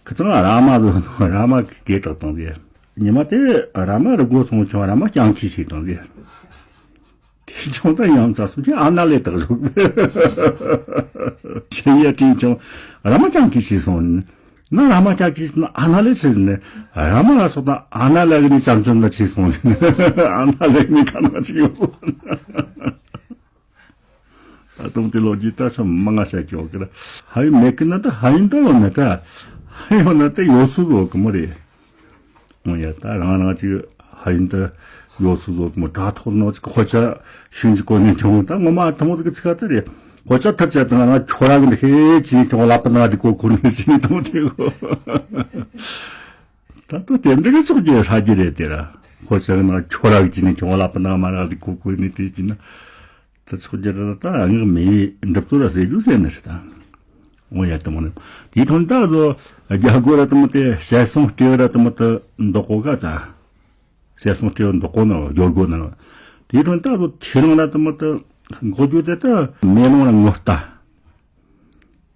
གི་ཚང་ར་མ་ཟི་ར་མ་གི་སྐད་དག་དང་དེ་ཉི་མ་དེ་ར་མ་རི་མགོ་སོང་ཆང་ར་མ་ཅང་ཁི་ཆི་དང་དེ། དེ་ཆུང་དུ་ཡང་ཚ་སུ་ཅི་ཨ་ན་ལེ་དག་རུག་ཆེ་ཡ་ཏིང་ཆུང་ར་མ་ཅང་གི་ཤི་སོང་ན་ར་མ་ཅང་གི་ཤི་ན་ཨ་ན་ལེ་ཤི་ནི་ར་མ་ལ་སོགས་དང་ཨ་ན་ལེ་གི་ནི་ཅམ་ཅམ་ལ་ཆི་སོང་ཟིན་ཨ་ན་ལེ་གི་ནི་ཁ་ན་ཅི་ཡོད། ད་དུང་དེ་ལོ་རྒྱུས་ད་ཆ་མ་ང་ཤ་ཀྱི་ཡོད་གི་ར་ཧ་ཡུ་མེད་གི་ན་ད་ཧ་ཡུ་འདི་ཡོད་ན་ད་ཧ་ཡུ་ན་ད་ཡོད་སུ་ཡོད་གི་མོ་རེད། འོ་ཡ་ད་རང་རང་ཅིག་ཧ་ཡིན་ད་ཡོད་སུ་ཟོ་མོ་ད་ཐོག་ནང་ཅིག་ཁོ་ཆ་ཤིང་ཅིག་གོ་ནས་ཁྱོང་ད་ངོ་མ་ཐ་མོ་དེ་གི་ཚིག་ད་རེད། ཁོ་ཆ་ཐབས་ཆ་དང་ང་ཁྱོ་ར་གི་ཧེ་ཅི་ཁྱོང་ལབ་པ་ན་དེ་གོ་ཁོ་ནས་ཅི་ཐོང་དེ་གོ་ད་ཏོ་དེ་འདྲ་གི་ཚོགས་ཀྱི་ཧྲ་གི་རེད་དེ་ར་ཁོ་ཆ་ན་ཁྱོ་ར་གི་ཅི་ནས་ཁྱོང་ལབ་པ་ན་མ་ར་དེ་གོ་ཁོ་ནས་དེ་ཅི་ན། དེ་ཚོགས་རྒྱུ་རེད། ད་ངག་མེད་པའི་འགྲུབ་ཚོད་ལ་ཟེར་རྒྱུ་ཟེར་ནི་རེད་ད། འོ་ཡ་དེ་མོ་ནི། དེའི་ཐོག་ནས་ད་བཟོ་རྒྱ་སྒོ་ར་དེ་མོ་དེ་བཤད་སོང་སྤྲེའུ་ར་དེ་མོ་དེ་འདོག་གོ་ག་ད། བཤད་སོང་སྤྲེའུ་འདོག་གོ་ན་སྦྱོར་དགོ་ན། དེའི་ཐོག་ནས་ད་བཟོ་ཁྱེད་རང་ར་དེ་མོ་དེ་འགོག་རྒྱུ་དེ་ད་མེ་ལོང་ར་ངོ་ལྟ།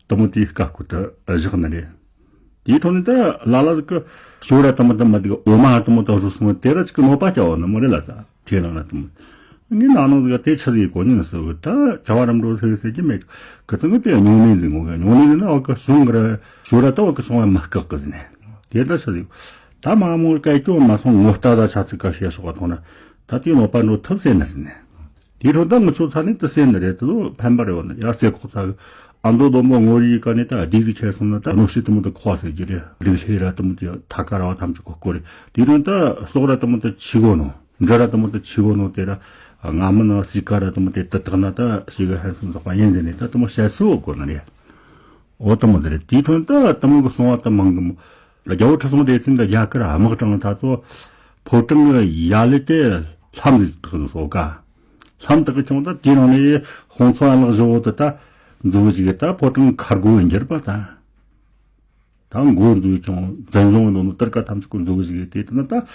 དེ་མོ་དེའི་ཀ་ཁུ་དེ་བཞག་ནི་རེད། དེའི་ཐོག་ནས་ད་ལ་ལ་གི་ཞོ་ར་དེ་མོ་དེ་མ་དེ་གི་འོ་མ་དེ་མོ་དེ་རུ་སོང་དེ་ར་ཅིག་གི་གནོད་པ་སྐྱེལ་བ་ནི་མོ་རེད་ལ་ད། ཁྱེད་རང་ལ་དུ་མ། ངས་ནང་ནང་ཟིག་དེ་ཆི་ཟིག་གོ་ཉིན་སོ་གི་ད་བྱ་བ་རམ་འགྲོ་ཧེ་ཟེར་གྱི་མེད། ཁི་ཚང་གི་དེ་ཉུང་ནས་ཟིག་ངོ་ག་ཉུང་ནས་ཟིག་ན་བ་གི་བྱུང་གི་ར་ཞུ་ར་ད་བ་གི་སོང་བ་མི་སྐག་གི་ཟིག་ནས། དེ་ད་ཆི་ཟིག་ད་མ་མོ་སྐད་ཅོ་མ་སོང་ངོ་ལྟ་ད་ཆ་ཚིག་ག་བཤད་སོགས་ག་མཐོང་ན་ད་དེ་ནོ་པ་འགྲོ་ཐུབ་ཟེར་ནི་ཟིག་ནས། དེ་རུ་ད་ངི་ཆོ་ཚ་ནས་དུ་ཟེར་ནི་རེད་དུ་ཕན་པ་རེད་བ་ནི་ཡར་ཚེ་ཁོག་ཚ་གི་ཨ་མདོ་སྡོམ་པོ་ངོ་རིའི་ཀ་ནས་ད་སྡིག་གི་ཁྱེར་སོང་ན་ད་གནོད་བྱེད་དུ་མོ་དུ་ཁོ་བ་ཟེར་གྱི་རེད། སྡིག་ལྷེ་ར་དུ་མོ་དུ་ཐ་ཀ་ར་བ་ཐམས་ཅད་ཁོ་སྐོར་རེད། དེ་རུ་ད་སོག་ར་དུ་མོ་དུ་ཆི་གོ་ནོ། འདྲ་ར་དུ་མོ་དུ་ཆི་གོ་ནོ་དེ་ར། ང་མི་ནང་སི་ཀ་ར་དུ་མོ་དེ་དུ་དག་ན་ད་ཤི་ག་ཧན་སུམ་ཟག་པ་ཡིན་ཟེར་ནས་ད་དུ་མོ་བཤད་སུ་འོ་གོ་ན་རེད། འོ་དུ་མོ་དེ་རེད། དེའི་ཐོག་ད་དུ་མོ་གི་སོང་བ་དུ་མང་གི་མོ། རྒྱ་བོ་ཁྲི་སྲོང་ལྡེ་བཙན་གི་རྒྱ་གར་དམག་དྲངས་ད་ཚོ་ཕོ་བྲང་གི་ཡ་ལི་དེ་ལྷམ་ཟིག་དག་ནི་སོ་ག་ལྷམ་དག་གི་ཁྱོང་ད་དེའི་ནང་ནས་ཧོང་ཚོ་ཨ་ལག་བཞི་བོ་དུ་ད་འཛུགས་ཞིག་ད་ཕོ་བྲང་ཁར་སྒོ་འགྱུར་པ་ད། ད་མགོ་འཛུགས་ཀྱང་བཙན་བཟུང་ཡོང་ནོ་ཏིར་ཀ་ཐམས་ཅད་ཀོ་འཛུགས་ཞིག་དེ་ལྟ་ན་ད་ད་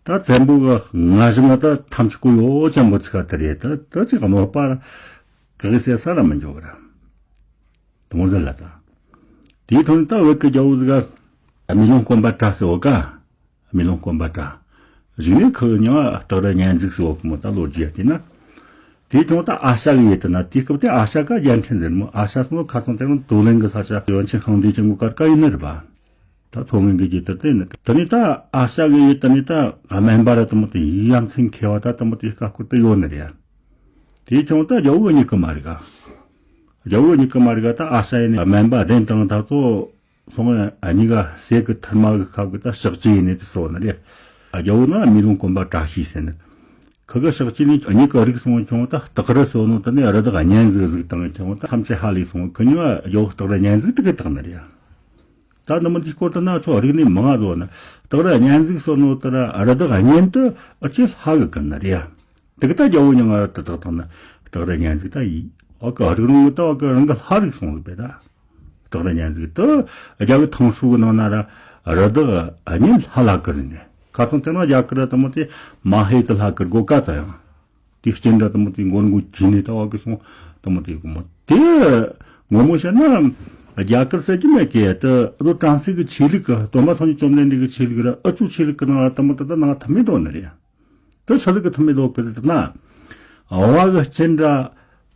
བཙན་པོ་གི་ང་ཞིག་ང་ད་ཐམས་ཅད་ཀོ་ཡོ་ཅན་པོ་ཚིག་དེ་རེད། ད་ད་ཅིག་གནོད་པ་གི་ཟེར་ས་ར་མི་འཇོག་གི་ར་དུ་མོ་ཟེར་ལ་ད། དེའི་ཐོག་ནས་ད་བོད་ཀྱི་རྒྱལ་བོ་ཟིག་ག་མེ་ལོང་སྐོམ་པ་དྲ་ཟེར་བོ་ག་མེ་ལོང་སྐོམ་པ་དྲ། གཞུག་ནས་ཁོ་མྱིང་སྟག་རི་གཉན་གཟིགས་སུ་འོག་མོ་ད་ལོ་རྒྱུས་བལྟས་ན། དེའི་གྱོང་ད་ཨ་ཤ་གི་ཡུལ་དུ་ན་དེའི་སྐབས་དེ་ཨ་ཤ་ཀ་རྒྱལ་ཕྲན་ཟེར་མོ་ཨ་ཤ་སོང་ཁ་སང་དེ་རིང་དུ་ལེན་གི་ས་ཆ་ཡོན་ཆེན་ཤིང་འདུས་ཀྱི་མགོ་དཀར་ཀ་ཡིན་ནི་རེད་པ། ད་མཚོ་སྔོན་གི་རྒྱུད་དུ་དེ་ནི་དེ་ནི་ད་ཨ་ཤ་གི་ཡུལ་དུ་ནི་ད་སྨན་པ་ར་དུ་མོ་དེ་ཡ་མཚན་མཁས་བ་ད་དུ་མོ་དེ་ཀ་སྐོར་དུ་ཡོད་ནི་རེད། དེའི་གྱོང་ད་རྒྱལ་བོ་གཉིས་ཀི་མ་རེད་ག་རྒྱལ་བོ་གཉིས་ཀི་མ་རེད་ག་ད་ཨ་ཤ་ཡིན་ནི་སྨན་པ་གདན་དང་ད་ཚོ། སོང་ཨ་ནི་ག་ཟས་ཀྱི་ཐུར་མ་གི་ཁབ་ཀྱི་ད་ཕྱག་ཅི་ཡིན་ནི་དེ་སོ་ནི་རེད། རྒྱལ་བོ་ན་མེ་ལོང་སྐོམ་པ་བཀྲ་ཤིས་ཟེར་ནི། ཁི་གི་ཕྱག་ཅི་ནི་ཨ་ནི་ག་རིག་སོང་ཁྱོང་ད་སྟག་རི་སོ་ནོ་དེ་ནི་རི་དྭགས་གཉན་གཟིགས་གཟིགས་དང་ཁྱོང་ད་ཐམས་ཅད་ཧ་ལས་སོང་ཁི་ཉི་མ་རྒྱལ་བོ་སྟག་རི་གཉན་གཟིགས་དེ་གི་དག་ནི་རེད། ད་ནི་མི་འདི་སྐོར་དུ་ན་ཚོ་རིག་གནས་མང་ང་ཟོ་ནི་སྟག་རི་གཉན་གཟིགས་སོ་ནོ་དེ་ར་རི་དྭགས་གཉན་དུ་ཨ་ཅེ་ལྷ་གི་ཀི་ནི་རེད། དེ་གི་ད་རྒྱལ་བོ་མྱིང་ང་དེ་དག་དང་ན་སྟག་རི་གཉན་གཟིགས་ད་ཡིན། འོ་གི་རིགས་རུང་གི་ད་འོ་གི་རང་གི་ལྷ་རིགས་སོང་ཟིག་པས་ད། སྟག་རི་གཉན་གཟིགས་དེ་རྒྱ་གི་ཐང་ཧྲུའུ་གི་ནང་ན་ར་རི་དྭགས་གཉན་ལྷ་ལྷ་གི་རིགས་ནས་ཁ་སང་དེ་ན་རྒྱ་གི་ར་དུ་མོ་དེ་མ་ཧེ་གི་ལྷ་གི་སྒོ་ཀ་ཙ་ཡང་། དེ་སྐྱེ་འདྲ་དུ་མོ་དེ་མགོ་མགོ་གྱི་ནས་ད་འོ་གི་སོང་དུ་མོ་དེ་གི་མོ་དེ་ངོ་མོ་བཤད་ན་རྒྱ་གར་ཟེར་གི་མེད་གི་དེ་རྡོ་བྲམ་ཟེ་གི་ཆོས་ལུགས་གི་སྟོན་པ་སངས་རྒྱས་བཅོམ་ལྡན་འདས་གི་ཆོས་ལུགས་ར་ཨ་ཅོ་ཆོས་ལུགས་གི་ནང་ལ་དུ་མོ་དེ་ད་ནང་ཐུ་མེད་དོ་ནི་རེད། དེ་ཆི་ཟིག་གི་ཐུ་མེད་དོ་གི་ན། བ་གི་སྐྱེ་འདྲ།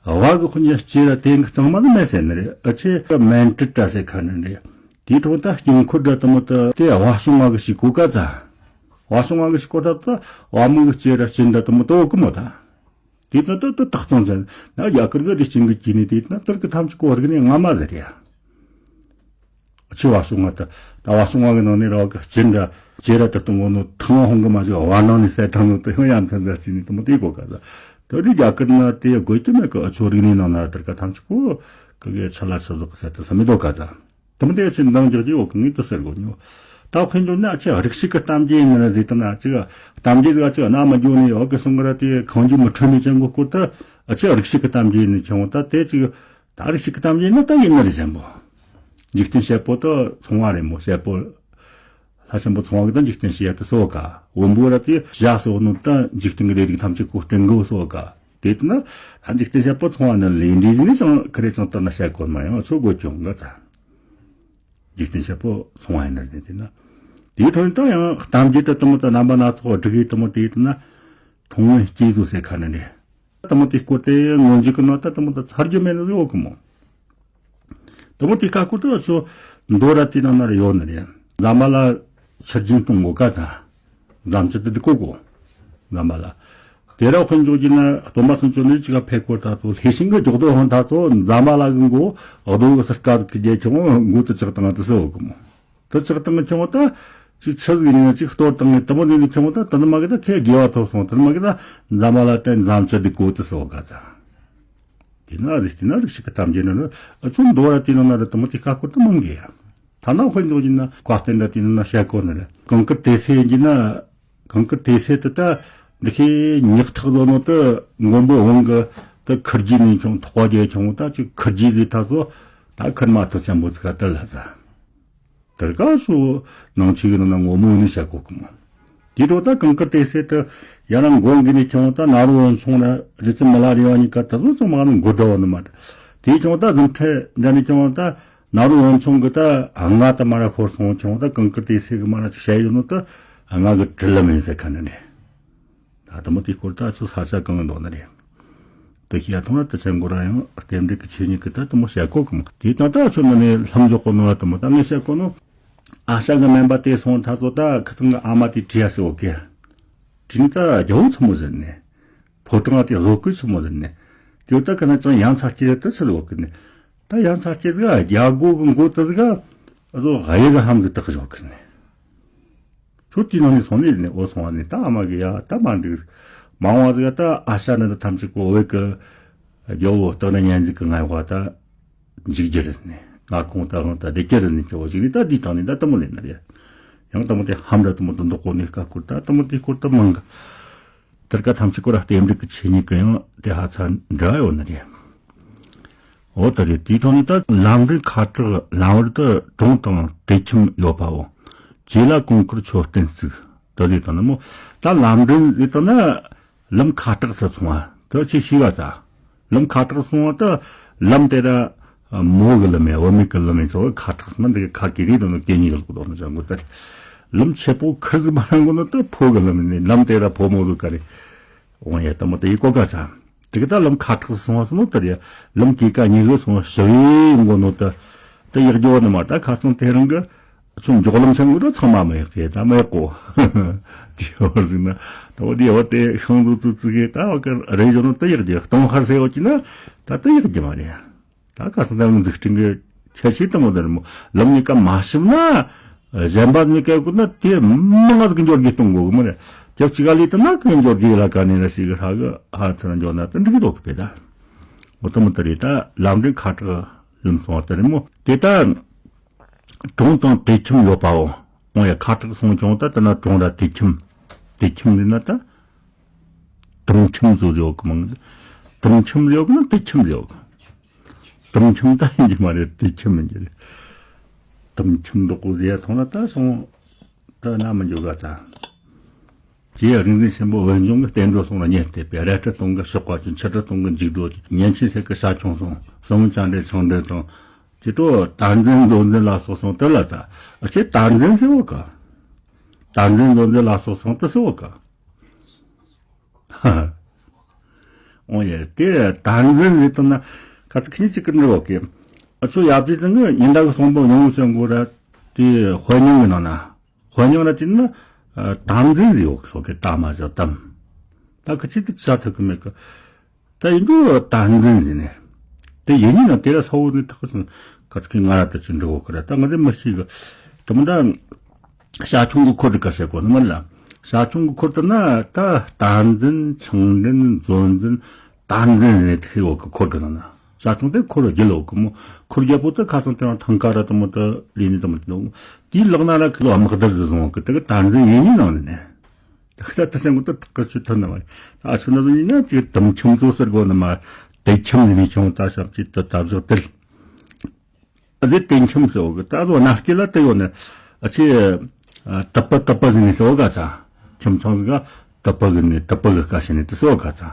བ་གི་དཔུང་གི་སྐྱེ་ར་དེ་གི་གཙང་མ་ནི་མེད་ཟེར་ནི་རེད། ཨ་ཆེ་གི་མན་ཏྲི་ཏྲ་ཟེར་ཁ་ནི་རེད། དེའི་ཐོག་ད་སྐྱེ་འཁོར་འདྲ་དུ་མོ་དེ་དེ་བ་བྱུང་བ་གི་ཞིག་གོ་ཀ་ཙ། བ་བྱུང་བ་གི་ཞིག་གོ་ད་ད་བ་མོ་གི་སྐྱེ་ར་སྐྱེ་འདྲ་དུ་མོ་དེ་འོ་གི་མོ་ད། དེ་ད་ད་ད་དག་ཙང་ཟེར་ན་རྒྱ་གར་གི་དེ་སྐྱེ་གི་སྐྱེ་ནི་དེ་ད་ད་གི་ཐམས་ཅད་གོ་རིག་ནི་ང་མ་ཟེར་ཡ། ཆེ་བ་སོང་བ་དང་ད་བ་སོང་བ་གི་ནང་ནས་ར་བ་གི་སྤྱིར་འདྲ་ཅེ་ར་དུ་གཏོང་གོ་ནོ་ཐང་བ་ཧོང་གི་མ་ཞིག་བ་ནང་ནས་ཟད་ཐང་ནོ་དུ་ཡང་ཡང་ཐང་ཟད་ཅི་ནི་དུ་མོ་དེ་གོ་ག་ཟ། དུ་དེ་རྒྱ་གར་ན་དེ་དགོས་ཀྱི་མེད་གི། ཨ་ཆོ་རིག་གནས་ནང་ན་དར་ག་ཐམས་ཅད་གོ་གི་གི་ཆ་ལ་ཆ་ཟོག་གི་ཟད་དུ་ས་མི་དོ་ག་ཟ། དུ་མོ་དེ་ཆེ་འདང་རྒྱག་གི་འོ་གི་ངས་དུ་ཟེར་གོ་ཉོ། ད་དཔེ་འཇོག་ན་ཨ་ཆེ་རིགས་ཤིག་གི་གཏམ་རྒྱུད་ཡིན་ན་ཟེར་དུ་ན་ཨ་ཆེ་གཏམ་རྒྱུད་ཟིག་ཨ་ཆེ་ན་མ་འཇོག་ནས་འོ་གི་སོང་གི་ར་དེ་གང་རྒྱུ་མི་འཕྲོད་ནས་ཅན་གོ་སྐོར་དུ་ཨ་ཆེ་རིགས་ཤིག་གི་གཏམ་རྒྱུད་ཡིན་ནི་ཆེ་འོ་ད་དེ་ཅིག་ད་རིགས་ཤིག་གི་གཏམ་རྒྱུད་ནི་ད་ཡིན་ནི་རེད་ཟེར་བོ། འཇིག་རྟེན་བཤད་པོ་དུ་ཚོང་བ་རེད་མོ། བཤད་པོ་ལྷ་ཆེན་པོ་ཚོང་བ་གི་ད་འཇིག་རྟེན་བཤད་དུ་སོ་ག་བོན་པོ་ར་དེ་བྱ་སོ་ནོ་ད་འཇིག་རྟེན་གི་ལས་རིགས་ཐམས་ཅད་གོ་སྤྲིན་གོ་སོ་ག་དེ་དུ་ན་ད་འཇིག་རྟེན་བཤད་པོ་ཚོང་བ་ནི་ལས་འབྲས་ཟིན་ནི་ཅང་ཁི་རེ་ཅང་ལྟར་ན་བཤད་གོ་མ་ཡང་ཚོ་གོ་ཀྱང་ག་ད། འཇིག་རྟེན་བཤད་པོ་ཚོང་བ་ཡིན་ན་དེ་དེ་ན། དེའི་ཐོག་ནས་ད་ཡང་གཏམ་རྒྱུད་དུ་དུ་མོ་དུ་རྣམ་པ་སྣ་ཚོགས་སྒྲིག་གི་དུ་མོ་དེ་དུ་ན། མཐོང་བའི་སྐྱེས་བཟོ་ཟེར་ཁ་ནི་ནི། དུ་མོ་དེ་སྐོར་དེ་ངོ་འཇུག་གི་ནང་ད་དུ་མོ་དུ་ཚར་རྒྱུ་མེད་ནི་ཡོད་གི་མོ། དུ་མོ་དེ་ཁ་སྐོར་དུ་ཚོ་མདོ་ར་དེ་ནང་ན་ར་ཡོད་ནི་རེད། འཛམ་བུ་གླིང་ཆུ་རྒྱུན་གཏོང་གོ་ཀ་ད། འཛམ་ཆུ་དེ་དུ་གོ་གོ། འཛམ་བུ་གླིང་། དེ་ར་དཔེ་འཇོག་རྒྱུ་ན་སྟོན་པ་སངས་རྒྱས་ནི་ཅི་ག་ཕེབས་སྐོར་ད་ཚོ་ལྷས་བྱིན་གི་མགྱོགས་རྡོ་ཧོན་ད་ཚོ་འཛམ་བུ་གླིང་གི་མགོ་རྡོ་གི་སར་སྐད་གི་རྒྱལ་ཁྱོང་མགོ་དུ་ཅག་དང་དུ་སོ་གི་མོ། དུ་ཅག་དང་ཁྱོང་ད་ཅིག་ཆི་ཟིག་ཡིན་ན་ཅིག་གཏོར་དང་ངི་དུ་མོ་ནི་ནི་ཁྱོང་ད་དུ་ནི་མ་གི་ད་ཁེ་དགེ་བ་ཐོབ་སོང་དུ་ནི་མ་གི་ད་འཛམ་བུ་གླིང་དེ་འཛམ་ཆུ་དེ་གོ་དུ་སོ་ག་ད། དེ་ན་རིགས་དེ་ན་རིགས་ཤིག་གི་གཏམ་རྒྱུད་ནི་ཨ་ཚོ་མདོ་ར་དེ་ནང་ན་ར་དུ་མོ་དེ་ཁ་སྐོར་དུ་མང་གི་ཡ། ཐ་ན་དཔེ་འཇོག་རྒྱུ་ན་བཀའ་བསྟན་འདྲ་དེ་ནང་ན་བཤད་གོ་ནི་རེད། གངས་དཀར་ཏི་སེ་ཡིན་རྒྱུ་ན། གངས་དཀར་ཏི་སེ་དུ་ད་འདི་ཁའི་ཉག་ཐག་ལོ་ནོ་དུ་མགོན་པོ་འོང་གི་ ད་ཁུར་གྱི་ནས་ཁྱོད་ཐོག་བ་རྒྱལ་ཁྱོད་ད་ཅིག་ཁུར་གྱི་ཟིག་ཐག་ཚོ་ད་ཁུར་མ་ཐག་ཆེན་པོ་ཚིག་ག་དར་ལ་ཟ། དེར་ག་སུ་ནང་ཆོས་ཀྱི་ནང་ན་ངོ་མོ་ནི་བཤད་གོ་གི་མོ། དེའི་འཕྲོ་ད་གངས་དཀར་ཏི་སེ་དུ་ཡང་ན་མགོ་འགི་ནས་ཁྱོད་ད་ན་རུ་བོན་ཆུང་ན་རི་རྩེ་མི་ལ་རི་བ་གཉིས་ཀ་ད་གཟོད་ཚང་མ་ནི་མགོ་འདྲ་བ་ནི་མ་རེད། དེའི་ཁྱོད་ད་རྫུ་འཕྲུལ་འདྲ་ནས་ཁྱོད་ད་ན་རུ་བོན་ཆུང་གི་ད་ང་ད་མ་ར་ཤོར་སོང་ཁྱོད་ད་གངས་དཀར་ཏི་སེ་གི་མ་ར་ཅིག་བཤད་ཡོད་ནོ་ད་ང་གི་དྲི་ལ་མེད་ཟེར་ཁ་ནི་ནས། ད་དུ་མོ་དེའི་སྐོར་ད་ཚོ་ས་ཆ་གང་འདོག་ནི་རེད། དེ་ཤེས་ཡ་ཐོང་ན་དུ་ཆེན་གོ་ར་ཡང་རྟེན་འབྲེལ་གྱི་ཆོས་ཉིད་ཀྱི་ད་དུ་མོ་བཤད་གོ་གི་མོ། དེ་དང་ད་ཚོ་ནི་ནི་ལྷམ་འཇོག་གོ་ནོ་ར་དུ་མོ་ད་ངས་བཤད་གོ་ནོ། ཨ་ཤ་གི་སྨན་པ་དེ་སོང་ད་ཚོ་ད་ཁི་ཚང་གི་ཨ་མ་དེ་བྲིས་ཡ་སི་འོ་གེ། བྲིས་ནི་ད་རྒྱ་བོ་ཆི་མོ་ཟེར་ནི། ཕོ་བྲང་དེ་བཟོ་བཀོད་ཆི་མོ་ཟེར་ནི། དེ་ད་ཁ་ན་ཅང་ཡང་ཚ་སྐྱེ་ད་ཆི་ཟེར་འོ་གི་ནི། ད་ཡང་ཚ་སྐྱེ་ཟིག་རྒྱ་སྒོ་གི་མགོ་ད་ཟིག་ཨ་ཚོ་གཡས་གི་ལྷམ་གི་དག་གི་འཇོག་གི་ནི། ཁྱོད་དེའི་ནང་ནས་སོང་ནས་ནས་འོ་སོང་བ་ནས་ད་ཨ་མ་གི་ཡ་ད་མ་འགྲིག་མང་བ་ཟིག་ད་ཨ་ཤ་ནི་ད་ཐམས་ཅད་ཀོ་བོད་ཀྱི་རྒྱལ་བོ་སྟག་ན་ཉན་ཟིག་གི་ངའི་བ་ད་འཇིག་རྒྱུ་རེད་ནས་ང་ཁོང་ད་ཧང་ད་བདེ་རྒྱུ་རེད་ནས་ཀྱི་བ་ཞིག་ནས་ད་དེའི་སྟེང་ནས་ད་དུ་མོ་ལེན་ན་རེད། ཡང་དུ་མོ་དེ་ཧམ་ར་དུ་མོ་དུ་འདོག་གོ་ནས་ཀ་སྐོར་ད་དུ་མོ་དེའི་སྐོར་དུ་མང་གི་དེར་ཀ་ཐམས་ཅད་ཀོ་ར་རྟེན་འབྲེལ་གྱི་ཆོས་ཉིད་ཀྱི་ཡང་དེ་ཧ་ཚ་འདྲ་ཡོད་ནི་རེད། འོ་ད་རེད། དེའི་ཐོག་ནས་ད་ལམ་འབྲས་ཁ་གྲགས་ལམ་བར་དུ་གྲོང་དང་དེ་ཁྱིམ་ཡོད་པའོ། བྱེ་ལ་གོང་ཁུར་མཆོད་རྟེན་བརྩིགས། ད་རེད་ད་ནི་མོ། ད་ལམ་འབྲས་རེད་ད་ན་ལམ་ཁ་གྲགས་སུ་སོང་བ་ད་ཆེ་ཤི་བ་ད། ལམ་ཁ་གྲགས་སོང་བ་ད་ལམ་དེ་ར་མོ་གི་ལམ་ཡ་བུད་མེད་ཀྱི་ལམ་ཡ་ཚོ་ཁ་གྲགས་སོང་ན་འདི་གི་ཁ་གི་རེད་ད་ནི་སྐད་གཉིས་ལོག་གི་དོག་ན་ཅང་གོ་ད་རེད། ལམ་ཆེ་པོ་ཁུར་གི་མ་རང་གོ་ན་ད་ཕོ་གི་ལམ་ནི་ལམ་དེ་ར་ཕོ་མོ་གི་ཀ་རེད། འོང་ཡ་ལྟ་མོ་དེ་ཡི་གོ་ག་ཚ། དེ་གི་ད་ལམ་ཁ་ཁྲག་སོང་བ་སོང་ནོ་དེར་ཡ་ལམ་གི་ཀ་ཉི་གི་སོང་ཞི་བའི་མགོ་ནོ་ད། ད་ཡག་རྒྱོ་ནི་མ་ད་ཁ་སང་དེ་རིང་གི་ཚོ་མགྱོགས་ལམ་ཆེན་གི་ད་ཚང་མ་མ་ཡག་གི་ད་མ་ཡག་གོ། དེ་བར་ཟིག་ན་ད་བ་དེ་བ་དེ་ཤང་དུ་ཙི་ཙི་གི་ད་བ་ཀ་རེ་ཇོ་ནོ་ད་ཡག་རྒྱོ་སྟོང་ཧར་སེ་བ་ཀི་ན་ད་ད་ཡག་རྒྱོ་མ་རེད། ད་ག་ས་ད་འཛུགས་སྐྲུན་གྱི་ཁྱད་ཆོས་དང་པོ་དེར་མོ་ལམ་གཉིས་ཀ་མ་ཞིབ་ན་གཞན་པ་གཉིས་ཀ་ཀུན་ན་དེ་མང་ང་ཟིག་འབྱོར་གྱི་གཏོང་དགོས་གི་མ་རེད། རྒྱབ་གཅིག་ག་ལས་དུ་ན་གི་འབྱོར་གྱི་ལ་ཀ་ནས་ན་ཞིག་གི་ཧ་གི་ཧ་ཚ་ན་འབྱོར་ན་དུ་འགྲིག་གི་འདུག་གི་པས་ད། འོ་ད་མོ་ད་རེད་ད་ལམ་འབྲས་ཁ་གྲགས་ལམ་སོང་བ་ད་རེད་མོ་དེ་ད། གྲོང་དང་དེ་ཁྱིམ་ཡོད་པའོ། འོང་ཡ་ཁ་གྲགས་སོང་ཀྱང་ད་དེ་ན་གྲོང་ར་དེ་ཁྱིམ། དེ་ཁྱིམ་ལས་ན་ད། དུམ་ཁྱིམ་བཟོ་ཡོད་གི་མང་། དུམ་ཁྱིམ་ཡོད་གི་ན་དེ་ཁྱིམ་ཡོད་གི། དུམ་ཁྱིམ་ད་ཡིན་གྱི་མ་རེད་དེ་ཁྱིམ་ཡིན་གྱི་རེད། དུམ་ཁྱིམ་འདུག་གོ་ཟེར་ཐོང་ན་ད་སོང་། ད་ན་མི་འཇོག་ག་ཚ། ཅེས་རིག་འཛིན་ཆེན་པོ་བོད་ལྗོངས་ཀྱི་བསྟན་འགྲོ་སོང་ལ་ཉེ་སྟེ་པའི་རལ་གྲི་སྟོང་གི་ཤོག་པ་ཅན་ཆུ་གྲི་སྟོང་གི་འཇིགས་སྒྲོལ་གྱི་ཉན་ཆེན་ཚེ་གི་ཤ་ཆུང་སོང་གསང་བའི་བཅར་འདྲའི་ཆང་འདྲེན་དང་། ཅི་སྤྲོ་དར་འཛིན་མཛོ་འཛིན་ལ་སོགས་སོང་དུ་ལ་ད་ཨ་ཅེ་དར་འཛིན་ཟེར་བ་ག་དར་འཛིན་མཛོ་འཛིན་ལ་སོགས་སོང་དུ་ཟེར་བ་ག་འོ་ཡ་དེ་དར་འཛིན་ཟེར་དུ་ན་ཁ་ཚིག་ཁྱི་གཅིག་གི་འདྲི་བ་གི་ཨ་ཚོ་ཡབ་ཅེ་ཚང་གི་ཉིན་ཟླ་གི་གསུང་འབུམ་ཡོང་བའི་ཆེན་གོ་ར་དེ་དཔལ་མྱང་གི་ནང་ན། དཔལ་མྱང་ལ་བརྟེན་ན། དར་འཛིན་ཟེར་ཡོད་སོགས་ཀྱི་དར་མ་བཞག་དམ། ད་ཁི་ཆི་དེ་བྱ་ཐུབ་ཀྱི་མེད་ཀི། ད་ཡིན་དུ་དར་འཛིན་ཟེར་ནས། དེ་ཡིན་ནི་ན་དེ་ལ་ས་འོག་ནས་ཐག་སོང་ཁ་ཚུགས་ང་ར་ད་ཅི་འགྲོ་གི་ར་ད་ང་དེ་མི་ཤེས་གི། དེ་མོ་ད། ཤ་ཆུང་གི་འཁོར་དེ་ག་ཟེར་གོ་ནི་མ་ལ། ཤ་ཆུང་གི་འཁོར་དེ་ན་ད་དར་འཛིན་ཆང་འཛིན་མཛོ་འཛིན། དར་འཛིན་ནས་ཐེ་འོག་གི་འཁོར་གི་ནང་ན། ཤ་ཆུང་དེ་འཁོར་རྒྱུ་ལོག་གི་མོ། འཁོར་རྒྱལ་པོ་དེ་ཁ་སང་དེ་རང་ཐང་ཀ་ར་དེ་མོ་དེ་ལས་ནི་དེ་མོ་དེ་ནོ། དེའི་ལག་ན་ར་ཁི་ལོ་དམག་དར་ཟི་བཟུང་གི་དེ་གི་དར་འཛིན་ཡིན་ནི་ནང་ནས་ནས། དེ་ཁི་ད་དེ་སེང་གོ་དེ་ཐག་གི་ཆུ་ཐོན་ནི་མ་རེད། ཨ་ཆུ་ན་དེ་ཡིན་ན་ཅིག་དམ་ཁྱིམ་ཚོ་ཟེར་གོ་ནི་མ། དེ་ཁྱིམ་ནི་ནི་ཁྱོང་ད་ཞབས་ཀྱི་དེ་ད་བཞག་དེ། ཨ་དེ་དེ་ཁྱིམ་ཟེར་བ་གི་ད་ལོ་ན་སྐྱེ་ལ་དེ་ཡོད་ནི། ཨ་ཆི། ཨ་དད་པ་དད་པ་ཟེར་ནི་ཟེར་བ་ག་ཚ། ཁྱིམ་ཚང་ཟིག་ག་དད་པ་གི་ནི་དད་པ་གི་ཀ་ཤི་ནི་དེ་ཟེར་བ་ག་ཚ།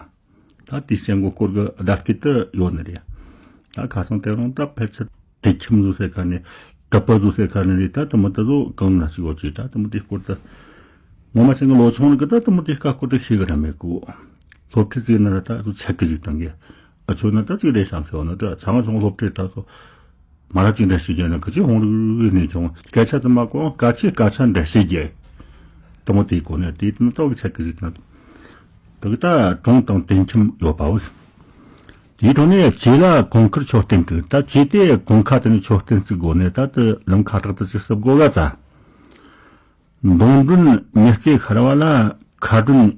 ད་དེའི་སྤྱང་གོ་སྐོར་གི་བརྡ་སྐད་དུ་ཡོད་ནི་རེད། ད་ཁ་སང་དེ་རིང་ད་ཕལ་ཆེར་དེ་ཁྱིམ་བཟོ་ཟེར་ཁ་ནས་གྲྭ་པ་བཟོ་ཟེར་ཁ་ནས་རེད། ད་དུ་མ་ད་བཟོ་གང་ན་ཞིག་ཡོད་ཅིག་ད་དུ་མ་དེའི་སྐོར་དུ་ངོ་མ་ཆེན་གི་ལོ་ཆུང་ནི་གི་ད་དུ་མ་དེའི་ཁ་སྐོར་དུ་ཤེས་གི་ར་མེད་གི། སློབ་ཁྲིད་ཅིག་ན་ར་ད་བཟོ་ཆད་གི་ཞིག་བཏང་གི། ཨ་ཆོ་ན་ད་ཅིག་རེད་བསམ་ཟེར་བ་ན་ད་ཚང་མ་ཚང་སློབ་ཁྲིད་ད་བཟོ། མ་རབས་ཅིག་འདྲ་ཞིག་རྒྱག་ན་ག་ཅི་ཧོང་རུ་ནས་ཀྱང་སྐད་ཆ་དུ་མ་གོ་སྐད་ཆའི་སྐད་ཆ་འདྲ་ཞིག་རྒྱག་དུ་མོ་དེའི་གོ་ནས་དེའི་དུ་ཏོག་ཆ་གི་ཞིག་དང་། དུ་གི་ད་གྲོང་དང་དེ་ཁྱིམ་ཡོད་པའོ། དེའི་ཐོག་ནས་བྱེ་ལ་གོང་ཁུར་མཆོད་རྟེན་དུ་ད་བྱེ་དེ་གོང་ཁ་དུ་ནས་མཆོད་རྟེན་བརྩིགས་དགོ་ནས་ད་དུ་ལམ་ཁ་དྲག་ཏུ་ཅིག་སུབ་དགོ་ག་ཙ། མདོང་དྲོན་ཉི་རྩེ་ཤར་བ་ལ་ཁ་སྒྲོན་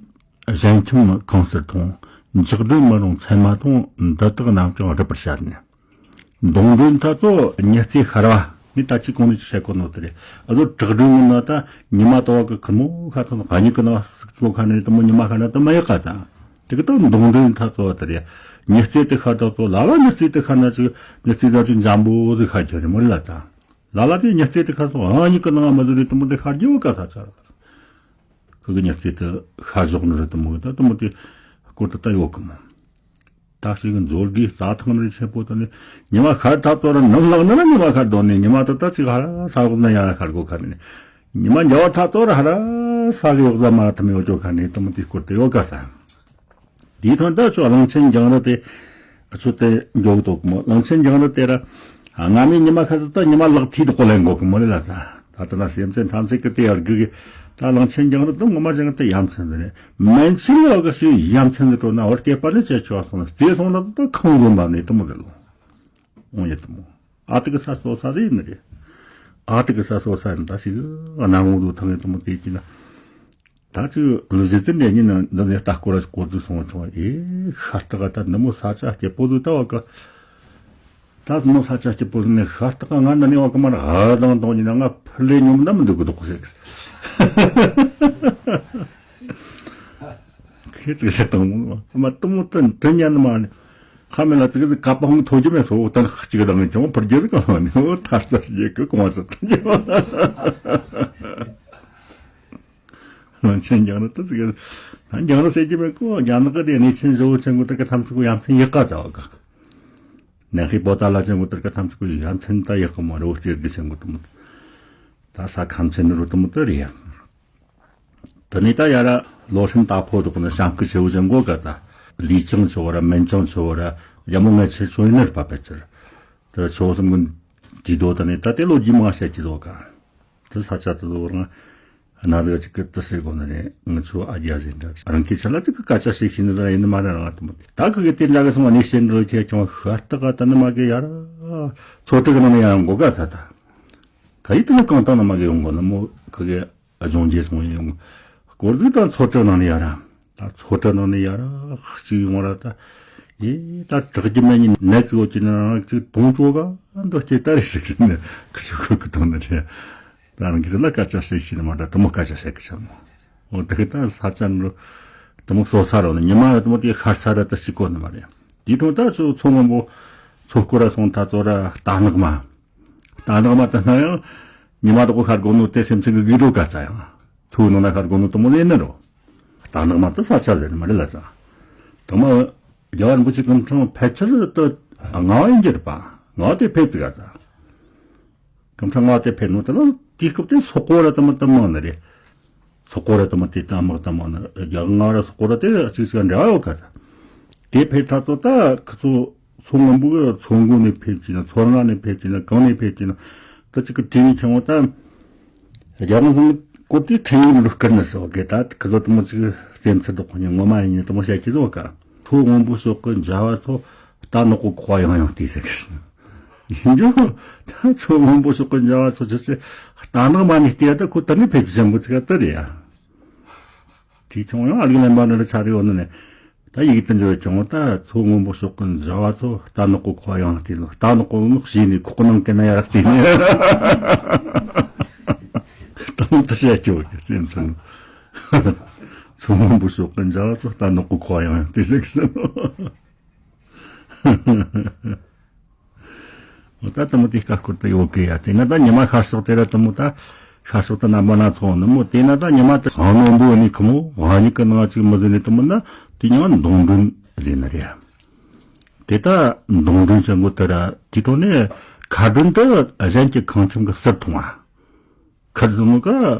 གཞན་ཁྱིམ་གང་སར་མཐོང་། འཇག་སྒྲོན་མི་རུང་མཚན་མ་མཐོང་། འདི་དག་རྣམས་ཀྱང་རིད་པར་བྱ་ནས། མདོང་དྲོན་ད་ཚོ་ཉི་རྩེ་ཤར་བ་ནི་ད་ཅི་གོང་ནས་ཅི་བཤད་གོ་ནོ་དེ་རེད། ཨ་ཚོ་བྲག་སྒྲོན་མི་ན་ད་ཉི་མ་དོ་བ་གི་ཁུར་མོ་ཁ་ཐོན་ག་ཉི་གི་ན་སུག་ཚོ་ཁ་ནས་དུ་མོ་ཉི་མ་ཁ་ན་དུ་མ་ཡག་ག་ད། དེ་གི་ད་མདུང་འདྲེན་ཐག་ཚོ་བ་དེ་རེད། ཉི་རྩེ་དེ་ཤར་ཐག་ཚོ་ལ་ལ་ཉི་རྩེ་དེ་ཤར་ན་ཅིག་ཉི་རྩེ་ད་ཅིག་འཇམ་པོ་ཟིག་ཤར་རྒྱུ་རེད་མོ་རེད་ལ་ད། ལ་ལ་དེ་ཉི་རྩེ་དེ་ཤར་སོང་ཨ་ཉི་གི་ནང་མ་ཟིག་རེད་དུ་མོ་དེ་ཤར་རྒྱུ་ག་ས་ཆ་ར། ཁོ་གི་ཉི་རྩེ་དེ་ཤར་ཞོག་ནི་རེད་དུ་མོ་གི་ད་དུ་མོ་དེ་སྐོར་དུ་ད་ཡོད་གི་མོ། ད་ཞིག་གི་མཛོད་དགེ་རྩྭ་ཐང་རི་ཆེན་པོ་དང་ནི་ཉི་མ་ཤར་ཐག་ཚོ་ར་ནམ་ལངས་ན་ར་ཉི་མ་ཤར་དོ་ནི་ཉི་མ་དེ་ད་ཅིག་ཧ་ར་ས་འོག་ན་ཡ་ར་ཤར་གོ་ཁ་ནི། ཉི་མ་འཇའ་བ་ཐག་ཚོ་ར་ཧ་ར་ས་གི་འོག་ལ་མ་ཐམ་ཡོད་ཅོ་ཁ་ནི་དུ་མོ་དེ་སྐོར་དུ་ཡོད་ག་ས། དེའི་ཐོག་ད་ཚོ་གླང་ཆེན་རྒྱང་རི་དེ་ཚོ་དེ་མགྱོགས་དོག་མོ། གླང་ཆེན་རྒྱང་རི་དེ་ར་སྔ་མའི་ཉི་མ་ཁ་ཚོ་ད་ཉི་མ་ལག་མཐིལ་དུ་ལེན་གོ་གི་མོ་ལེ་ལ་ས། ད་ལྟ་ན་སེམས་ཅན་ཐམས་ཅད་ཀྱི་དེ་ཡར་སྒུག་གི། ད་གླང་ཆེན་རྒྱང་རི་དུ་ངོ་མ་ཅང་དུ་ཡ་མཚན་དུ་རེད། མན་ཆིང་ལ་གི་ཞིག་ཡ་མཚན་དུ་སྤྲོ་ན་བར་སྐྱེས་པ་ནི་ཅེ་ཆོག་སོང་ན་རྩེ་སོང་ན་ད་ཁང་བཟོ་འབབ་ནས་དུ་མོ་གི་ལོ། འོང་ཡེ་དུ་མོ། ཨ་ཏི་གི་ས་སོ་ས་རེད་ནི་རེད། ཨ་ཏི་གི་ས་སོ་ས་ཡིན་ད་ཞིག་གནམ་འོག་ཏུ་ཐང་ཡེ་དུ་མོ་དེ་ཅི་ན། ད་ཅིག་ལུ་ཟི་ཙི་འདྲ་ཉིན་ན་འདི་ནས་ལྟ་སྐོར་ར་སྐོར་ཚུགས་སོང་བ་བྱུང་བ་ཨེ་ཤ་སྟག་ད་འདི་མོ་ས་ཆ་སྐྱིད་པོ་ཟིག་ལྟ་བ་ག་ད་འདི་མོ་ས་ཆ་སྐྱིད་པོ་ཟིག་ནས་ཤ་སྟག་ང་འདི་ནས་བ་ག་མར་ཧ་དང་དང་ཉིན་ན་ང་ཕུ་ལེ་ཉོམ་ན་མི་འདུག་གི་འདུག་ཟེར་གི། ཁྱེད་ཚོས་བཤད་དང་མ་གཏོང་མོ་དོན་དོན་ཉན་མ་ནི་ཁ་མེད་ལ་ཙི་གི་ཀ་པ་ཧོང་ཐོ་རྒྱུ་མེད་སོ་ད་ཁ་ཅིག་དང་ཅང་ཕུར་རྒྱུ་ཟིག་གང་ནི་འོ་ཐར་ས་ཞིག་གི་གོང་ས་ཐོན་རྒྱུ། གླང་ཆེན་རྒྱང་རི་ད་ཙི་གི་ད་རྒྱང་རི་ཟེར་གྱི་མེད་གོ་རྒྱ་ནག་གི་དེ་གནས་ཆེན་བཟོ་བོ་ཆེན་གོ་ད་གི་ཐམས་ཅད་གོ་ཡ་མཚན་ཡག་ག་ཙ་བ་ག་ནན་ཧི་པོ་ཏ་ལ་ཆེན་གོ་ད་གི་ཐམས་ཅད་གོ་ཡ་མཚན་ད་ཡག་གི་མ་རེད་འོ་རྩེ་གི་ཆེན་གོ་དུ་མོ་ད་ས་ཁམས་ཆེན་ནི་རུ་དུ་མོ་ད་རེད་ཡ། དེ་ནས་ད་ཡ་ར་ལོ་ཧྲིན་ཏ་ཕོ་དུ་གོ་ན་ཤང་ཀི་ཆེ་བོ་ཆེན་གོ་ག་ད་ལི་ཅང་ཆེ་བོ་ར་མན་ཅང་ཆེ་བོ་ར་རྒྱ་མོ་ང་ཆེ་ཆོ་ཡིན་ནི་ར་པ་པེ་ཙི་ད་ཆོ་སམ་གོ་དེ་དོ་ད་ནི་ད་དེ་ལོ་རྒྱུས་མང་བཤད་ཀྱི་ཟོ་ག་དེ་ས་ཆ་དེ་ཚོ་རང་ན་ཟིག་ཅིག་གི་དེ་ཟེར་གོ་ནི་རེད། ང་ཚོ་ཨ་རྒྱ་ཟེར་འདྲ་རང་གི་ཆ་ལ་ཅིག་གི་སྐད་ཆ་ཞིག་ཤེས་ནི་ཟིག་ཡིན་ནི་མ་རེད་རང་དུ་མོ། ད་གི་གི་དེ་འདྲ་གི་སོང་བ་ནི་ཤེས་འགྲོ་ཁྱེད་ཀྱང་ཤ་སྟག་ག་ད་ནི་མ་གི་ཡ་ར་ཚོ་དྲུག་གི་ནང་ནས་ཡང་མགོ་ག་ཚ་ད་ག་ཡི་དེ་ནི་གང་ལྟར་ནི་མ་གི་ཡོང་གོ་ནི་མོ་གི་གི་ཨ་ཇོང་རྗེས་སོང་ཡོང་སྐོར་གི་ད་ཚོ་དྲུག་ནང་ནས་ཡ་ར་ད་ཚོ་དྲུག་ནང་ནས་ཡ་ར་གཅིག་ཡོང་ར་ད་ཡེ་ད་དྲག་རྒྱུ་མེད་ནི་ནད་ཚིག་འོ་ཀྱི་ནི་རང་གཅིག་དུང་ཅོ་ག་འདོད་སྐྱེ་ད་རེ་ཟིག་ནི་ཁི་ཆུ་ཁུ་གི་དོན་ནི་རེད། ད་རང་གི་ལ་སྐད་ཆ་བཤད་ཤེས་ནི་མ་འདྲ་དུ་མོ་སྐད་ཆ་བཤད་གི་ཆ་མོ། འོ་དེ་གི་ད་ས་ཆ་འགྲོ་དུ་མོ་སོ་ས་རོ་ནི་ཉི་མ་ར་དུ་མོ་དེ་ཤར་ས་ར་ད་ཤི་གོ་ནི་མ་རེད། དེ་དུང་ད་ཚོ་ཚོ་སྔོན་པོ་ཚོ་སྐོར་ར་སོང་ད་ཚོ་ར་རྟ་ནག་མ། རྟ་ནག་མ་ད་ན་ཡང་ཉི་མ་དུ་གོ་ཤར་གོ་ནོ་དེ་སེམས་ཅན་གི་གི་རོ་ག་ཚ་ཡང་ཚོ་ནང་ན་ཤར་གོ་ནོ་དུ་མོ་ལེ་ནི་རོ། རྟ་ནག་མ་ད་ས་ཆ་ཟེར་ནི་མ་རེད་ལ་ཚ། དུ་མ་རྒྱལ་བ་རིན་པོ་ཆེ་སྐུ་འཕྲེང་ཕལ་ཆེར་དུ་ང་ཡིན་གྱི་རེད་པ། ང་དེ་ཕེབས་ཙི་ག་ཚ། སྐུ་ཕྲེང་ལྔ་དེ་ཕེབས་ནོ་དེ་ལ་དེའི་སྐབས་དེ་སོག་པོ་ར་དུ་མ་དུ་མང་ནི་རེད། སོག་པོ་ར་དུ་མ་དེ་དུ་མ་དུ་མང་ནི་རྒྱ་གར་ལྔ་ར་སོག་པོ་ར་དེ་གཅིག་གཅིག་འབྲེལ་བ་ཡོད་ག་ཚ། དེ་ཕེབས་ཐག་ཏུ་ད་ཁི་ཚོ་མཚོ་སྔོན་པོ་གི་མཚོ་མགོ་ནས་ཕེབས་ཀྱི་ན་མཚོ་སྔ་ནས་ཕེབས་ཀྱི་ན་གང་ནས་ཕེབས་ཀྱི་ན་ད་གཅིག་གི་དྲིན་ཆེན་མོ་ད་རྒྱ་གར་ཚང་གི་སྐོར་དེ་ཕྲན་ཡོད་རུ་སྐུར་ནི་སོགས་གི་ད་ཁི་ཚོ་དུ་མ་གཅིག་སེམས་ཚེར་དུ་ཁོ་ཉིད་ངོ་མ་ཡིན་ནི་དུ་མ་བཤད་ཀྱི་ཟོ་ག་མཚོ་སྔོན་པོ་ཕྱོགས་ཀྱི་མཇལ་བ་ཚོ་རྟ་ནག་པོ་ཁོག་ཡང་ཡང་བལྟས་ཟེར་གི། ཡིན་རྒྱུ་ད་མཚོ་སྔོན་པོ་ཕྱོགས་ཀྱི་མཇལ་བ་ཚོ་ཆུ་ཚོད་རྟ་ནག་མ་ནས་བལྟས་ད་ཁོ་ད་ནི་ཕེབས་ཀྱི་ཆེན་པོ་ཚིག་ད་རེད་ཡ། དེ་ཁྱོང་ཡང་ཨ་རིག་ལན་པ་འདི་འདྲ་ཆ་རེ་ཡོད་ནི་ནས། ད་ཡིག་ཏུ་འབྱོར་ཀྱང་ད་མཚོ་སྔོན་པོ་ཕྱོགས་ཀུན་མཇལ་བ་ཚོ་རྟ་ནག་པོ་ཁོག་ཡང་དེ་ལ་རྟ་ནག་པོ་ནག་བྱས་ནས་ཁོག་ནང་གི་ན་ཡར་བལྟས་ནས་དང་དུ་བཤད་ཀྱི་བ་གི་སེམས་ཚང་། མཚོ་སྔོན་པོ་ཕྱོགས་ཀུན་མཇལ་བ་ཚོ་རྟ་ནག་པོ་ཁོག་ཡང་ཡང་དེ་ཟེར་གི་སོང་། ད་དུ་མོ་དེ་ཀ་སྐོར་དུ་ཡོད་གི་ཡ། དེ་ན་ད་ཉི་མ་ཤར་ཕྱོགས་དེ་ར་དུ་མོ་ད་ཤར་ཕྱོགས་དུ་ན་མ་ན་ཚོང་ནི་མོ་དེ་ན་ད་ཉི་མ་དུ་ཧང་ནོན་པོ་ནི་ཁི་མོ་ཧང་ཉི་ཀི་ནང་ཅིག་མི་ཟིན་ནི་དུ་མོ་ན་དེ་ཉི་མ་མདུང་དྲོན་ཟིན་ནི་རེད། དེ་ད་མདུང་དྲོན་ཟེར་མོ་དེ་ར་དེ་ཐོག་ནས་ཁ་དྲོན་དུ་གཞན་གྱི་ཁང་ཁྱིམ་གི་ཟུར་མཐོང་བ། ཁར་ཟུམ་ག་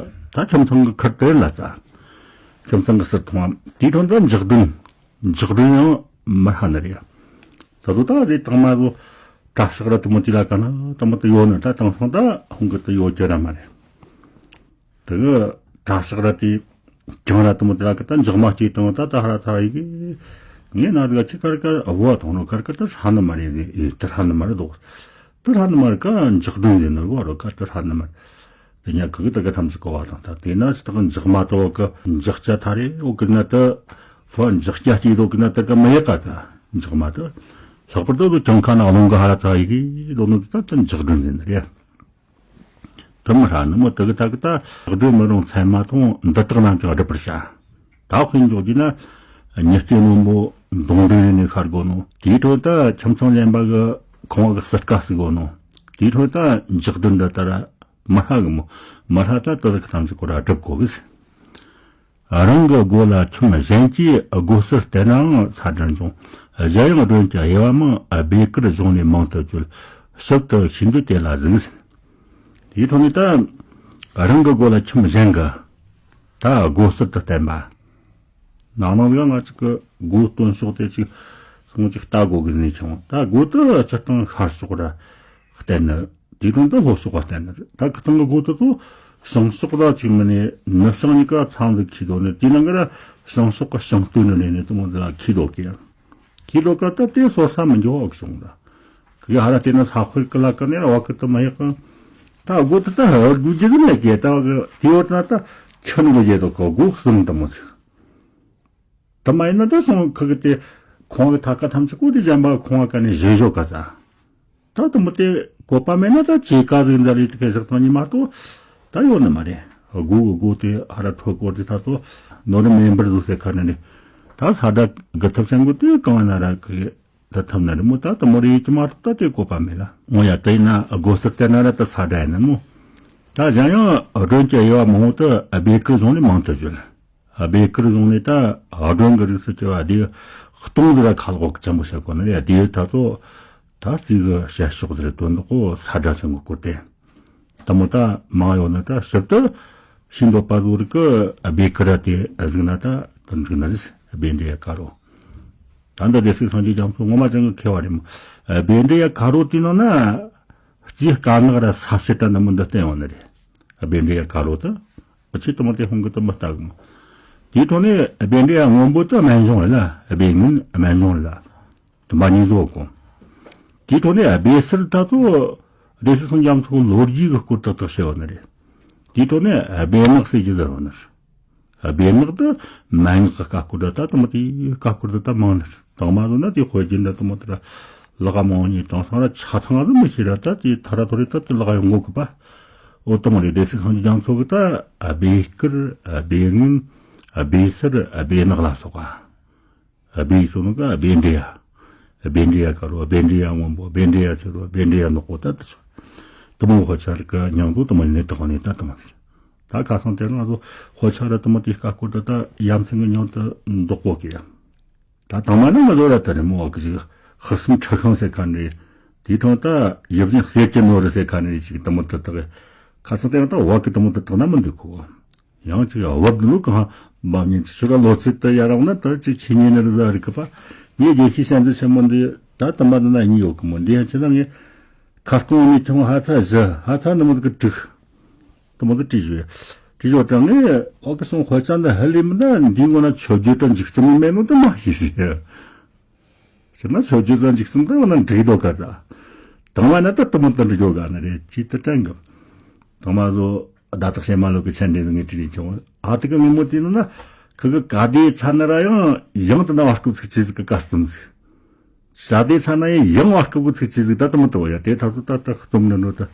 ད་ཁྱིམ་ཚང་གི་ཁར་དེར་ལ་ཙ། ཁྱིམ་ཚང་གི་ཟུར་མཐོང་བ་དེའི་དོན་དུ་འཇག་སྒྲོན། འཇག་སྒྲོན་ཡང་མི་ཧ་ནི་རེད། ད་དུ་ད་རེད་དང་མ་གོ་གྲྭ་ཤག་ར་དུ་མོ་དེ་ལ་ག་ན་དུ་མོ་དུ་ཡོད་ནི་ད་དེང་སང་ད་ཧུང་གི་དུ་ཡོད་ཀྱི་ར་མ་རེད། དུ་གི་གྲྭ་ཤག་ར་དེ་ཀྱང་ར་དུ་མོ་དེ་ལ་གི་ད་འཇག་མ་སྐྱེས་དང་ད་ད་ཧ་ར་ཚ་ཡི་གི། ངས་ན་དུ་ག་ཅི་ཀར་ཀར་ཨ་བོ་ཐོང་ནོ་ཀར་ཀར་ད་ཧ་ནི་མ་རེད་ནི་ཨེ་ད་ཧ་ནི་མ་རེད་དོ། ཏུ་ར་ནི་མར་ཀ་འཇག་སྒྲོན་ཡིན་ནོ་བ་རོ་ཀ་ཏུ་ར་ནི་མར། དེ་ཉག་གི་ད་ག་ཐམས་ཅད་གོ་བ་དང་ད་དེ་ན་ཅི་ད་ག་འཇག་མ་ཏོ་གི་འཇག་ཅ་ཐ་རེ་འོ་གི་ན་ཏུ་ཧྥ་འཇག་ཅ་སྐྱིད་དོ་གི་ན་ཏུ་ག་མི་ཡག་ག་ད་འཇག་མ་ཏུ་ལྷག་པར་དུ་གི་གྱང་ཁ་ན་རླུང་གི་ཧ་ར་ཚ་ཡི་གི་ལོ་ནུ་ད་ཏུ་འཇག་སྒྲོན་ཡིན་རེད། ཏུ་མི་ར་ནི་མོ་ཏུ་གི་ད་གི་ད་འཇག་སྒྲོན་མི་རུང་ཚད་མ་ཐོང་འདི་དག་རྣམས་ཀྱང་སྒྲུབ་པར་བྱ། ད་དཔེ་འཇོག་གི་ན་ ཉི་རྩེ་སྔོན་པོ་མདུང་འདྲེན་ནས་ཤར་དགོས་ནོ། དེའི་ཁྲོད་ད་ཁྱིམ་ཚང་གཞན་པ་གི་ཁང་བ་གི་ཟུར་ཀ་ཟིག་དགོས་ནོ། དེའི་ཁྲོད་ད་འཇག་སྡོད་འདྲ་ལྟར་མི་ཧྲ་གི་མོ། མི་ཧྲ་ད་དེ་ཟིག་ཐམས་ཅད་ཁོ་ར་སྒྲུབ་དགོས་གི་ཟེར། རང་གི་སྒོ་ལ་ཁྱིམ་གཞན་གྱིས་སྒོ་ཟུར་བསྟན་ནའང་ས་དགྲར་འབྱུང་། གཞན་ཡང་མགྲོན་གྱི་དབྱེ་བ་མང་། སྦས་བཀུར་གཞུང་ནས་མང་དུ་བརྗོད། ཞིབ་ཏུ་ཤེས་འདོད་དེ་ལ་གཟིགས། དེའི་ཐོག་ནས་ད་རང་གི་སྒོ་ལ་ཁྱིམ་གཞན་གྱིས་ད་སྒོ་ཟུར་དུ་བསྟན་པ། ནང་ནང་ལ་ང་ཅིག་གི་སྒོ་སྟོན་ཕྱོགས་དེ་ཅིག་སོང་ཅིག་ལྟ་དགོས་གི་ནས་ཆུང་། ད་སྒོ་དེ་སྤྱིར་བཏང་ཤར་ཕྱོགས་ར་བསྟན་ནི། དེའི་དོན་དུ་ལྷོ་ཕྱོགས་པ་བསྟན་ནི་རེད། ད་ཁི་ཚང་གི་སྒོ་དེ་ཚོ་བྱང་ཕྱོགས་ད་ཅིག་མིན་ནས་ནུབ་བྱང་གཉིས་ཀ་ཚང་དུ་ཁྱེར་འདུག་ནས། དེའི་ནང་གི་ར་བྱང་ཕྱོགས་ཀྱི་བྱང་སྟོད་ནས་ནས་དེ་མོ་འདི་ལ་ཁྱེར་འདུག་གི། ཁྱེར་འདུག་ག་ད་དེ་སོར་ས་མི་འགྱོ་བ་བྱུང་ད། གི་ཧ་ར་དེ་ན་ས་ཁུལ་གི་ལ་ཀ་ནས་ར་བ་ཀི་དུ་མ་ཡག་གི། ད་སྒོ་དེ་ད་ཧ་ར་དགོས་རྒྱུ་ཟིག་མེད་གི། ད་གི་དེ་བར་ན་ད་ཁྱོད་ནི་གི་རྒྱལ་དུ་གི་སྒོ་གསུམ་དུ་མོ་ཚིག་དུ་མ་ཡིན་ན་ད་སོང་ཁི་གི་དེ་ཁོང་གི་ཐ་ཀ་ཐམས་ཅད་ཀོ་དེ་གཞན་པ་ཁོང་ག་ནས་བཞེས་བཞོ་ག་ཚ། ད་དུ་མོ་དེ་བཀོད་པ་མེད་ན་ད་ཅེ་ཀ་ཟིག་འདྲ་རེད། དེ་ག་ཞག་ཐང་ཉི་མ་གཏོགས་ད་ཡོད་ནི་མ་རེད། སྒོ་གི་སྒོ་དེ་ཧ་ར་འཕྲོད་སྐོར་དེ་ད་ཚོ་ནོར་མེ་འབར་བཟོ་ཟེར་ཁ་ནི་རེད། ད་ས་ད་གི་ཐབས་ཆེན་གོ་དེ་གང་ན་ར་གི་ད་ཐབས་ན་རེད་མོ། ད་དུ་མོ་རེ་ཡིད་ཀྱི་མ་གཏོགས་ད་དེ་བཀོད་པ་མེད་ལ། འོ་ཡ་དེ་ཡིན་ན་སྒོ་ཟུར་དེ་ན་ར་ད་ས་ད་ཡིན་ནི་མོ། ད་གཞན་ཡང་མགྲོན་གྱི་དབྱེ་བ་མང་བོ་དུ་སྦས་བཀུར་གཞུང་ནས་མང་དུ་བརྗོད། སྦས་བཀུར་གཞུང་ནས་ད་མགྲོན་གྱི་རིགས་སུ་བྱ་བ་སྡེ་སྟོང་ཟིག་ར་ཁ་ལོག་ཆེན་པོ་བྱེད་དགོས་ནི་རེད། སྡེ་ད་ཚོ་ད་རྩིས་གི་བྱེད་ཕྱོགས་ཟིག་རེད། དོན་དག་གོ་ས་དགྲ་ཆེན་པོ་སྐོར་ཏེ། དུ་མོ་ད་མང་ཡོད་ན་ད་ཞིབ་ཏུ་ཤིན་ཏུ་པ་ཟུར་གི་སྦས་བཀུར་ར་དེ་གཟིགས་ན་ད་དུ་འགྲིག་ན་རེད། སྦས་འདྲེ་ཡ་ཀ་རོ། ད་འདི་སྡེ་སྲིད་སངས་རྒྱས་རྒྱ་མཚོ་ངོ་མ་ཅན་གི་མཁས་པ་རེད་མོ། སྦས་འདྲེ་ཡ་ཀ་རོ་དེ་ནང་ན་རྩིས་དཀར་ནག་ར་ས་བྱེད་ད་ནི་མི་འདི་བསྟན་ཡོད་ནི་རེད། སྦས་འདྲེ་ཡ་ཀ་རོ་དུ་ཨ་ཆེ་དུ་མོ་དེ་ཧུང་གི་དུ་མི་ལྟ་གི་མོ། དེའི་ཐོག་ནས་སྦས་འདྲེ་ཡ་སྔོན་པོ་དུ་སྨན་གཞུང་རེད་ལ། སྦས་སྔོན་སྨན་གཞུང་རེད་ལ། དུ་མ་གཉིས་བཟོ་གོ། དེའི་ཐོག་ནས་སྦས་གསར་ད་ཚོ་སྡེ་སྲིད་སངས་རྒྱས་རྒྱ་མཚོ་ལོ་རྒྱུས་ཀྱི་སྐོར་ཏག་ཏག་བཤད་ཡོད་ནི་རེད། དེའི་ཐོག་ནས་སྦས་ནག་ཟེར་རྒྱུ་ཟེར་བ་ནི་རེད། སྦས་ནག་ཏུ་མན་ངག་གི་ཀ་ཀོ་ཏ་ད་དུ་མ་དེ་ཀ་ཀོ་ཏ་ད་མང་ནི་རེད། དང་མ་ཟོ་ན་དེ་དཔེ་རྒྱུན་ད་དུ་མ་དེ་ར་ལག་མང་ཉིད་དང་སང་ར་ཆ་ཚང་ང་ཟོ་མི་ཤེས་ར། ད་དེ་ཐ་ར་ཐོ་རེ་ད་དེ་ལག་ཡོང་གོ་གི་པ། འོ་དུ་མ་རེད། སྡེ་སྲིད་སངས་རྒྱས་རྒྱ་མཚོ་གི་ད་སྦས་བཀུར་སྦས་སྔོན་སྦས་གསར་སྦས་ནག་ལ་སོགས་པ། སྦས་སོ་ནོ་ག་སྦས་འདྲེ་ཡ། སྦས་འདྲེ་ཡ་ཀ་རོ། སྦས་འདྲེ་ཡ་སྔོན་པོ། སྦས་འདྲེ་ཡ་ཆེ་རོ། སྦས་འདྲེ་ཡ་ནག་པོ་ད་དུ་ཆོ། དུ་མོ་ཧོ་ཆ་རི་ཀ་ཉང་དུ་དུ་མ་ནི་དག་ནི་ད་དུ་མ་རེད། ད་ཁ་སང་དེ་ང་ཚོ་ཧོ་ཆ་ར་དུ་མ་དེ་ཀ་ཀོ་ད་ད་ཡ་མཚན་གི་ཉང་དུ་འདོག་པོ་གི་ཡ། ད་དང་མ་ནི་ང་ཚོ་ར་ད་རེ་མོ་གི་ཅིག་ཧི་སུམ་ཁྲི་ཤང་ཟེར་ཁ་ནི། དེའི་ཐོག་ད་ཡིད་བཞིན་གསེར་གྱི་ནོར་རེད་ཟེར་ཁ་ནི་ཅིག་དུ་མོ་དུ་དག་ཁ་སང་དེ་ང་ད་བ་གི་དུ་མོ་དུ་དག་ན་མི་འདུག་གོ། ཡང་ཅིག་བབ་ལུག་གང་འབབ་ཉིན་ཅི་ཤོད་ལོ་ཚིགས་དུ་ཡ་རང་ན་ད་ཅིག་ཆི་ཉིན་ནི་རི་ཟ་རི་ཀི་པ། ངས་རྒྱལ་ཤེས་ཤན་འདི་ཆེན་མོ་འདི་ད་དུ་མ་འདི་ན་གཉིས་ཡོད་གི་མོ། འདི་ཡང་ཅི་ན་ངས་ཁ་སྐོང་ནས་ཁྱོང་ཧ་ཚ་བཞི་ཧ་ཚ་ནི་མོ་གི་དྲུག་དུ་མོ་གི་དྲིས་བཞོ། དྲིས་བཞོ་དྲང་ངས་ཨོ་གི་སོང་དཔེ་ཆ་འདི་ཧ་ལས་མི་ད་འདི་ངོ་ན་ཆོས་བརྒྱུད་དང་འཇིག་རྩུབ་མི་མེད་ནོ་དུ་མ་ཤེས་ཟེར། ཕྱིར་ན་ཆོས་བརྒྱུད་དང་འཇིག་རྟེན་དུ་ན་འགྲིག་འདུག་ག་ད། དང་བ་ན་ད་དུ་མོ་དུ་འགྲིག་འདུག་ག་ན་རེ་ཅི་ད་དྲན་གི། དང་མ་བཟོ་བརྡ་དག་བཤད་མ་ལོ་གི་ཆན་འདྲེ་ངས་དྲིས་ནས་ཁྱོང་ཨ་དི་ག་ངས་མོ་དེ་ནི་ན་ཁི་གི་ག་དེ་ཚ་ན་ར་ཡང་ཡང་དུ་ན་བ་སྐུབ་ཚིག་ཅི་ཟིག་གི་ག་རྩུམ་ཟིག་ཤ་དེ་ཚ་ན་ཡང་ཡང་བ་སྐུབ་གི་ཚིག་ཅི་ཟིག་ད་དུ་མོ་དུ་བ་ཡ་དེ་ཐག་ཏུ་ད་ད་རྩུམ་ནི་ནོ་ད།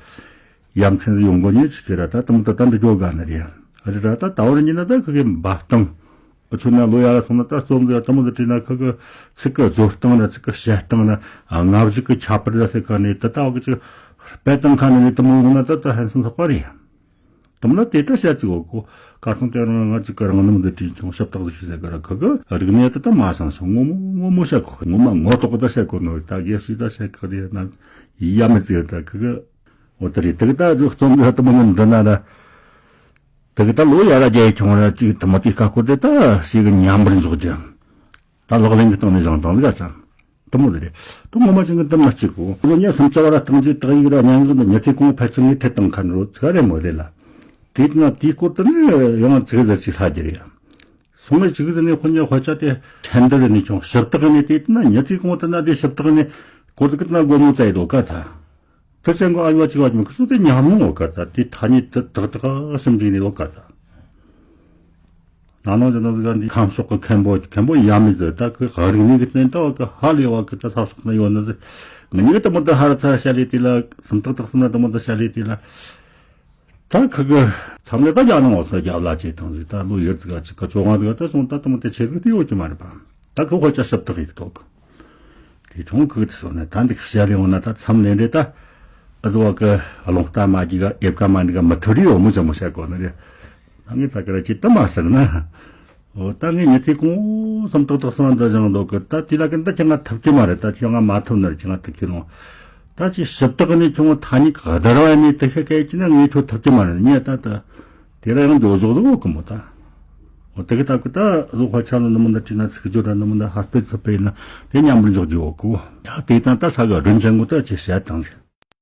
ཡ་མཚན་ཟིག་ཡོང་གོ་ཉེ་ཆི་ཁེ་ར་ད་དུ་མོ་དུ་ད་འགྲིག་འདུག་ག་ན་རེ་ཨ་རི་ར་ད་ད་བར་ཉིན་ན་ད་ཁི་གི་འབབ་སྟངས། ཨ་ཆུ་ན་ལོ་ཡ་ལ་སོང་ན་ད་རྩོམ་འདི་ཡ་དུ་མོ་འདི་བྲིས་ན་ཁི་གི་ཚིག་གི་བཟོ་སྟངས་ན་ཚིག་གི་བཤད་སྟངས་ན་ཨ་ལྔ་བཞི་གི་ཁྱད་པར་ད་ཟེར་ག་ནས་ད་ལྟ་བ་གི་ཅིག་དཔེ་བཏང་ཁ་ནས་ནས་དུ་མོ་འོང་ན་ད་ད་ཧན་སོང་ཚགས་པ་རེད། དུ་མོ་ན་དེ་ད་བཤད་ཚིག་འོ་གོ་ཁ་སང་དེ་རང་ང་ཅིག་གི་རང་རྣམ་འདི་བྲིས་ཆུང་ཞབས་ཏག་ཟིག་ཤེས་ཟེར་གི་ར་ཁི་གི་རིག་གནས་ད་ད་མ་སང་སོང་ངོ་མོ་ངོ་མོ་བཤད་གོ་ངོ་མ་ངོ་ཏོག་གི་ད་བཤད་གོ་ནོ་ད་རྒྱལ་སྲིད་ད་བཤད་གི་རེད་ན་ཡ་མི་ཚིག་ད་ཁི་གི་འོ་དེ་རེད། དེ་གི་ད་རྩོམ་འདི་དུ་མོ་ནི་འདི་ན་ར། དེ་གི་ད་ལོ་ཡ་ར་རྒྱལ་ཁྱོང་ར་ཅིག་དུ་མ་དེ་ཀ་ཀོ་དེ་ད་ཞིག་གི་ཉམས་པར་འཇོག་རྒྱུ། ད་ལག་ལེན་གི་སྟེང་ནས་བཞེངས་སྟངས་ལ་ཙམ། དུ་མོ་དེ་རེད། དུ་ངོ་མ་ཅན་གི་དུ་མ་གཅིག་གོ་ལོ་ཉ་སུམ་ཅུ་བ་ར་སྟེང་ཅིག་དག་ཡིག་ར་ཉན་གི་འདི་ཉི་ཚེ་གོང་ཕལ་ཆེར་ངས་ཁྲིད་བཏང་ཁ་འགྲོ་ཚིག་རེ་མོ་དེ་ལ། དེ་ན་དེའི་སྐོར་དུ་ནི་ཡང་ཚིག་ཟེར་ཅིག་ལྷག་རྒྱུ་རེད། སོང་ངས་ཅིག་ཟེར་ནས་ཁོ་ཉ་དཔེ་ཆ་དེ་ཁྲན་ཏུ་རེ་ནས་ཁྱོང་ཞིབ་བཏགས་ནས་དེ་ན་ཉི་ཚེ་གོང་དུ་ན་དེ་ཞིབ་བཏགས་ནས་སྐོར་དུ་གི་ན་སྒོ་མོ་བཙལ་དོ་ག་ཚ། དེ་ཅན་གོ་ཨ་ཡོ་ཅིག་བ་ཅིག་མི་ཁུ་སུ་དེ་ཉམས་མྱོང་འོ་ག་ད་དེ་ཐ་སྙད་དེ་ཏག་ཏག་སེམས་འཇིག་ནས་འོ་ག་ད། ན་ནོ་ཅི་ནོ་ག་འདི་ཁམས་ཕྱོགས་ཀྱི་མཁན་པོ་མཁན་པོ་ཡ་མི་ཟེར་ད་ཁོས་ག་རིག་གནས་ཀྱི་སྟེང་ད་འོ་ག་ཧ་ལས་བ་གི་ད་ས་སོགས་ན་ཡོད་ནི་ཟེར། ང་གཉིས་ཀྱི་དུ་མོ་ད་ཧ་ར་ཚ་བཤད་ལས་དེ་ལ་སུམ་རྟགས་དག་སུམ་ན་དུ་མོ་ད་བཤད་ལས་དེ་ལ། ད་ཁི་གི་མཚམས་ལས་ད་རྒྱ་ནང་འོ་ས་རྒྱབ་ལ་བྱེད་ཐང་ཟིག་ད་ལོ་ཡོད་ཟིག་ག་ཅིག་ག་བཅོ་ལྔ་ཟིག་ག་ད་སོང་ད་དུ་མོ་དེ་ཆེ་ཟིག་དེ་ཡོད་ཀྱི་མ་རེད་པ། ད་ཁོ་ཁོ་ཅག་ཞིབ་བཏགས་ཡིག་ཐོག་དེ་ཆུང་ཁུག་དེ་སོང་ནས་ད་འདི་ཤ་ལེ་འོང་ན་ད་མཚམས་ལེན་རེད་ད། ཨ་ཟོ་བ་གི་རླུང་རྟ་མ་གི་ག་ཨེབ་ཀ་མ་འདི་ག་མི་ཐུ་རི་ཡོ་མོ་ཟ་མོ་བྱ་གོ་ནི་རེད། ད་ངས་ཚ་གི་ར་ཅི་ད་མ་ཟེར་ན། འོ་ད་ངས་ཉི་ཚེ་གང་སམ་ཏག་ཏག་སོང་འདི་བཞིན་འདུག་གི། ད་དེ་ལ་གི་འདི་ཁྱེད་ང་ཐུབ་ཀྱི་མ་རེད། ད་ཁྱེད་ང་མ་ཐུབ་ན་རེད། ཁྱེད་ང་ཐུབ་ཀྱི་རུང་། ད་ཅི་ཞིབ་བཏགས་ནས་ཁྱོད་ཐ་སྙད་ག་བདར་བ་ནས་དེ་ཤ་སྐད་ཀྱི་ན་ངས་ཁྱོད་ཐུབ་ཀྱི་མ་རེད། ངས་ད་ད་དེ་ར་ཡང་འགྱོ་ཟོག་ཟོག་གི་མོ་ད། འོ་དེ་གི་ད་གི་ད་ཟོག་ཧ་ཆ་ནི་ནི་མོ་འདི་བྲིས་ན་ཚིག་སྦྱོར་ར་ནི་མོ་འདི་ཧ་སྤེལ་ཚུབ་སྤེལ་ན་དེ་མཉམ་པར་འཇོག་རྒྱུ་འོ་གོ། ཡ་དེ་དང་ད་ས་ག་རིན་ཆེན་གོ་ད་ཅི་བཤད་དང་ཟིག